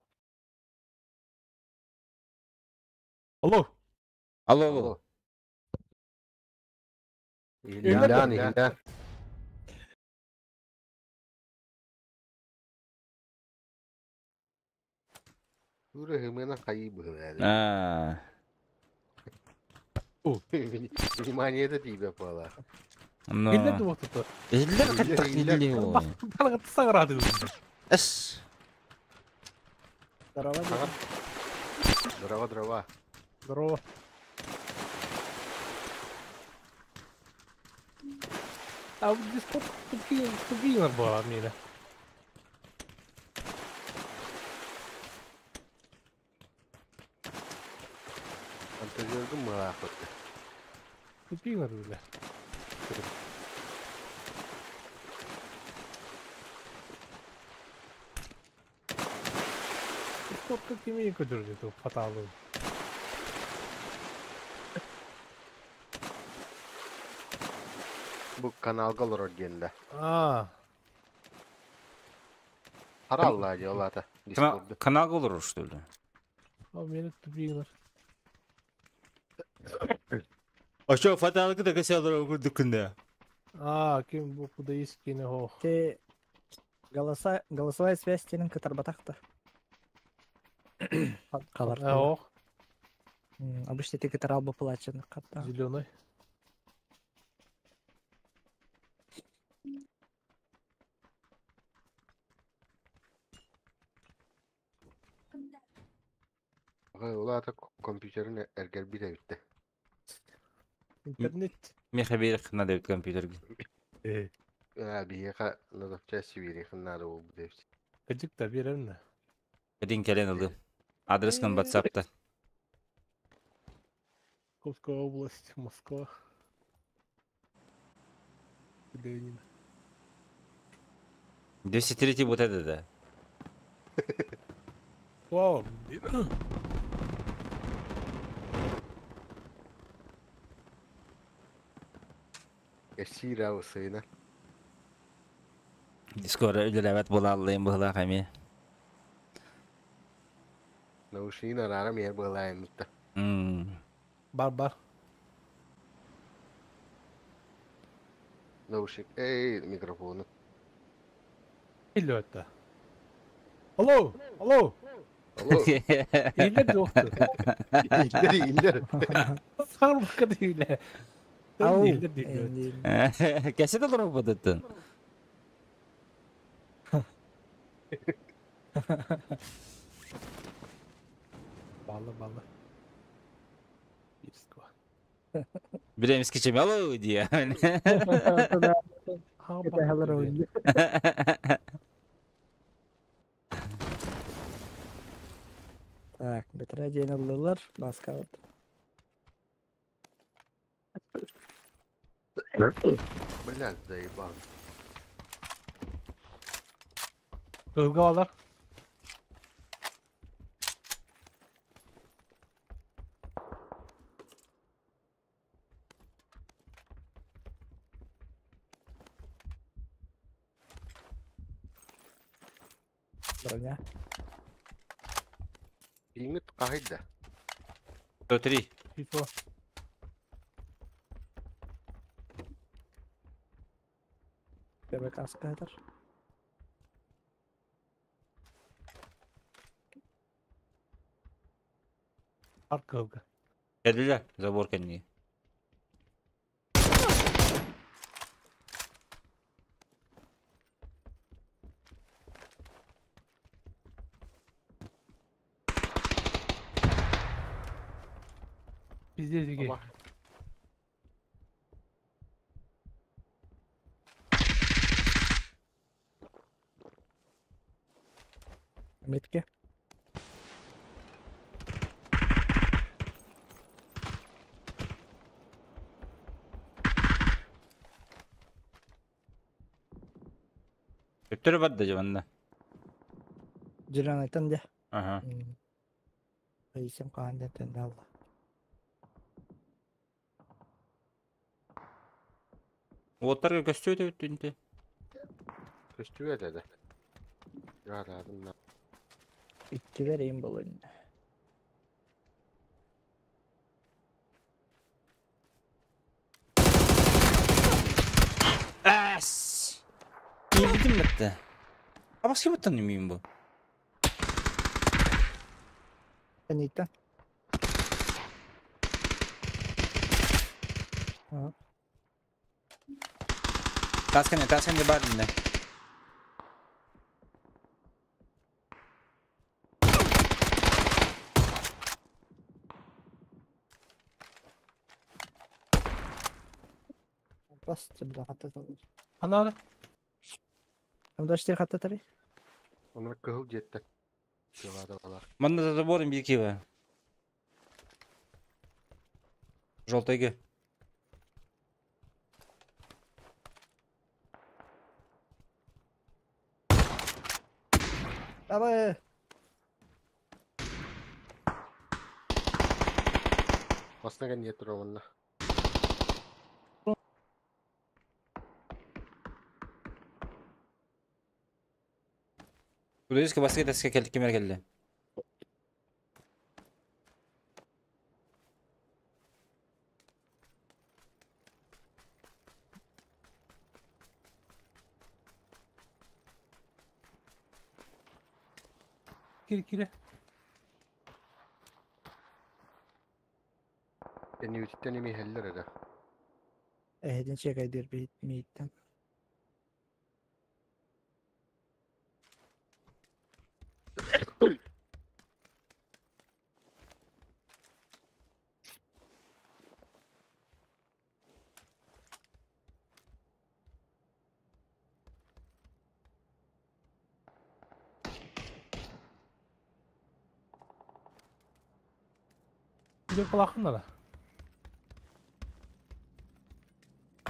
[SPEAKER 6] Алло.
[SPEAKER 2] Алло, алло.
[SPEAKER 13] Иһиллээн, иһиллээн. Ура хымына хайыы быһылаады.
[SPEAKER 2] А.
[SPEAKER 13] Внимание это тебе пала.
[SPEAKER 2] Но.
[SPEAKER 6] Иһиллэр дуо тута?
[SPEAKER 2] Иһиллэр хаттах иһиллиэ.
[SPEAKER 6] Балыгы саҥарааты.
[SPEAKER 2] Эс.
[SPEAKER 15] Здорово.
[SPEAKER 13] Здорово, здорово.
[SPEAKER 6] Здорово. А вот Дискорд тупинер была миля.
[SPEAKER 13] Антажердым мылаахыт.
[SPEAKER 6] Тупинер бля. Дискорд как имею көдүрдү фаталы.
[SPEAKER 13] Бу каналга олорор диэнлэ.
[SPEAKER 6] А,
[SPEAKER 13] Харалла диолата. Дискорд.
[SPEAKER 2] Канал olur что ли?
[SPEAKER 6] а мени тупинер.
[SPEAKER 2] А что, фаталык да кесе olur курдукунда.
[SPEAKER 6] А, ким бу куда искине хох.
[SPEAKER 15] Те голоса, голосовая связь телен кытарбатахта. Калар.
[SPEAKER 6] Ох,
[SPEAKER 15] Обычно ты кытарал бы плачен. Катта.
[SPEAKER 6] зеленый.
[SPEAKER 13] Улаата компьютерин эргербит эбитте.
[SPEAKER 6] Интернет.
[SPEAKER 2] Меха бир надо компьютер.
[SPEAKER 13] Биһиэхэ на запчасти биэриэхин наада буолбут эбит.
[SPEAKER 6] Кыдык да беремне.
[SPEAKER 2] Один келен алды. Адрескын WhatsApp'та.
[SPEAKER 6] Московская область, Москва. Ленина.
[SPEAKER 2] 203 вот это да.
[SPEAKER 6] Вау.
[SPEAKER 13] Эсиир сына.
[SPEAKER 2] Скоро үлеләбәт була аллайын була хами.
[SPEAKER 13] Наушнина арара миэр буолаайыммытта.
[SPEAKER 6] Бар бар.
[SPEAKER 13] Наушник. Эй, микрофону.
[SPEAKER 6] Илли өттө. Алло, алло.
[SPEAKER 13] Алло.
[SPEAKER 6] Иһиллэр дуохту.
[SPEAKER 13] Иһиллэр, иһиллэр.
[SPEAKER 6] Саҥарбакка да иһиллэр.
[SPEAKER 15] Ау.
[SPEAKER 6] Иһиллэр дииллэр.
[SPEAKER 2] Кесе де olur bu
[SPEAKER 6] Балла балла. Ирского.
[SPEAKER 2] Билеміз кечем алло дия.
[SPEAKER 15] Так, бетре ден алылар, баска вот.
[SPEAKER 13] Блядь, заебал.
[SPEAKER 6] Кызгалар.
[SPEAKER 15] Броня.
[SPEAKER 13] Иңит кахайда.
[SPEAKER 2] 103.
[SPEAKER 6] Фифа.
[SPEAKER 15] Тебе каска этер.
[SPEAKER 6] Бар кызга.
[SPEAKER 2] Келдилер забор кенни.
[SPEAKER 6] Пиздец иге.
[SPEAKER 15] Метке.
[SPEAKER 2] Өттөрө бар да жабанда.
[SPEAKER 15] Зеленый тенде.
[SPEAKER 2] Ага.
[SPEAKER 15] Айсем каан тенде алла.
[SPEAKER 2] Оттарга көстү өтө өттүнтө.
[SPEAKER 13] Көстүбэт эдэ. Радым на.
[SPEAKER 15] Иккилер эйим болын.
[SPEAKER 2] Әс! Киирбитим бэтте. Абас ким оттон имиин бу?
[SPEAKER 15] Анита. Ага.
[SPEAKER 2] Таскане, таскане бар инне.
[SPEAKER 15] Бас бля хатта
[SPEAKER 6] Ана
[SPEAKER 15] Там даже хатта тари.
[SPEAKER 13] Оны кыһыл дьиэттэн. Кылаада балар.
[SPEAKER 2] Манна за забором бир киба. Желтый Г.
[SPEAKER 15] Давай.
[SPEAKER 13] Баснага не тура онна.
[SPEAKER 2] Кудайска баска таска келdi кемер келdi.
[SPEAKER 6] Кире кире.
[SPEAKER 13] Эни үтүттен эми хеллер эре.
[SPEAKER 15] Эһедин чекайдыр бит мииттен.
[SPEAKER 6] Кире калакын да.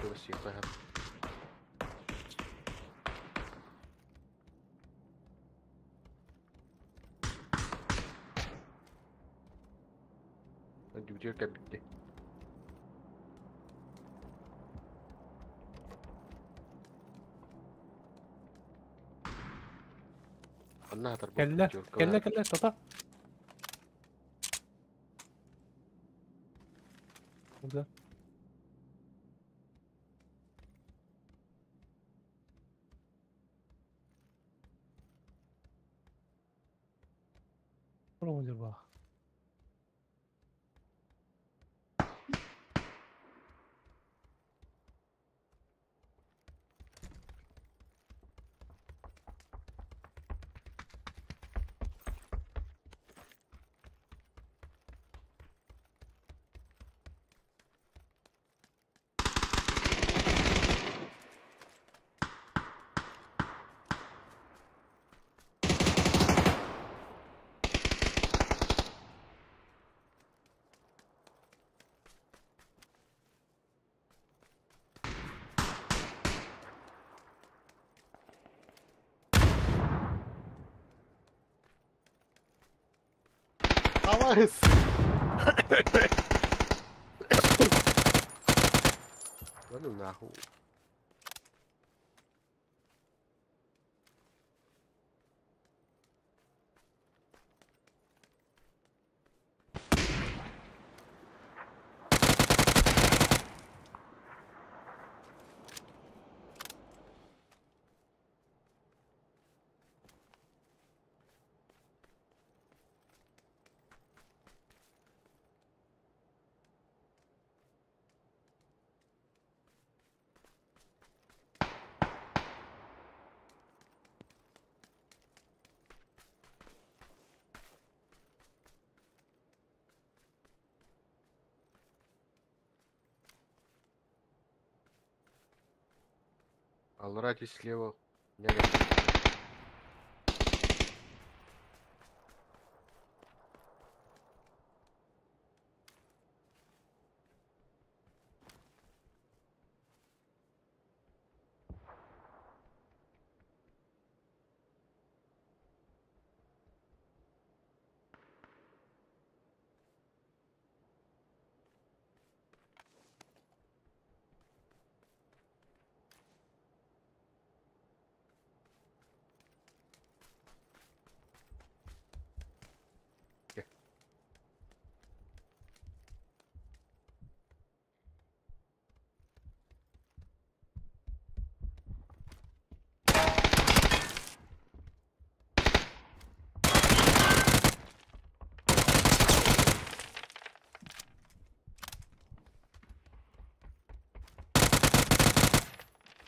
[SPEAKER 13] Көбөс йыпа. Дүдер кәбитте. Анна хатар бу.
[SPEAKER 6] Кэллэ. Кэллэ кэллэ тота. Да. Пробуй ба.
[SPEAKER 13] Аварис. Да ну нахуй. Алрати слева.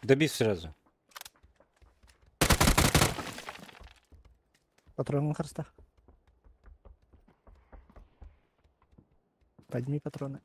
[SPEAKER 2] Добив сразу.
[SPEAKER 15] Патроны харста. Подними патроны.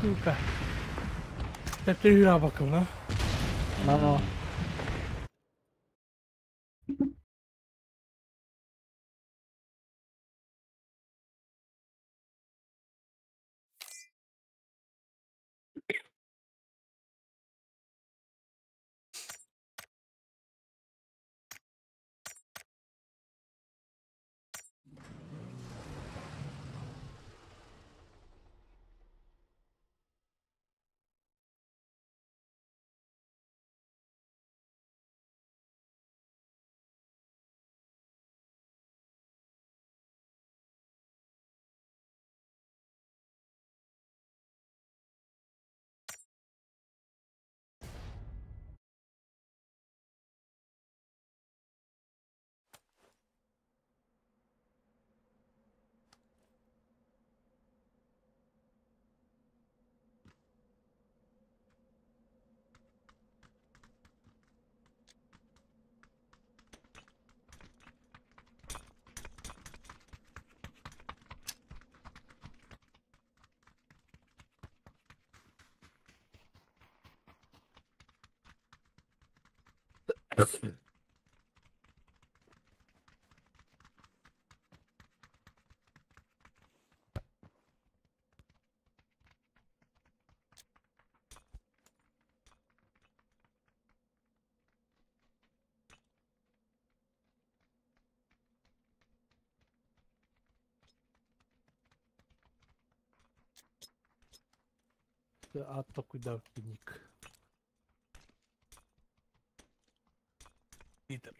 [SPEAKER 6] Сука. Это я бакым, да?
[SPEAKER 15] Мамо.
[SPEAKER 6] Ат такой да ник. Литр.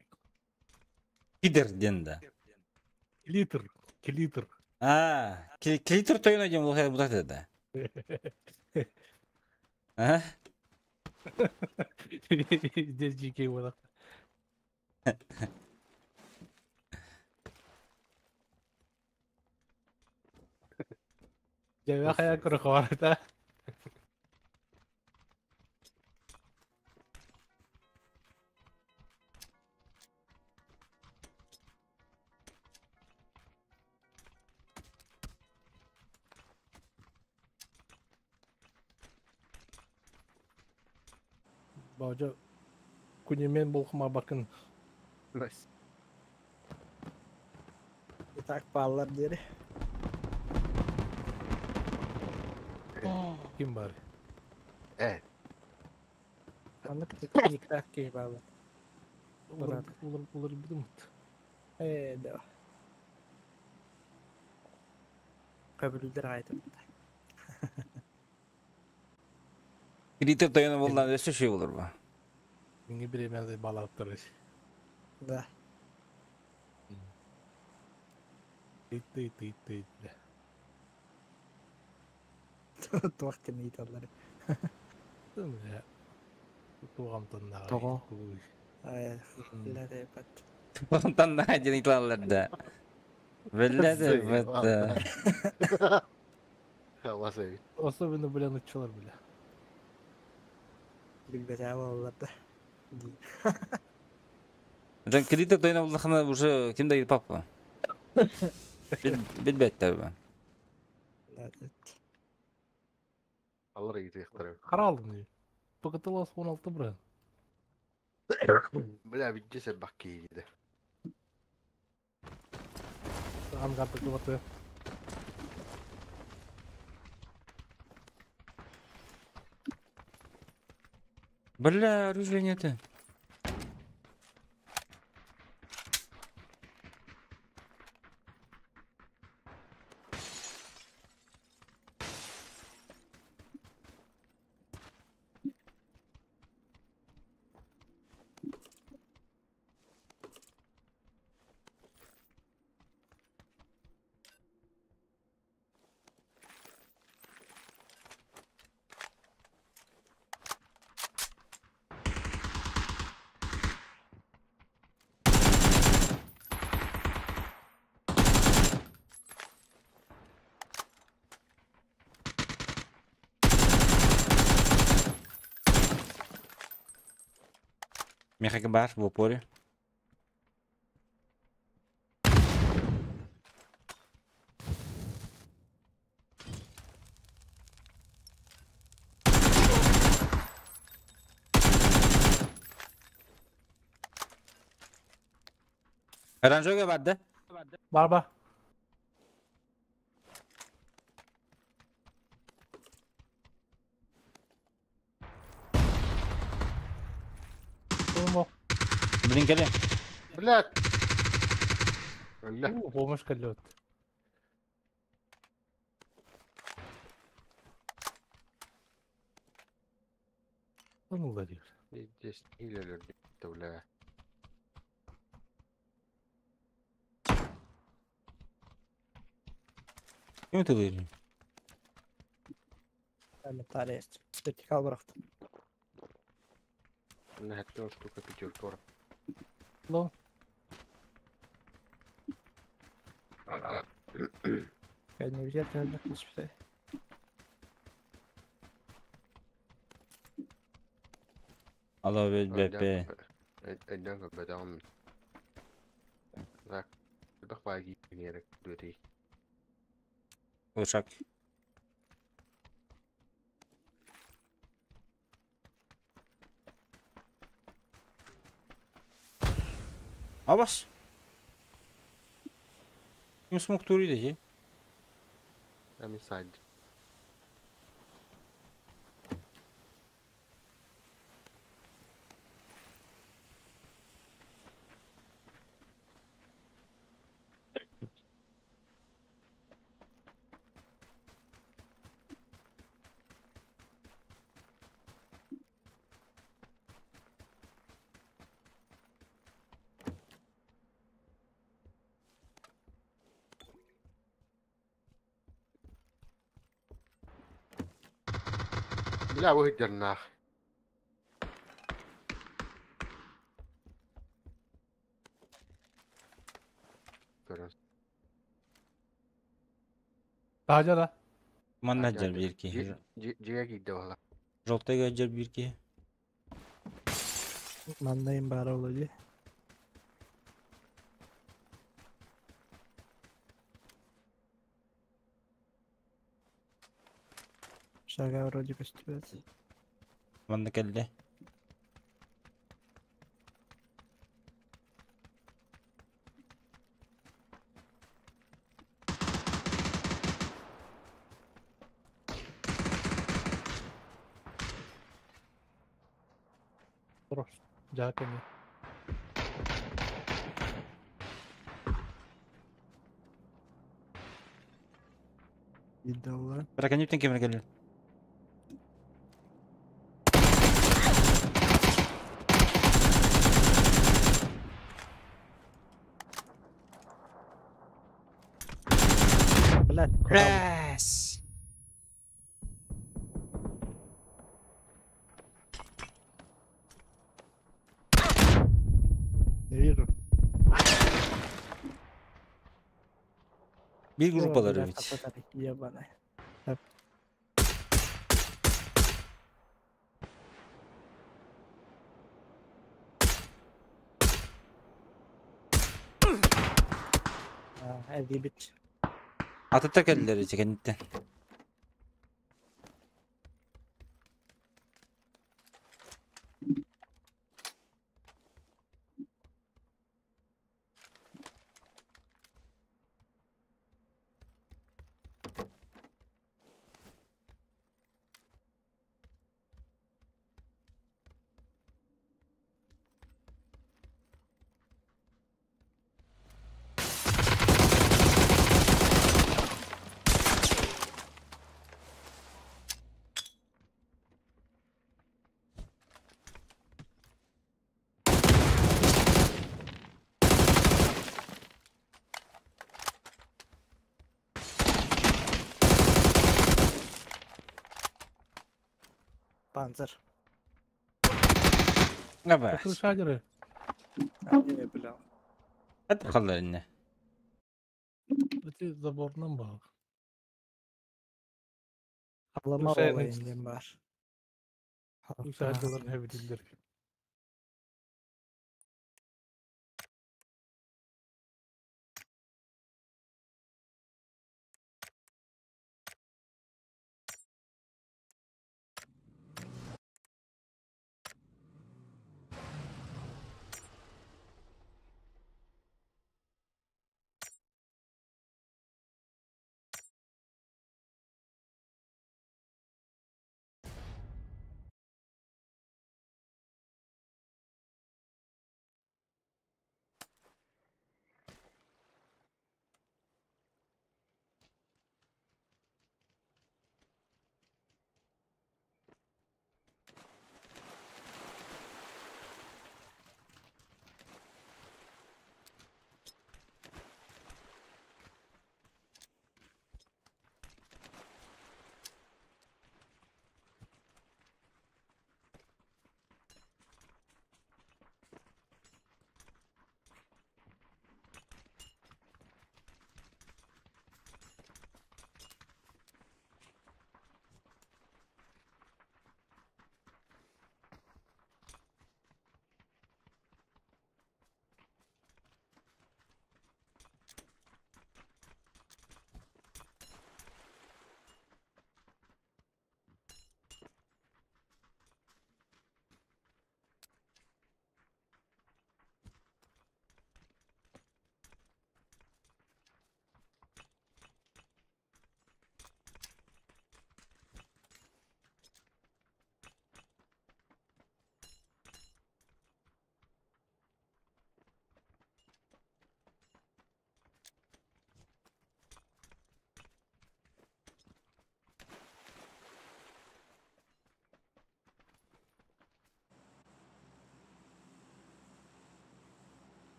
[SPEAKER 2] Пидор ден да.
[SPEAKER 6] Литр. Клитр.
[SPEAKER 2] А, клитр тойын дем лохай будат да. А?
[SPEAKER 6] Здесь дикий вода. Я хая курховар, Баужа күнемен болқыма бакын.
[SPEAKER 13] Nice.
[SPEAKER 15] Так баллар дери.
[SPEAKER 6] Ким бар?
[SPEAKER 15] Аны никак кей баллар.
[SPEAKER 6] Улар улар бидумт.
[SPEAKER 15] Да. Кабылдыр айтып.
[SPEAKER 2] Клитр тойын болдан өсө шүй болор ба.
[SPEAKER 6] Миңе бир эме балап турur.
[SPEAKER 15] Да.
[SPEAKER 6] Ты ты ты ты.
[SPEAKER 15] Туак тем алар.
[SPEAKER 6] Бля. Тугамтан
[SPEAKER 15] Того. Ай, биле бат.
[SPEAKER 2] Тугамтан да ден италар да. Биле бат.
[SPEAKER 13] Алласы.
[SPEAKER 6] Особенно бля нучалар бля.
[SPEAKER 15] Билбете алар да.
[SPEAKER 2] Жан кредит тойна булдахана уже кимде папа. Билбеттер ба.
[SPEAKER 13] Алар ийтиктер.
[SPEAKER 6] Каралдым. Покатылас 16 бра.
[SPEAKER 13] Бля, видите бакки иди.
[SPEAKER 6] Ангар такой.
[SPEAKER 2] Бля, оружия нет. Мехака бар в упоре. Оранжевый бар да?
[SPEAKER 6] Бар бар.
[SPEAKER 2] Блин, кэлэ.
[SPEAKER 13] Блядь. Бля.
[SPEAKER 6] Помощь кэллет. Ну, Владимир.
[SPEAKER 13] Здесь или бля.
[SPEAKER 2] Ким это были?
[SPEAKER 15] Комментарий есть. Вертикал бырахтым.
[SPEAKER 13] На это штука пятерка.
[SPEAKER 6] Ло.
[SPEAKER 15] Не взять, наверное, не спитай.
[SPEAKER 2] Алло, БП.
[SPEAKER 13] Өйдөн көрбөтөҕүм. Так, элбэх баайы киирэн дүөтүй.
[SPEAKER 2] Ушак. Абас. Ким смог тури дии?
[SPEAKER 13] I'm inside. Бля, выйдер нах.
[SPEAKER 6] Таһдьа да.
[SPEAKER 2] Манна дьэр биир киһи.
[SPEAKER 13] Дьиэ киирдэ буолла.
[SPEAKER 2] Желтыйга дьэр биир киһи.
[SPEAKER 15] Манна им баара буолуо дии. Шага вроде көстүбэт.
[SPEAKER 2] Манна кэллэ.
[SPEAKER 6] Хорош. Дьаа кэннэ.
[SPEAKER 15] Идолла.
[SPEAKER 2] Проконюктен кемер кэллэ.
[SPEAKER 15] Блядь, куда?
[SPEAKER 2] Раз.
[SPEAKER 15] Не вижу.
[SPEAKER 2] Биир группалар эбит.
[SPEAKER 15] Ебаный. Эргийбит.
[SPEAKER 2] Атыттар кэллилэр ити кэнниттэн.
[SPEAKER 15] Панцер.
[SPEAKER 2] Абас.
[SPEAKER 6] Шагеры.
[SPEAKER 15] Не, бля.
[SPEAKER 2] Это халлар инне.
[SPEAKER 6] Эти заборынан баар.
[SPEAKER 15] Алама
[SPEAKER 6] Слушай,
[SPEAKER 15] олайын диэн баар.
[SPEAKER 6] Шагерлар хэбитиллер.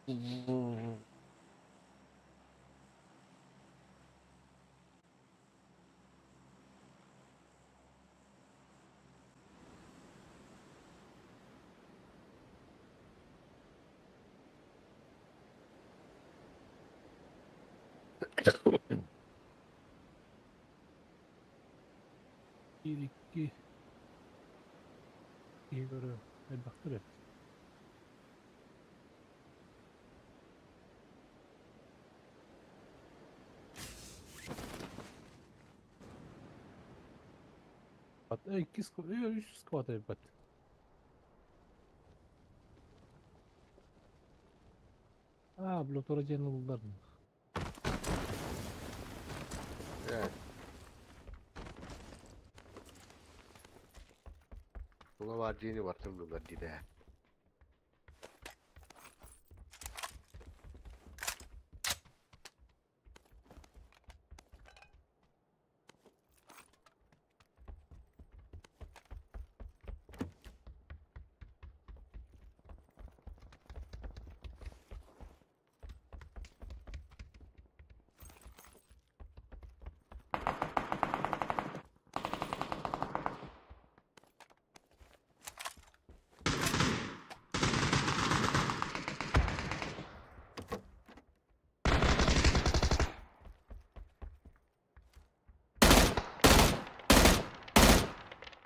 [SPEAKER 6] Bir, iki. İyi görüyorum. Elbette evet. İki squad, üç squad elbette. А, блокторы жеңілдер.
[SPEAKER 13] Evet. Buna var diyeni var tırlılar dide.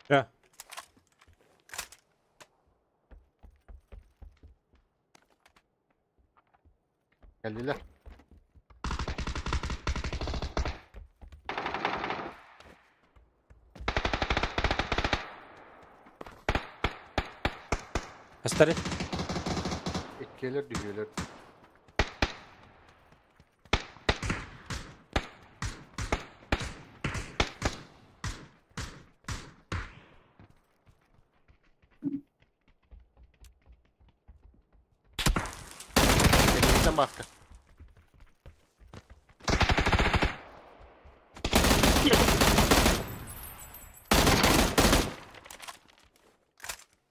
[SPEAKER 2] Ja.
[SPEAKER 13] Geldiler.
[SPEAKER 2] Астары.
[SPEAKER 13] Etkiler düşüyorlar. Kendimizden baskı.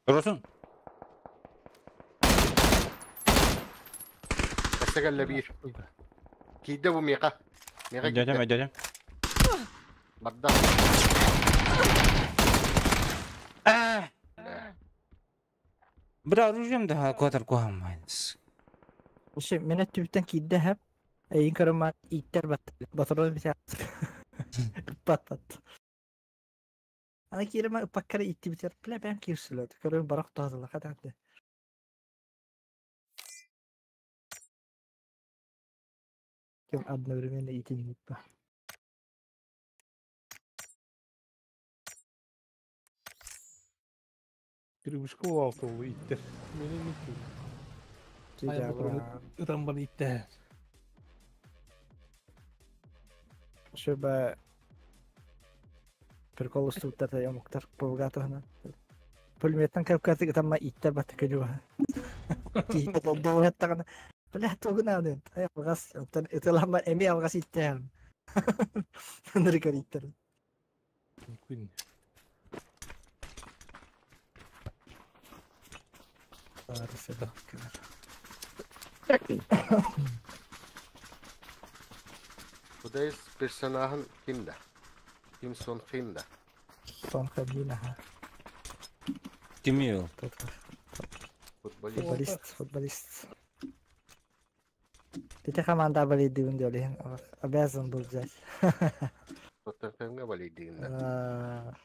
[SPEAKER 2] Durursun.
[SPEAKER 13] Kaça bir. Kide bu Mika. Mika
[SPEAKER 2] Ödeyeceğim
[SPEAKER 13] gitti.
[SPEAKER 2] ödeyeceğim.
[SPEAKER 13] Madda.
[SPEAKER 2] Бра оружием да квадр куамайнс.
[SPEAKER 15] Вообще, мен түптен кийде хәп. Эйин көрөм иттер бат. Батырын бит. Бат бат. Ана киреме паккара итти битер. Бля бәм кирсүлөд. Көрөм барак тазала кадәмде. Кем одновременно итин ба.
[SPEAKER 6] Кирбушка алты ол иттер. Менин иттер. Ытан бар иттер.
[SPEAKER 15] Шөбә прикол уступтар ямуктар пулгатына. Пулеметтан капкаты тамма иттер бат көжү. Кийин долдоо Бля тугуна ден. Ай алгас, оттан ытылама эми алгас иттер. Нырыкар иттер.
[SPEAKER 6] Күн.
[SPEAKER 13] Today's personahın kimde? Kim son kimde?
[SPEAKER 15] Son Хабина.
[SPEAKER 2] Кими ол?
[SPEAKER 13] Футболист.
[SPEAKER 15] Футболист, футболист. Ты команда болит дегенде обязан был взять.
[SPEAKER 13] Тоттенхэмге болит дегенде.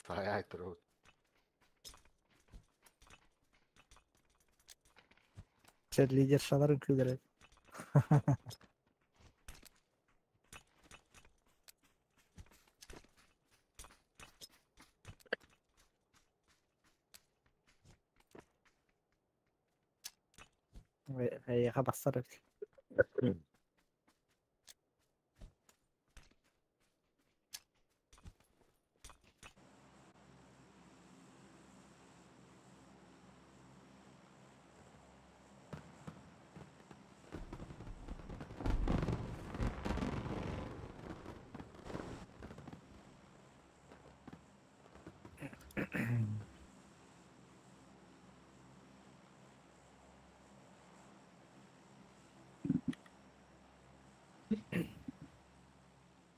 [SPEAKER 13] Сайай туру.
[SPEAKER 15] Сен лидер шаларын күлдіреді. Эйха бассар эбит.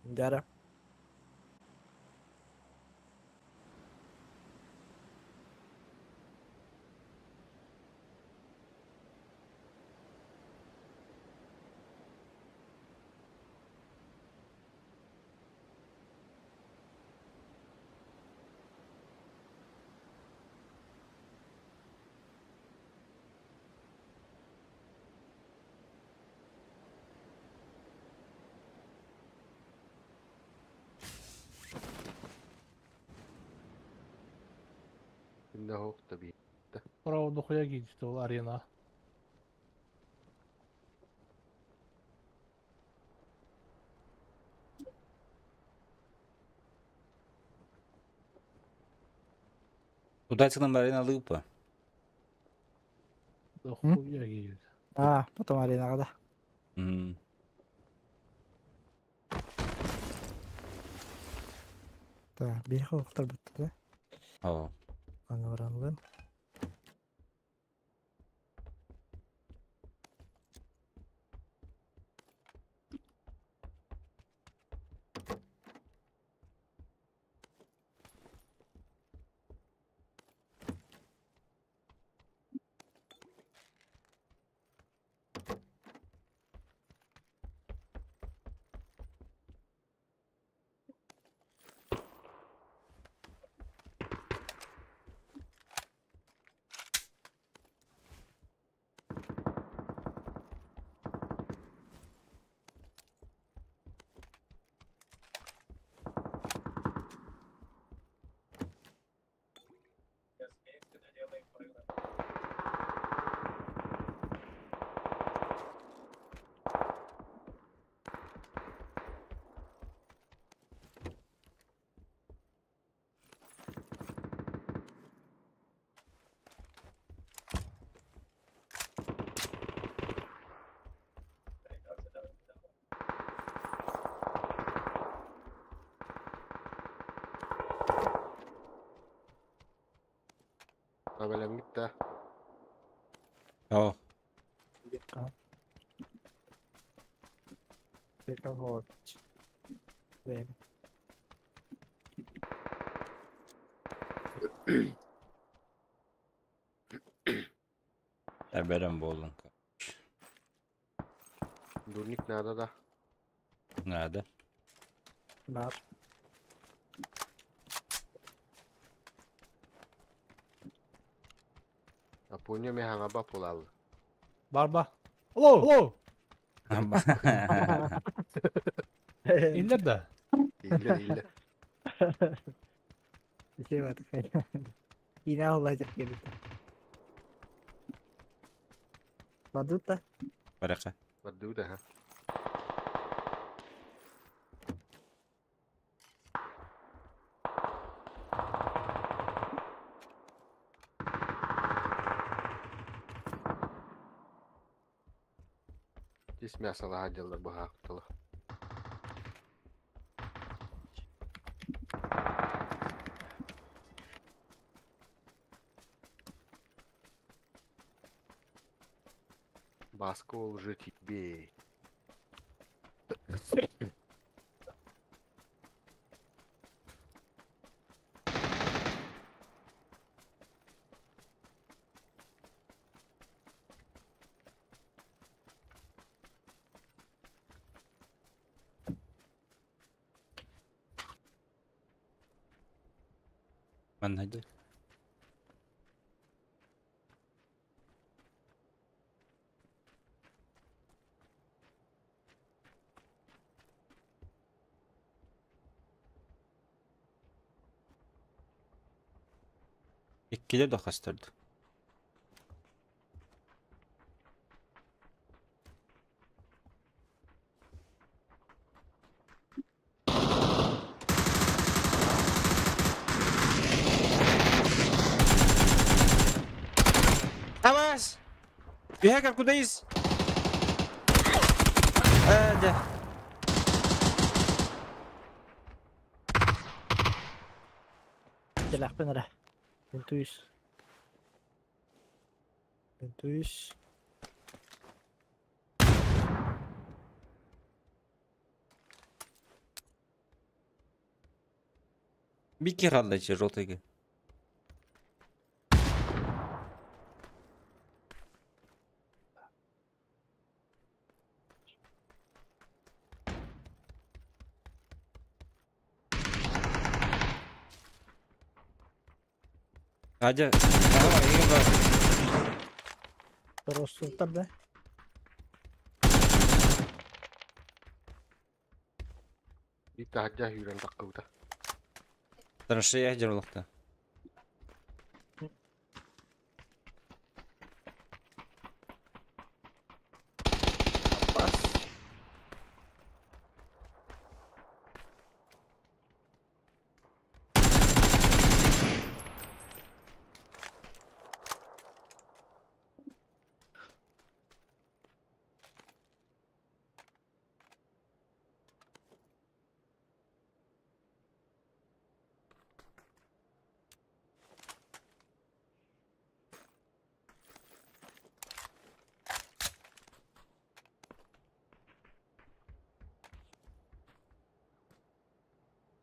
[SPEAKER 15] Дара.
[SPEAKER 13] Инде таби.
[SPEAKER 6] Право дохуя гидит арена.
[SPEAKER 2] Куда нам арена лыпа?
[SPEAKER 6] Дохуя гидит.
[SPEAKER 15] А, потом аренаға да. Так, bir хоқтар бітті да.
[SPEAKER 2] О.
[SPEAKER 15] Аны баранлын.
[SPEAKER 13] Абелем gitti.
[SPEAKER 2] О.
[SPEAKER 15] Вот. Время.
[SPEAKER 2] Эберем болдун.
[SPEAKER 13] Дурник надо да.
[SPEAKER 2] Надо.
[SPEAKER 15] Бар.
[SPEAKER 13] Апоня мехаңа ба полалы.
[SPEAKER 6] Барба. Алло, алло. Иллер да.
[SPEAKER 13] Иллер, иллер.
[SPEAKER 15] Şey var. Yine olacak gibi. Badut da.
[SPEAKER 2] Барака.
[SPEAKER 13] Бадуда, ха. Здесь мясо лагодилар бахактылы. Баско уже тебе.
[SPEAKER 2] Маннайды. Иккиле да хастырды. Авас! Бегай, куда из? Да.
[SPEAKER 15] Телахпен ара. Бентуис. Бентуис.
[SPEAKER 2] Бики қалды желтый Г. Адя, давай, еба.
[SPEAKER 15] Просто да?
[SPEAKER 13] Итаһадьа хүрэн таккыбыта.
[SPEAKER 2] Траншея дерлықта.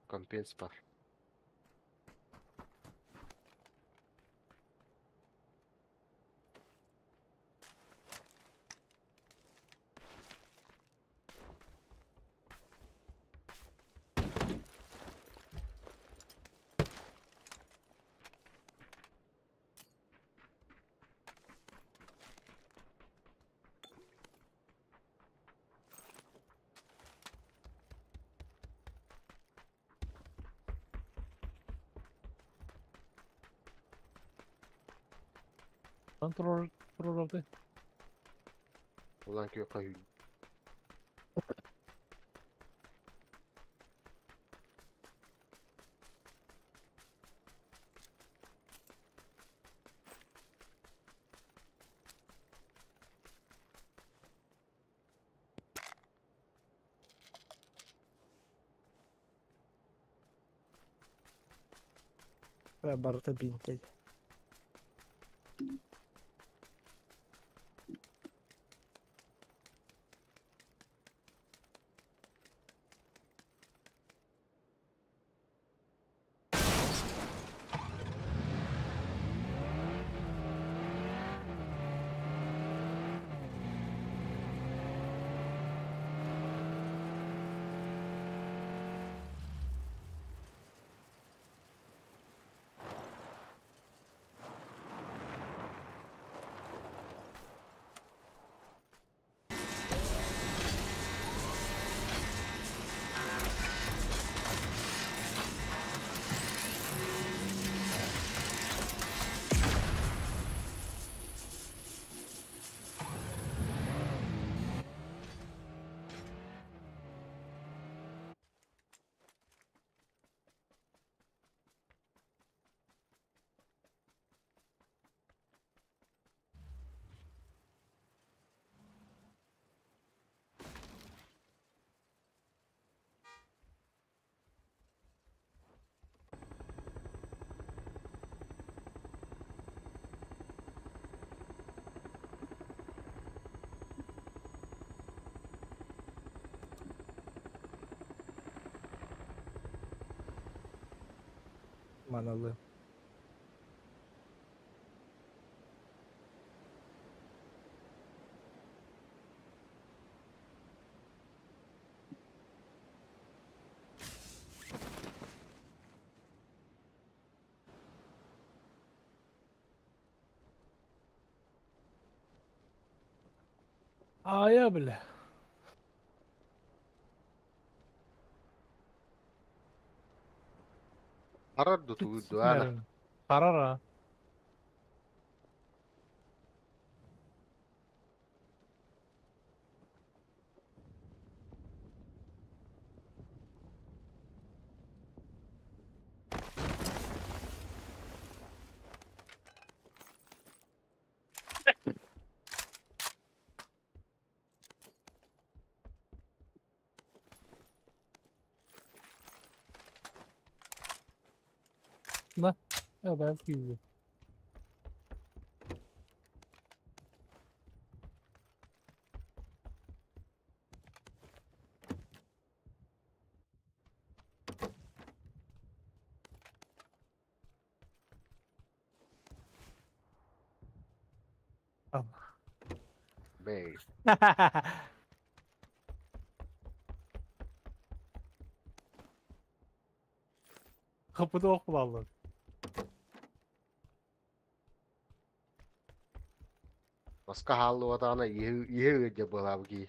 [SPEAKER 13] Компенс бар.
[SPEAKER 6] Контроль прорвалды.
[SPEAKER 13] Улан күйөккө үй.
[SPEAKER 15] Барыта бинтей. Маналы.
[SPEAKER 6] А я, бля.
[SPEAKER 13] Харар дуту ана.
[SPEAKER 6] Харара. На, я да, пизду.
[SPEAKER 13] Бэй.
[SPEAKER 6] Kapıda ok bulalım.
[SPEAKER 13] Баска хааллыбатаҕына иһи ыалдьа буолаабы кии.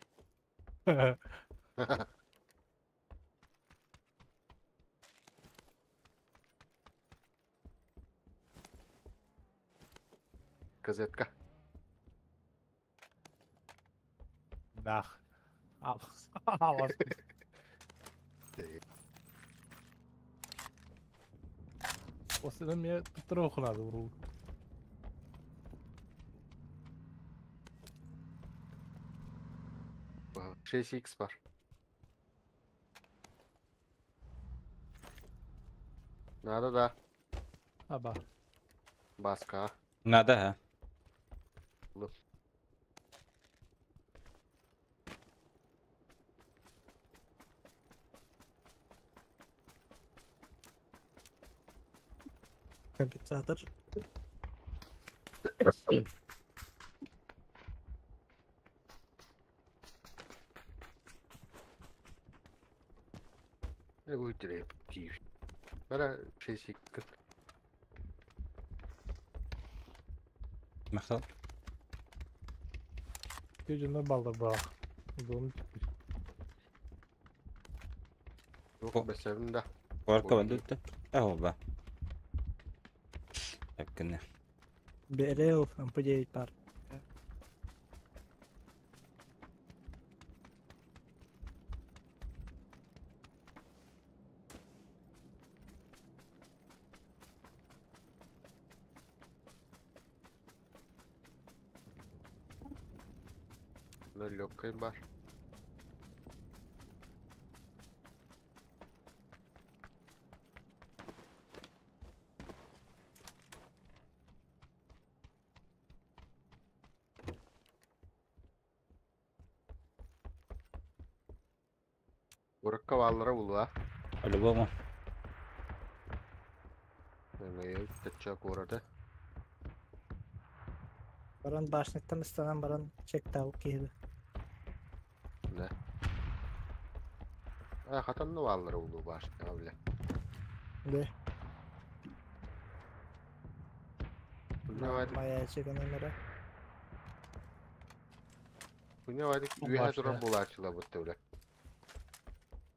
[SPEAKER 13] Газетка.
[SPEAKER 6] Нах. Ал. Осынан мен туттара оқынады бұру.
[SPEAKER 13] 6x бар. Надо да.
[SPEAKER 6] Аба.
[SPEAKER 13] Баска.
[SPEAKER 2] Надо, ha.
[SPEAKER 15] Компенсатор.
[SPEAKER 13] Ne bu direkt değil. Bana 6x.
[SPEAKER 2] Махтал.
[SPEAKER 6] Көжүнө балдар баах. Дом.
[SPEAKER 13] Yok besevim да.
[SPEAKER 2] Korka бандытты. Аһо ба. Әпкене.
[SPEAKER 15] БРЛ, МП9 пар.
[SPEAKER 13] Легкой бар. Уракка баллара булуа.
[SPEAKER 2] По-любому.
[SPEAKER 13] Эме тача курата.
[SPEAKER 15] Баран башняттан ыстанан баран чектау киһи.
[SPEAKER 13] Да. А хатанны баллара булу баш. Бля.
[SPEAKER 15] Да.
[SPEAKER 13] Давай.
[SPEAKER 15] Моя чека номера.
[SPEAKER 13] Күнә
[SPEAKER 6] Бу
[SPEAKER 13] үйә
[SPEAKER 6] башня.
[SPEAKER 13] туран булачыла бутты бля.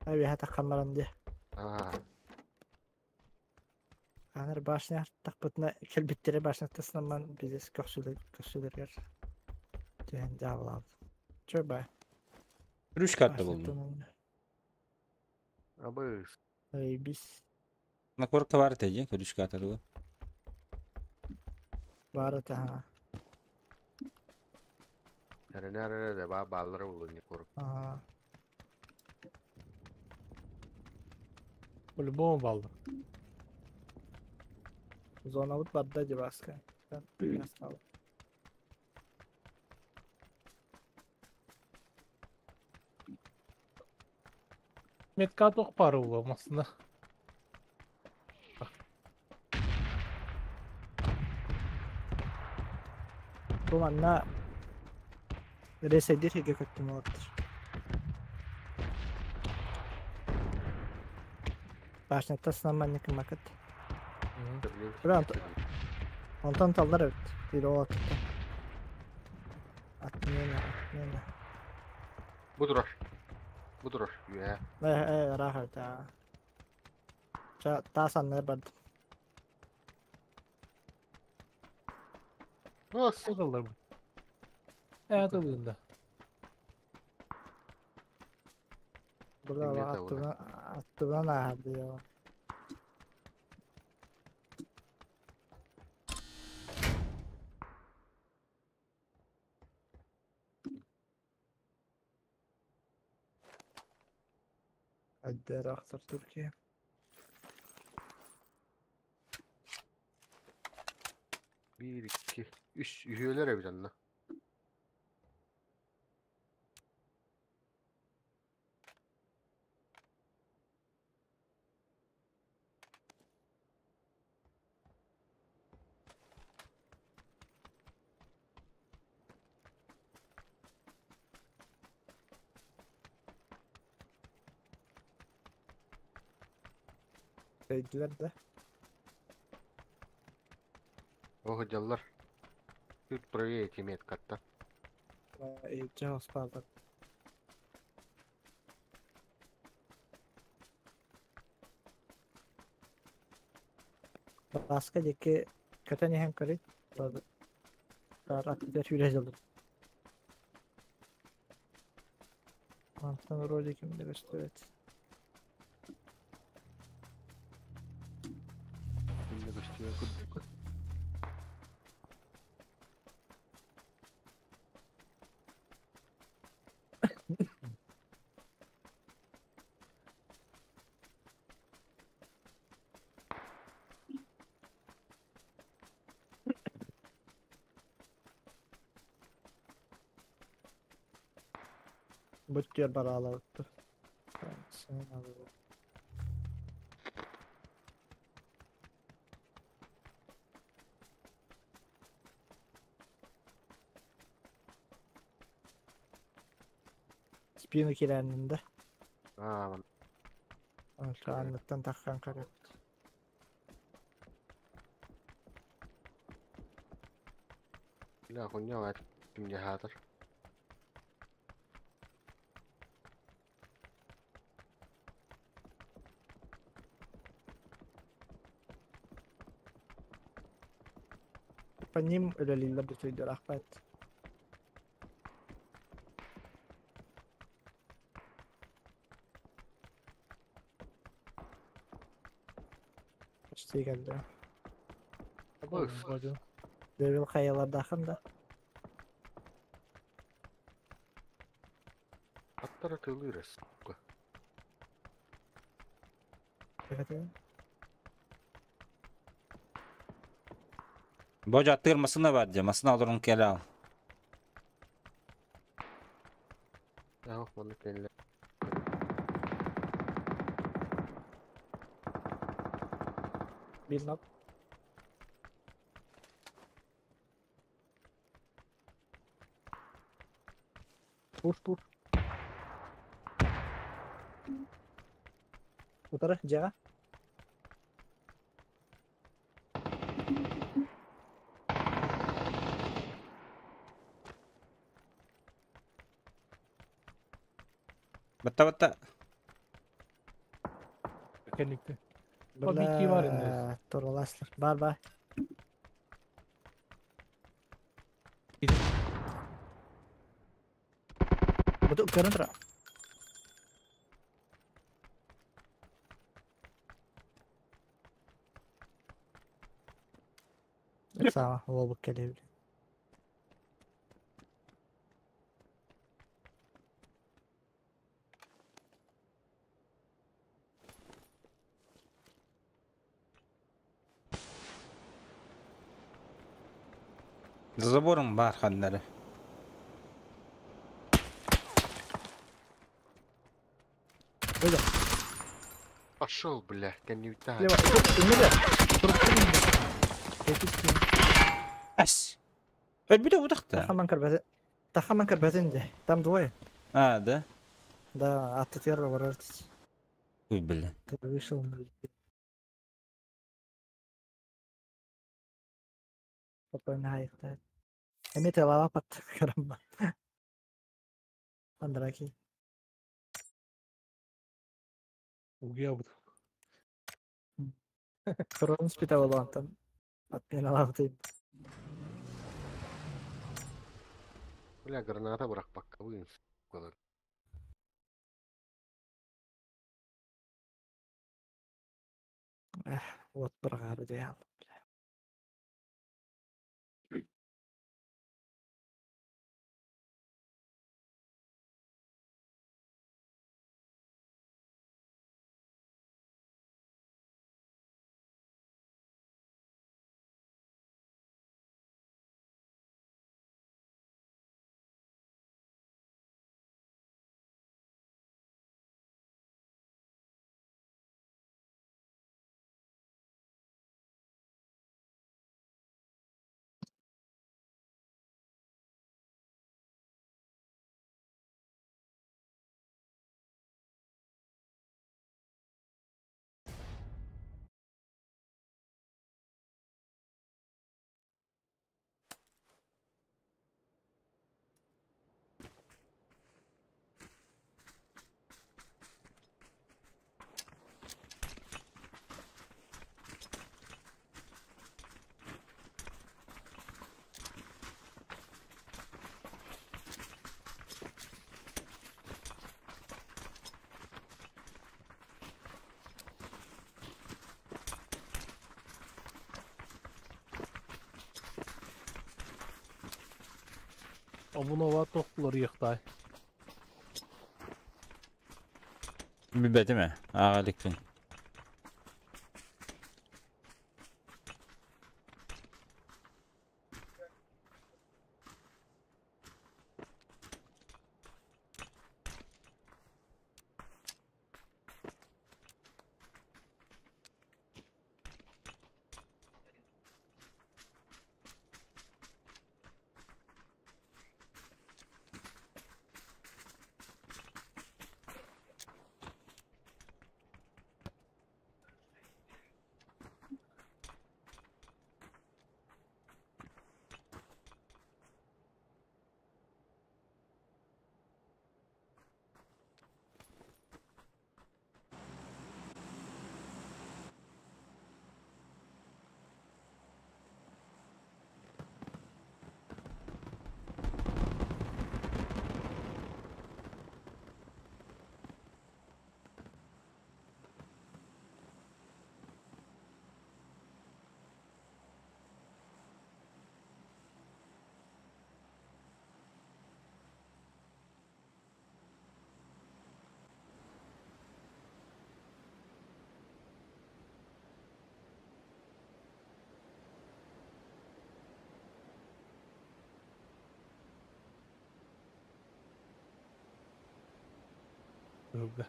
[SPEAKER 15] Аби хата камаран де.
[SPEAKER 13] А,
[SPEAKER 15] Анар башня тақпытына келбиттере башня тасынан биз көксүлөр көксүлөргөр. Түһен жабылады. Чөй бай.
[SPEAKER 2] Үш карта булды.
[SPEAKER 13] абы
[SPEAKER 15] Эй, биз
[SPEAKER 2] На корка бар теже, үш карта дуга.
[SPEAKER 15] бары та.
[SPEAKER 13] Әрәнә дә ба баллара булу не курк.
[SPEAKER 15] Ага.
[SPEAKER 6] По-любому балдар.
[SPEAKER 15] Зона вот барда дебаска. Осталось.
[SPEAKER 6] Метка тоқ пары була масына.
[SPEAKER 15] Бу манна ресайдир хеге көттүм олаттыр. Башнятта сынаман некин макыт. Бра, Онтон талдар эбит. Тире олаттыр. Отмена, отмена.
[SPEAKER 13] Бу турар. Бу турар. Үйә.
[SPEAKER 15] Э, э, рахат, а. Ча, тасан барды.
[SPEAKER 13] Ос.
[SPEAKER 6] Удалар бу. Э, тылында.
[SPEAKER 15] Бра,
[SPEAKER 13] Эмне табыла?
[SPEAKER 15] аттыбынан, аттыбынан ахады я. Аддер ахтар Туркия.
[SPEAKER 13] 1 2 3 үйөлөр эбит анна.
[SPEAKER 15] Өйдүлэр да.
[SPEAKER 13] Ох, дьаллар. Тут правее эти меткатта.
[SPEAKER 15] Өйдө оспалар. Баска диэки көтөн иһэн көрүй. Аттыгар сүүрэ сылдьар. Мантан вроде ким да көстүбэт.
[SPEAKER 13] Кимде көстүбэт курдук.
[SPEAKER 15] Бүттүөр бараалабыттыр. Sen алып. Спину кирәнинде.
[SPEAKER 13] Аа, ман.
[SPEAKER 15] Анныттан таххан карап.
[SPEAKER 13] Бля, хуйня, а кимге хатыр.
[SPEAKER 15] По ним үлэлииллэр бүтүйдэр ахпат. Почти келди.
[SPEAKER 13] Быс.
[SPEAKER 15] Devil хаялардахын да.
[SPEAKER 13] Аттара тылыры, сука.
[SPEAKER 15] Evet.
[SPEAKER 2] Божа аттыгар масына бар же, масына олорун келе ал.
[SPEAKER 13] Ах, маны келе.
[SPEAKER 15] Bir nap. Push push. Утары, жаға.
[SPEAKER 2] Батта батта.
[SPEAKER 6] Кенникте. Бiki var indi.
[SPEAKER 15] Туруласлар. Бар бар. Буту көрін тұра. Сама, лобук келе
[SPEAKER 2] За забором бар ханнары.
[SPEAKER 15] Выйду.
[SPEAKER 13] Пошел, бля, конюта.
[SPEAKER 15] Лево, инде.
[SPEAKER 2] Ас. Өлбүтэ утахта.
[SPEAKER 15] Тахаман карбазы. Тахаман карбазынде. Там двое.
[SPEAKER 2] А, да?
[SPEAKER 15] Да, от первого ворота.
[SPEAKER 2] Ой, бля.
[SPEAKER 15] Ты вышел. Попоминай. Эмите лалапат карамба. Андраки.
[SPEAKER 6] Угия бут.
[SPEAKER 15] Крон спитал там. Отмена лавты.
[SPEAKER 13] Бля, граната бырак бакка сука.
[SPEAKER 15] Вот брагары диял.
[SPEAKER 6] Обунова тохтулар яхтай.
[SPEAKER 2] Билбэтим ээ, ааҕа иликпин.
[SPEAKER 6] Öyle.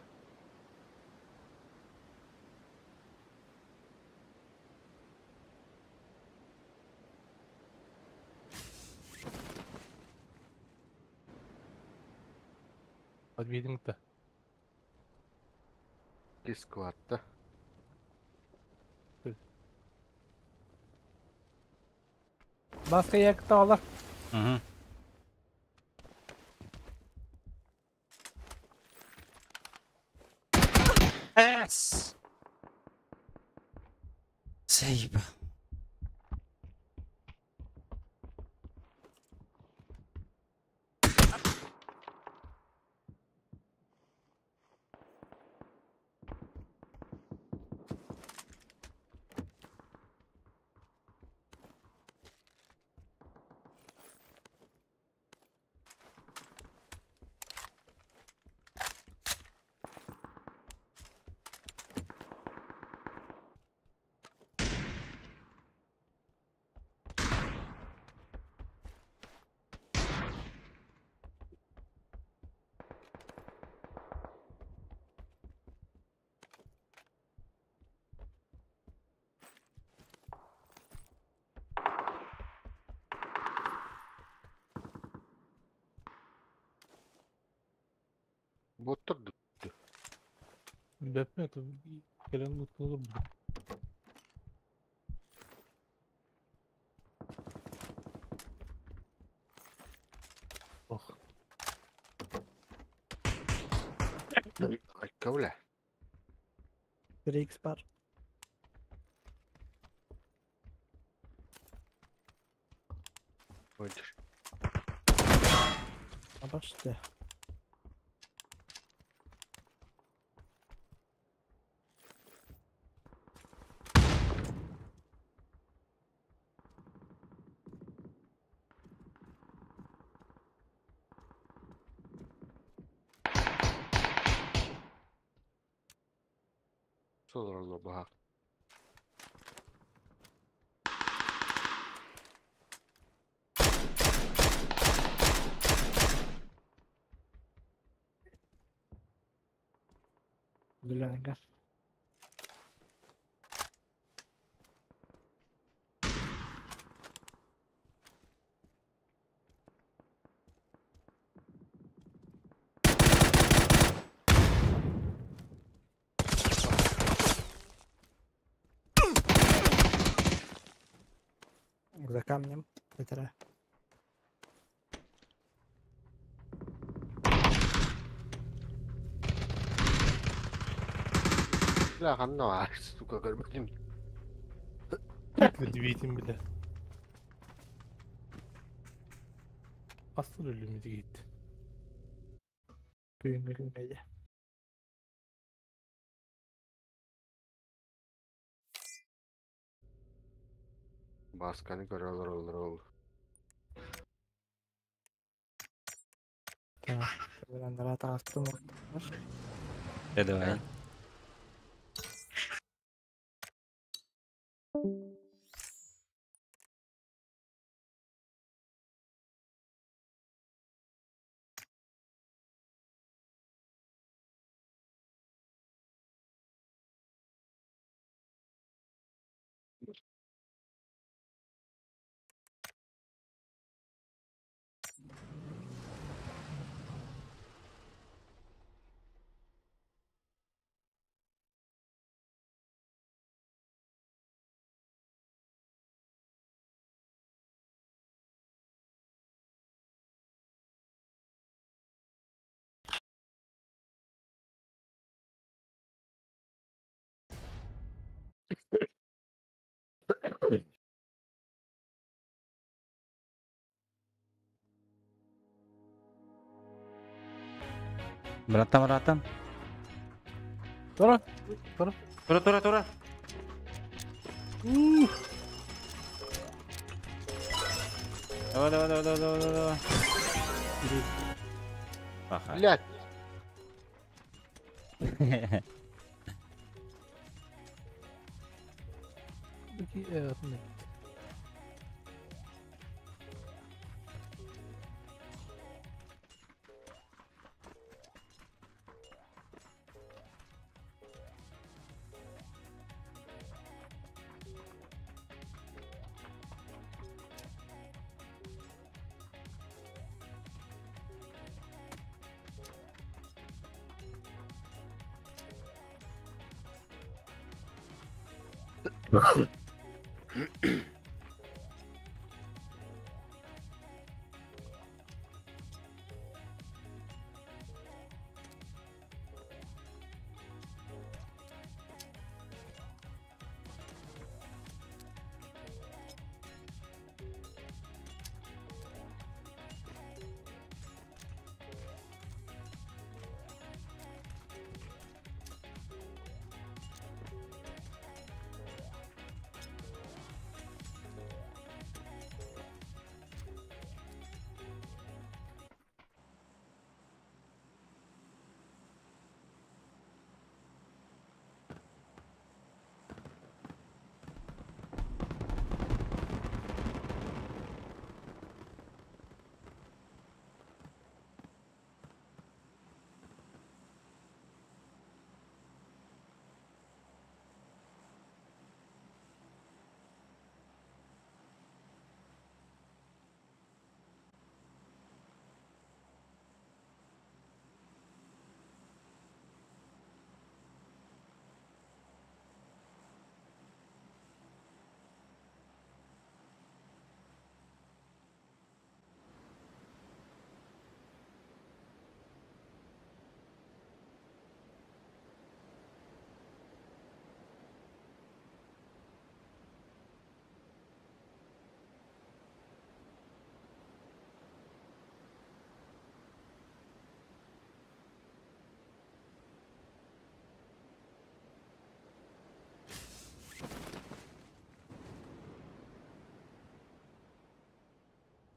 [SPEAKER 6] Подвидим-то.
[SPEAKER 13] Дискватта.
[SPEAKER 6] Баска якталар.
[SPEAKER 2] Угу. Эс! Заебал.
[SPEAKER 13] Боттор
[SPEAKER 6] Бәпме, кэлэн мутнулар бу. Ох.
[SPEAKER 13] Айка бля.
[SPEAKER 15] 3x бар.
[SPEAKER 13] Ойдыр.
[SPEAKER 15] Башты.
[SPEAKER 13] Содороллор баха.
[SPEAKER 15] Бүләнгә. За камнем. Это
[SPEAKER 13] Бля, ханна, сука, көрбөтүм.
[SPEAKER 6] Медведем бile. Asıl ölümü gitti.
[SPEAKER 15] Бүгүнгү
[SPEAKER 13] Басканы көрөлөр олор ол.
[SPEAKER 2] Давай. Братан, братан.
[SPEAKER 6] Тура, тура.
[SPEAKER 2] Тура, тура, тура. Давай, давай, давай, давай, давай, давай. Ага.
[SPEAKER 13] Блядь.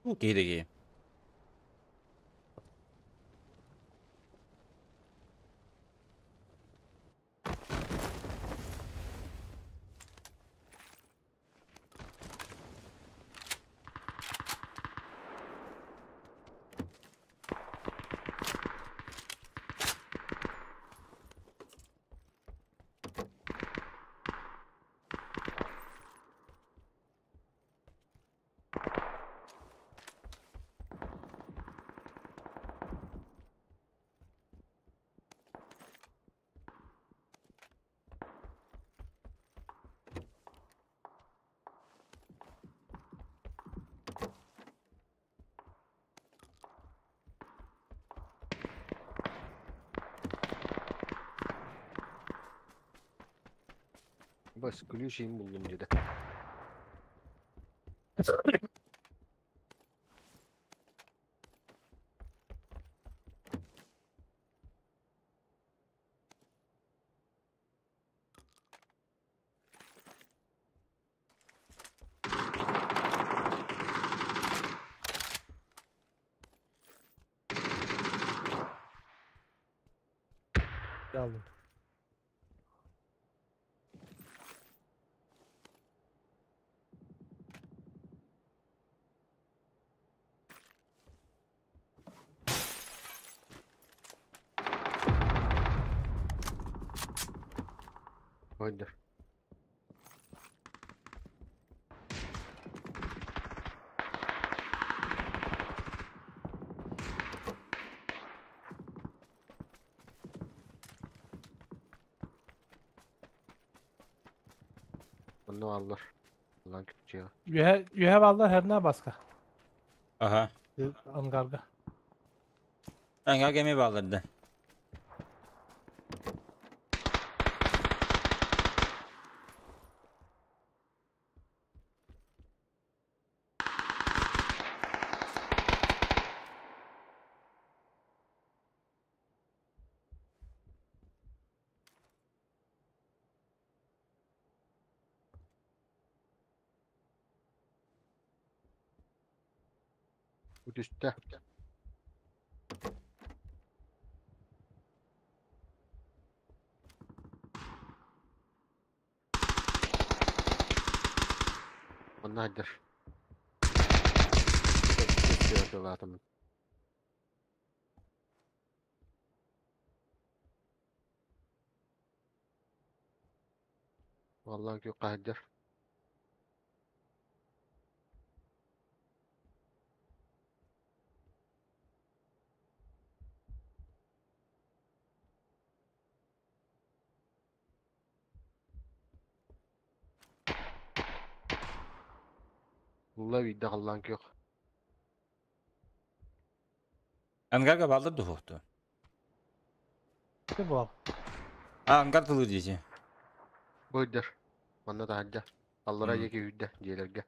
[SPEAKER 13] Окей, такие. Бас ключ buldum dedi.
[SPEAKER 6] Aldım.
[SPEAKER 13] Ойдыр. Onu alır. Lan küçüğü.
[SPEAKER 6] You have aldılar her ne başka.
[SPEAKER 2] Aha.
[SPEAKER 6] Angarga.
[SPEAKER 2] Angar gemi bağladı.
[SPEAKER 13] Üstte. Onlardır. Vallahi ki kahdir. Улла видда қаллан кök.
[SPEAKER 2] Ангарга балдыр духукту.
[SPEAKER 6] Ne bu?
[SPEAKER 2] А, ангар тылыр дейсі.
[SPEAKER 13] Бойдыр. Манна да хаджа. Аллара жеке үйдө жээлерге.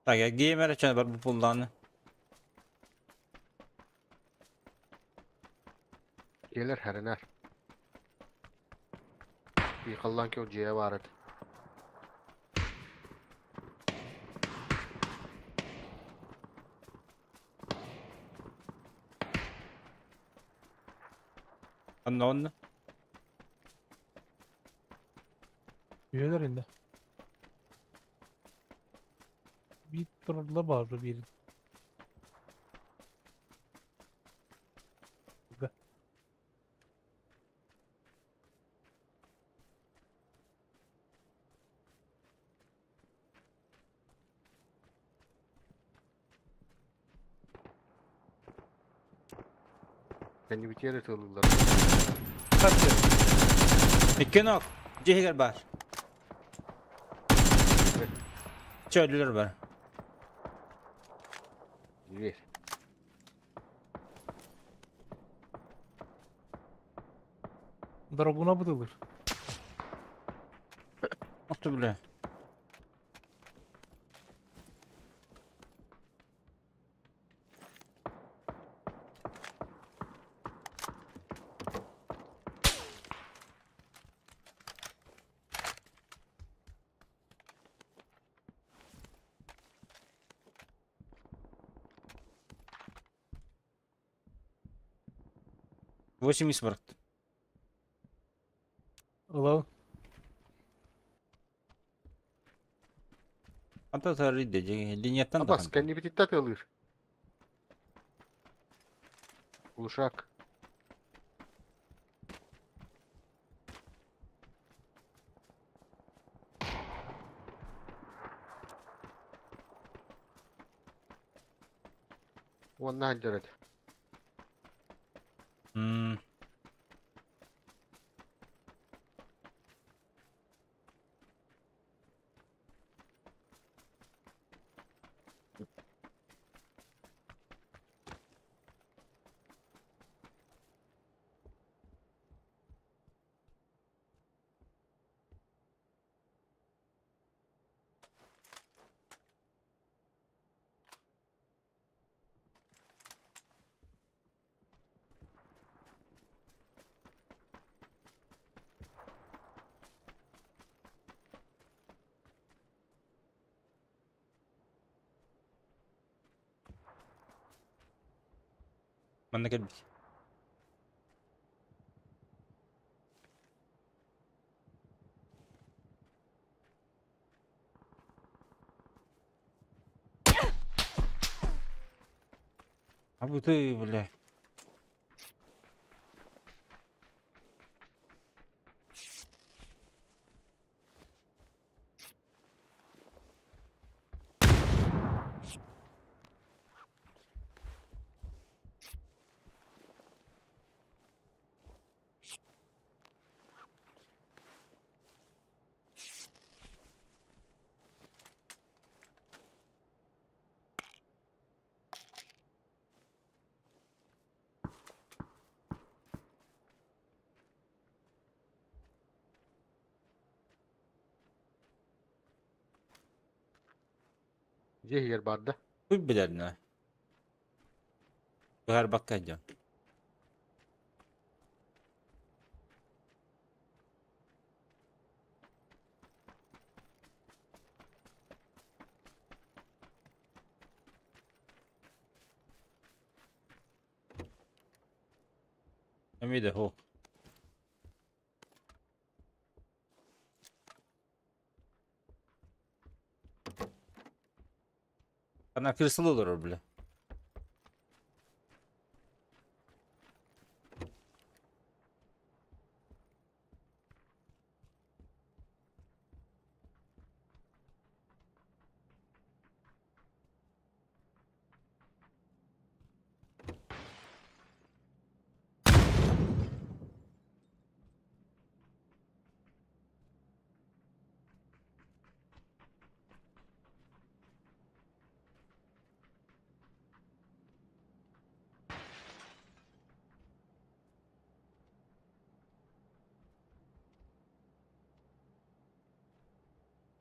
[SPEAKER 2] Так, я геймер чан бар бу пулланы.
[SPEAKER 13] Келер хәренер. Bir қаллан кök жее барыд.
[SPEAKER 2] Anna onnu.
[SPEAKER 6] Üyeler indi. Bir turla bardı bir.
[SPEAKER 13] Kendi bir yere tığılırlar.
[SPEAKER 2] İki nok. Cihigir var. Çöldüler var.
[SPEAKER 13] Bir.
[SPEAKER 6] Dragona bıdılır.
[SPEAKER 2] Otu bile. 80 брат.
[SPEAKER 6] Hello.
[SPEAKER 2] Ата тарыйды, линияттан да.
[SPEAKER 13] Абас, кәнни бит итта тылыр. Ушак. 100.
[SPEAKER 2] Манна кэлбит. А бу ты, бля.
[SPEAKER 13] Дьиэ иһигэр баар да?
[SPEAKER 2] Куй билэрнэ. Быһаарбакка дьон. Эмиэ да һуох. Ана кресло олорор бля.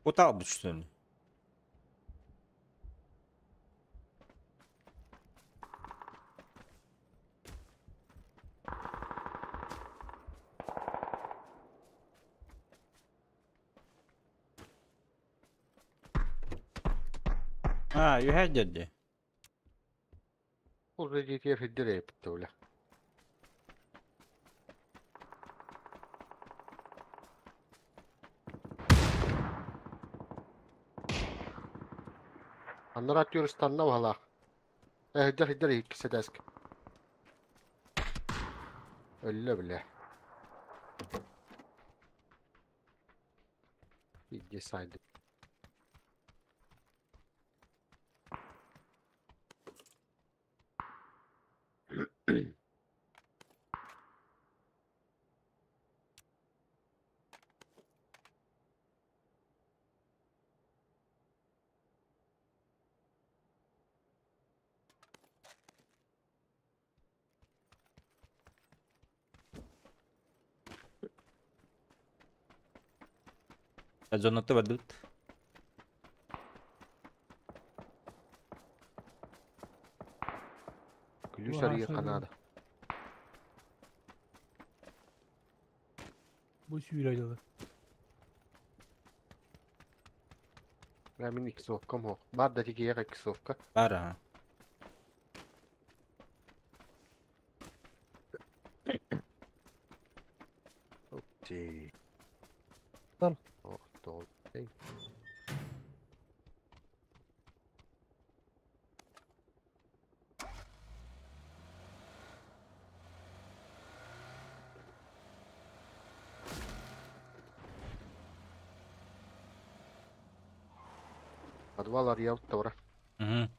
[SPEAKER 2] Кутал что ли? А, you had it.
[SPEAKER 13] Ол дьиэтигэр сирдэр эппит бля. Аннара түөрүстанна баһалаах. Эһдэр сирдэр икки сэтээск. Өллө бля. Иди сайды.
[SPEAKER 2] Зонаты бардыбыт.
[SPEAKER 13] Күлүүс арыйыахха наада.
[SPEAKER 6] Бу сүүрэ дьылы.
[SPEAKER 13] Бля, мин иксовкам суох. Баар да тикийэх иксовка.
[SPEAKER 2] Баар аха.
[SPEAKER 13] Окей.
[SPEAKER 11] Там.
[SPEAKER 13] Охтол. Подвал арыйабыт да
[SPEAKER 2] Угу.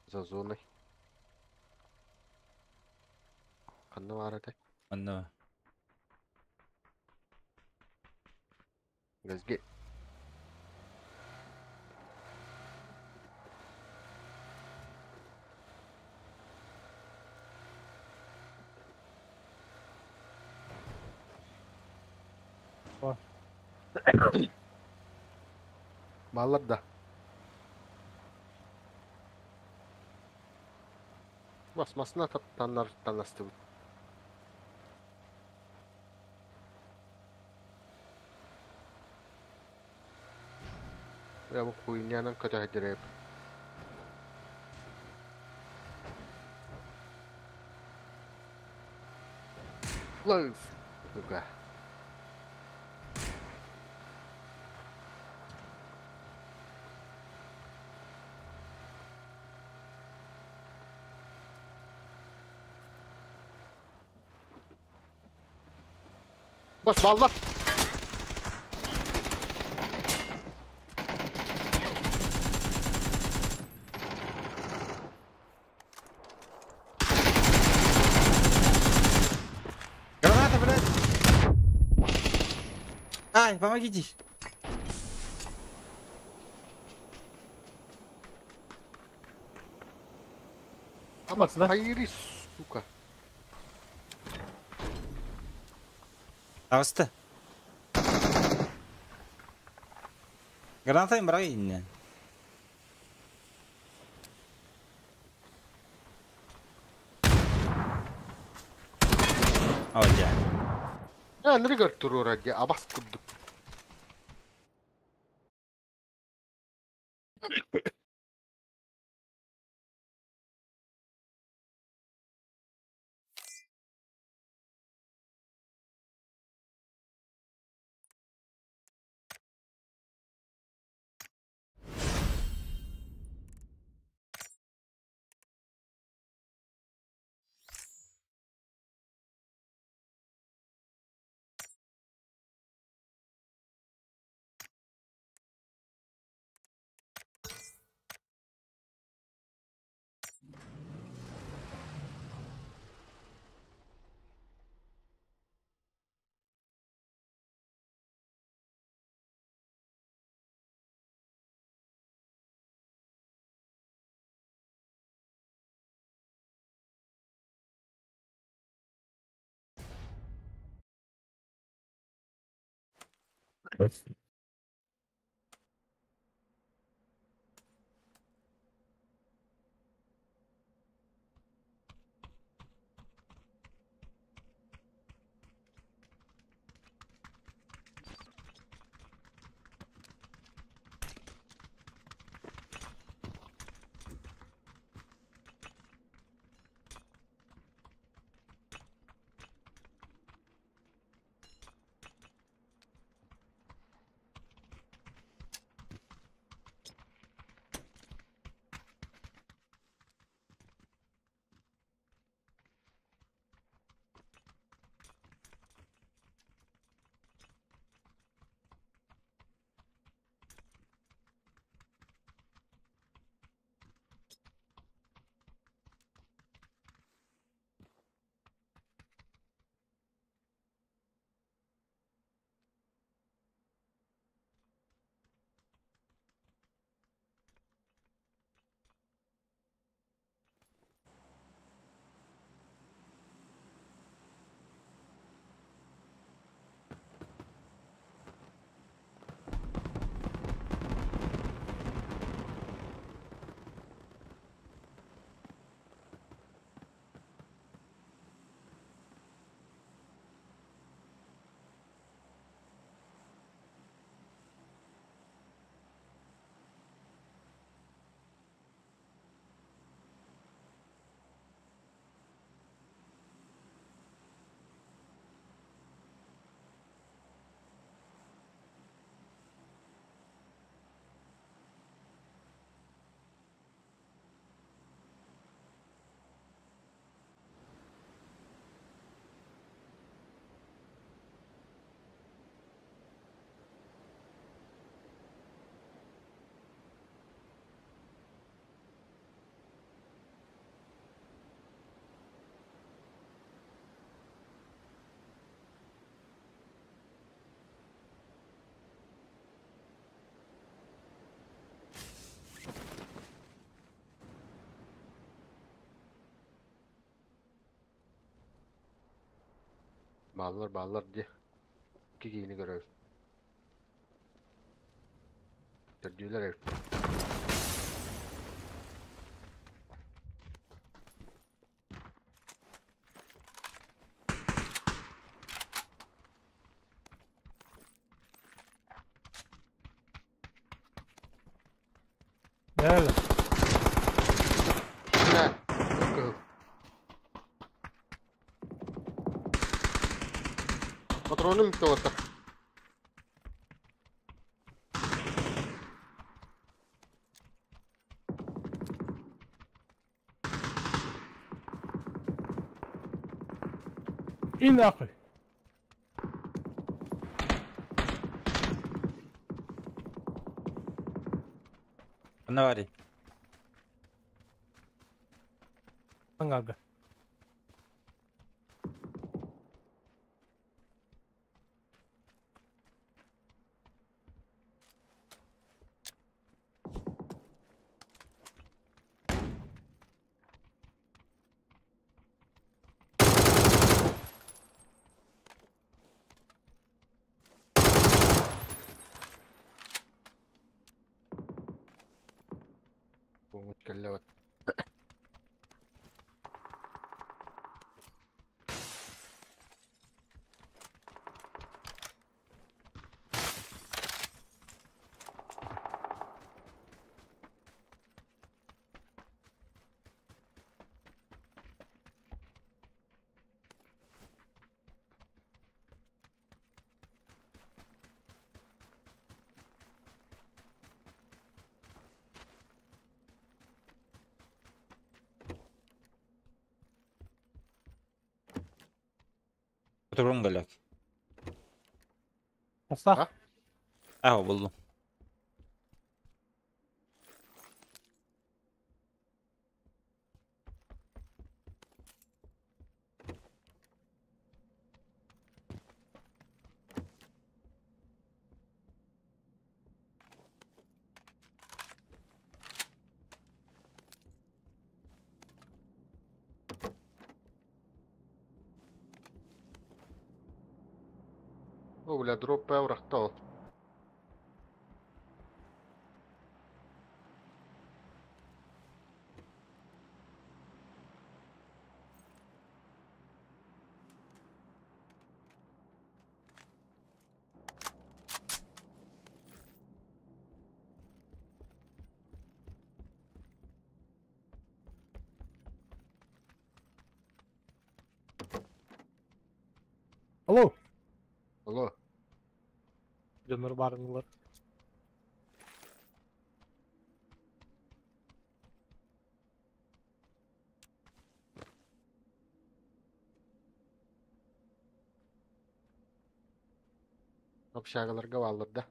[SPEAKER 13] За зоной. Ханна баар этэй?
[SPEAKER 2] Манна.
[SPEAKER 13] Газге.
[SPEAKER 6] Бар.
[SPEAKER 13] Бааллар да. Басмасына таннар танастыбыт. Бля, бу хуйнянан көтөһөдүреп. Лайф. Сука. Бас баллар.
[SPEAKER 2] Граната, блядь! Ай, помогите!
[SPEAKER 13] Макс, да? Хайри, сука.
[SPEAKER 2] Авста. Граната им брать. О, я.
[SPEAKER 13] Я нригер турура де абас курдук. Баллар, баллар де. Кигиini görür. Төрдүлөр эр.
[SPEAKER 6] Nerede?
[SPEAKER 13] Ne? Kıl. Патроным кто-то.
[SPEAKER 6] И нахуй.
[SPEAKER 2] Навари.
[SPEAKER 6] Аңарга.
[SPEAKER 13] Помощь кэллэбэт.
[SPEAKER 2] Patron galak.
[SPEAKER 6] Asla.
[SPEAKER 2] Aho buldum.
[SPEAKER 13] О, бля, дроп пәурахтал.
[SPEAKER 6] Алло.
[SPEAKER 13] Алло.
[SPEAKER 6] Дөнөр барыңлар.
[SPEAKER 13] Общагаларга баллар да.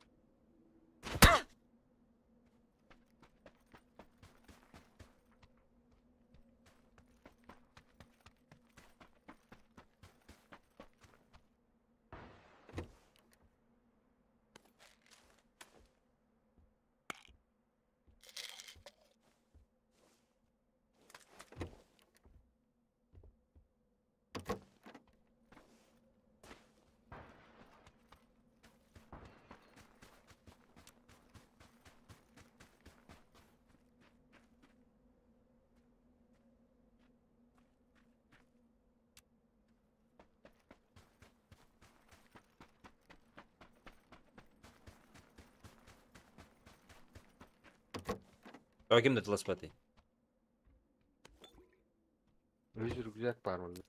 [SPEAKER 2] А ким да тыласпаты?
[SPEAKER 13] Өз рюкзак бар онда.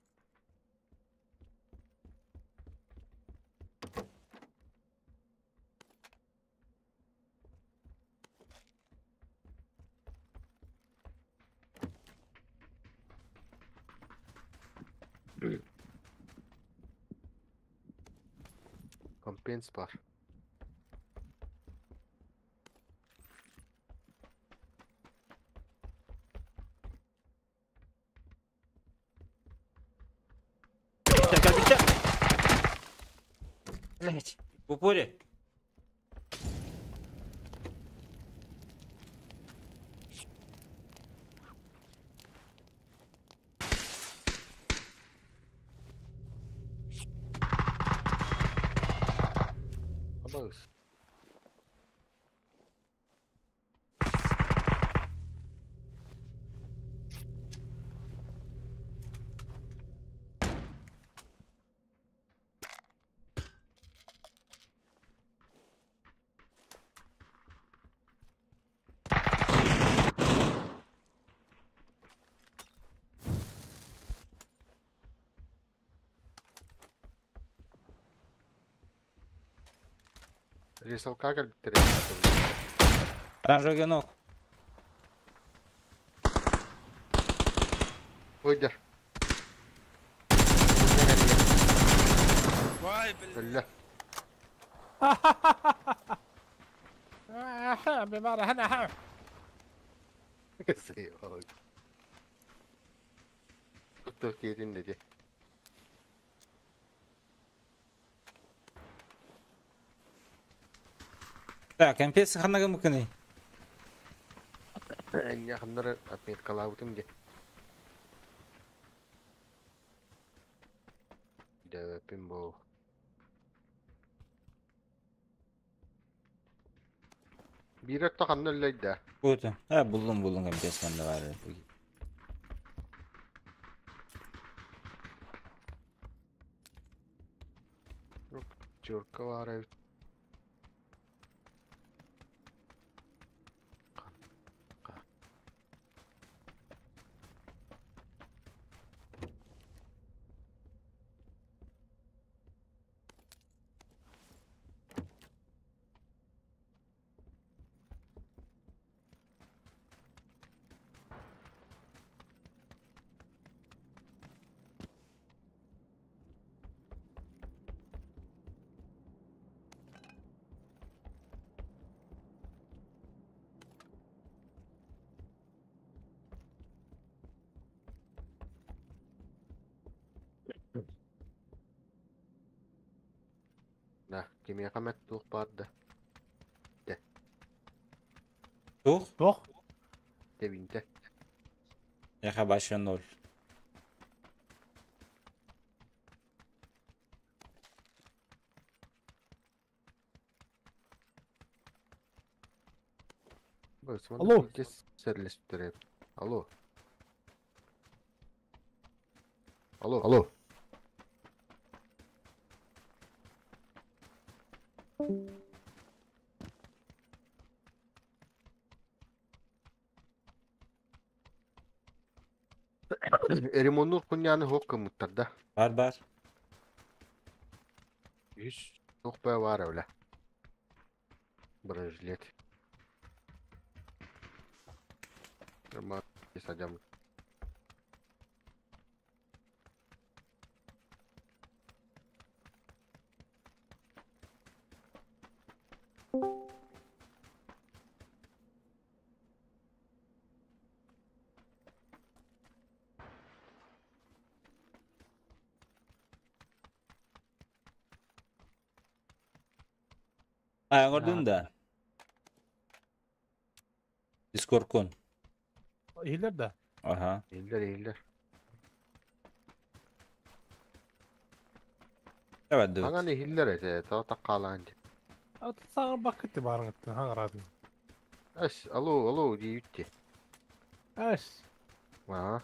[SPEAKER 13] Компенс бар.
[SPEAKER 2] Блять. В упоре.
[SPEAKER 13] Абагыс. Рисалка кэлбиттэр.
[SPEAKER 2] Оранжевый ног.
[SPEAKER 13] Выйдер. Бля. Туох диэтин диэти.
[SPEAKER 2] Так, МПС ханна гыммыккыный?
[SPEAKER 13] Энньэ ханнары отметкалаабытым дии. Дэвэппин буол. Биир өттө ханна үллэйдэ?
[SPEAKER 2] Бута. А, буллум, буллум МПС манна баар.
[SPEAKER 13] Чурка баар эбит. Да, кимиэхэ эмэ туох баар да. Дэ.
[SPEAKER 2] Туох?
[SPEAKER 6] Туох?
[SPEAKER 13] Тэбинтэ.
[SPEAKER 2] Эхэ баша ноль.
[SPEAKER 6] Алло.
[SPEAKER 13] Серлесптереп. Алло. Алло. Алло. Ремоннур куньяны хоқ кымыттар да.
[SPEAKER 2] Бар бар.
[SPEAKER 13] Үс тоқ бай бар өлі. Бронежилет. Нормально, садям.
[SPEAKER 2] А, оҥордун да. Дискоркун.
[SPEAKER 6] Иһиллэр да?
[SPEAKER 2] Ага.
[SPEAKER 13] Иһиллэр, иһиллэр.
[SPEAKER 2] Давай, давай.
[SPEAKER 13] Хаҥан иһиллэр этэ, тоҕо таххаалаан дии.
[SPEAKER 6] Саҥа баккыты баарыҥыттан хаҥараатын.
[SPEAKER 13] Эс, алло, алло диэбит дии.
[SPEAKER 6] Эс.
[SPEAKER 13] Аа.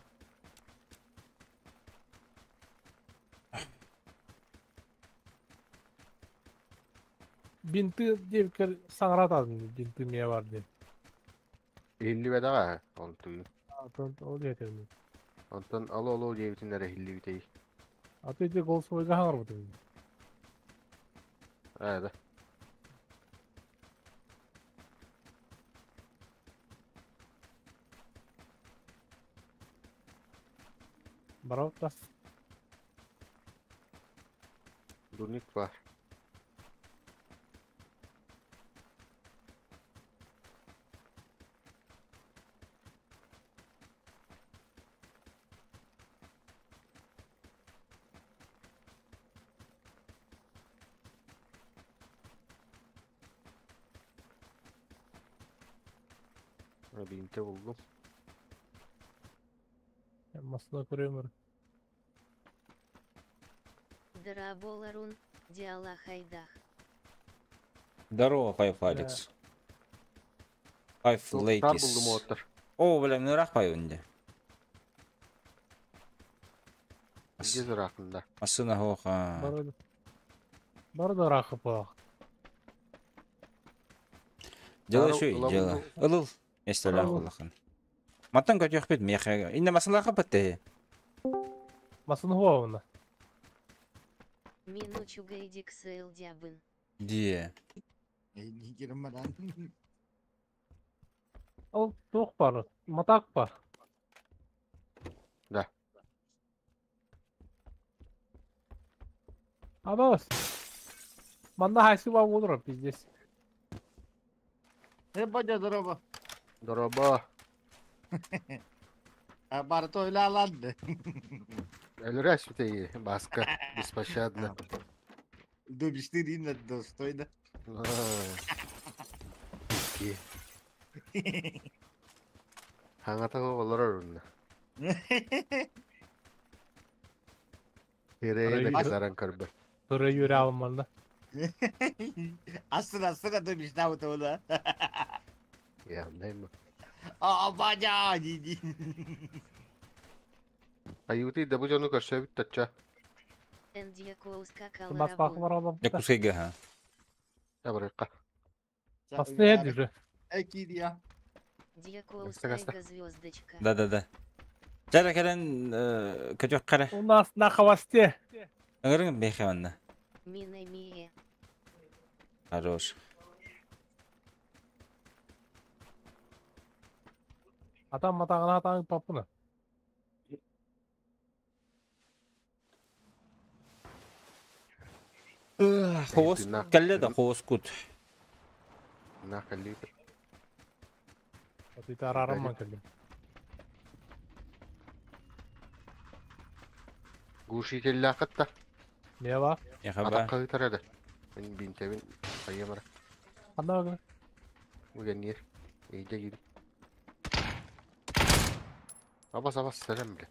[SPEAKER 6] Бинты диэбиккэр саҥаратаатын бинты миэ бар диэн.
[SPEAKER 13] Иһиллибэтэҕэ онтуйу.
[SPEAKER 6] Ол диэтэрмин.
[SPEAKER 13] Онтон алло, алло диэбитин эрэ иһиллибитэй.
[SPEAKER 6] А ты ити голосовойга хаҥарбытыҥ.
[SPEAKER 13] Ээ да.
[SPEAKER 6] Барабыт да.
[SPEAKER 13] Дурник бар. Бинте буллум.
[SPEAKER 6] Масына көрөмөр.
[SPEAKER 1] Дораболарун, диала хайдах.
[SPEAKER 2] Здорово, Хайф Алекс. Хайф
[SPEAKER 13] Тар
[SPEAKER 2] Лейкис.
[SPEAKER 13] буллум оттар.
[SPEAKER 2] О, бля, мен ыраах бай үнде.
[SPEAKER 13] Здесь ырахында.
[SPEAKER 2] Масына хоха.
[SPEAKER 6] Бары бары да ырахы буолах.
[SPEAKER 2] Дело
[SPEAKER 13] Тар
[SPEAKER 2] еще и дело.
[SPEAKER 13] ылабын
[SPEAKER 2] Ылыл. Место улахан. Маттан көтөх бит меха. Инне масылаха бітті.
[SPEAKER 6] Масына хуа
[SPEAKER 1] Минучуга идиксэл дябын.
[SPEAKER 2] Дие.
[SPEAKER 10] Кирмадан.
[SPEAKER 6] Ол туох бар? Матак бар.
[SPEAKER 13] Да.
[SPEAKER 6] Абас. Манна хайсы бар болur пиздец.
[SPEAKER 10] Э, бадя, здорово.
[SPEAKER 13] Здорово.
[SPEAKER 10] Барто ойлаланды.
[SPEAKER 13] Өлөрө сүтей баска беспощадно.
[SPEAKER 10] Добишты ринна достойно.
[SPEAKER 13] Ки. Хаңата олор орунна. Херее да кызаран көрбө.
[SPEAKER 6] Тура yürü almalı.
[SPEAKER 10] Асына асына добишта вот.
[SPEAKER 13] Я нейм.
[SPEAKER 10] А, бадя, диди.
[SPEAKER 13] Аюти да бу жону көрсө бүт татча.
[SPEAKER 2] Якутскайга, ха.
[SPEAKER 13] Добрыка.
[SPEAKER 6] Последний же.
[SPEAKER 10] Экидия.
[SPEAKER 1] Звездочка.
[SPEAKER 2] Да-да-да. Жара кэлэн көтөх кара.
[SPEAKER 6] У нас на хвосте.
[SPEAKER 2] Ыңырың бэхэ.
[SPEAKER 1] Мина мие.
[SPEAKER 2] Хорош.
[SPEAKER 6] Атам матағына атаң папына.
[SPEAKER 2] Хоос кэлле да хоос кут.
[SPEAKER 13] На калли.
[SPEAKER 6] Ты арараман кэллим.
[SPEAKER 13] Гушителлаакытта.
[SPEAKER 6] Не бар?
[SPEAKER 2] Яхаба.
[SPEAKER 13] Атакка тарады. Мен бинтебин айямара.
[SPEAKER 6] Анда багы.
[SPEAKER 13] Угеннир. Эйде гид. Абас абас сәлем биле.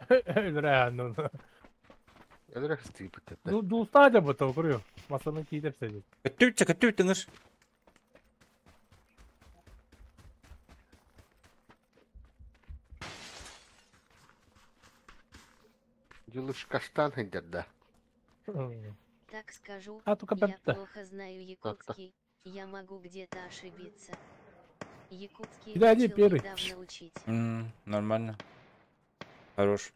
[SPEAKER 6] Өлөрө ну.
[SPEAKER 13] Өлөрө стипет.
[SPEAKER 6] Дуста да бу толкурю. Масаны кийдеп сәдит.
[SPEAKER 2] Көттүбүт көттүбүт ыңыр.
[SPEAKER 13] Юлуш каштан хендерда.
[SPEAKER 1] Так скажу,
[SPEAKER 6] А, только
[SPEAKER 1] я плохо знаю якутский, я могу где-то ошибиться. Якутский
[SPEAKER 6] Да, не
[SPEAKER 1] начал
[SPEAKER 6] первый.
[SPEAKER 1] недавно учить.
[SPEAKER 2] Нормально. Хорош.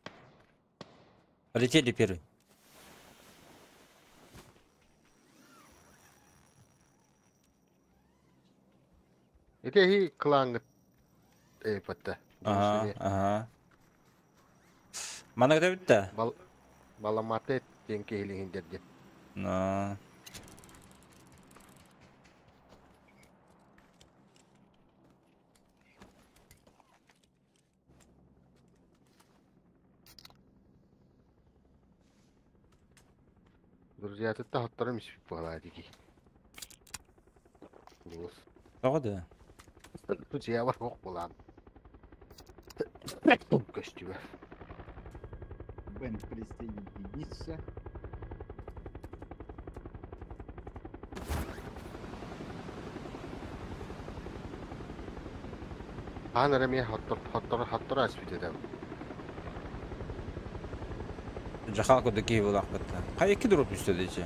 [SPEAKER 2] Полетели первый.
[SPEAKER 13] Ите хи клан эпатта.
[SPEAKER 2] Ага, ага. Мана көтөбүт да.
[SPEAKER 13] Бал баламате тенке хилин.
[SPEAKER 2] На.
[SPEAKER 13] Друзья, это та хотторым испип дики. Голос.
[SPEAKER 2] Тоҕо да.
[SPEAKER 13] Тут я бар ок булан. Көстүбө.
[SPEAKER 10] Бен присоединиться.
[SPEAKER 13] Ана реме хоттор хоттор хоттор аспитедем.
[SPEAKER 2] Жахал куда киһи булаах батта. Хай икки дроп үстө дечи.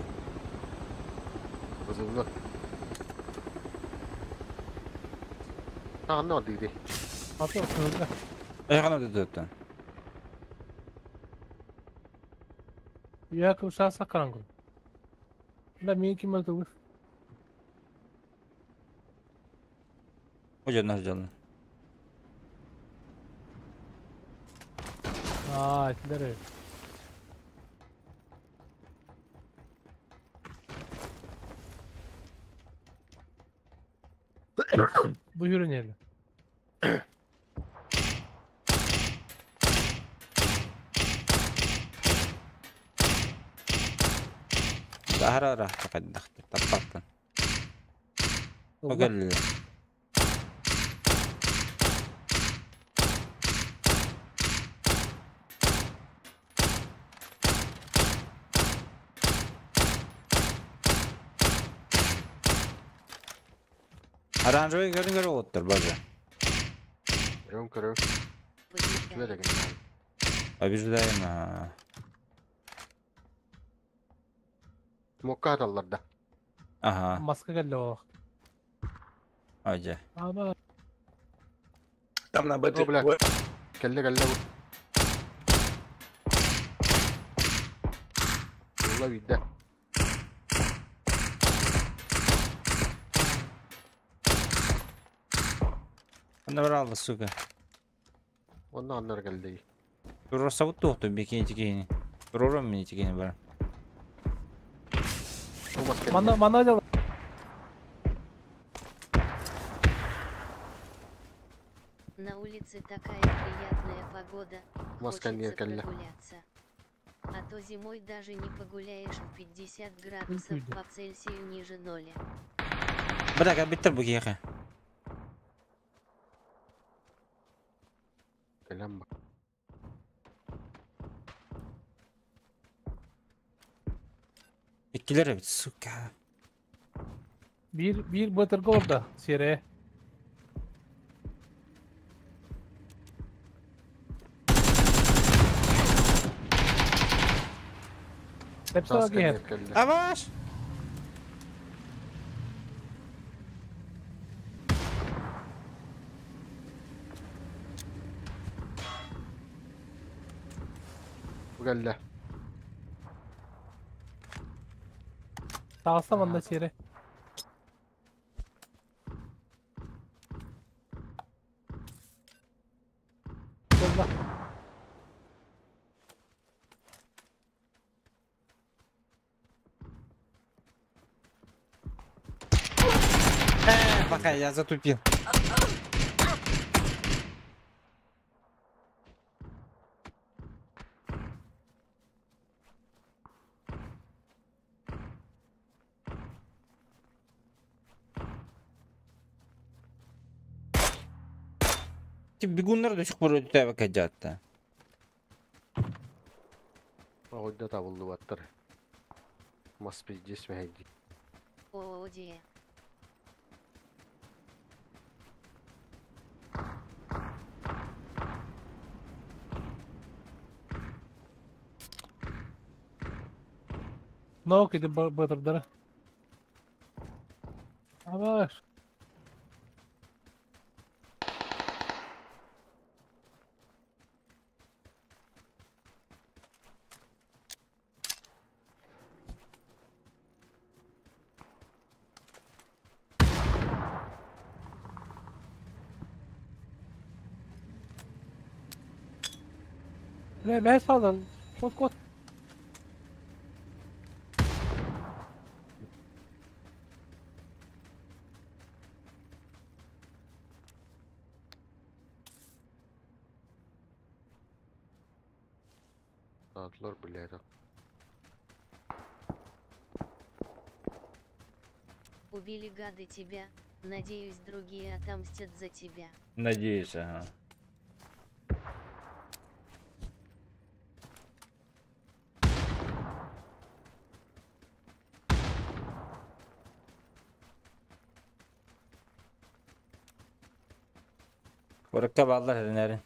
[SPEAKER 13] Кызылны. Аны диди.
[SPEAKER 6] Аты кызылда.
[SPEAKER 2] Айгана дөттөн.
[SPEAKER 6] Я кушаса карангу. Да мен ким öldü?
[SPEAKER 2] Ожо нар жалны.
[SPEAKER 6] А, силер. Бу yürüneli.
[SPEAKER 2] Ахара рахта таппаттан. Огел. Оранжевый көрүн көрүп оттур бажы.
[SPEAKER 13] Көрөм көрөм.
[SPEAKER 1] Побеждаем.
[SPEAKER 2] Побеждаем. А.
[SPEAKER 13] Мокка аталларда.
[SPEAKER 2] Ага.
[SPEAKER 6] Маска келди о.
[SPEAKER 2] Ажа.
[SPEAKER 6] Ама
[SPEAKER 16] Там на Б3
[SPEAKER 13] О, бля. Келле келле бу. Ула видде.
[SPEAKER 2] Набрал, сука.
[SPEAKER 13] Онно аннар кэллэй.
[SPEAKER 2] Турурсабыт туохтун бикини тикини. Турурум мини тикини бар.
[SPEAKER 6] Мана, мана дела.
[SPEAKER 1] На улице такая приятная погода,
[SPEAKER 13] Маска не
[SPEAKER 1] хочется
[SPEAKER 13] кэллэ.
[SPEAKER 1] прогуляться. А то зимой даже не погуляешь в 50 градусов по Цельсию ниже ноля.
[SPEAKER 2] Бля, как биттер бу киэхэ.
[SPEAKER 13] Кэлэн ба.
[SPEAKER 2] Иккилер эбит, сука.
[SPEAKER 6] Биир, биир бытырга орда, сере. Тепсала
[SPEAKER 13] Маска
[SPEAKER 6] киһэр.
[SPEAKER 13] кэллэ.
[SPEAKER 2] Аваш!
[SPEAKER 13] Бу кэллэ.
[SPEAKER 6] Тағыста манна сере. Болла.
[SPEAKER 2] Пока я затупил. Ти бегуннар до сих пор өтө кадятта.
[SPEAKER 13] Оҕойдо табыллыбаттар. Мас пиздец мэһэйди.
[SPEAKER 1] Оодие.
[SPEAKER 6] Ноо киди бытырдара. Абаш. Ле, ле салдан. Кот, кот.
[SPEAKER 13] Атлар блядь.
[SPEAKER 1] Убили гады тебя, надеюсь, другие отомстят за тебя.
[SPEAKER 2] Надеюсь, ага. Орыкка баллар эринерин.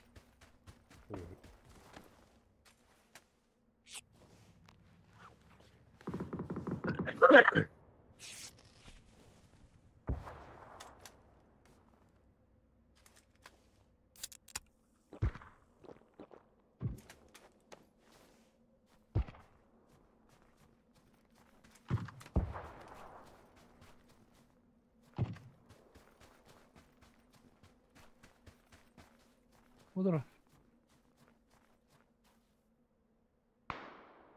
[SPEAKER 6] Удара.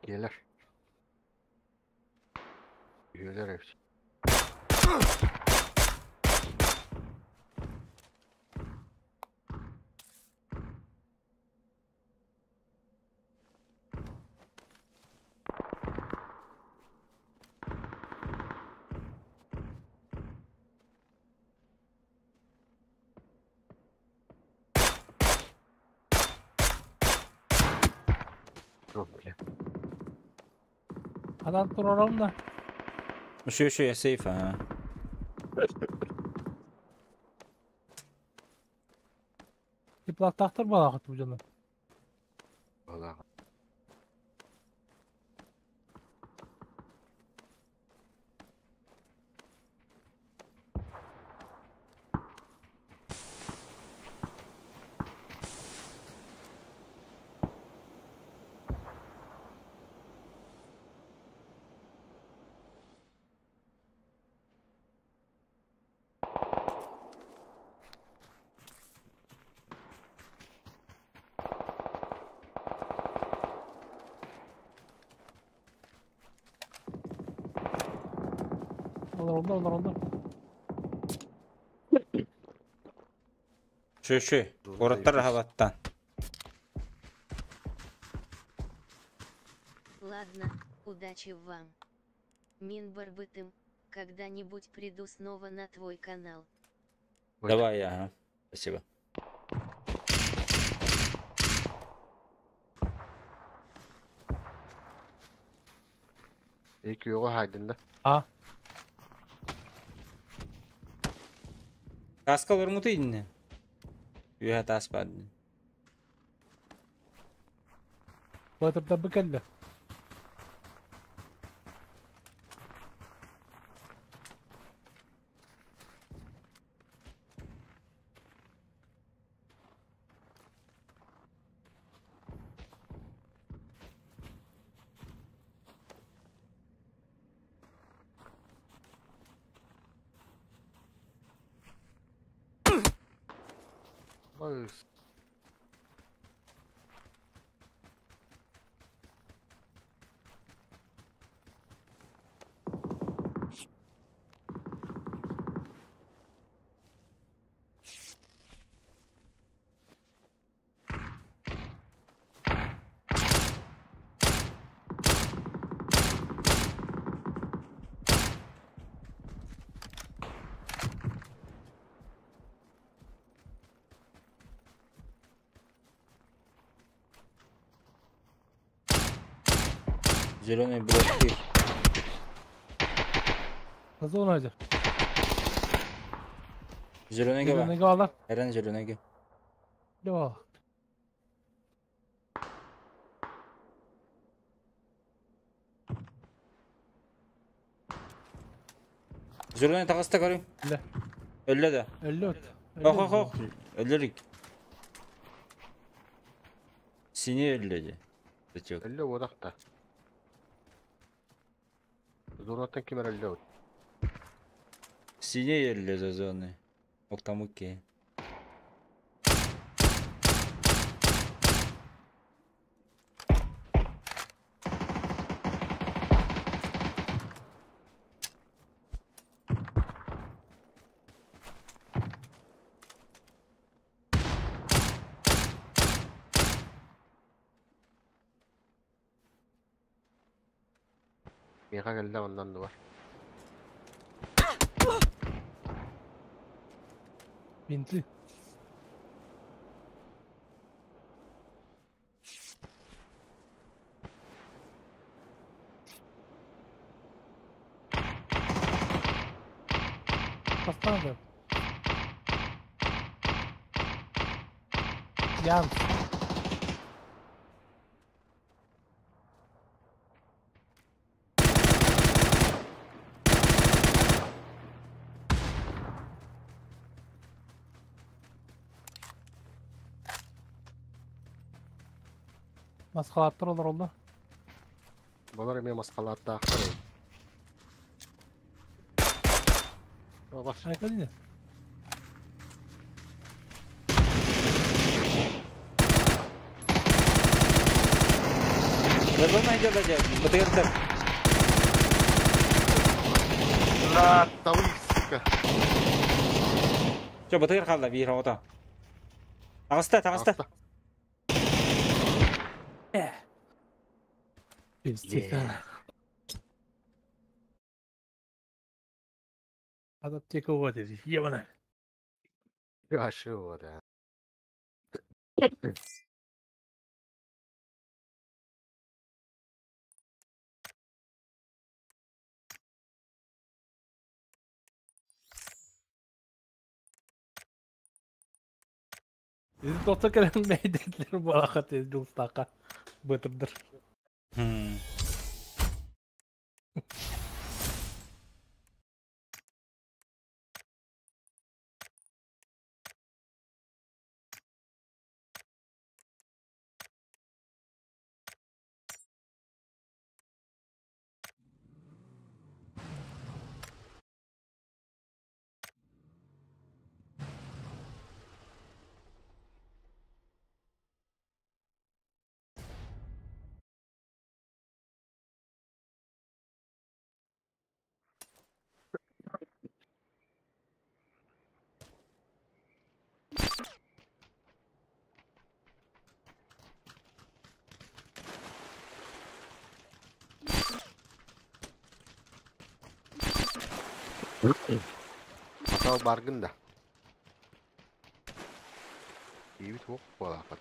[SPEAKER 13] Келер. Üyeler hepsi. О, бля.
[SPEAKER 6] Адам турарам да.
[SPEAKER 2] Еще еще я сейф, ага.
[SPEAKER 6] Теплотақтыр балағы тужаны.
[SPEAKER 13] Балаға.
[SPEAKER 6] Олар онда, олар онда.
[SPEAKER 2] Шö шö. Короттар рахабаттан.
[SPEAKER 1] Ладно, удачи вам. Мин барбытым, когда-нибудь приду снова на твой канал.
[SPEAKER 2] Давай, ага. Спасибо.
[SPEAKER 13] Екі юға хайдында.
[SPEAKER 6] А.
[SPEAKER 2] Каска олор инне. Үйә тас барды.
[SPEAKER 6] Батырда быкалла.
[SPEAKER 13] Ой,
[SPEAKER 2] Зеленый блок.
[SPEAKER 6] Зона hadi.
[SPEAKER 2] Зеленый ге
[SPEAKER 6] Зеленый ге
[SPEAKER 2] Эрен зеленый ге.
[SPEAKER 6] Yok.
[SPEAKER 2] Зеленый тағыста көрің.
[SPEAKER 6] Өллө.
[SPEAKER 2] Өллө да.
[SPEAKER 6] Өллө.
[SPEAKER 2] Ох, ох, ох. Өллөрүк. Синий өллө же.
[SPEAKER 13] Өллө одақта. Зонаттан кимер өллө.
[SPEAKER 2] Синий өллө за зоны. Октамуке.
[SPEAKER 13] Миға келді оннан да бар.
[SPEAKER 6] Бинтли. Бастады. Ян. Масқалаттыр олар олда.
[SPEAKER 13] Балар эме масқалатты ақтыр. Баш.
[SPEAKER 6] Айка дейді.
[SPEAKER 2] Зона идет, дядя. БТР.
[SPEAKER 13] На, тавы, сука.
[SPEAKER 2] Че, БТР қалды, бейір ота. Тағыста, тағыста.
[SPEAKER 6] Пиздец. Адаптека вот здесь, ебана.
[SPEAKER 13] Хорошо, да.
[SPEAKER 6] Тоқта кэлэн мәйдетлер балахат жулстака бытырдыр.
[SPEAKER 13] Сатал баргын да. Иибит хуох буолааппат.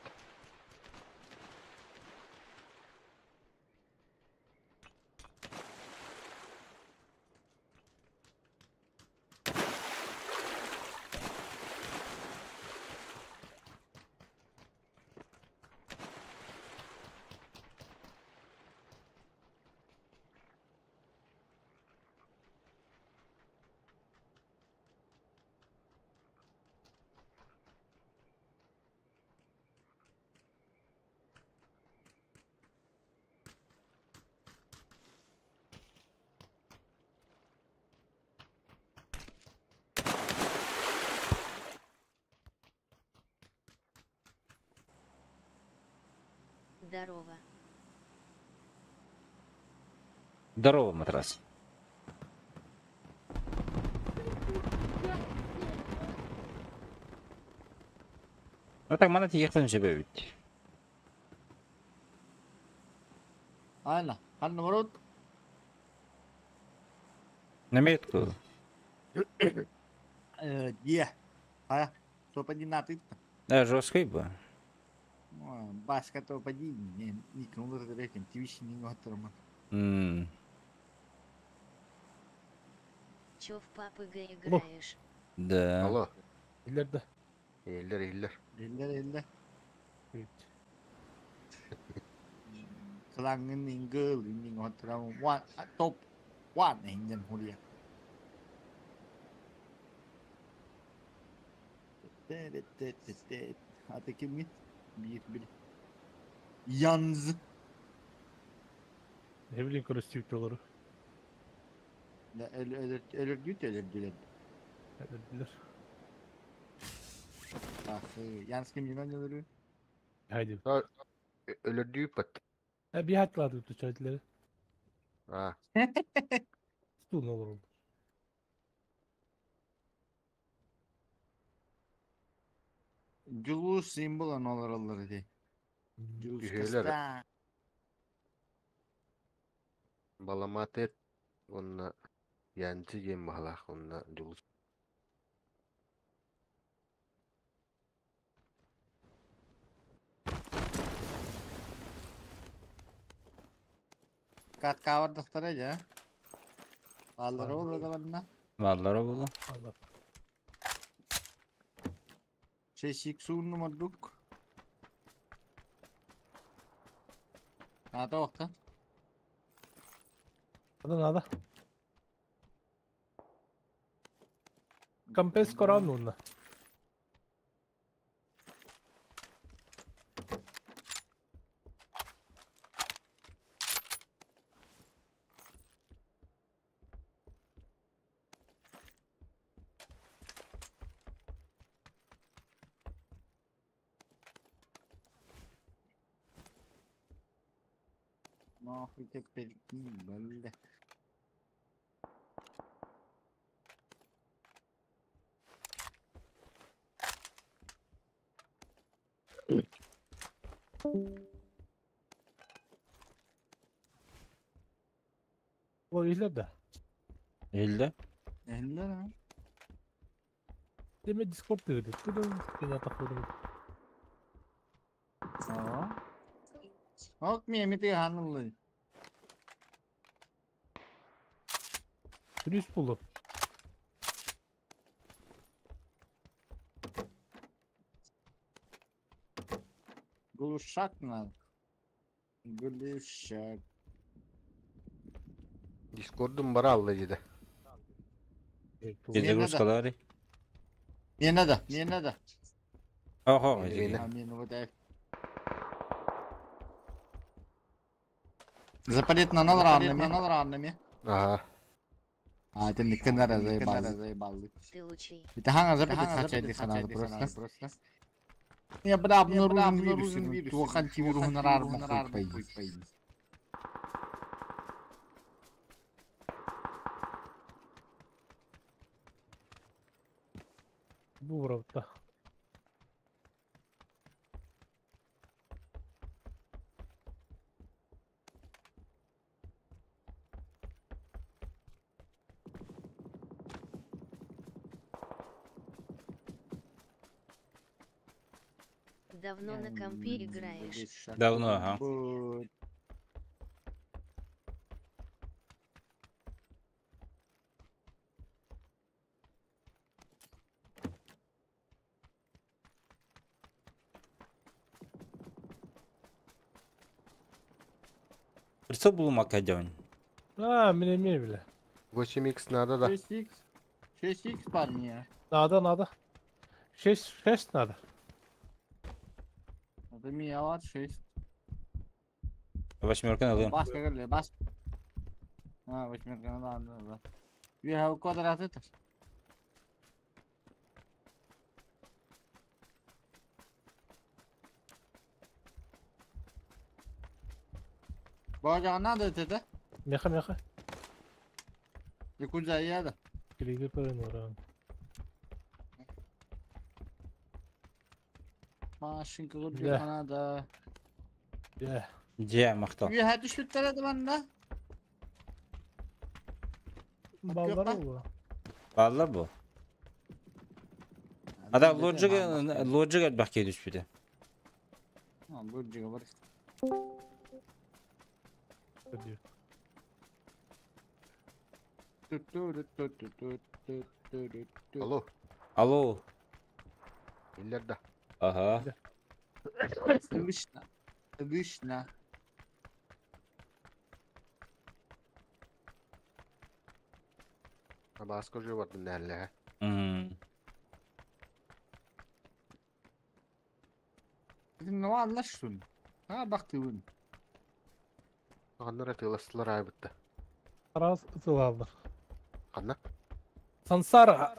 [SPEAKER 1] Здорово.
[SPEAKER 2] Здорово, матрас. Ну так мана тиехтен сөбөбүт.
[SPEAKER 10] Айна, ханна ворот?
[SPEAKER 2] Наметку.
[SPEAKER 10] Е. А, топ-1 на ты.
[SPEAKER 2] Да, жесткий бы.
[SPEAKER 10] Баска топ-1, не, никому не твищи не готово.
[SPEAKER 1] Чё в папы Г играешь?
[SPEAKER 2] Да.
[SPEAKER 13] Алло.
[SPEAKER 6] Иллерде.
[SPEAKER 13] Иллер, иллер.
[SPEAKER 10] Иллер, иллер. Клангын ингыл, ингин готово. One, топ, one, ингин хулия. Аты ким гит? Bir, bir. Yanz.
[SPEAKER 6] Ne bileyim karıştı olur.
[SPEAKER 10] Ölür ölür
[SPEAKER 6] Ölürdüler.
[SPEAKER 10] Bak, yalnız kim yılan ölür?
[SPEAKER 6] Haydi.
[SPEAKER 13] Ölürdüğü pat.
[SPEAKER 6] Ha bir hatladı tuçaydıları.
[SPEAKER 13] Ha.
[SPEAKER 6] Tutun olur oldu.
[SPEAKER 10] Julus simbol olur olur di. Julus kasta.
[SPEAKER 13] Баламат онна янчы ем бахалах онна Julus.
[SPEAKER 10] Kat kavur doktora ya. Ballar olur da bana.
[SPEAKER 2] Ballar olur.
[SPEAKER 6] Allah.
[SPEAKER 10] Şey суунну мордук. Ата вакта.
[SPEAKER 6] Надо, надо. Компенс коран нунна.
[SPEAKER 10] Нахуй теперь бля.
[SPEAKER 6] O iller de.
[SPEAKER 2] Iller.
[SPEAKER 10] Eller ha.
[SPEAKER 6] Demek Discord dedi. Kudum kena takıldım.
[SPEAKER 10] Aa. Ok mi emiti hanımlı.
[SPEAKER 6] Virüs buldu.
[SPEAKER 10] Глушак надо. Глушак.
[SPEAKER 13] Discord'un bara aldı dedi.
[SPEAKER 2] Перезагрузка
[SPEAKER 10] Не надо, не надо.
[SPEAKER 2] Ого,
[SPEAKER 10] Запалит на ранными.
[SPEAKER 13] Ага.
[SPEAKER 10] А, это не канара заебал. Это ханга запалит хачай ханага просто. Я бля обнаружен вирус, тух антивирус на рарму хуй пойди.
[SPEAKER 6] Буровта.
[SPEAKER 1] Давно на компе играешь?
[SPEAKER 2] Давно, ага. Прицел был Макадон.
[SPEAKER 6] А, мне мебели.
[SPEAKER 13] 8х надо, да.
[SPEAKER 10] 6х. 6х парни.
[SPEAKER 6] Надо, надо. 6, 6 надо.
[SPEAKER 10] Это меня вот 6.
[SPEAKER 2] Восьмерка надо.
[SPEAKER 10] Баска говорили, бас. А, восьмерка надо, да, да. Я квадрат это. Божа надо это?
[SPEAKER 6] Меха, меха.
[SPEAKER 10] Якудза яда.
[SPEAKER 6] Клиги перенора.
[SPEAKER 10] Машинка вот надо.
[SPEAKER 6] Да.
[SPEAKER 2] Где махтал?
[SPEAKER 10] Я düşüp de bana.
[SPEAKER 6] Ballar oldu.
[SPEAKER 2] Ballar bu. Ada logic logic bak ki düşmedi.
[SPEAKER 10] Ha, logic var.
[SPEAKER 13] Алло.
[SPEAKER 2] Алло.
[SPEAKER 13] Иллерда.
[SPEAKER 2] Ага.
[SPEAKER 10] Слышно. Слышно.
[SPEAKER 13] Баска уже вот неле.
[SPEAKER 10] Ну anlaştın. Ha baktığın.
[SPEAKER 13] Anlar atılısılar ayıptı.
[SPEAKER 6] Раз ытылалар.
[SPEAKER 13] Канна?
[SPEAKER 6] Сансара.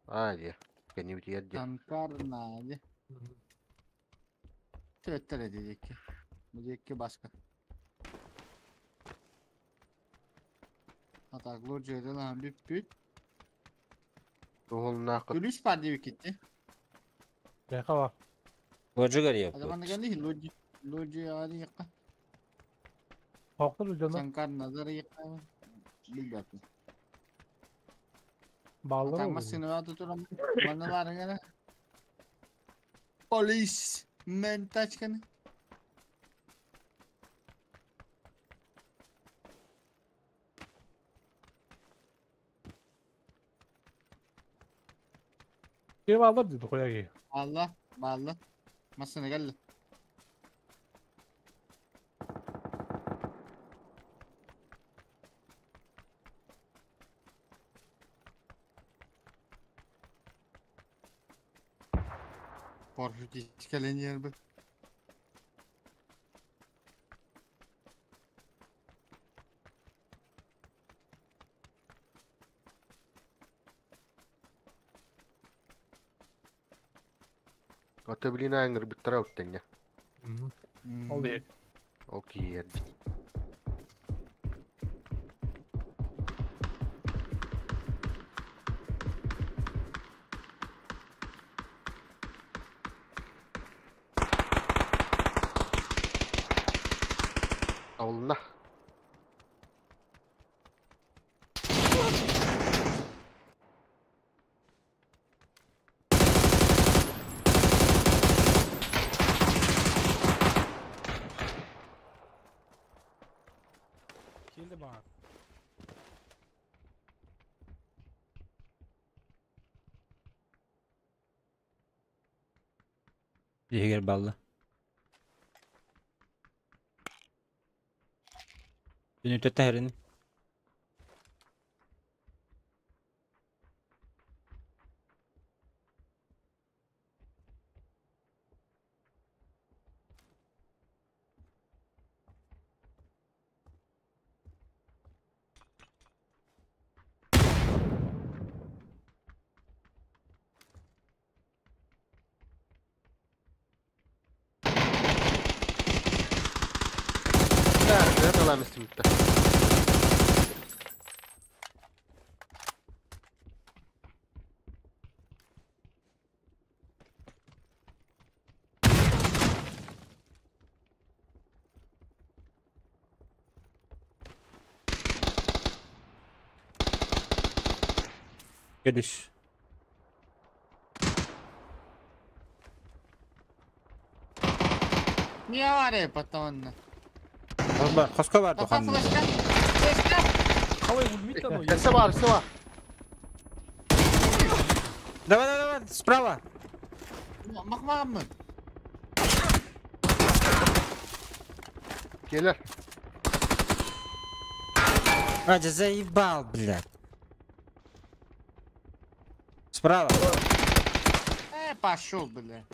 [SPEAKER 13] А, де. Кенибит ерде.
[SPEAKER 10] Сансара де. Төттер edecek. Bu diyecek başka. Ataklı ceylan bir büt. Gülüş var diye gitti.
[SPEAKER 6] Ne hava?
[SPEAKER 2] Logic arıyor.
[SPEAKER 10] Adamın geldi loji loji ari yakka.
[SPEAKER 6] Haklı canım.
[SPEAKER 10] Sankar nazar yakka. Bilmiyorum.
[SPEAKER 6] Bağlar
[SPEAKER 10] Atak masını var tuturam. Bana var gene. Polis men taçkanı.
[SPEAKER 6] Kim alır dedi koyayım.
[SPEAKER 10] Allah, Allah. Masını geldi. Parfük iskelen yer be.
[SPEAKER 13] Ата блин аңыр биттара уттенне.
[SPEAKER 6] Ол
[SPEAKER 13] Окей. Алына.
[SPEAKER 9] Келді маған.
[SPEAKER 2] Егер баллы. Түнүтө тәрин.
[SPEAKER 13] Аламыстымытта.
[SPEAKER 2] Келиш.
[SPEAKER 10] Не авария потом.
[SPEAKER 2] Хоско бар
[SPEAKER 10] Тафа
[SPEAKER 2] туханна.
[SPEAKER 10] флешка. Флешка.
[SPEAKER 6] Қалай өлмейді анау?
[SPEAKER 13] Өссө бар, өссө бар.
[SPEAKER 2] Давай, давай, давай, справа.
[SPEAKER 10] Махмағанмын.
[SPEAKER 13] Келер.
[SPEAKER 2] А, ты заебал, блядь. Справа.
[SPEAKER 10] Пошел, бля.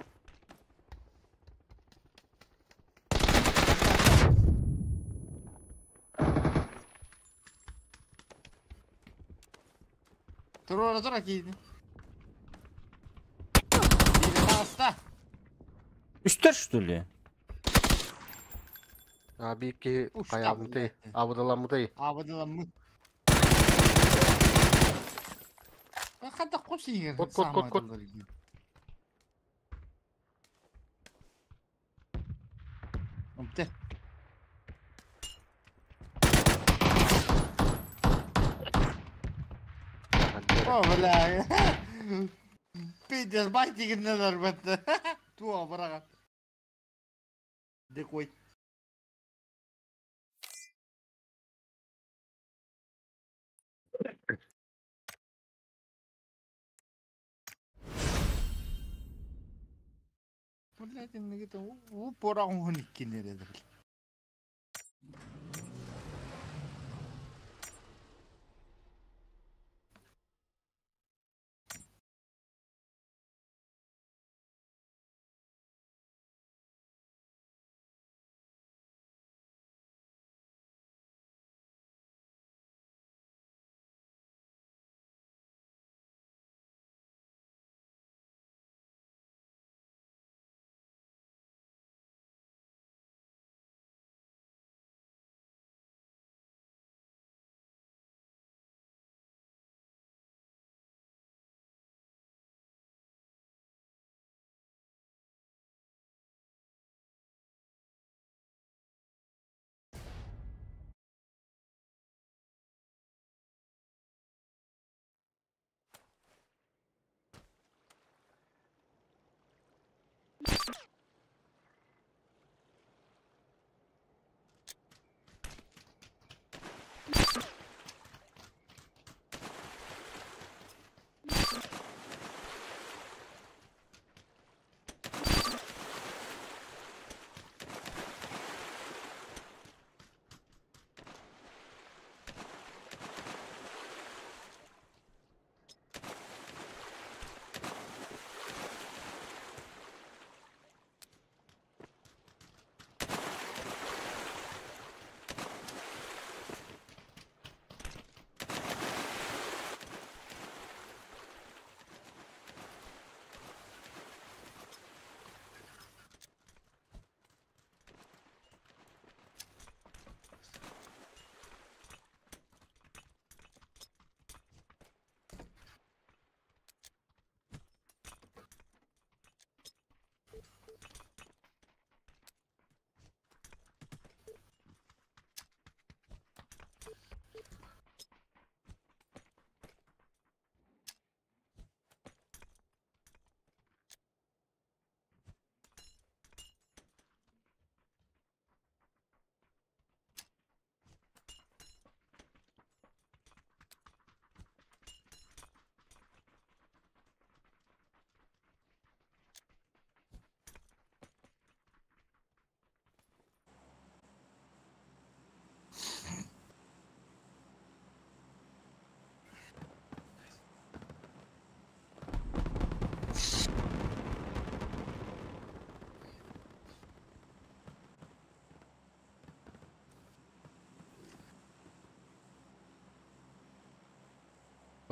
[SPEAKER 10] Тура тура кийdi. Biri hasta.
[SPEAKER 2] Үстер, что ли?
[SPEAKER 13] А бики
[SPEAKER 10] Ушта,
[SPEAKER 13] каябыты, абыдаламыты.
[SPEAKER 10] Абыдыламы. Хатта қос егер.
[SPEAKER 13] Кот, кот, кот, кот.
[SPEAKER 10] Умте. О, бля. Пиздец, байтигиннелер бетті. Туа быраға. Декой. Блядь, иннигите у порагын иккинер эди.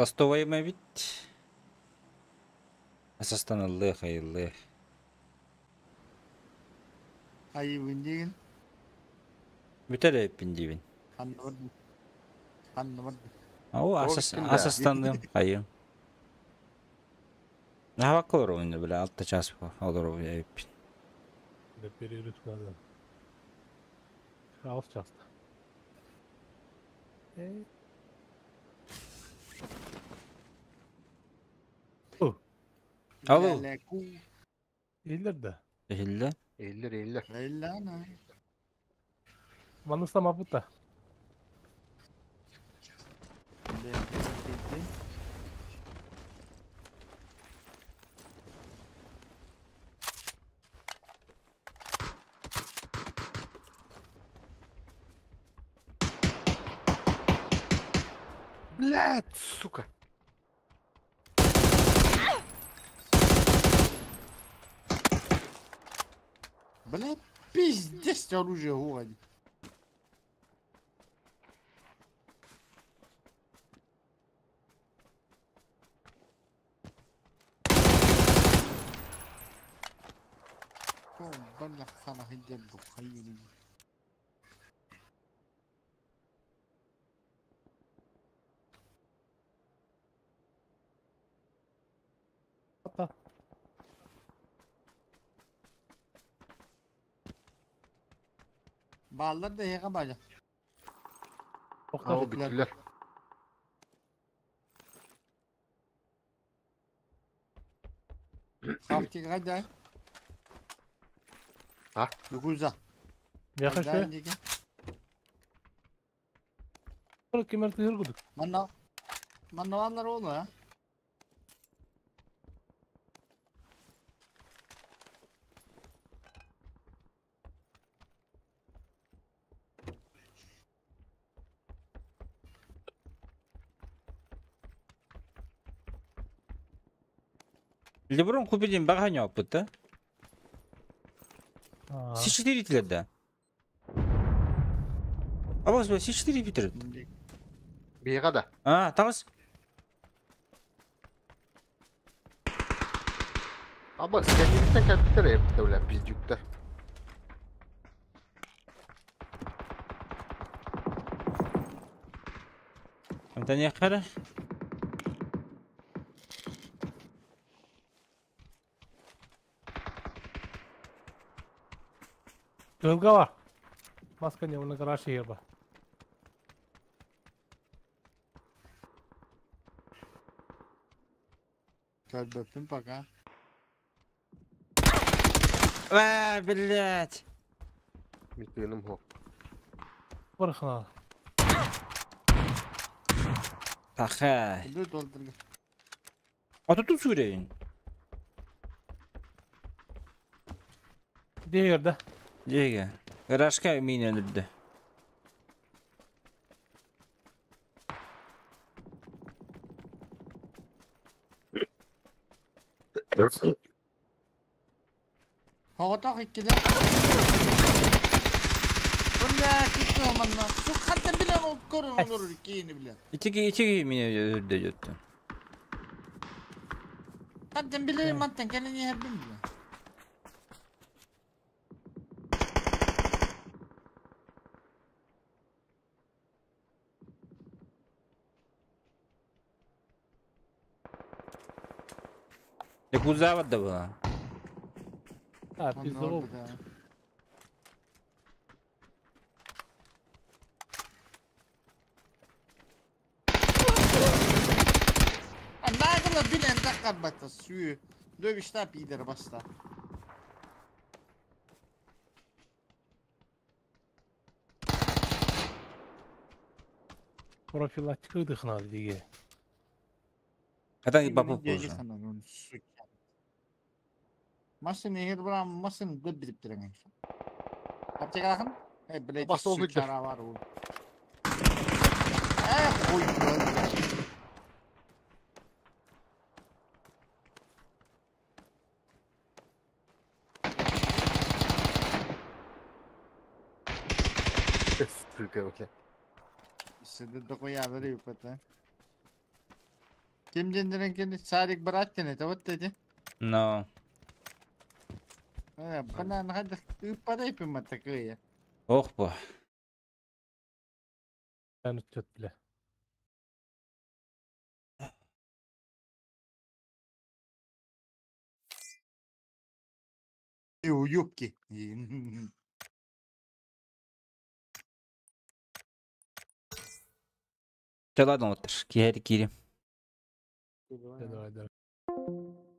[SPEAKER 2] Бастовай ма бит. Асастан аллах айыллах.
[SPEAKER 10] Айыбын деген.
[SPEAKER 2] Бүтер эппин дибин.
[SPEAKER 10] Ханны барды. Ханны барды.
[SPEAKER 2] Ау асас асастанdım айым. Нахабак олор ойны биле алта час олор эппин.
[SPEAKER 6] Да перерыв надо. Алыс часто.
[SPEAKER 2] Алло.
[SPEAKER 6] Иллер да.
[SPEAKER 2] Эхилле.
[SPEAKER 13] Eğiller eğiller.
[SPEAKER 10] Eğiller
[SPEAKER 6] Манна сама бута.
[SPEAKER 13] Блядь, сука.
[SPEAKER 10] Блядь, пиздец оружие городе. Бля, хана хидя Баллар да яга бажа.
[SPEAKER 13] Aa, bittiler.
[SPEAKER 10] Хавки гайда.
[SPEAKER 13] А?
[SPEAKER 10] Дугуза.
[SPEAKER 6] Я хочу. Кемер тыгыр
[SPEAKER 10] Манна. Манна алар олу ha.
[SPEAKER 2] Леброн купидин баганя опыт, да? С4 тилер да. Абас бе, С4 битерет.
[SPEAKER 13] Бейға да.
[SPEAKER 2] А, тағыз.
[SPEAKER 13] Аба, кәдімгіден кәдімгідер епті, бля, пиздюктер.
[SPEAKER 2] Амтан яққары?
[SPEAKER 6] Кылга бар. Маска не, оны гараж егер бар.
[SPEAKER 10] Көрбөппүн пока.
[SPEAKER 2] А, блядь.
[SPEAKER 13] Митыным хо.
[SPEAKER 6] Бархана.
[SPEAKER 2] Паха.
[SPEAKER 10] Ду толтырга.
[SPEAKER 2] А тут сүрейін.
[SPEAKER 6] Дегер да.
[SPEAKER 2] Деге. Гаражка мин өлүрдү.
[SPEAKER 10] Хоғотох иккиде. Бля, китти манна. Су хаттан билен ол көрүн олор кийини билен.
[SPEAKER 2] Итиги итиги мин өлүрдү жөттү.
[SPEAKER 10] Хаттан билен маттан келен ербин билен.
[SPEAKER 2] Якузава да была.
[SPEAKER 6] А, пиздовал.
[SPEAKER 10] Нагыла билен таккар бата сүй. Dövüşte пидер баста.
[SPEAKER 6] Профилактика дыхнады диге.
[SPEAKER 2] Это не бабу позже.
[SPEAKER 10] Машина егер бра машина дөп билип турган. Аптекалахын? Э, блядь,
[SPEAKER 13] Бас ол
[SPEAKER 10] сучара бар ол. Э, хуй.
[SPEAKER 13] Сука, бля.
[SPEAKER 10] Сиди дохуя вырыпать, Ким дендерен кени Сарик брат это вот эти.
[SPEAKER 2] Но.
[SPEAKER 10] Э, банан хадах ты подай пима такие.
[SPEAKER 2] Ох, бо.
[SPEAKER 6] Чөт бля.
[SPEAKER 10] И уёбки.
[SPEAKER 2] Ладно, вот, кири кири.
[SPEAKER 6] Давай, давай.